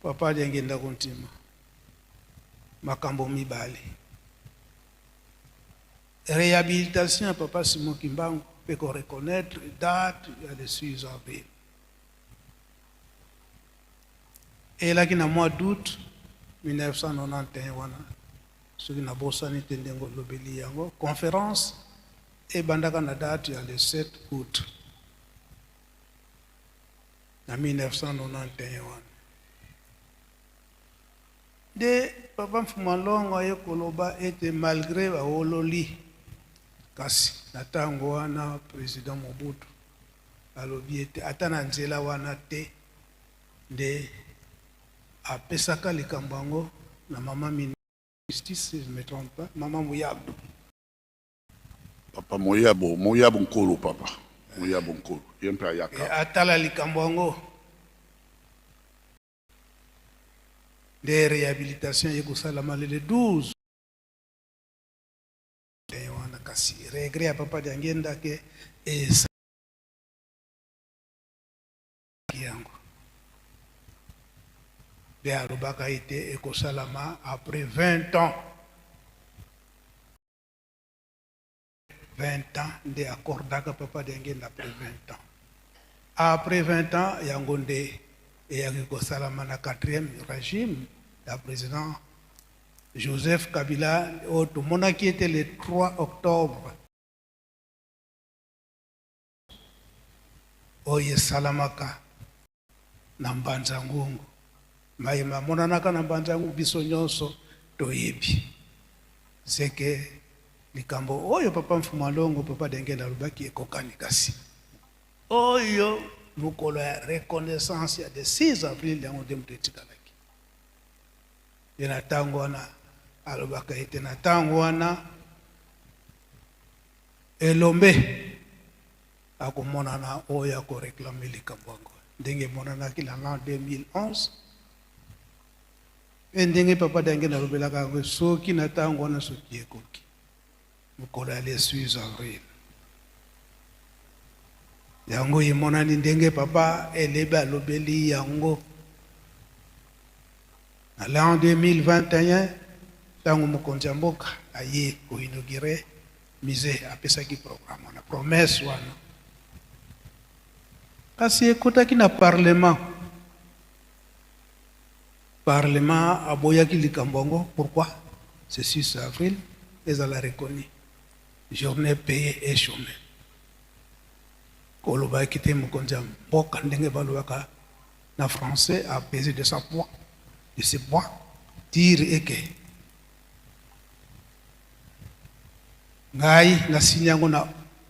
papa Diangienda Kuntima, makambo mibale. Réhabilitation ya papa Simon Kimbangu mpe ko reconnaître date ya le 6 avril. Eyelaki na mois d'août 1991 wana, soki nabosani te ndenge olobeli yango, conférence ebandaka na date ya le 7 août na 1991 wana. Nde papa Mfuma Longo aye koloba ete malgre bawololi, kasi na tango wana president Mobutu alobi ete ata na nzela wana te, nde apesaka likambo yango na mama justice, si je ne me trompe pas, mama Muyabo. Papa Muyabo, Muyabo Nkolo, papa Muyabo Nkolo, ye mpe ayaka. Atala likambo yango. Nde réhabilitation ye kosalama le 12 wana, kasi regret ya papa Diangienda ke esalaki yango. Nde alobaka ete ekosalama après 20 ans. 20 ans nde accordaka papa Diangienda après 20 ans. Après 20 ans yango nde eyaki kosalama na 4e régime ya président Joseph Kabila oyo tomonaki ete le 3 octobre oyo esalamaka na Mbanza Ngungu. Maye mamonanaka na Mbanza Ngungu biso nyonso toyebi. C'est que likambo oyo papa Mfuma Longo, papa Diangienda alobaki ekokani, kasi oyo mokolo ya reconnaissance ya le 6 avril yango nde moto etikalaki. Ye na ntango wana alobaka ete na ntango wana elombe akomonana oyo akoreklame likambo yango ndenge emonanaki na l'an 2011, mpe ndenge papa Diangienda alobelaka yango, soki na ntango wana soki ekoki mokolo ya le 6 avril yango emonani ndenge papa Elebe alobeli yango na l'an 2021, ntango mokonzi ya mboka aye koinaugurer musée, apesaki programme wana, promesse wana, kasi ekotaki na parlement. Parlement aboyaki likambo yango. Pourquoi ce 6 avril ezala reconnu journée payée et chômée? Kolobaki te mokonzi ya mboka, ndenge balobaka na français, a pesé de sa poids, de ses poids, dire eke ngai nasini yango na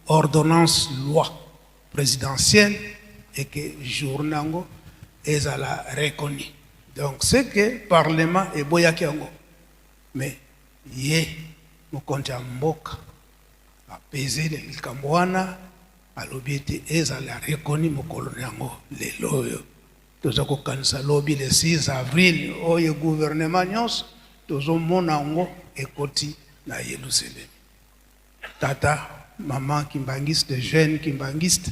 ordonnance loi présidentielle eke journée yango ezala reconnu. Donc c'est que parlement eboyaki yango, mais ye mokonzi ya mboka apese likambo wana, alobi ete ezala reconnu mokolo na yango lelo oyo toza kokanisa lobi le 6 avril oyo gouvernement nyonso tozomona yango ekoti na Yerusalem. Tata, mama kimbangiste, jeune kimbangiste,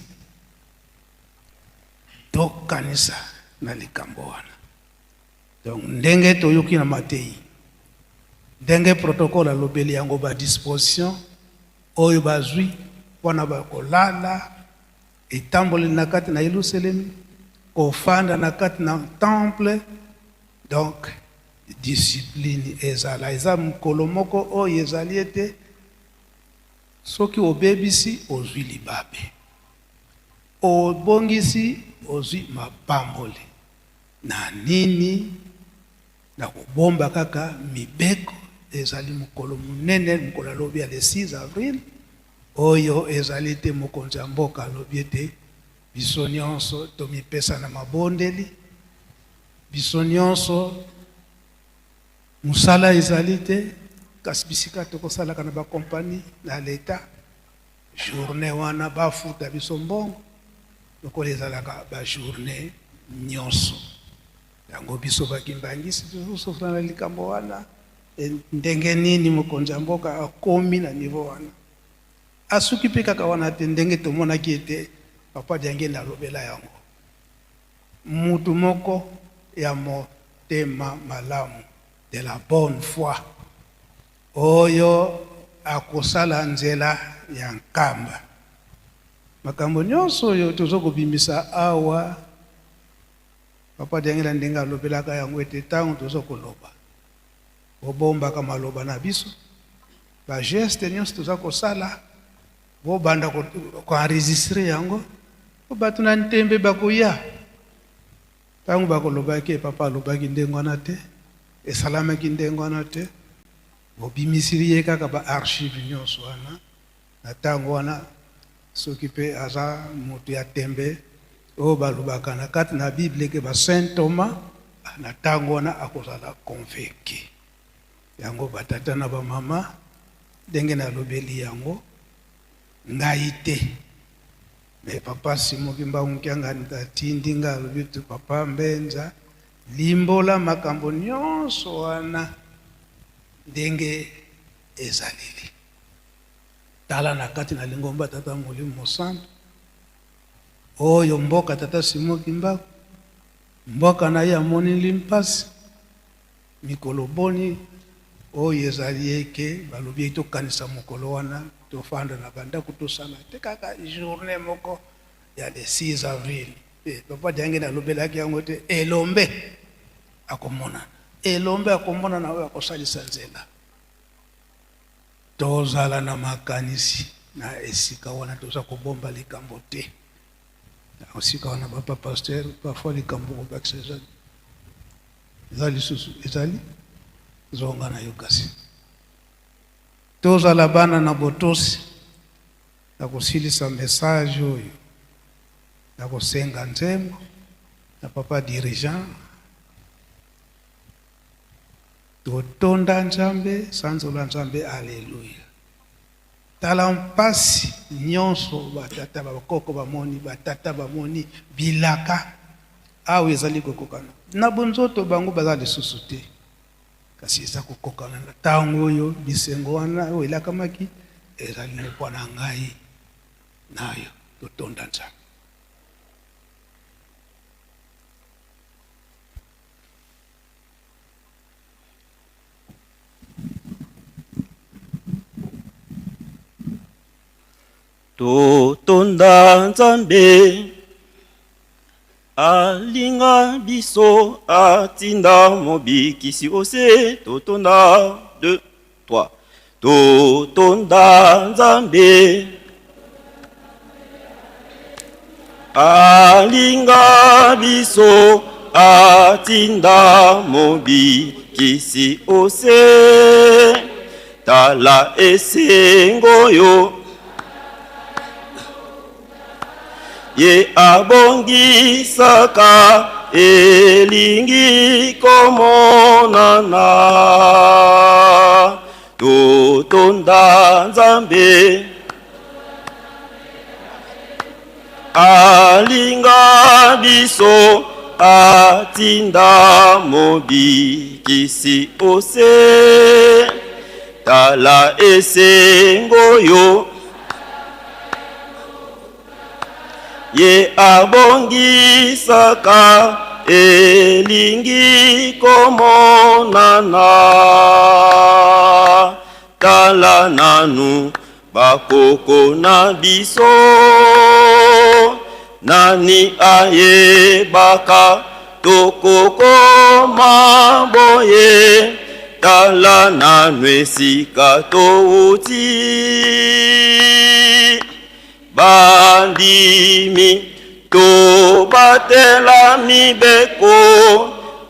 tokanisa na likambo wana. Donc ndenge toyoki na matei, ndenge protocole alobeli yango, ba disposition oyo bazwi mpona bakolala etamboli na kati na Yerusalemi, kofanda na kati na temple, donc discipline ezala. Eza mokolo moko oyo ezali ete soki obebisi ozwi libabe, obongisi ozwi mapamboli. Na nini? Na kobomba kaka mibeko. Ezali mokolo monene, mokolo alobi ya le 6 avril oyo ezali te mokonzi ya mboka alobi ete biso nyonso tomipesa na mabondeli, biso nyonso mosala ezali te, kasi bisika tokosalaka na bakompani na leta, journée wana bafuta biso mbongo lokola ezalaka bajournée nyonso. Yango biso bakimbangisi tozosofla na likambo wana. Ndenge nini mokonzi ya mboka akomi na niveau wana? Asuki mpe kaka wana te, ndenge tomonaki ete Papa Diangenda alobela yango. Mutu moko ya motema malamu, de la bonne foi, oyo akosala nzela ya Nkamba. Makambo nyonso oyo tozo kobimisa awa, Papa Diangenda ndenge alobelaka yango ete ntango tozo koloba, bobombaka maloba na biso, ba geste nyonso toza kosala, bobanda ko enregistrer yango, po bato na ntembe bakoya. Ntango bakolobaki papa alobaki ndenge wana te, esalamaki ndenge wana te, bobimisili ye kaka ba archive nyonso wana. Na ntango wana soki pe aza moto ya tembe, oyo balobaka na kati na Bible ke ba Saint Thomas, na ntango wana akozala convaincu. Yango ba tata na ba mama, ndenge nalobeli yango ngai te, mais papa Simon Kimbangu Kiangani atindi nga, alobi te papa Mbenza, limbola makambo nyonso wana ndenge ezaleli. Tala na kati na lingomba Tata Molimo Mosantu, oyo mboka Tata Simon Kimbangu, mboka na ye amoneli mpasi mikolo boni oyo ezali eke balobi ete tokanisa mokolo wana tofanda na bandako tosala te kaka journée moko ya le 6 avril. Papa Diangenda alobelaki yango te, elombe akomonana, elombe akomonana oyo akosalisa nzela. Tozala na makanisi na esika wana, toza kobomba likambo te na esika wana. Papa pasteur, parfois likambo kobakisa ezali, eza lisusu ezali zonga na yo, kasi tozala bana na botosi. Na kosilisa message oyo na kosenga nzembo na papa dirigeant. Totonda Nzambe, sanzola Nzambe, alleluia. Tala mpasi nyonso batata bakoko bamoni, batata bamoni bilaka awa ezali kokokana na bonzoto, bango baza lisusu te, kasi eza kokokana na ntango oyo bisengo wana oyo elakamaki ezali mpo na ngai na yo. Totonda Nzambe. Totonda Nzambe alinga biso atinda mobikisi ose. Totonda, 2 3. Totonda Nzambe alinga biso atinda mobikisi ose. Tala esengo yo ye abongisaka elingi komonana. Totonda Nzambe alinga biso atinda mobikisi ose. Tala esengo yo ye abongisaka elingi komonana. Tala nanu bakoko na biso, nani ayebaka tokokoma boye? Tala nanu esika touti, bandimi tobatela mibeko.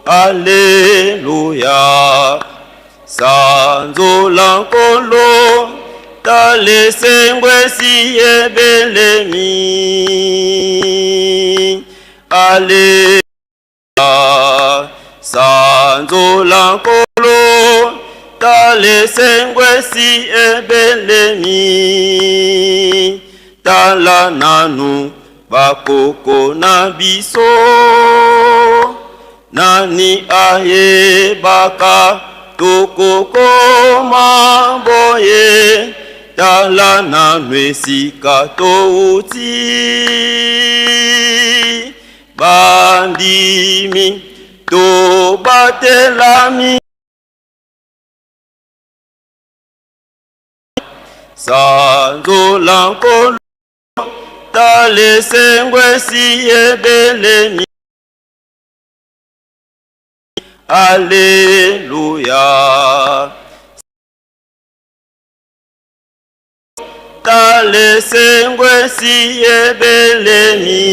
Alleluia, sanzola Nkolo, tala esengo esi ebelemi. Alleluia, sanzola Nkolo, tala esengo esi ebelemi. Tala nanu bakoko na biso, nani ayebaka tokokoma boye? Tala nanu esika touti. Bandimi tobatelami Sanzola Nkolo tala esengo esi ebelemi Alleluia Tala esengo esi ebelemi.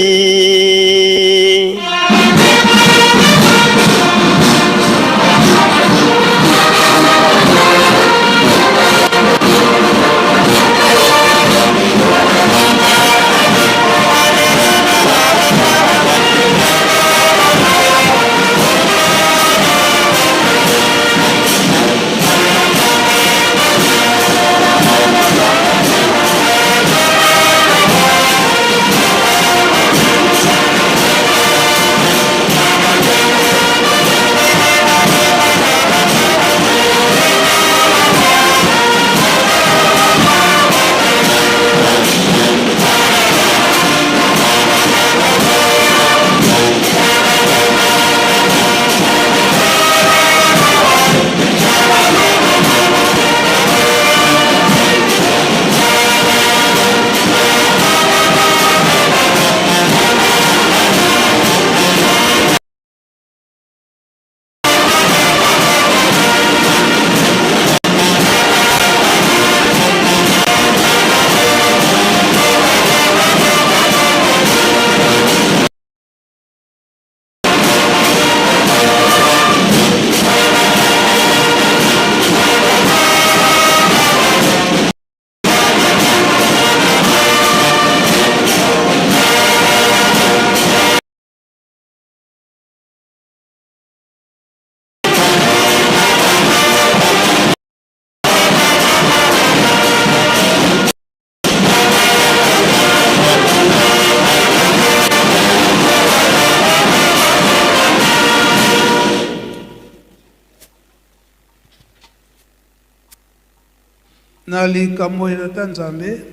Na likambo ya Tata Nzambe,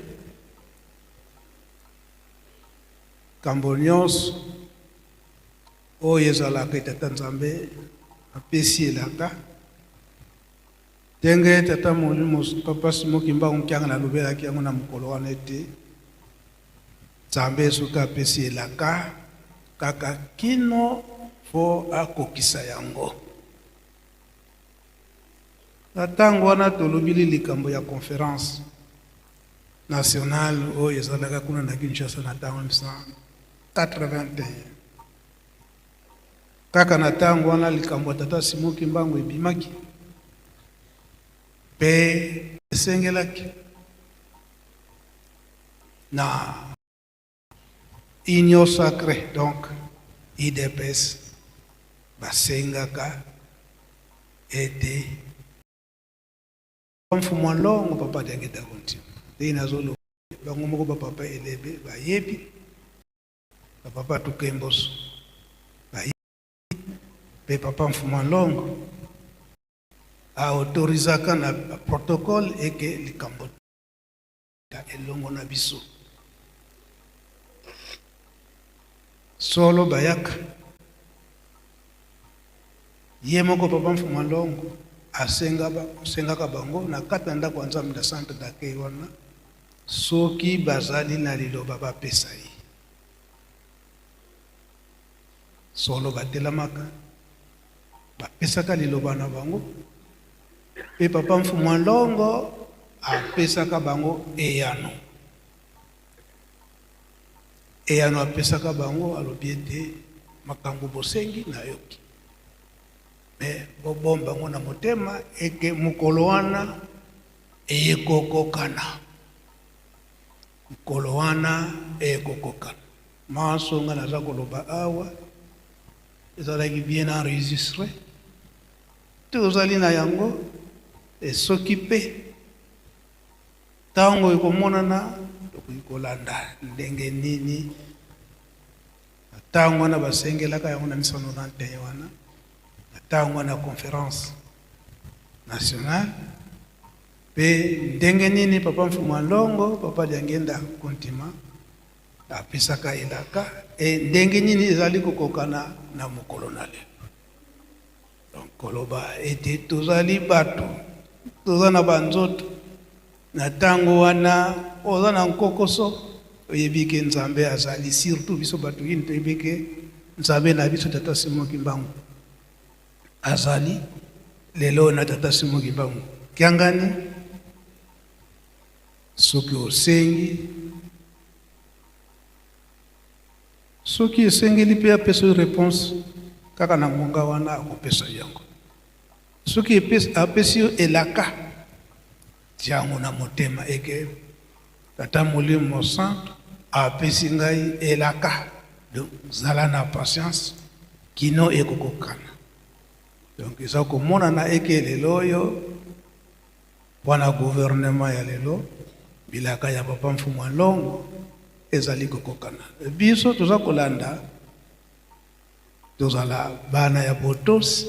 likambo nyonso oyo ezalaka Tata Nzambe apesi elaka Ndenge Tata Molimo Papa Simon Kimbangu Nkiangani alobelaki yango na mokolo wana ete Nzambe soki apesi elaka kaka kino fo akokisa yango. Na ntango wana tolobili likambo ya conference nationale oyo ezalaka kuna na Kinshasa na ntango 1981. Kaka na tango wana likambo ya tata Simon Kimbangu ebimaki mpe esengelaki na Union sacree donc udps basengaka ete Mfumu Nlongo papa Diangienda Kuntima ndenge nazoloba bango moko ba papa Elebe bayebi ba papa Tukemboso bayebi mpe papa Mfumu Nlongo a autorisaka na protocole eke likambo elongo na biso solo bayaka ye moko papa Mfumu Nlongo asengaka bango na kati na ndako ya Nzambe na centre d'accueil wana soki bazali na liloba bapesa ye. Solo batelamaka bapesaka liloba na bango mpe papa Mfumu Nlongo apesaka bango eyano. Eyano apesaka bango alobi ete makambo bosengi nayoki, me bobomba yango na motema eke mokolo wana eyekokokana, mokolo wana eyekokokana. Manso nga naza koloba awa ezalaki bien enregistré, tozali na yango e soki mpe ntango ekomonana tokoki kolanda ndenge nini na ntango wana basengelaka yango na 1991 wana na ntango wana conference nationale mpe ndenge nini papa Mfumu Nlongo papa Diangienda Kuntima. Apesaka elaka e ndenge nini ezali kokokana na mokolo na lelo. Donc koloba ete tozali bato, toza na banzoto, na ntango wana oza na nkokoso, oyebi ke Nzambe azali, surtout biso bato yini toyebi ke Nzambe na biso Tata Simon Kimbangu azali lelo na Tata Simon Kimbangu Kiangani. Soki osengi, soki esengeli mpe apesa yo reponse kaka na ngonga wana, akopesa yo yango. Soki apesi yo elaka, tia yango na motema eke Tata Molimo Mosantu apesi ngai elaka. Donc zala na patience kino ekokokana. Donc eza komonana eke lelo oyo Mpo na gouvernement ya lelo, bilaka ya papa Mfumu a Nlongo ezali kokokana. Biso toza kolanda, tozala bana ya botosi.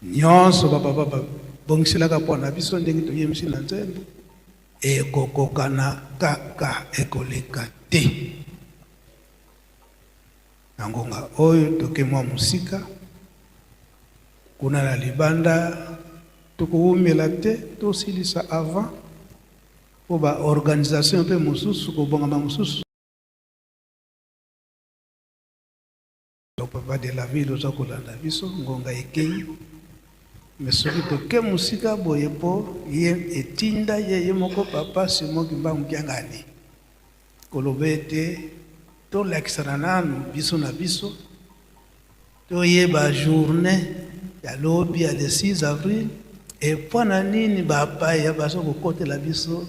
Nyonso ba papa babongiselaka mpo na biso ndenge toyembisi na nzembo, ekokokana kaka, ekoleka te. Na ngonga oyo toke mwa mosika kuna na libanda, tokowumela te, tosilisa avant mpo ba organisation mpe mosusu kobongama mosusu. Papa de la ville oza kolanda biso, ngonga ekei, mais soki toke mosika boye mpo ye etinda ye ye moko papa Simon Kimbangu Kiangani Koloba ete tolakisana nanu biso na biso, toyeba journee ya lobi ya le 6 avril et mpo na nini bapaya bazo kokotela biso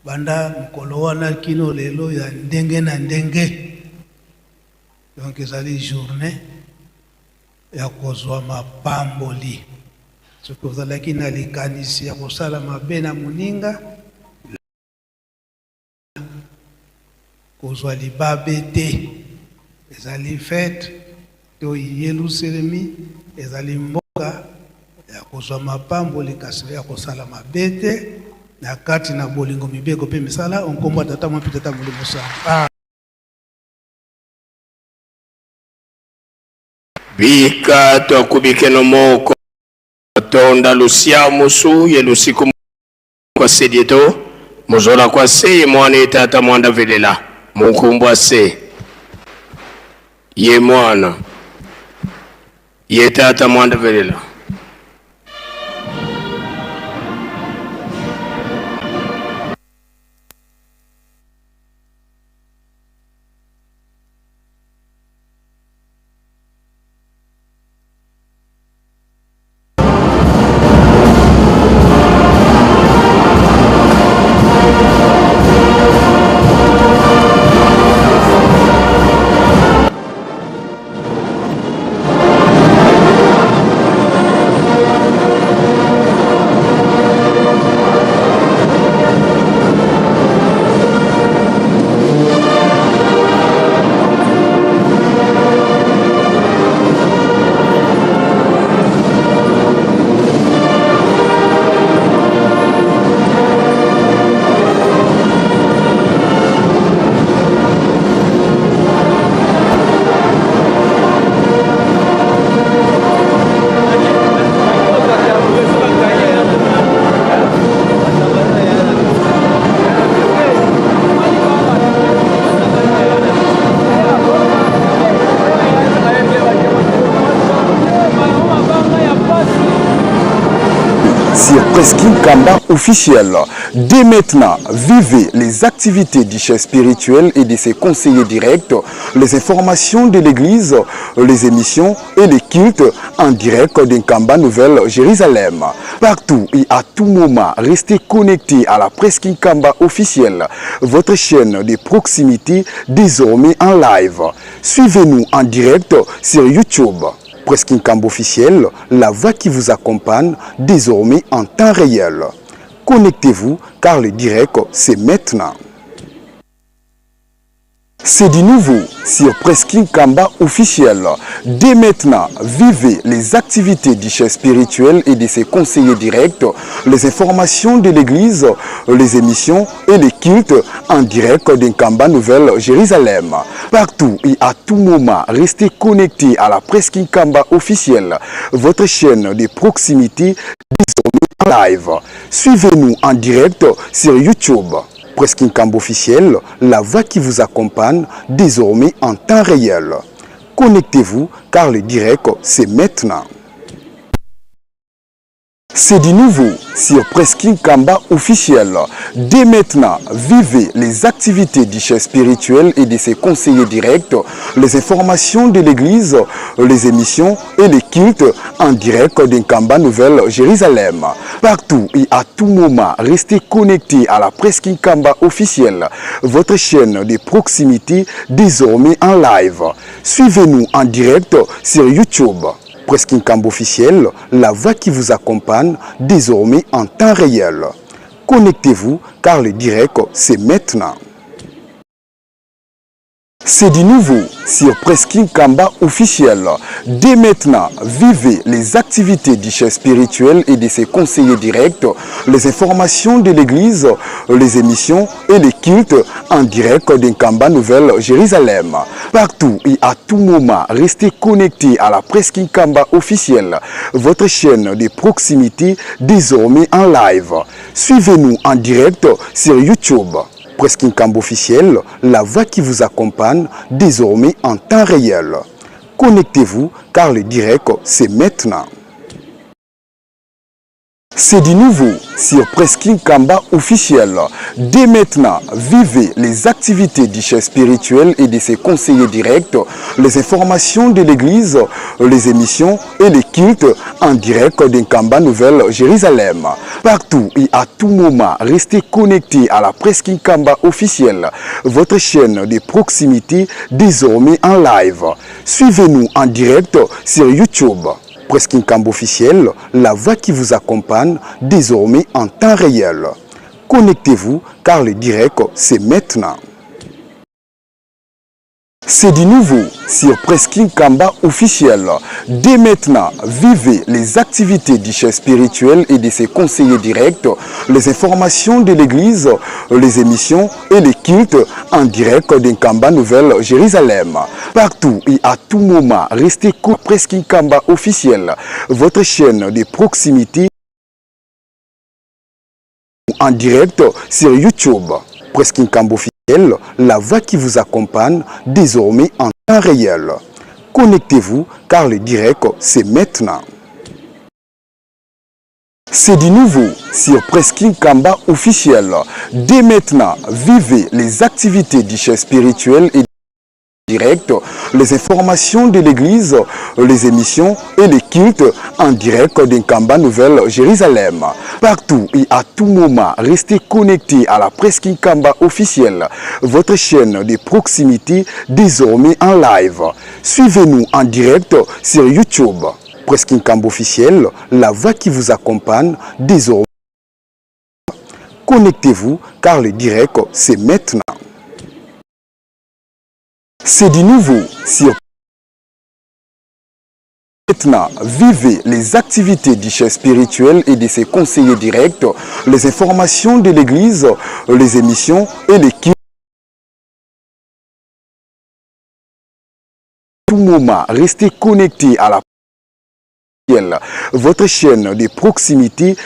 banda mokolo wana kino lelo ya ndenge na ndenge. Donc ezali journee ya kozwa mapamboli. Soki ozalaki na likanisi ya kosala mabe na moninga, Kozwa libabe te. Ezali fete to Yeluselemi ezali mboka ya kozwa mapamboli kasi ya kosala mabe te na kati na bolingo mibeko mpe misala o nkombo ya Tata Mwa mpe Tata Molimo Santu. Bika twakubikeno moko tonda lusia musu ye lusiku Kwa se dieto muzola kwa se ye mwana ye tata mwanda velela munkumbwa se ye mwana ye tata mwanda velela. Sur Presqu'île Kamba officiel. Dès maintenant, vivez les activités du chef spirituel et de ses conseillers directs, les informations de l'église, les émissions et les cultes en direct d'Nkamba Nouvelle Jérusalem. Partout et à tout moment, restez connectés à la Presqu'île Kamba officielle, votre chaîne de proximité désormais en live. Suivez-nous en direct sur YouTube. Presqu'île Kamba officielle, la voix qui vous accompagne désormais en temps réel. Connectez-vous car le direct, c'est maintenant. C'est du nouveau sur Preskin Kamba officiel. Dès maintenant, vivez les activités du chef spirituel et de ses conseillers directs, les informations de l'église, les émissions et les cultes en direct d'Nkamba Nouvelle Jérusalem. Partout et à tout moment, restez connectés à la Preskin Kamba officielle, votre chaîne de proximité désormais en live. Suivez-nous en direct sur YouTube. Preskin Kamba officiel, la voix qui vous accompagne désormais en temps réel. Connectez-vous car le direct, c'est maintenant. C'est du nouveau sur Preskin Kamba officiel. Dès maintenant, vivez les activités du chef spirituel et de ses conseillers directs, les informations de l'église, les émissions et les cultes en direct d'Nkamba Nouvelle Jérusalem. Partout et à tout moment, restez connectés à la Preskin Kamba officielle, votre chaîne de proximité désormais en live. Suivez-nous en direct sur YouTube. Preskin Kamba officiel, la voix qui vous accompagne désormais en temps réel. Connectez-vous car le direct, c'est maintenant. C'est du nouveau sur Preskin Kamba officiel. Dès maintenant, vivez les activités du chef spirituel et de ses conseillers directs, les informations de l'église, les émissions et les cultes en direct d'Nkamba Nouvelle Jérusalem. Partout et à tout moment, restez connectés à la Preskin Kamba officielle, votre chaîne de proximité désormais en live. Suivez-nous en direct sur YouTube. Preskin Kamba officiel, la voix qui vous accompagne désormais en temps réel. Connectez-vous car le direct, c'est maintenant. C'est du nouveau sur Preskin Kamba officiel. Dès maintenant, vivez les activités du chef spirituel et de ses conseillers directs, les informations de l'église, les émissions et les cultes en direct d'Nkamba Nouvelle Jérusalem. Partout et à tout moment, restez connectés à la Preskin Kamba officielle, votre chaîne de proximité désormais en live. Suivez-nous en direct sur YouTube. Preskin Kamba officiel, la voix qui vous accompagne désormais en temps réel. Connectez-vous car le direct, c'est maintenant. C'est du nouveau sur Preskin Kamba officiel. Dès maintenant, vivez les activités du chef spirituel et de ses conseillers directs, les informations de l'église, les émissions et les cultes en direct d'Nkamba Nouvelle Jérusalem. Partout et à tout moment, restez Preskin Kamba officiel, votre chaîne de proximité en direct sur YouTube. Preskin Kamba officiel, la voix qui vous accompagne désormais en temps réel. Connectez-vous car le direct, c'est maintenant. C'est du nouveau sur Preskin Kamba officiel. Dès maintenant, vivez les activités du chef spirituel et direct, les informations de l'église, les émissions et les cultes en direct d'Nkamba Nouvelle Jérusalem. Partout et à tout moment, restez connectés à la Preskin Kamba officielle, votre chaîne de proximité désormais en live. Suivez-nous en direct sur YouTube. Preskin Kamba officiel, la voix qui vous accompagne désormais. Connectez-vous car le direct, c'est maintenant. C'est du nouveau sur Maintenant, vivez les activités du chef spirituel et de ses conseillers directs, les informations de l'église, les émissions et les cultes. Tout moment, restez connectés à la votre chaîne de proximité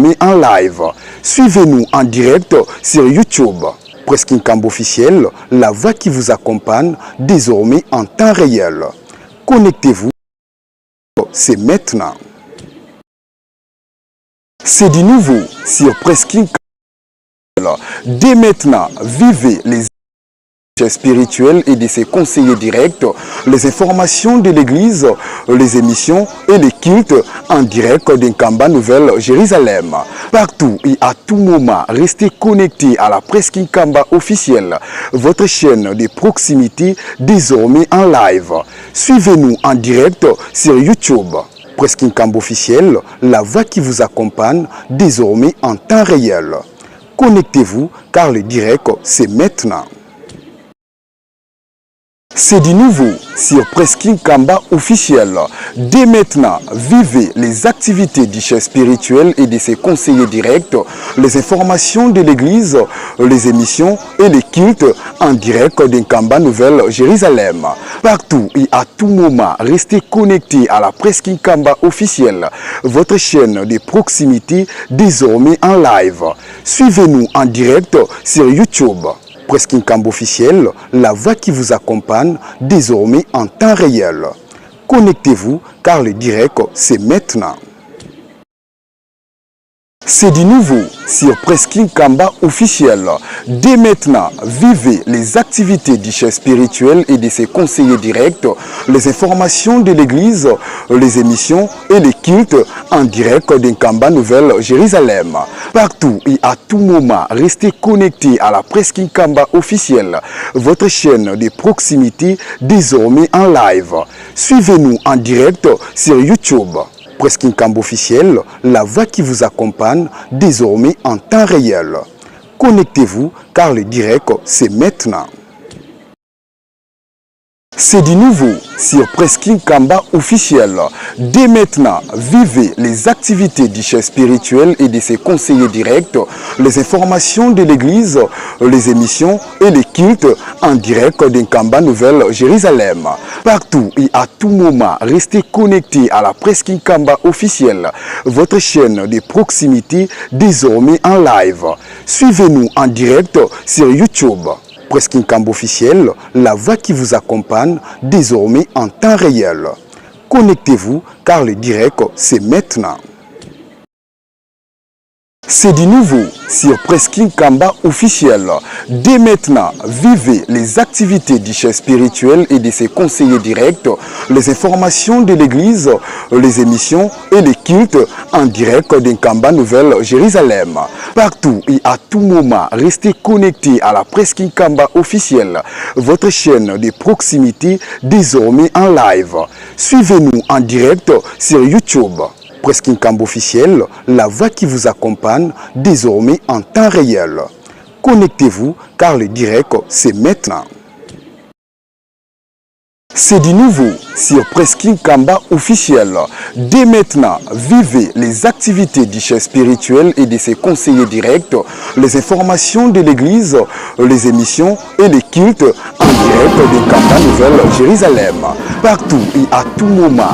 mais en live. Suivez-nous en direct sur YouTube. Preskin Kamba officiel, la voix qui vous accompagne désormais en temps réel. Connectez-vous, c'est maintenant. C'est du nouveau sur Preskin Kamba. Dès maintenant, vivez les spirituels et de ses conseillers directs, les informations de l'église, les émissions et les cultes en direct d'Nkamba Nouvelle Jérusalem. Partout et à tout moment, restez connectés à la Preskin Kamba officielle, votre chaîne de proximité désormais en live. Suivez-nous en direct sur YouTube. Preskin Kamba officiel, la voix qui vous accompagne désormais en temps réel. Connectez-vous car le direct, c'est maintenant. C'est du nouveau sur Presqu'île Kamba officiel. Dès maintenant, vivez les activités du chef spirituel et de ses conseillers directs, les informations de l'église, les émissions et les cultes en direct d'Nkamba Nouvelle Jérusalem. Partout et à tout moment, restez connectés à la Presqu'île Kamba officielle, votre chaîne de proximité désormais en live. Suivez-nous en direct sur YouTube. Presqu'île Kamba officiel, la voix qui vous accompagne désormais en temps réel. Connectez-vous car le direct, c'est maintenant. C'est du nouveau sur Presqu'île Kamba officiel. Dès maintenant, vivez les activités du chef spirituel et de ses conseillers directs, les informations de l'église, les émissions et les cultes en direct d'Nkamba Nouvelle Jérusalem. Partout et à tout moment, restez connectés à la Presqu'île Kamba officielle, votre chaîne de proximité désormais en live. Suivez-nous en direct sur YouTube. Presqu'île Kamba officiel, la voix qui vous accompagne désormais en temps réel. Connectez-vous car le direct, c'est maintenant. C'est du nouveau sur Presqu'île Kamba officiel. Dès maintenant, vivez les activités du chef spirituel et de ses conseillers directs, les informations de l'église, les émissions et les cultes en direct d'Nkamba Nouvelle Jérusalem. Partout et à tout moment, restez connectés à la Presqu'île Kamba officielle, votre chaîne de proximité désormais en live. Suivez-nous en direct sur YouTube. Presqu'île Kamba officiel, la voix qui vous accompagne désormais en temps réel. Connectez-vous car le direct, c'est maintenant. C'est du nouveau sur Presqu'île Kamba officiel. Dès maintenant, vivez les activités du chef spirituel et de ses conseillers directs, les informations de l'église, les émissions et les cultes en direct d'Nkamba Nouvelle Jérusalem. Partout et à tout moment, restez connectés à la Presqu'île Kamba officielle, votre chaîne de proximité désormais en live. Suivez-nous en direct sur YouTube. Presqu'île Kamba officiel, la voix qui vous accompagne désormais en temps réel. Connectez-vous car le direct, c'est maintenant. C'est du nouveau sur Presqu'île Kamba officiel. Dès maintenant, vivez les activités du chef spirituel et de ses conseillers directs, les informations de l'église, les émissions et les cultes en direct de Kamba Nouvelle Jérusalem. Partout et à tout moment,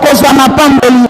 Okozwa mapamboli.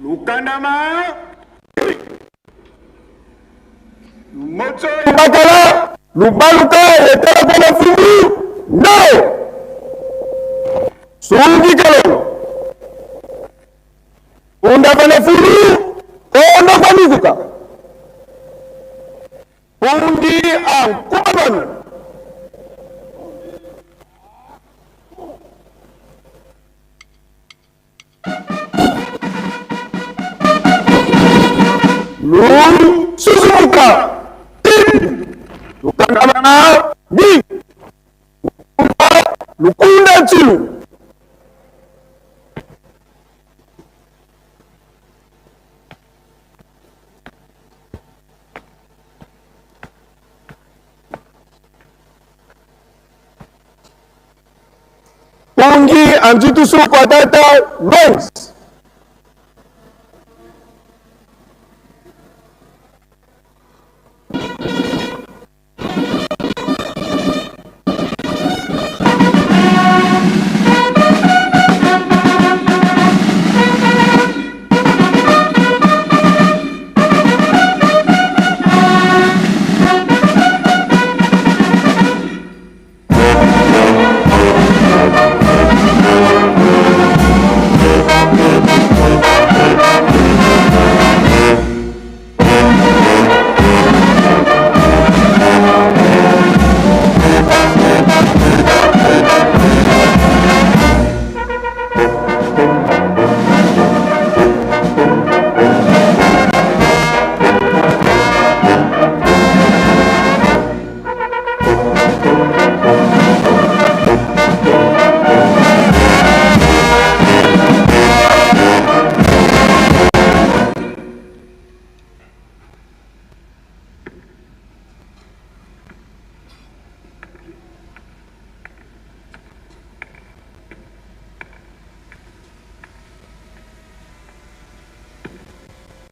Lukandama. Lumotso. Bakala, Lubaluka, etala kona fumu, no! Sungi kalolo. Unda kona fulu, kondo kwa mizuka. Undi ankumanu. Lu Suzuka. Lukandama bi. Lukunda Tsulu. Pungi anjitusu kwa tata Rose.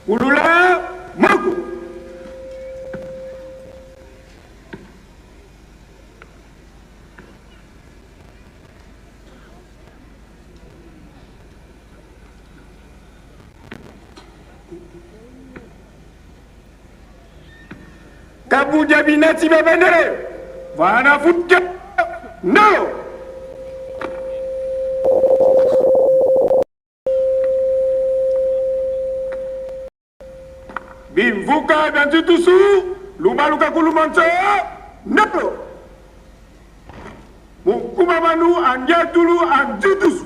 Kulula Moko. Kabuja binati bebendere. Vana futa. No. Bimvuka dantutusu. Lubaluka kulumanso. No. Mukumamanu anjatulu anjutusu.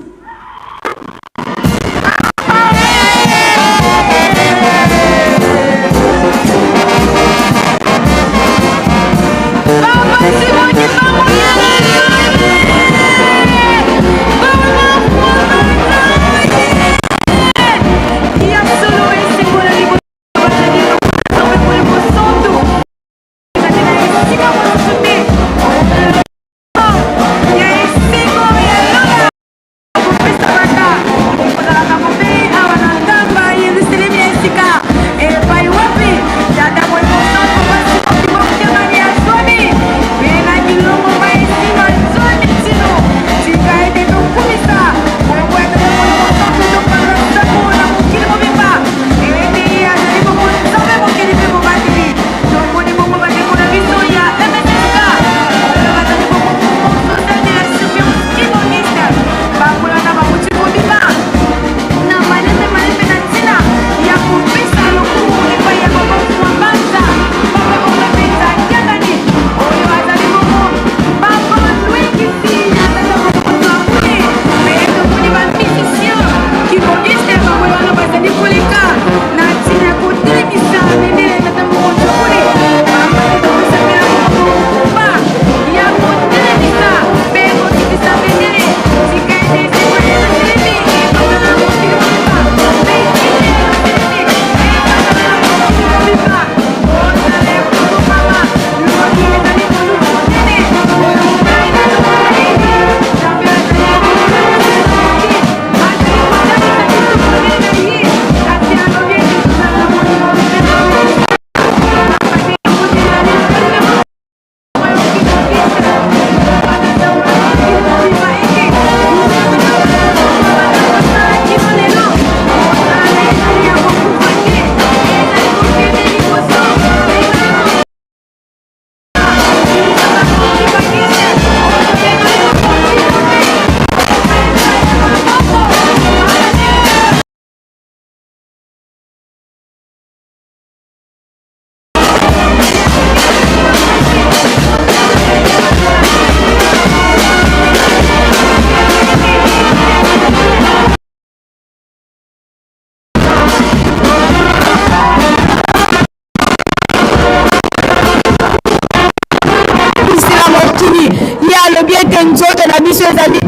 na biso ezali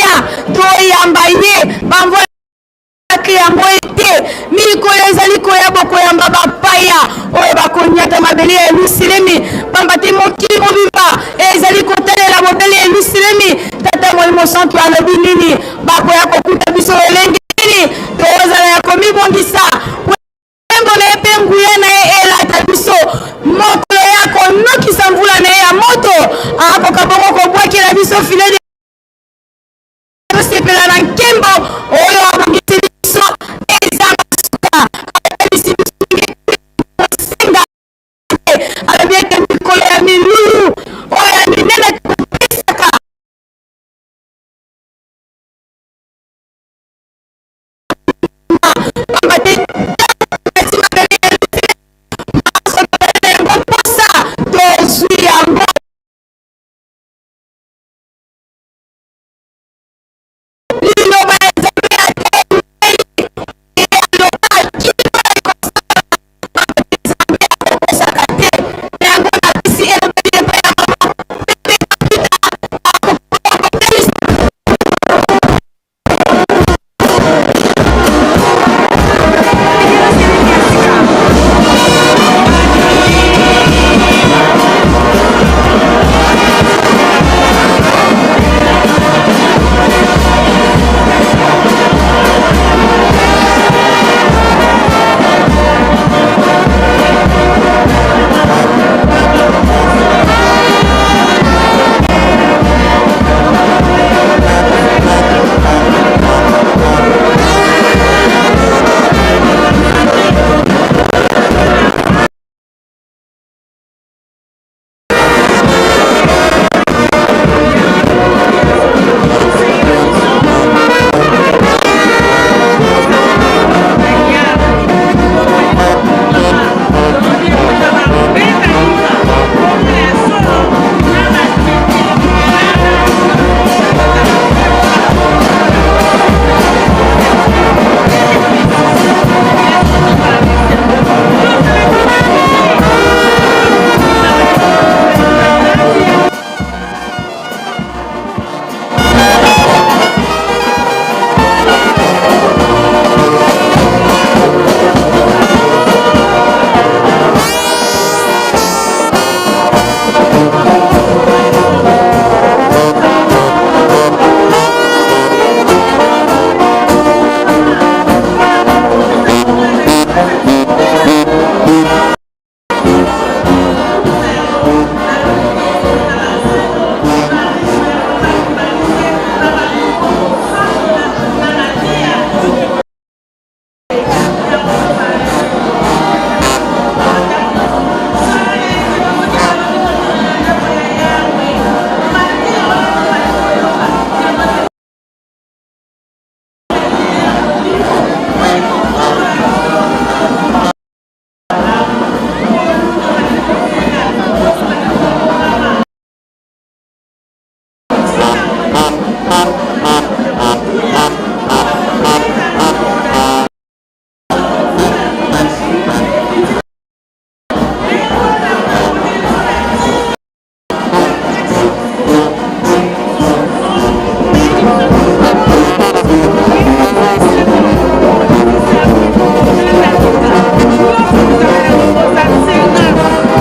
ya toyamba ye bamvwaki yango ete mikolo ezali koya bokoyamba bapaya oyo bakonyata mabele ya Yelusalemi, pamba te mokili mobimba ezali kotalela bobele Yelusalemi. Tata Molimo Santu alobi nini? Bakoya kokuta biso lolenge nini? Tozala ya komibongisa nkembo na ye mpe nguya na ye elata biso. Mokolo ye akonokisa mvula na ye ya moto, akoka bongo kobwakela biso filet tosepela na nkembo oyo abongiseli biso ezanga suka. Ayebisi biso ndenge kosenga te, alobi ete mikolo ya milulu oyo ya minene tokopesaka pamba te ntango mabele ya maso mabele yango mposa tozwi yango. Liloba ya Nzambe ya temeli aloba kino ekosalama, Nzambe akokosaka te. Na yango napesi elobeli epai ya mama Pepe Kapita akokoka kotalisa.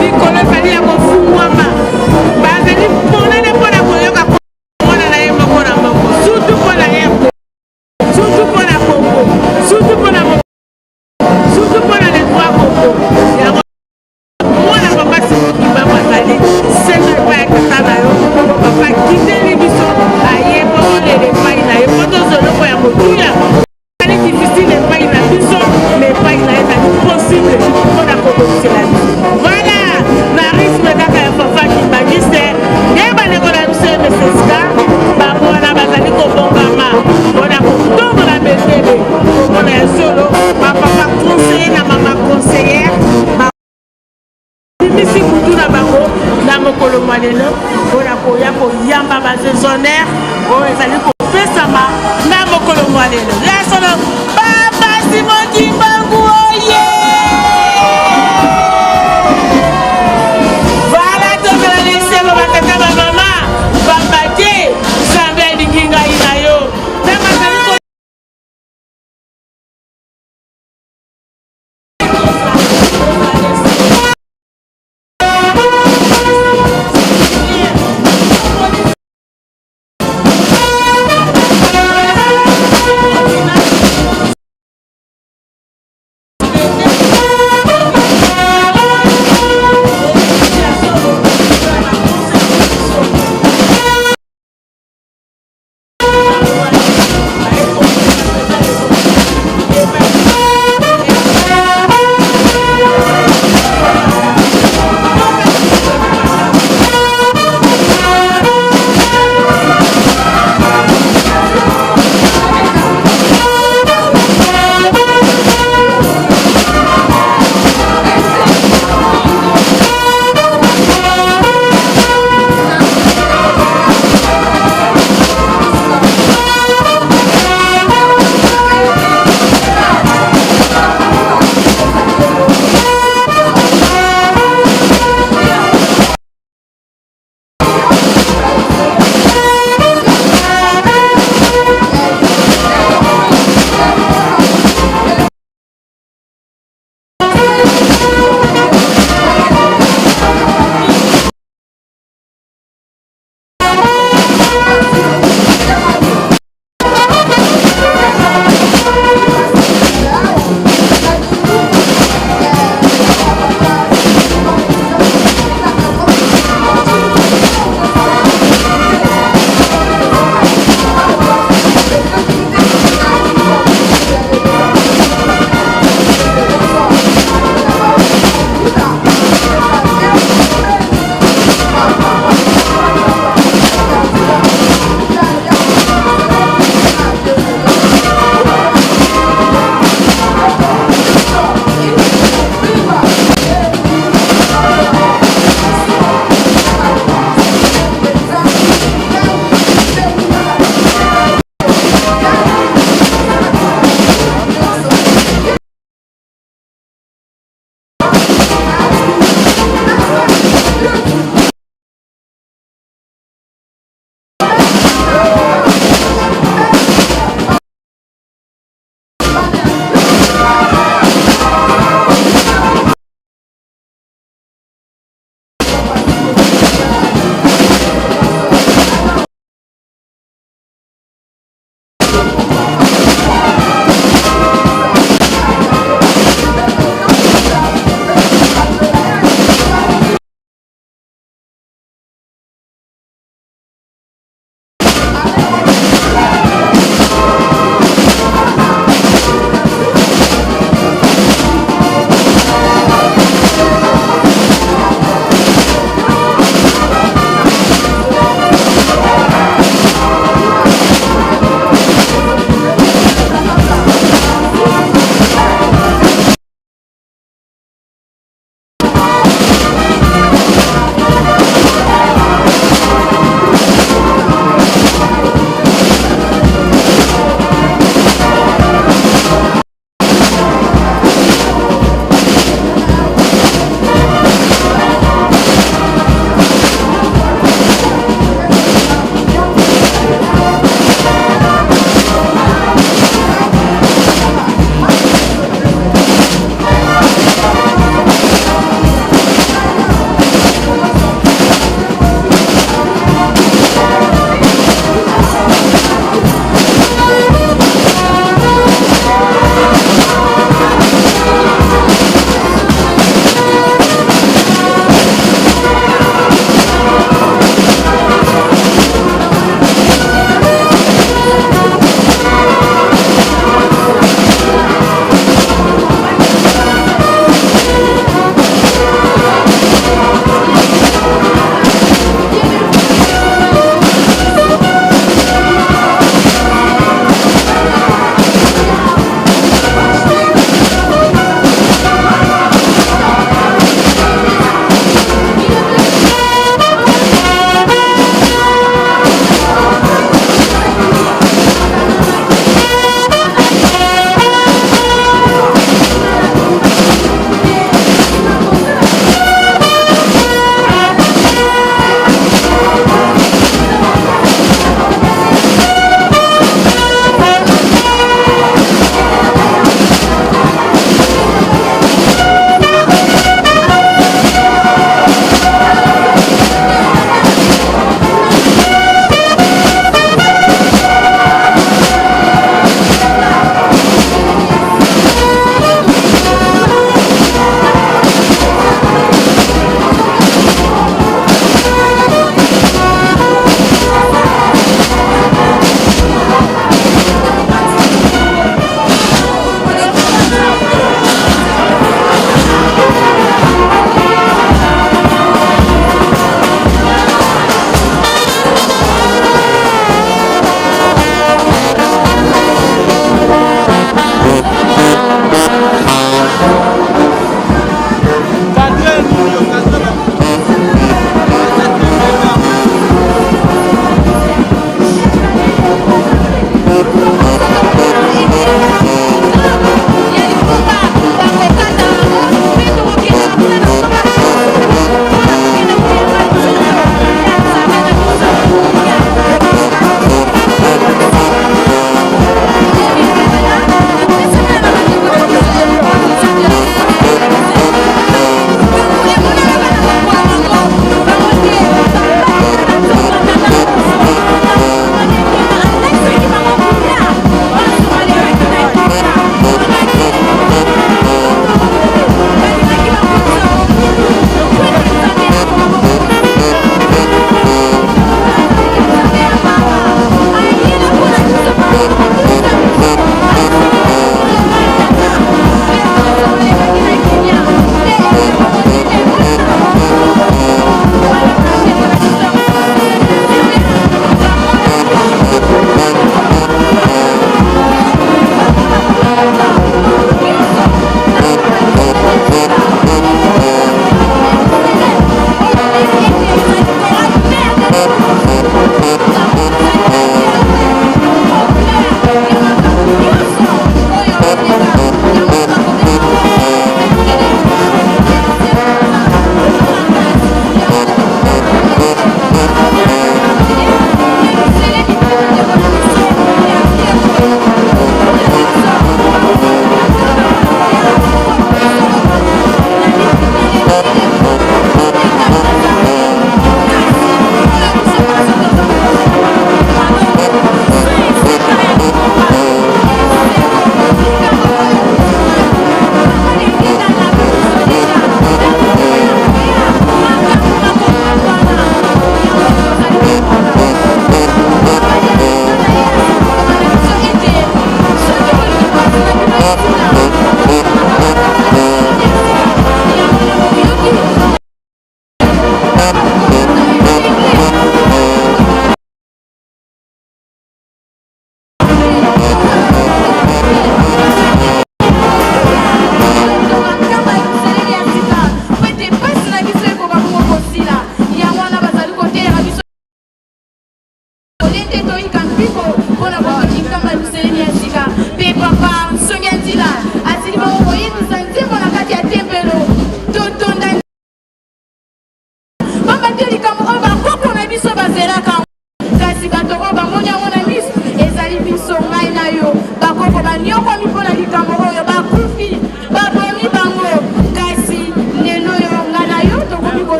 Likolo ezali ya kofungwama, bazali monene mpo na koyoka mwana na ye moko na moko, surtout mpo na RD, surtout mpo na Congo, surtout mpo na surtout mpo na les trois Congo. Yango mwana papa Simon Kimbangu azali senga epai ya tata na yo, po papa akiteli biso aye mpo tolela epai na ye, mpo tozwa eloko ya motuya. Ezali difficile epai na biso, mais epai na ye ezali possible mpo na kobongisela biso. Voilà, na rythme kaka ya Fafa Kimbanguiste, nde bandeko na biso ya MSSK bango wana bazali kobongama mpo na kotombola bendele, komona ya solo ba papa conseiller na mama conseillère Bimisi butu na bango na mokolo mwa lelo mpo na koya koyamba ba saisonnaires oyo ezali kopesama na mokolo mwa lelo. Ya solo Papa Simon Kimbangu oye! Voilà, tozala na esengo batata bamama.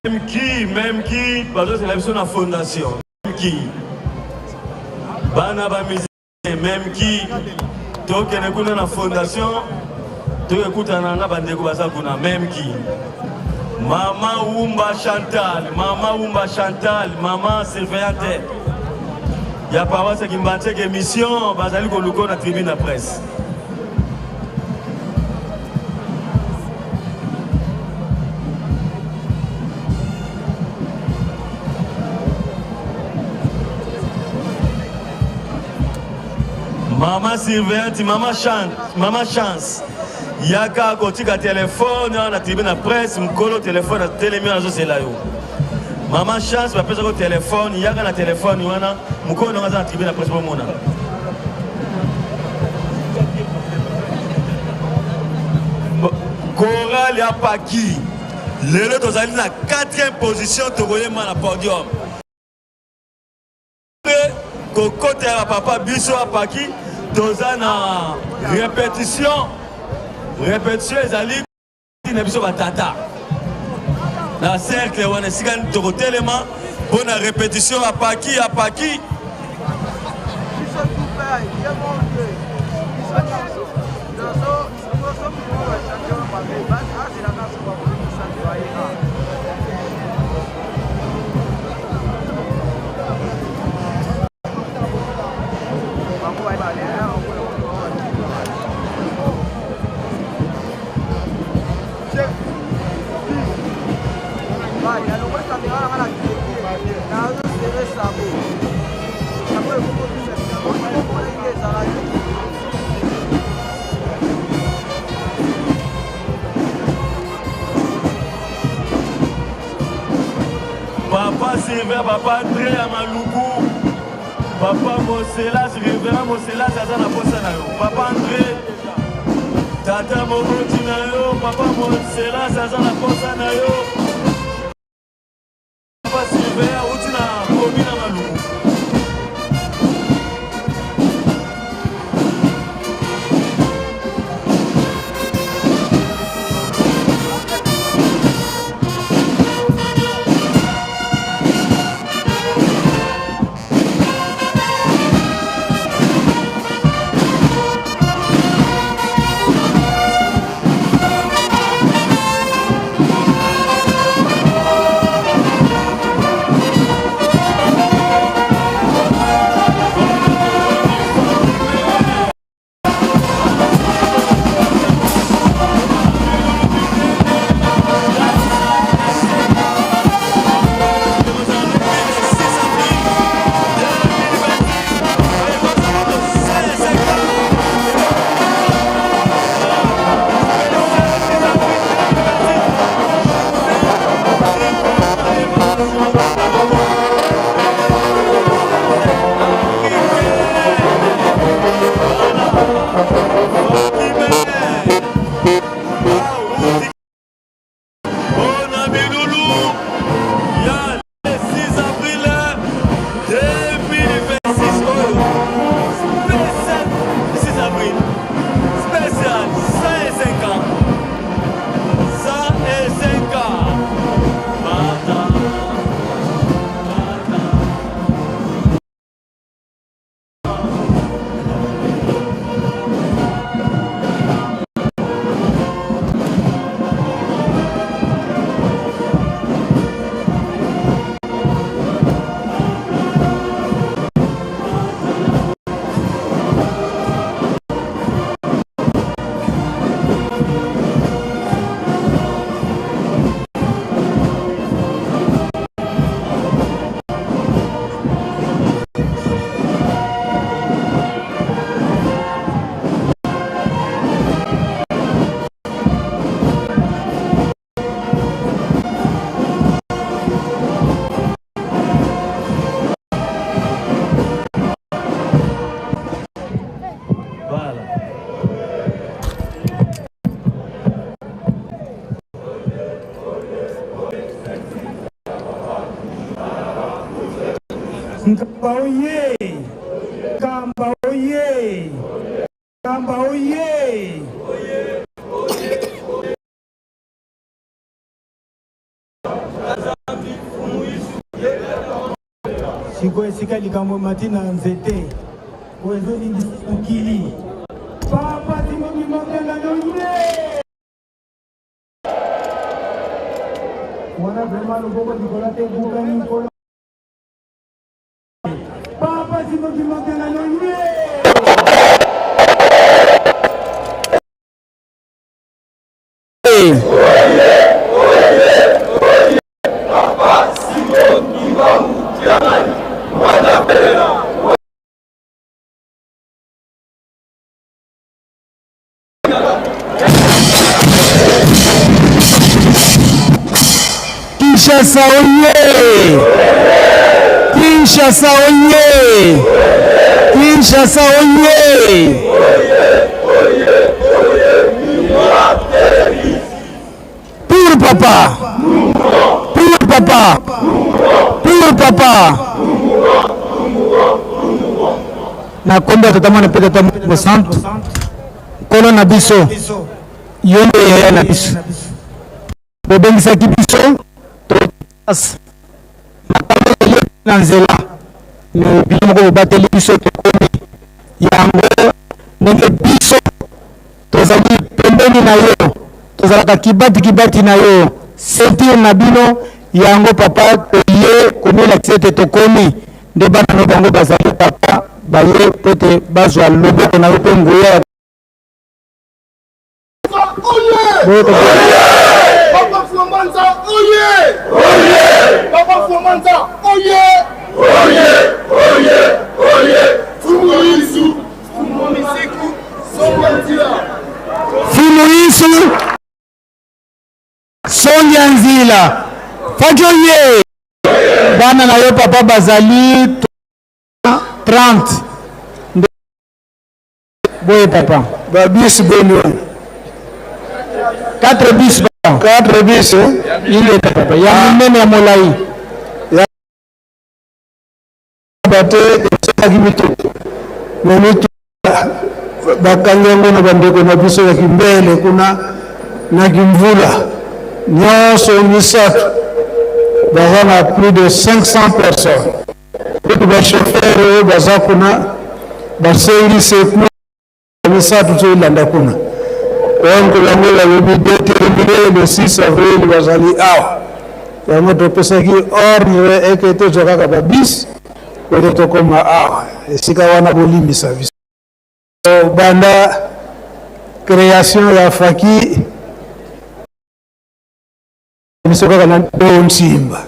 Même qui, même qui, bazozela biso na fondation. Même qui. Bana ba musicien, même qui. Tokende kuna na fondation, tokekutana na bandeko baza kuna, même qui. Mama Wumba Chantal, Mama Wumba Chantal, Mama surveillante ya paroisse ya Kimbanseke mission bazali koluka na tribune ya presse. Mama surveillante, mama chance, mama chance. Yaka kotika telefone awa na tribune ya presse, mokolo telefone atelemi wana azozela yo. Mama chance bapesaka yo telefone, yaka na telefone wana, mokolo nanga aza na tribune ya presse bomona. Chorale ya Paki lelo tozali na 4e position, tokoyemba na podium. Mpe kokota ya papa biso apaki toza na repetition, repetition ezali na biso batata na cercle wana esika tokotelema mpo na repetition apaki apaki. Papa Sylvain, Papa André ya Maluku, Papa Moselas, Révérend Moselas aza na posa na yo. Papa André, Tata moboti na yo, Papa Moselas aza na posa na yo. Papa Sylvain auti na komi na Maluku. Nkamba oye! Nkamba oye! Nkamba oye! Sikoyo esika likambo emati na nzete oyo ezolingisa mokili. Papa Simon Kimbangu ye! Wana vraiment loboko likolo te ebukani nkolo. Papa Simon Kimbangu ye! Kinshasa oye! Kinshasa oye! Kinshasa oye! Pour papa! Pour papa! Pour papa! Na kombo ya tata mwana mpe tata mosantu nkolo na biso yo nde yaya na biso bobengisaki biso toas makambo eleki na nzela me bino moko bobateli biso tokomi yango ndenge biso tozali pembeni na yo tozalaka kibati kibati na yo ceinture na bino yango papa toye komilakisa ete tokomi nde bana no bango bazali papa baye mpo ete bazwa loboko na yo mpe nguya ya Papa Flambanza, oye! Oye! Papa Flambanza, oye! Oye! Oye! Oye! Fumu Yesu, Fumu Misiku, Songa Nzila. Fumu Yesu, Songa Nzila. Fajo ye! Bana na yo papa bazali 30. Boye papa. Ba bus boni wana? 4 bus papa. 4 bus eh? Ingeta papa. Ya monene ya molai. Ya bate esalaki mituka. Me mituka bakangi yango na bandeko na biso ya Kimbele kuna na Kimvula nyonso misato baza na plus de 500 personnes. Kutu ba chauffeur oyo baza kuna basengi secours misato toilanda kuna. Donc bango balobi determine le 6 avril bazali awa. Yango topesaki ordre eke tozwa kaka ba bus kote tokoma awa esika wana bolimbisa biso. Banda création ya faki biso kaka na do nsimba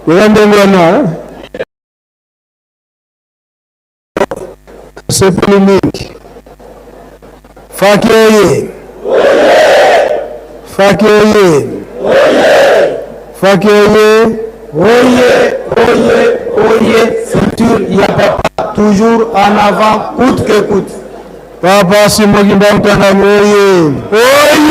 eza ndenge wana tosepeli mingi faki oye faki oye faki oye oye oye oye futur ya papa toujours en avant coûte que coûte Papa Simon Kimbangu Kiangani oye! Oye!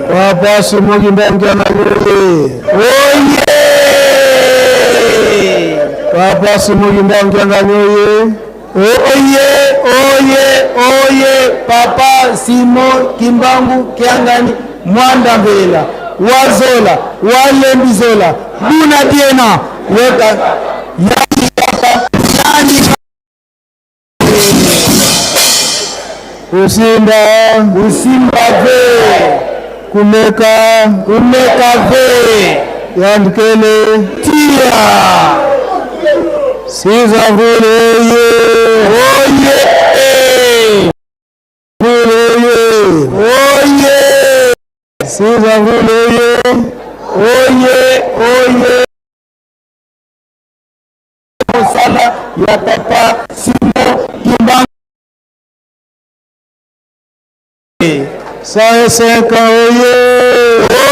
Papa Simon Kimbangu Kiangani oye! Oye! Papa Simon Kimbangu Kiangani oye! Oye! Oye! Oye! Papa Simon Kimbangu Kiangani Mwanda Mbela Wazola Walembizola Buna Diena Weka Kusimba kusimba ve kumeka kumeka ve yandikele tia sizavule oye oye oye sizavule oye oye oye mosala ya papa Simon Kimbangu. 105 oye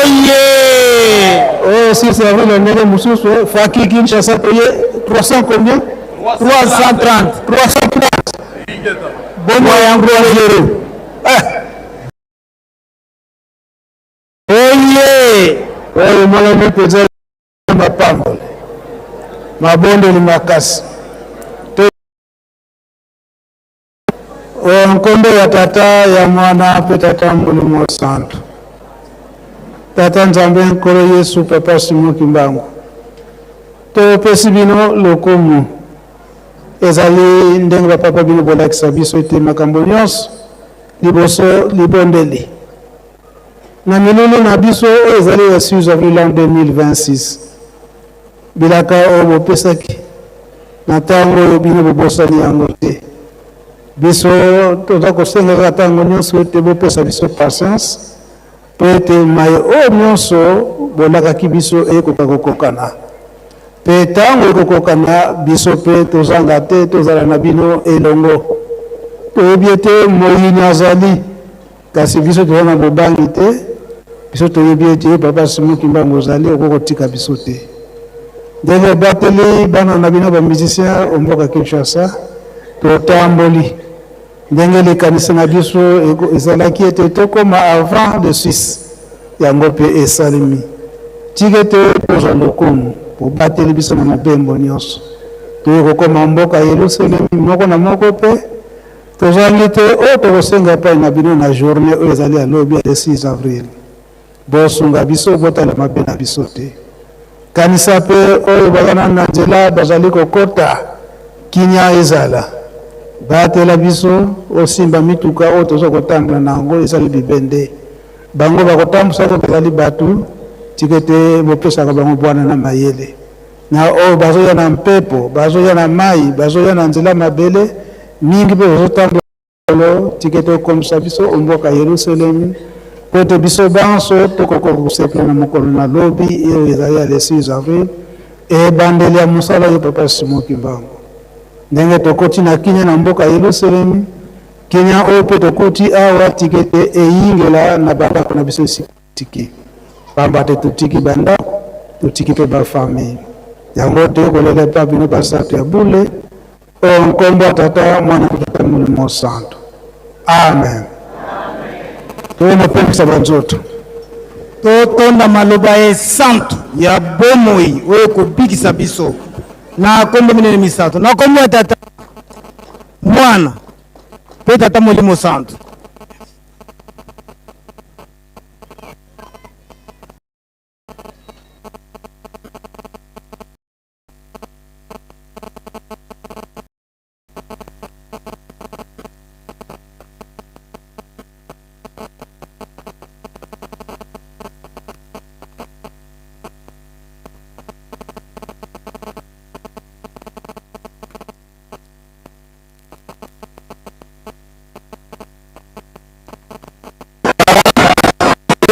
oye oyo 6 avril na ndenge mosusu faki Kinshasa toye 300 combien 330 330 bongo yango zero oye oyo emonani mpenza mapamboli mabondeli makasi to o nkombo ya tata ya mwana mpe tata molimo santu tata nzambe nkolo yesu papa simon kimbangu. Topesi bino lokumu. Ezali ndenge bapapa bino bolakisa biso ete makambo nyonso liboso libondeli. Na milulu na biso oyo ezali ya 6 avril l'an 2026, bilaka oyo bopesaki na ntango oyo bino bobosani yango te. Biso toza kosenga kaka ntango nyonso ete bopesa biso patience mpo ete maye oyo nyonso bolakaki biso ekoka kokokana. Mpe ntango ekokokana, biso mpe tozanga te tozala na bino elongo. Toyebi ete moyini azali, kasi biso toza na bobangi te. Biso toyebi ete yo Papa Simon Kimbangu ozali, okoki kotika biso te. Ndenge obateli bana na bino ba musiciens o mboka Kinshasa, totamboli ndenge likanisi na biso ezalaki ete tokoma avant le 6, yango mpe esalemi. Tika ete tozwa lokumu, bobateli biso na mobembo nyonso. Toye kokoma mboka Yelusalemi moko na moko mpe tozangi te oyo tokosenga epai na bino na journee oyo ezali ya lobi ya le 6 avril. Bosunga biso, botala mabe na biso te. Kanisa mpe oyo baza nanu na nzela bazali kokota, kimia ezala. Batela biso, osimba mituka oyo toza kotambola na yango ezali bibende. Bango bakotambusaka bazali bato, tika ete bopesaka bango bwana na mayele. Na oyo bazoya na mpepo, bazoya na mayi, bazoya na nzela mabele, mingi mpe bazotambola. Nkolo, tika ete okomisa biso o mboka Yelusalemi, mpo ete biso banso tokoka kosepela na mokolo na lobi, oyo ezali ya le 6 avril, ebandeli ya mosala yo Papa Simon Kimbangu. Ndenge tokoti na kimia na mboka Yelusalemi, kimia oyo mpe tokoti awa, tika ete eyingela na bandako na biso esika totiki, pamba te totiki bandako, totiki mpe ba famille. Yango toye kolela epa bino basantu ya bule, O nkombo ya Tata, Mwana mpe Tata Molimo Mosantu. Amen. Toye kopemisa banzoto. Totonda maloba esantu ya bomoi oyo ekobikisa biso na nkombo minene misato, na nkombo ya Tata, Mwana mpe Tata Molimo Santu.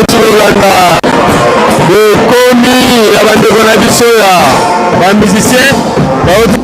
Kolanda bokomi ya bandeko na biso ya ba musiciens bauti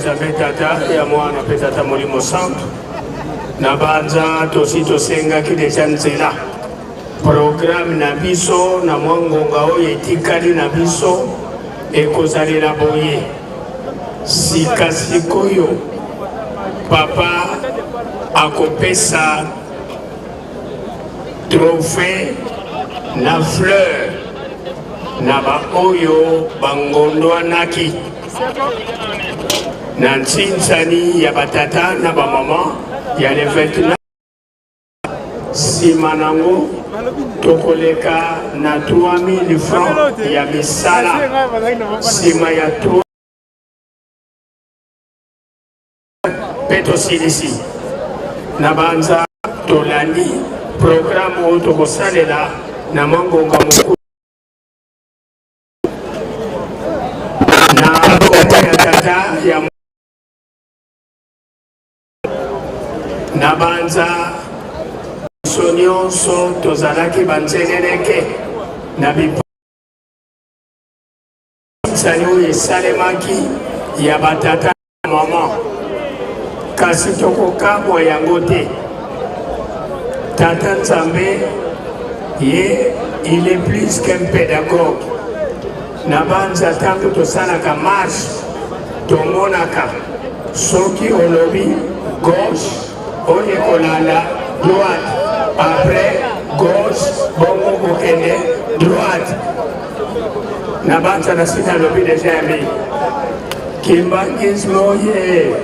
Nzambe Tata, ya Mwana mpe Tata Molimo Santu, na banza tosi tosengaki deja nzela programme na biso na mwa ngonga oyo etikali na biso ekozalela boye sika sikoyo papa akopesa trophee na fleur na baoyo bangondwanaki na nsinsani ya batata na bamama ya le 29 nsima nango tokoleka na 3000 francs ya misala nsima ya 3 mpe tosilisi na banza tolandi programme oyo tokosalela na mwa ngonga mokulu na nkombo ya tata ya na banza biso nyonso tozalaki banzeneneke na bipansani oyo esalemaki ya batata mama kasi tokokamwa yango te tata nzambe ye il est plus qu'un pédagogue na banza ntango tosalaka marche tomonaka soki olobi gauche oyo ekolanda droite après gauche bongo kokende droite na banza na sina alobi deja ya mingi kimbangisme oye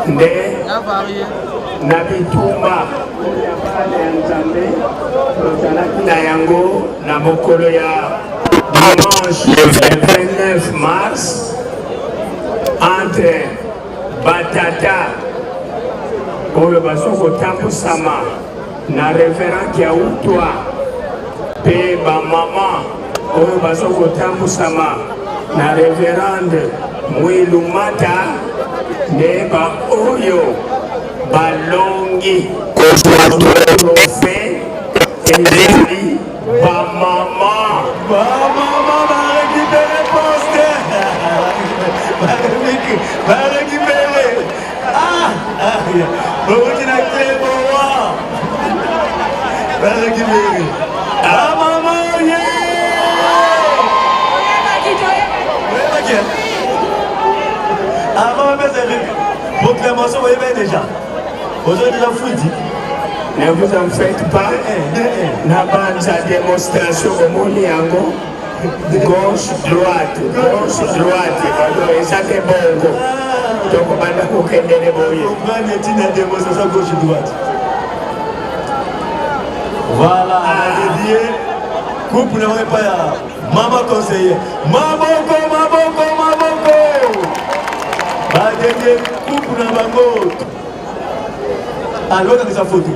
nde na bitumba ya bana ya nzambe tozalaki na yango na mokolo ya dimanche le 29 mars entre batata oyo bazo kotambusama na reverend Kiautwa mpe bamama oyo bazo kotambusama na reverend Mwilu Mata nde baoyo balongi kozwa trophee ezali bamama. Bamama barekipere poste barekipere ah, ah, bawuti na cleboa barekipere bamama ye avant bapesa proclamation boyebaki déjà ozo déjà futi. Ne vous en faites pas. Na banza démonstration omoni yango gauche droite gauche droite alors eza te bongo tokobanda kokendele boye. Comprendre ntina démonstration gauche droite. Voilà, ah. dédié coupe na epai ya mama conseiller. Maboko, maboko, maboko. Badedie coupe na bango. Alokangisa photo.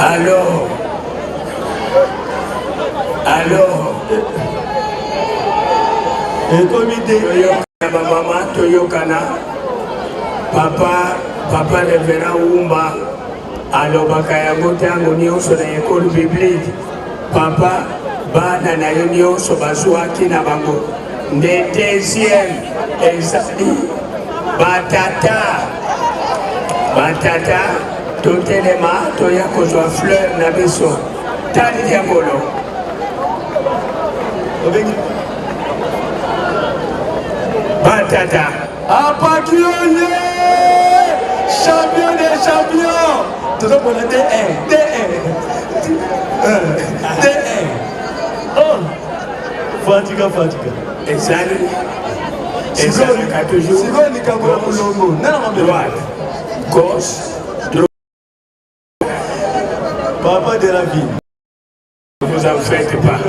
Alors, alors, ekomi te toyokana bamama toyokana papa papa reverend wumba alobaka yango ntango nyonso na ekole biblique papa bana na yo nyonso bazwaki na bango nde deuxième ezali batata batata totelema toya kozwa fleur na biso tali diabolo batata apaki oye champion des champions tozomona d1 d1 d1 oh fatika fatika ezali ezalaka toujours sikoyo likambo ya molongo nana droite gauche droite papa de la ville vous en faites pas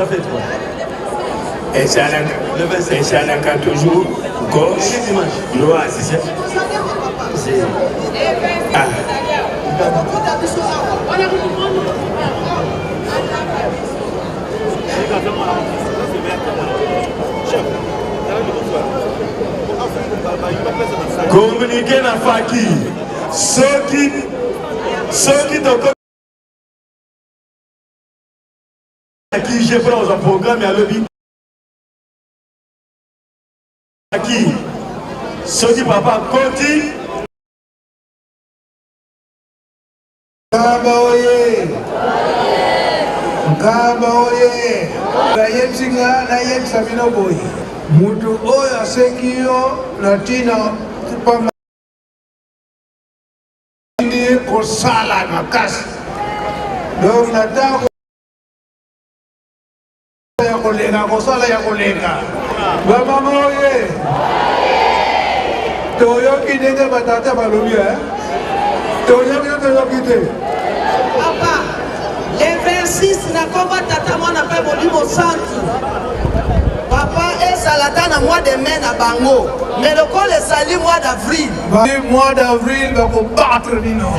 ezalaka toujours gauche droite ah. Communiqué na faki soki soki toko kije mpona kozwa programme ya lobi ki soki papa akoti Nkamba oye! Nkamba oye! Nayebisi nga nayebisa bino boye, mutu oyo aseki yo na ntina pamba ndi kosala makasi donc na ntango ya koleka kosala ya koleka bamama oye toyoki ndenge batata balobi eh? toyoki to toyoki te papa le 26 na komba tata mwana mpe molimo santu papa ezala ata na mois de mai na bango mais lokola ezali mois d'avril mois d'avril bakobattre bino.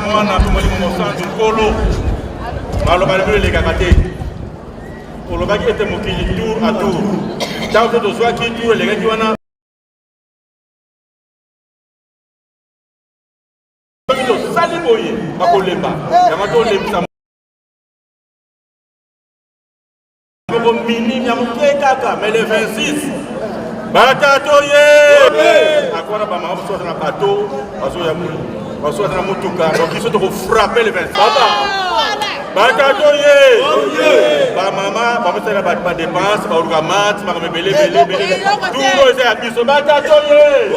Mwana mpe Molimo Mosantu, Nkolo, maloba na bino elekaka te. Olobaki ete mokili tour à tour. Ntango to tozwaki tour elekaki wana, soki tosali boye bakolemba yango tolembisa moko minime ya moke kaka mais le 26 batato ye akwana bamama mosusu aza na bato bazoya boye basusu aza na motuka donc biso tokofrappe le 26 baba batato ye bamama bamesala badepense baluka mati makambo ebele ebele ebele turo eza ya biso batato ye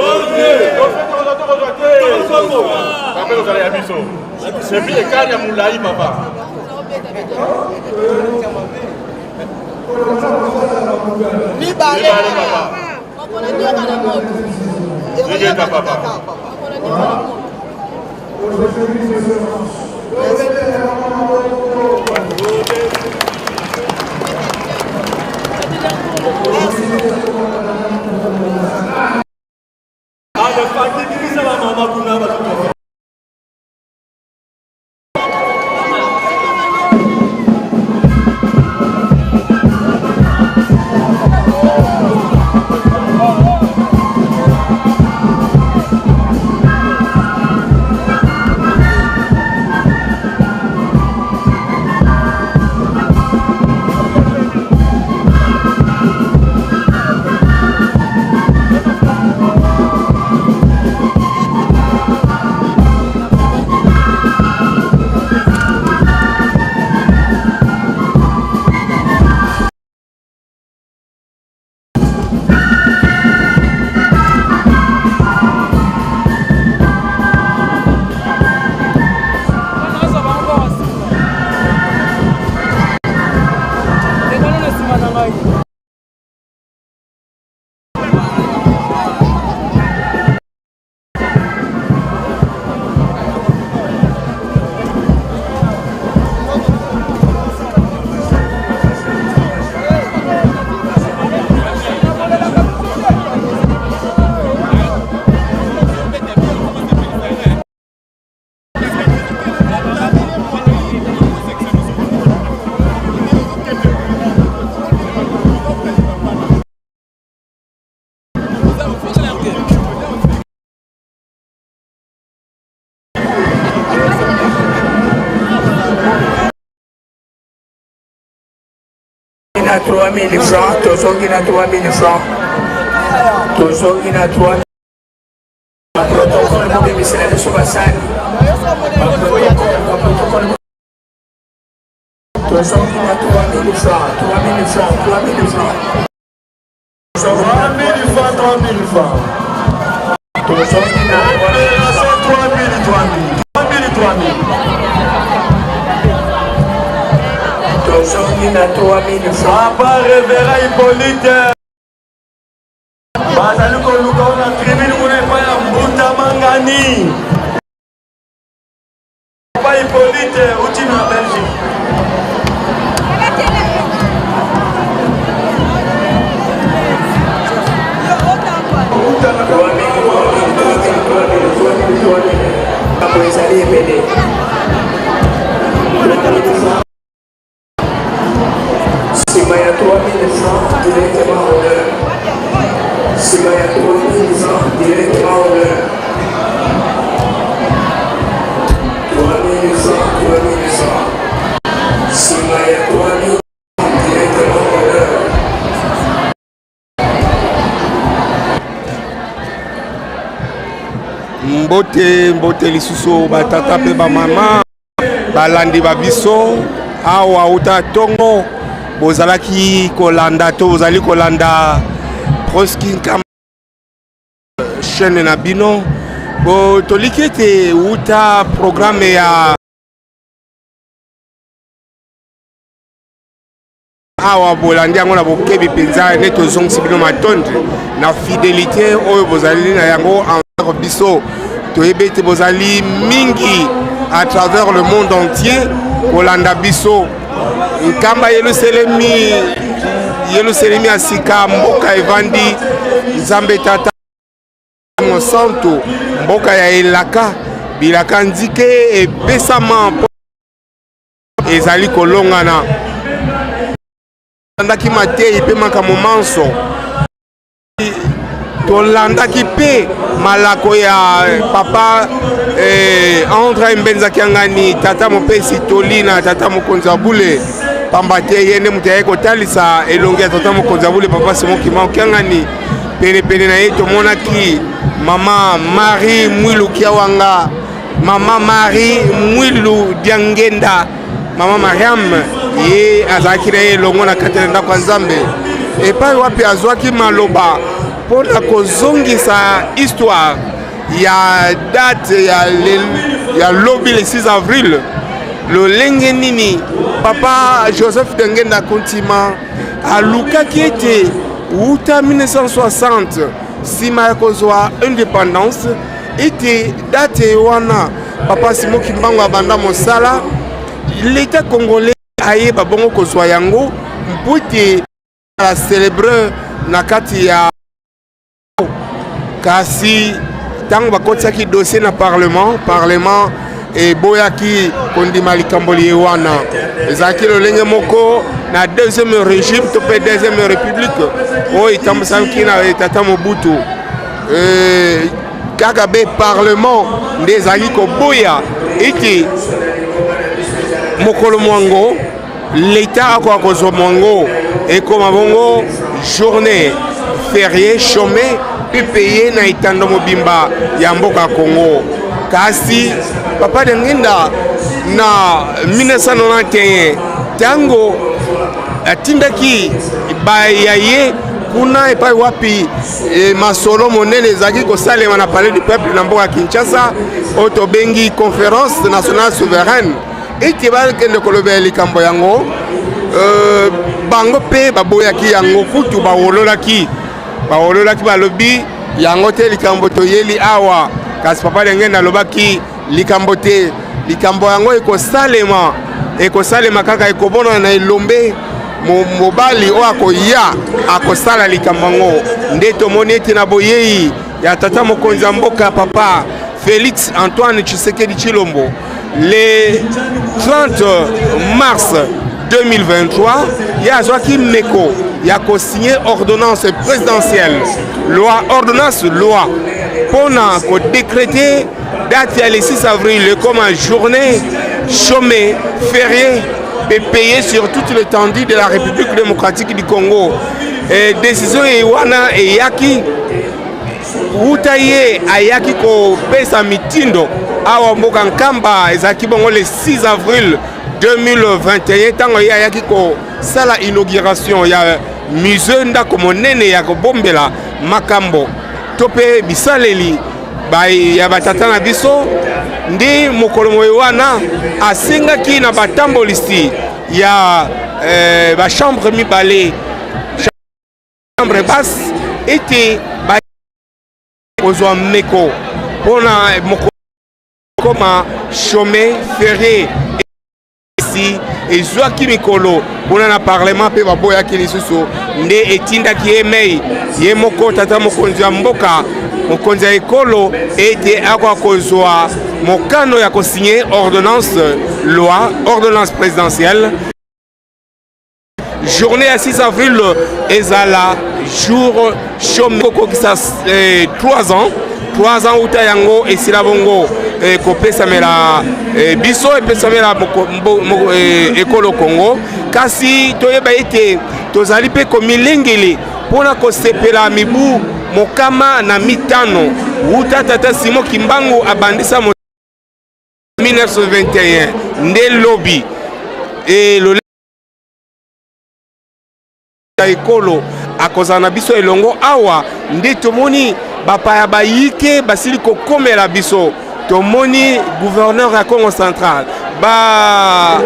tokozwa tokozwa te bape kozala ya biso epuis ekari ya molai papa Mibale papa. Ingeta papa. Na 3000 francs tozongi na 3000 francs tozongi na 3000 baprotocole bobimisela biso basani baprotocole tozongi na 3000 francs 3000 francs 3000 francs 3000 francs 3000 francs tozongi na opération 3000 3000 3000 3000 tozongi na 3000 francs papa révérend Hippolyte bazali koluka na tribune kuna epai ya mbuta mangani papa Hippolyte uti na Belgique. Makambo ezali ebele. Nsima ya 3000 francs directement honneur. Nsima ya 3000 francs directement honneur. 3000 francs, 3000 francs. Nsima ya 3000 directement honneur. Mbote, mbote lisusu batata mpe bamama balandi ba biso awa uta ntongo bozalaki kolanda to bozali kolanda Proski Nkamba chaîne na bino bo toliki ete uta programme ya Awa bolandi yango na bokebi mpenza nde tozongisi bino matondi na fidelite oyo bozali na yango envers biso. Toyebi ete bozali mingi à travers le monde entier kolanda biso. Nkamba Yelusalemi, Yelusalemi ya sika, mboka evandi Nzambe Tata Mosantu, mboka ya elaka, bilaka nzike epesama ezali kolongana. Tolandaki mateyi mpe makambo manso, tolandaki mpe malako ya papa eh, Andre Mbenza Kiangani, tata mopesi toli na tata mokonzi ya bule, pamba te ye nde moto ayaki kotalisa elongi ya tata mokonzi ya bule, papa Simon Kimbangu Kiangani. Penepene na ye tomonaki mama Marie Mwilu Kiawanga, Mama Marie Mwilu Diangenda, Mama Mariam, ye azalaki na ye elongo na kati ya ndako ya Nzambe, epai wapi azwaki maloba mpo na kozongisa histoire ya date ya, le, ya lobi le 6 avril, lolenge nini papa Joseph Diangenda Kuntima alukaki ete wuta 1960 nsima ya kozwa independance ete date wana papa Simon Kimbangu abanda mosala, l'etat congolais ayeba bongo kozwa yango mpo ete la celebre na kati ya kasi ntango bakotisaki dossier na parlement, parlement eboyaki kondima likambo liye wana. Ezalaki lolenge moko na deuxième régime to mpe deuxième république oyo etambusaki na tata Mobutu. Kaka be parlement nde ezalaki koboya ete mokolo mwango leta akoka kozwa mwango ekoma bongo journée férié chômé mpe paye na etando mobimba ya mboka Congo. Kasi papa Diangienda na 1991 ntango atindaki baya ye kuna epai wapi e, masolo monene ezalaki kosalema na palais du peuple na mboka Kinshasa, oyo tobengi conférence nationale souveraine, ete bakende kolobela likambo yango. Bango mpe baboyaki yango, kutu bawololaki, bawololaki, balobi yango te likambo toyeli awa. Kasi papa Diangienda alobaki likambo te, likambo yango ekosalema, ekosalema kaka, ekobonana na elombe mobali oyo akoya akosala likambo yango. Nde tomoni ete na boyei ya tata mokonzi ya mboka papa Félix Antoine Tshisekedi Tshilombo le 30 mars 2023, ye azwaki meko ya kosigne ordonnance présidentielle, loi, ordonnance loi mpona kodécréter date ya le 6 avril comme journée chômée, fériée et payée sur toute l'étendue de la République démocratique du Congo. Et décision wana eyaki wuta ye ayaki kopesa mitindo awa mboka Nkamba, ezalaki bongo le 6 avril 2021, ntango ye ayaki kosala inauguration ya musée, ndako monene ya kobombela makambo to mpe bisaleli ya batata na biso. Nde mokolo moye wana asengaki na batambolisi ya bachambre mibale, chambre basse, ete kozwa meko mpona mokolo koma chômé férié. Esi ezwaki mikolo kuna na parlement mpe baboyaki lisusu, nde etindaki ye mei ye moko tata mokonzi ya mboka, mokonzi ya ekolo, ete akoka kozwa mokano ya kosigne ordonnance loi, ordonnance présidentielle. Journée ya 6 avril ezala jour chômé kokokisa 3 ans, 3 ans uta yango esila bongo kopesamela biso, epesamela ekolo Congo. Kasi toyeba ete tozali mpe komilengele mpona kosepela mibu 150 wuta tata Simon Kimbangu abandisa 1921 nde lobi e ekolo akozala na biso elongo awa. Nde tomoni bapaya bayike basili kokomela biso, tomoni gouverneur ya Congo central, ba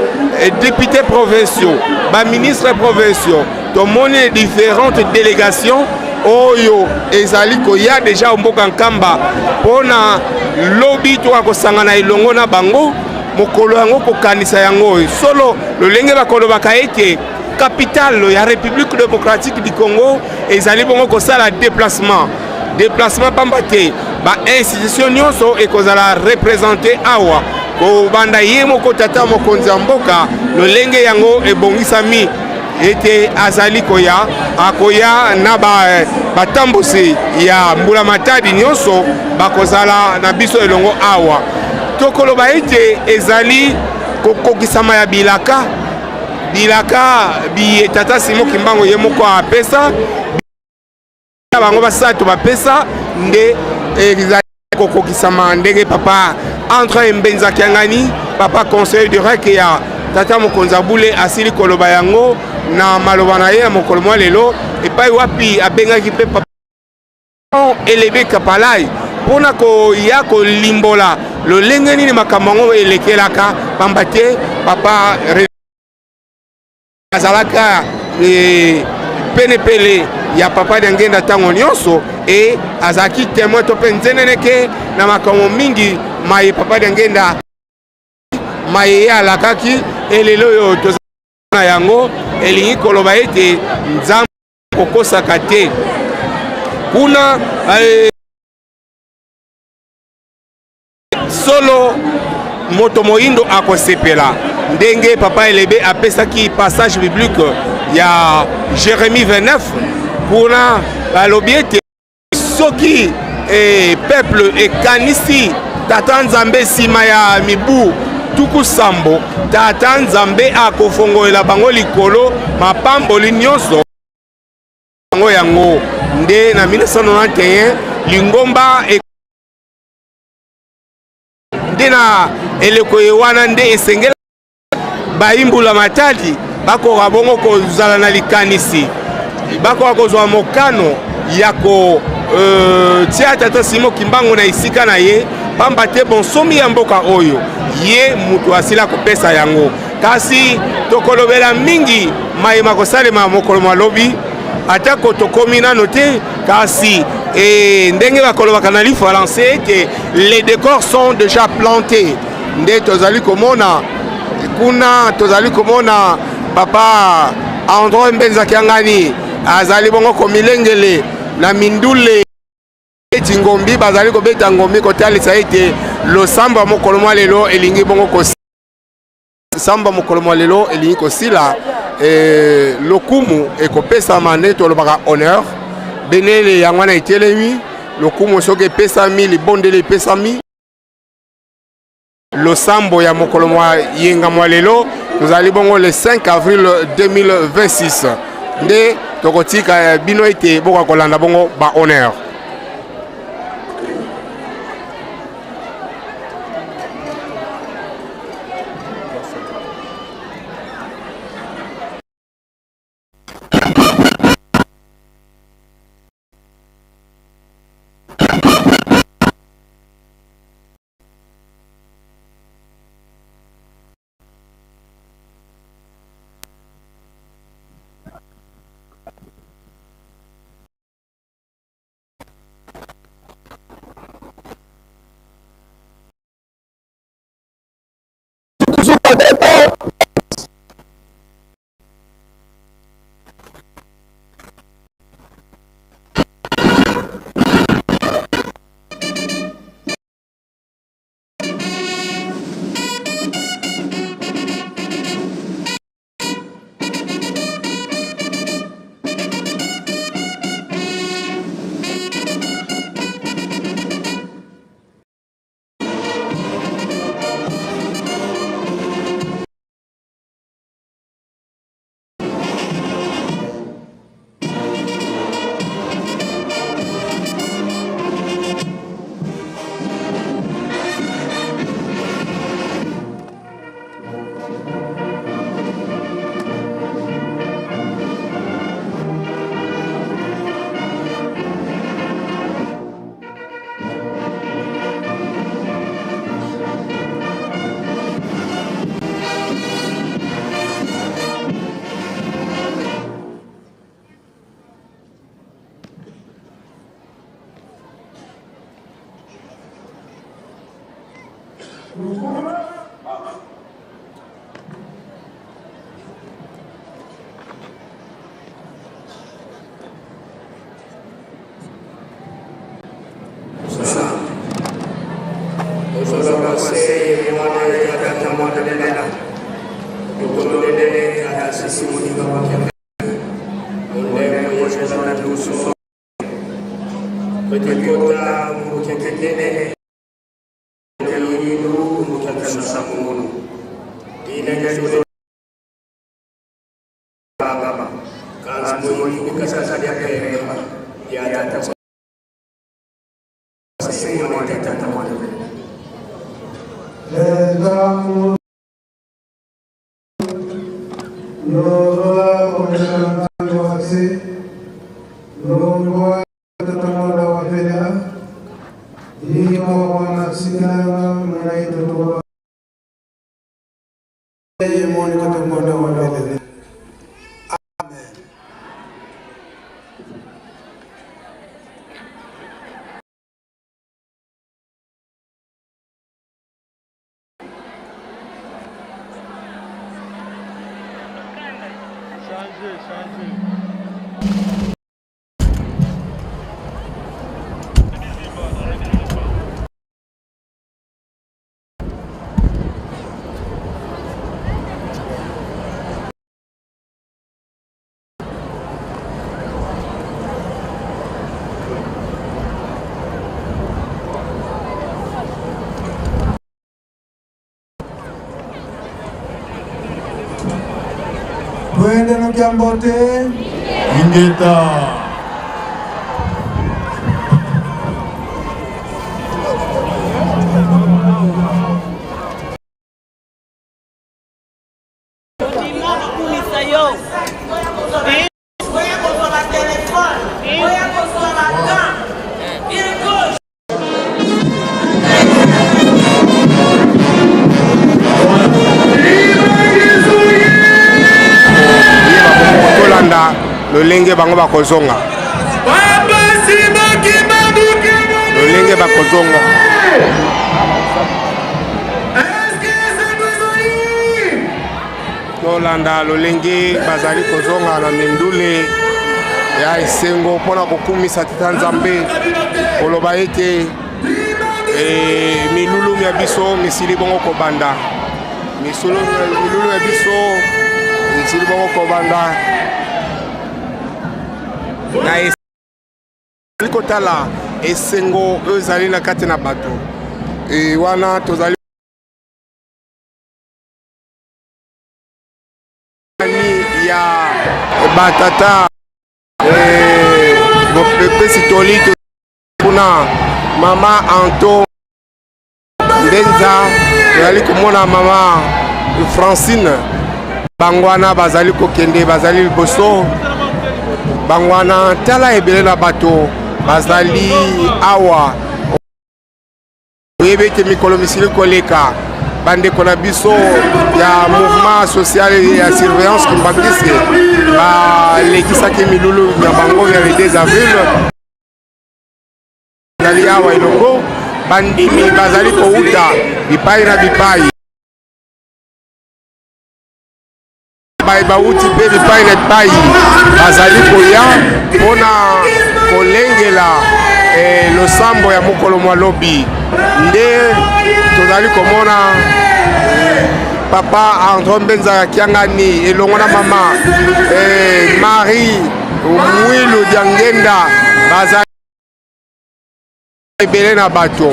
députés provinciaux, ba ministres provinciaux, tomoni différentes délégations oyo ezali koya deja mboka Nkamba mpona lobi toka kosangana elongo na bango mokolo yango kokanisa yango solo lolenge bakolobaka ete capitale ya République démocratique du Congo ezali bongo kosala déplacement, déplacement pamba te ba institution nyonso ekozala représente awa, kobanda ye moko tata mokonzi ya mboka. Lolenge yango ebongisami ete azali koya, akoya na batambusi ya mbula matadi nyonso bakozala na biso elongo awa. Tokoloba ete ezali kokokisama ya bilaka, bilaka biye tata Simon Kimbangu ye moko apesa bango basato bapesa, nde ezali kokokisama ndenge papa André Mbenza Kiangani, papa conseiller du rec ya tata mokonzi Abule, asili koloba yango na maloba na ye ya mokolo mwa lelo, epai wapi abengaki mpe papa Elebe Kapalai mpona koya kolimbola lolenge nini makambo yango elekelaka, pamba te papa azalaka penepele ya papa Diangenda ntango nyonso e azalaki témoin to mpe nzeneneke na makambo mingi maye papa Diangenda maye ye alakaki. Elelo oyo toza na yango elingi koloba ete Nzambe kokosaka te kuna. Solo moto moyindo akosepela ndenge papa Elebe apesaki passage biblique ya Jérémie 29 kuna, balobi ete soki peuple ekanisi tata Nzambe nsima ya mibu 70, tata Nzambe akofongolela bango likolo mapamboli nyonso. Yango yango nde na 1991 lingomba nde na eleko ye wana nde esengela bayimbula matadi bakoka bongo kozala na likanisi, bakoka kozwa mokano ya kotia tata Simon Kimbangu na esika na ye, pamba te bonsomi ya mboka oyo ye moto asila kopesa yango. Kasi tokolobela mingi mayema kosalema mokolo mwa lobi, atako tokomi nano te. Kasi ndenge bakolobaka na lifalanse ete les décors sont déjà plantés, nde tozali komona kuna, tozali komona papa André Mbenza Kiangani azali bongo komilengele na mindule eti ngombi, bazali kobeta ngombi kotalisa ete losambo ya mokolo mwa lelo elingi bongo kosamba, mokolo mwa lelo elingi kosila. Lokumu ekopesama, nde tolobaka honneur benele yango wana etelemi. Lokumu soki epesami, libondeli epesami, losambo ya mokolo mwa yenga mwa lelo, tozali bongo le 5 avril 2026, nde tokotika bino ete boka kolanda bongo ba honneur. Twende Nukiambote. Ingeta. Tolanda lolenge bango bakozonga, lolenge bakozonga. Tolanda lolenge bazali kozonga na mindule ya esengo mpo na kokumisa Tata Nzambe, koloba ete e, milulu mya biso misili bongo kobanda, milulu ya biso misili bongo kobanda na ezali kotala esengo oyo ezali na kati na bato e, wana tozali ya batata eh, bopesi toli kuna mama Anto Mbenza, tozali komona mama Francine, bango wana bazali kokende, bazali liboso bango wana. Tala ebele na bato bazali awa. Oyebi ete mikolo misili koleka, bandeko na biso ya mouvement social ya surveillance kimbangiste balekisaki milulu na bango ya le 2 avril. Ezali awa elongo bandimi bazali kowuta bipai na bipai, baye bawuti mpe bipai na bipai bazali koya mpona kolengela eh, losambo ya mokolo mwa lobi. Nde tozali komona eh, papa Andro Mbenza ya Kiangani elongo na mama eh, Marie Mwilu Diangenda bazali ebele na bato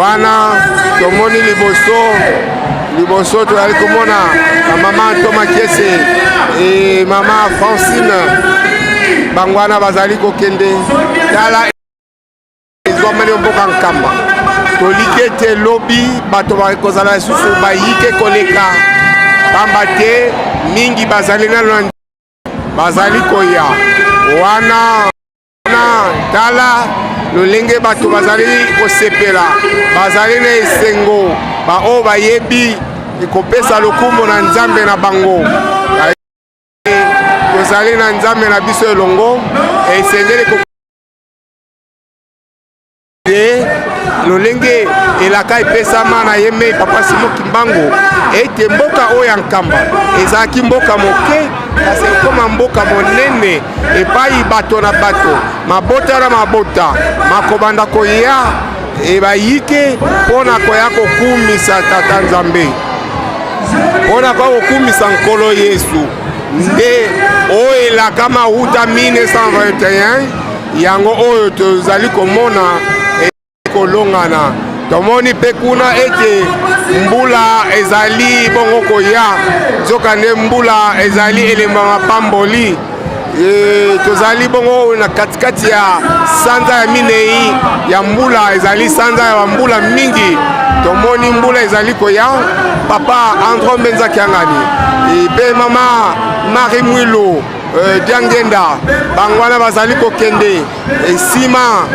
wana. Tomoni liboso liboso tozali komona mama Toma Kiese e mama Francine, bango wana bazali kokende. Tala ezwamani mboka Nkamba, toliki ete lobi bato bakozala lisusu bayike koleka, pamba te mingi bazali nano bazali koya wana. Na tala lolenge bato bazali kosepela, bazali na esengo, baoyo bayebi kopesa lokumu na Nzambe na bango. Tozali na Nzambe na biso elongo, esengeli. Te lolenge elaka epesama na ye mei Papa Simon Kimbangu ete mboka oyo ya Nkamba ezalaki mboka moke kasi ekoma mboka monene epai bato na bato, mabota na mabota makobanda koya ebayike mpo na koya kokumisa Tata Nzambe, mpo na koya kokumisa Nkolo Yesu. Nde oyo elaka mauta 1921 yango oyo tozali komona kolongana. Tomoni mpe kuna ete mbula ezali bongo koya, nzokande mbula ezali elembo ya mapamboli. Tozali bongo na katikati ya sanza ya minei ya mbula, ezali sanza ya bambula mingi. Tomoni mbula ezali koya. Papa Andro Mbenza Kiangani mpe mama Marie Mwilu Diangenda, bango wana bazali kokende nsima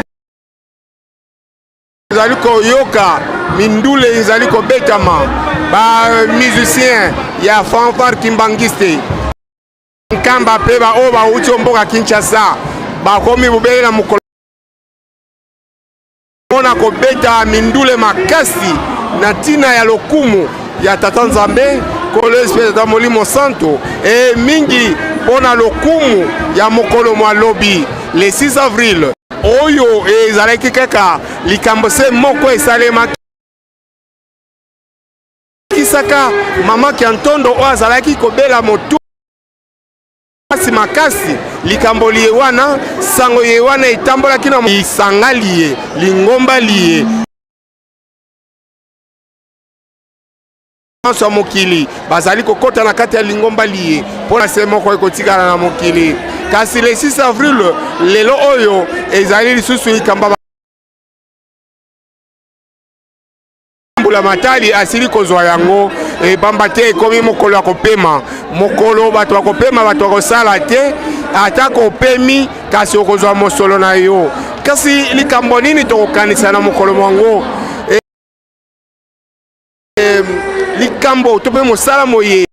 ezali koyoka mindule ezali kobetama, ba musicien ya fanfare kimbangiste Nkamba mpe baoyo bauti mboka Kinshasa bakomi bobele na mokolo mpo na kobeta mindule makasi na ntina ya lokumu ya Tata Nzambe, Nkolo Yesu mpe Tata Molimo Santo, e mingi mpo na lokumu ya mokolo mwa lobi le 6 avril, oyo ezalaki kaka likambo se moko esalemaki kisaka mama Kiantondo oyo azalaki kobela motu makasi makasi. Likambo liye wana, sango ye wana etambolaki na lisanga liye, lingomba liye nyonso ya mokili bazali kokota na kati ya lingomba liye mpo na se moko ekotikala na mokili. Kasi le 6 avril lelo oyo ezali lisusu likambo mbula matali asili kozwa yango, pamba te ekomi mokolo ya kopema, mokolo bato bakopema, bato bakosala te. Ata kopemi, kasi okozwa mosolo na yo. Kasi likambo nini tokokanisa na mokolo mwango? Likambo to mpe mosala moye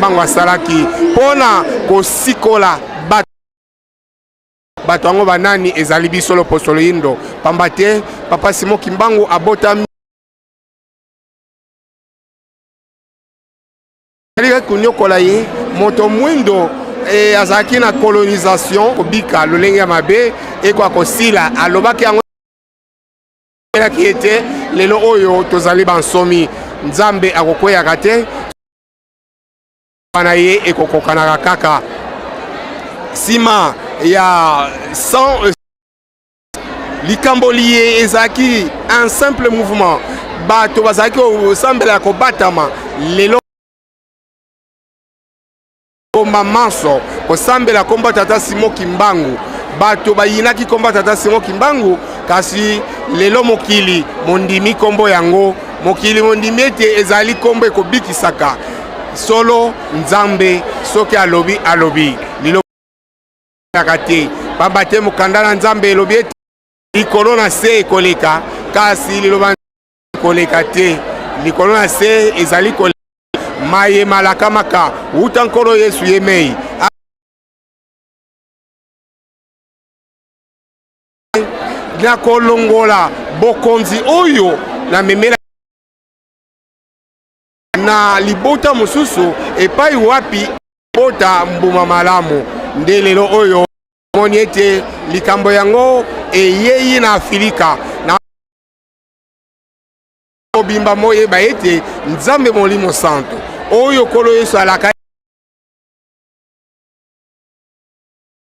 bango asalaki mpo na kosikola bato. Bato yango banani? Ezali biso loposo loyindo, pamba te Papa Simon Kimbangu abotami azalaki konyokola ye moto mwindo, azalaki na colonisation, kobika lolenge ya mabe ekoka kosila. Alobaki yango elaki ete lelo oyo tozali bansomi, Nzambe akokweyaka te na ye ekokokanaka kaka. Nsima ya 100 likambo liye ezalaki un simple mouvement, bato bazalaki kosambela ya kobatama. Lelo komba manso kosambela komba Tata Simon Kimbangu, bato bayinaki komba Tata Simon Kimbangu, kasi lelo mokili mondimi kombo yango, mokili mondimi ete ezali kombo ekobikisaka. Solo Nzambe soki alobi, alobi liloba te, pamba te mokanda na Nzambe elobi ete likolo na se ekoleka, kasi liloba koleka te. Likolo na se ezali koleka, maye malakamaka wuta Nkolo Yesu ye mei na kolongola bokonzi oyo namemela na libota mosusu epai wapi bota mbuma malamu. Nde lelo oyo moni ete likambo yango eyei na Afilika na mobimba, moyeba ete Nzambe Molimo Santo oyo Nkolo Yesu alaka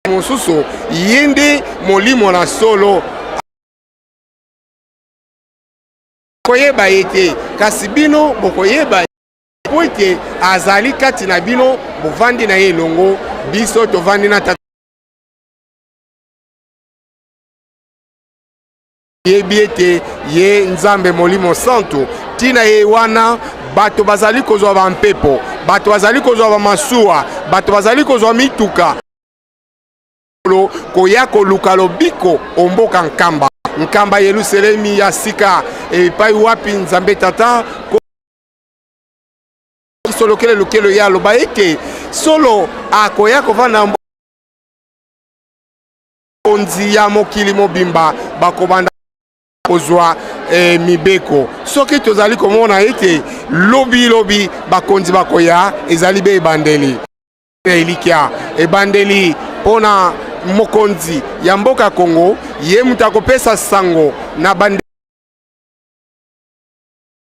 mosusu, ye nde Molimo na solo. Koyeba ye te, kasi bino bokoyeba po ete azali kati na bino, bovandi na ye elongo. Biso tovandi na Tata, yebi ete ye Nzambe Molimo Santu. Ntina ye wana bato bazali kozwa bampepo, bato bazali kozwa bamasuwa, bato bazali kozwa mituka koya koluka lobiko omboka Nkamba, Nkamba Yelusalemi ya sika, epai wapi Nzambe Tata solokele lokelo ye aloba ete solo akoya kovanda konzi ya mokili mobimba bakobanda. Kozwa eh, mibeko. Soki tozali komona ete lobi lobi bakonzi bakoya, ezali be ebandeli ya elikya, ebandeli mpo na mokonzi ya mboka Congo, ye moto akopesa sango na bande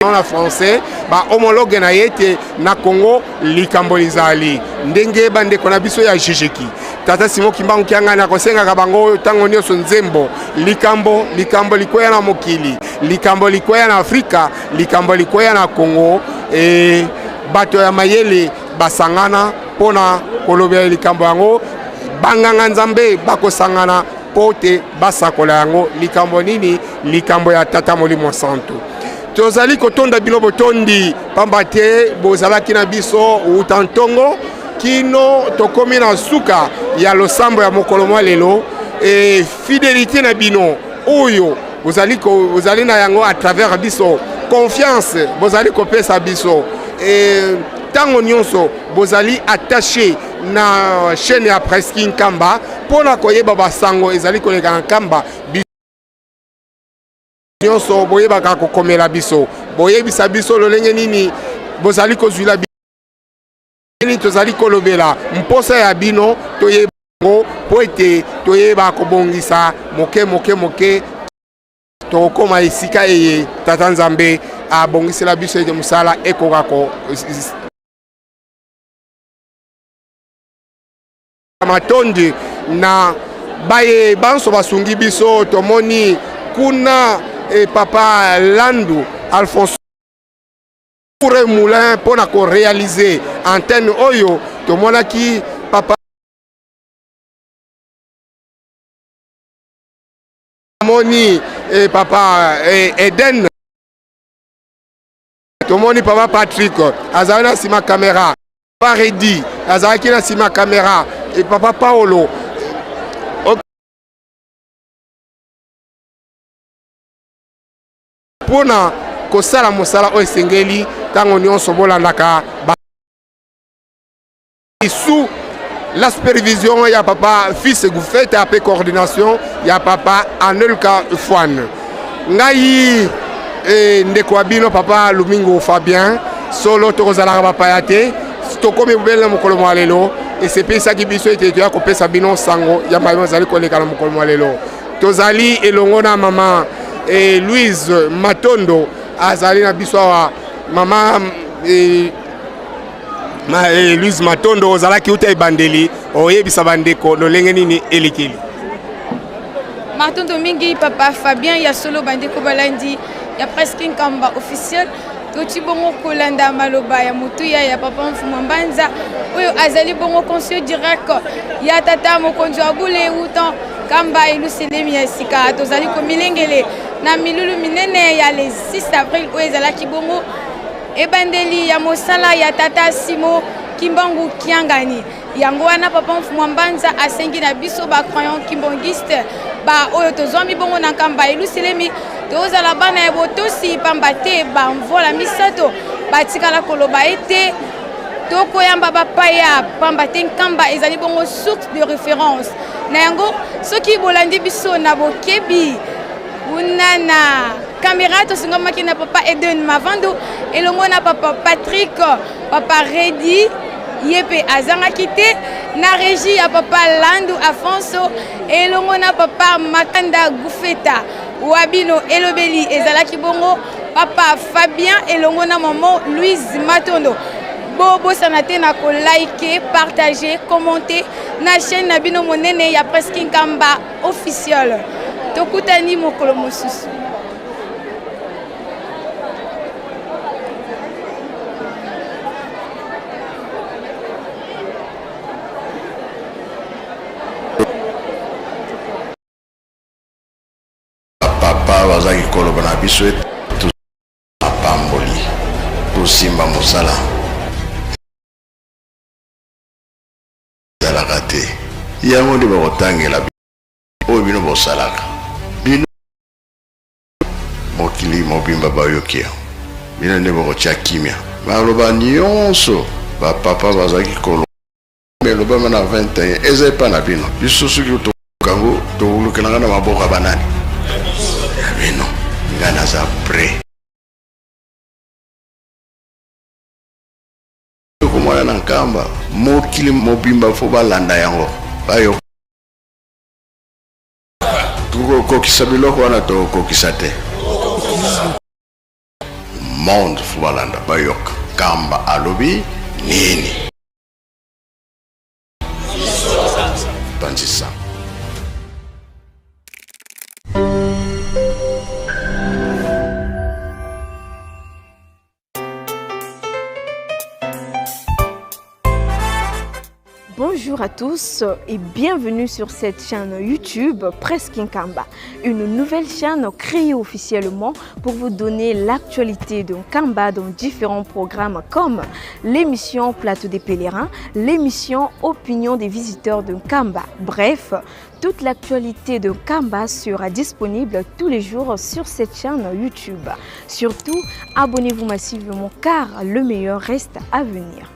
na français ba homologue na ye ete na Congo likambo lizali ndenge bandeko na biso ya jijiki tata Simon Kimbangu Kiangani akosengaka bango ntango nyonso nzembo likambo likambo likweya na mokili likambo likweya na Afrika likambo likweya na Congo e, bato ya mayele basangana mpo na kolobela likambo yango banganga Nzambe bakosangana mpo te basakola yango. Likambo nini? Likambo ya Tata Molimo Santu. Tozali kotonda bino botondi pamba te bozalaki na biso wuta ntongo kino tokomi na suka ya losambo ya mokolo mwa lelo. E fidelite na bino oyo bozali, ko, bozali na yango à travers biso, confiance bozali kopesa biso e ntango nyonso bozali attaché na chaîne ya Presque Nkamba mpo na koyeba basango ezali koleka na Nkamba. Nyonso boyebaka kokomela biso, boyebisa biso lolenge nini bozali kozwila nini tozali kolobela mposa ya bino toyeba yango mpo ete toyeba kobongisa moke moke moke tokokoma esika eye Tata Nzambe abongisela biso ete mosala ekoka ko Matondi na baye banso basungi biso. Tomoni kuna e papa Landu Alphonse Toure Moulin mpo na korealize antenne oyo. Tomonaki papa moni e papa e Eden, tomoni papa Patrick azali na nsima kamera, papa Redi azalaki na nsima kamera e papa Paolo. Mpona kosala mosala oyo esengeli ntango nyonso bolandaka sous la supervision ya papa Fils Gufeta pe coordination ya papa Anelka Fwan. Ngai e, ndeko wa bino papa Lumingo Fabien, solo tokozalaka bapaya te, tokomi bobele na mokolo mwa lelo. Esepelisaki biso ete toya kopesa bino sango ya maye mazali koleka na mokolo mwa lelo. Tozali elongo na mama e, Louise Matondo azali na biso awa. Mama e, Ma, eh, Louise Matondo, ozalaki uta ebandeli, oyebisa bandeko lolenge nini elekeli. Matondo mingi papa Fabien ya solo. Bandeko balandi ya Presque Nkamba officiel, toti bongo kolanda maloba ya motuya ya papa Mfumu Mbanza oyo azali bongo conseiller direct ya tata mokonzi wa bule wutan Kamba Eluselemi ya sika. Tozali komilengele na milulu minene ya le 6 avril oyo ezalaki bongo ebandeli ya mosala ya tata Simo Kimbangu Kiangani. Yango wana papa Mfumu Mbanza asengi na biso ba croyant kimbangiste ba oyo tozwami bongo na Nkamba Eluselemi tozala bana ya botosi, pamba te bamvola misato batikala koloba ete tokoyamba bapaya, pamba te Nkamba ezali bongo source de référence. Na yango soki bolandi biso na bokebi kuna na kamera, tosungamaki na papa Eden Mavando elongo na papa Patrick, papa Redi ye mpe azangaki te, na régie ya papa Landu Afonso elongo na papa Makanda Gufeta. Wabino elobeli ezalaki bongo papa Fabien elongo na mama Louise Matondo. Bobosana te na kolike, partager, commenter na chaîne na bino monene ya Presque Nkamba officiel. Tokutani mokolo mosusu. Papa bazaki koloba na biso ete mapamboli tosimba mosala ezalaka te, yango nde bakotangela oyo bino bosalaka. Bino mokili mobimba bayoki yango, bino nde bokotia kimia. Maloba nyonso bapapa bazalaki koloba elobama na 21 eza epa na bino. Biso soki tokango tokolukelanga na maboko ya banani ya bino. Ngai naza prêt. Okomona na Nkamba mokili mobimba fo balanda yango bayoka. Tokokokisa biloko wana tokokokisa te. Monde fo balanda bayoka Nkamba alobi nini. Panzisa. Bonjour à tous et bienvenue sur cette chaîne YouTube Presque Nkamba, une nouvelle chaîne créée officiellement pour vous donner l'actualité de Nkamba dans différents programmes comme l'émission Plateau des pèlerins, l'émission Opinion des visiteurs de Nkamba. Bref, toute l'actualité de Nkamba sera disponible tous les jours sur cette chaîne YouTube. Surtout, abonnez-vous massivement car le meilleur reste à venir.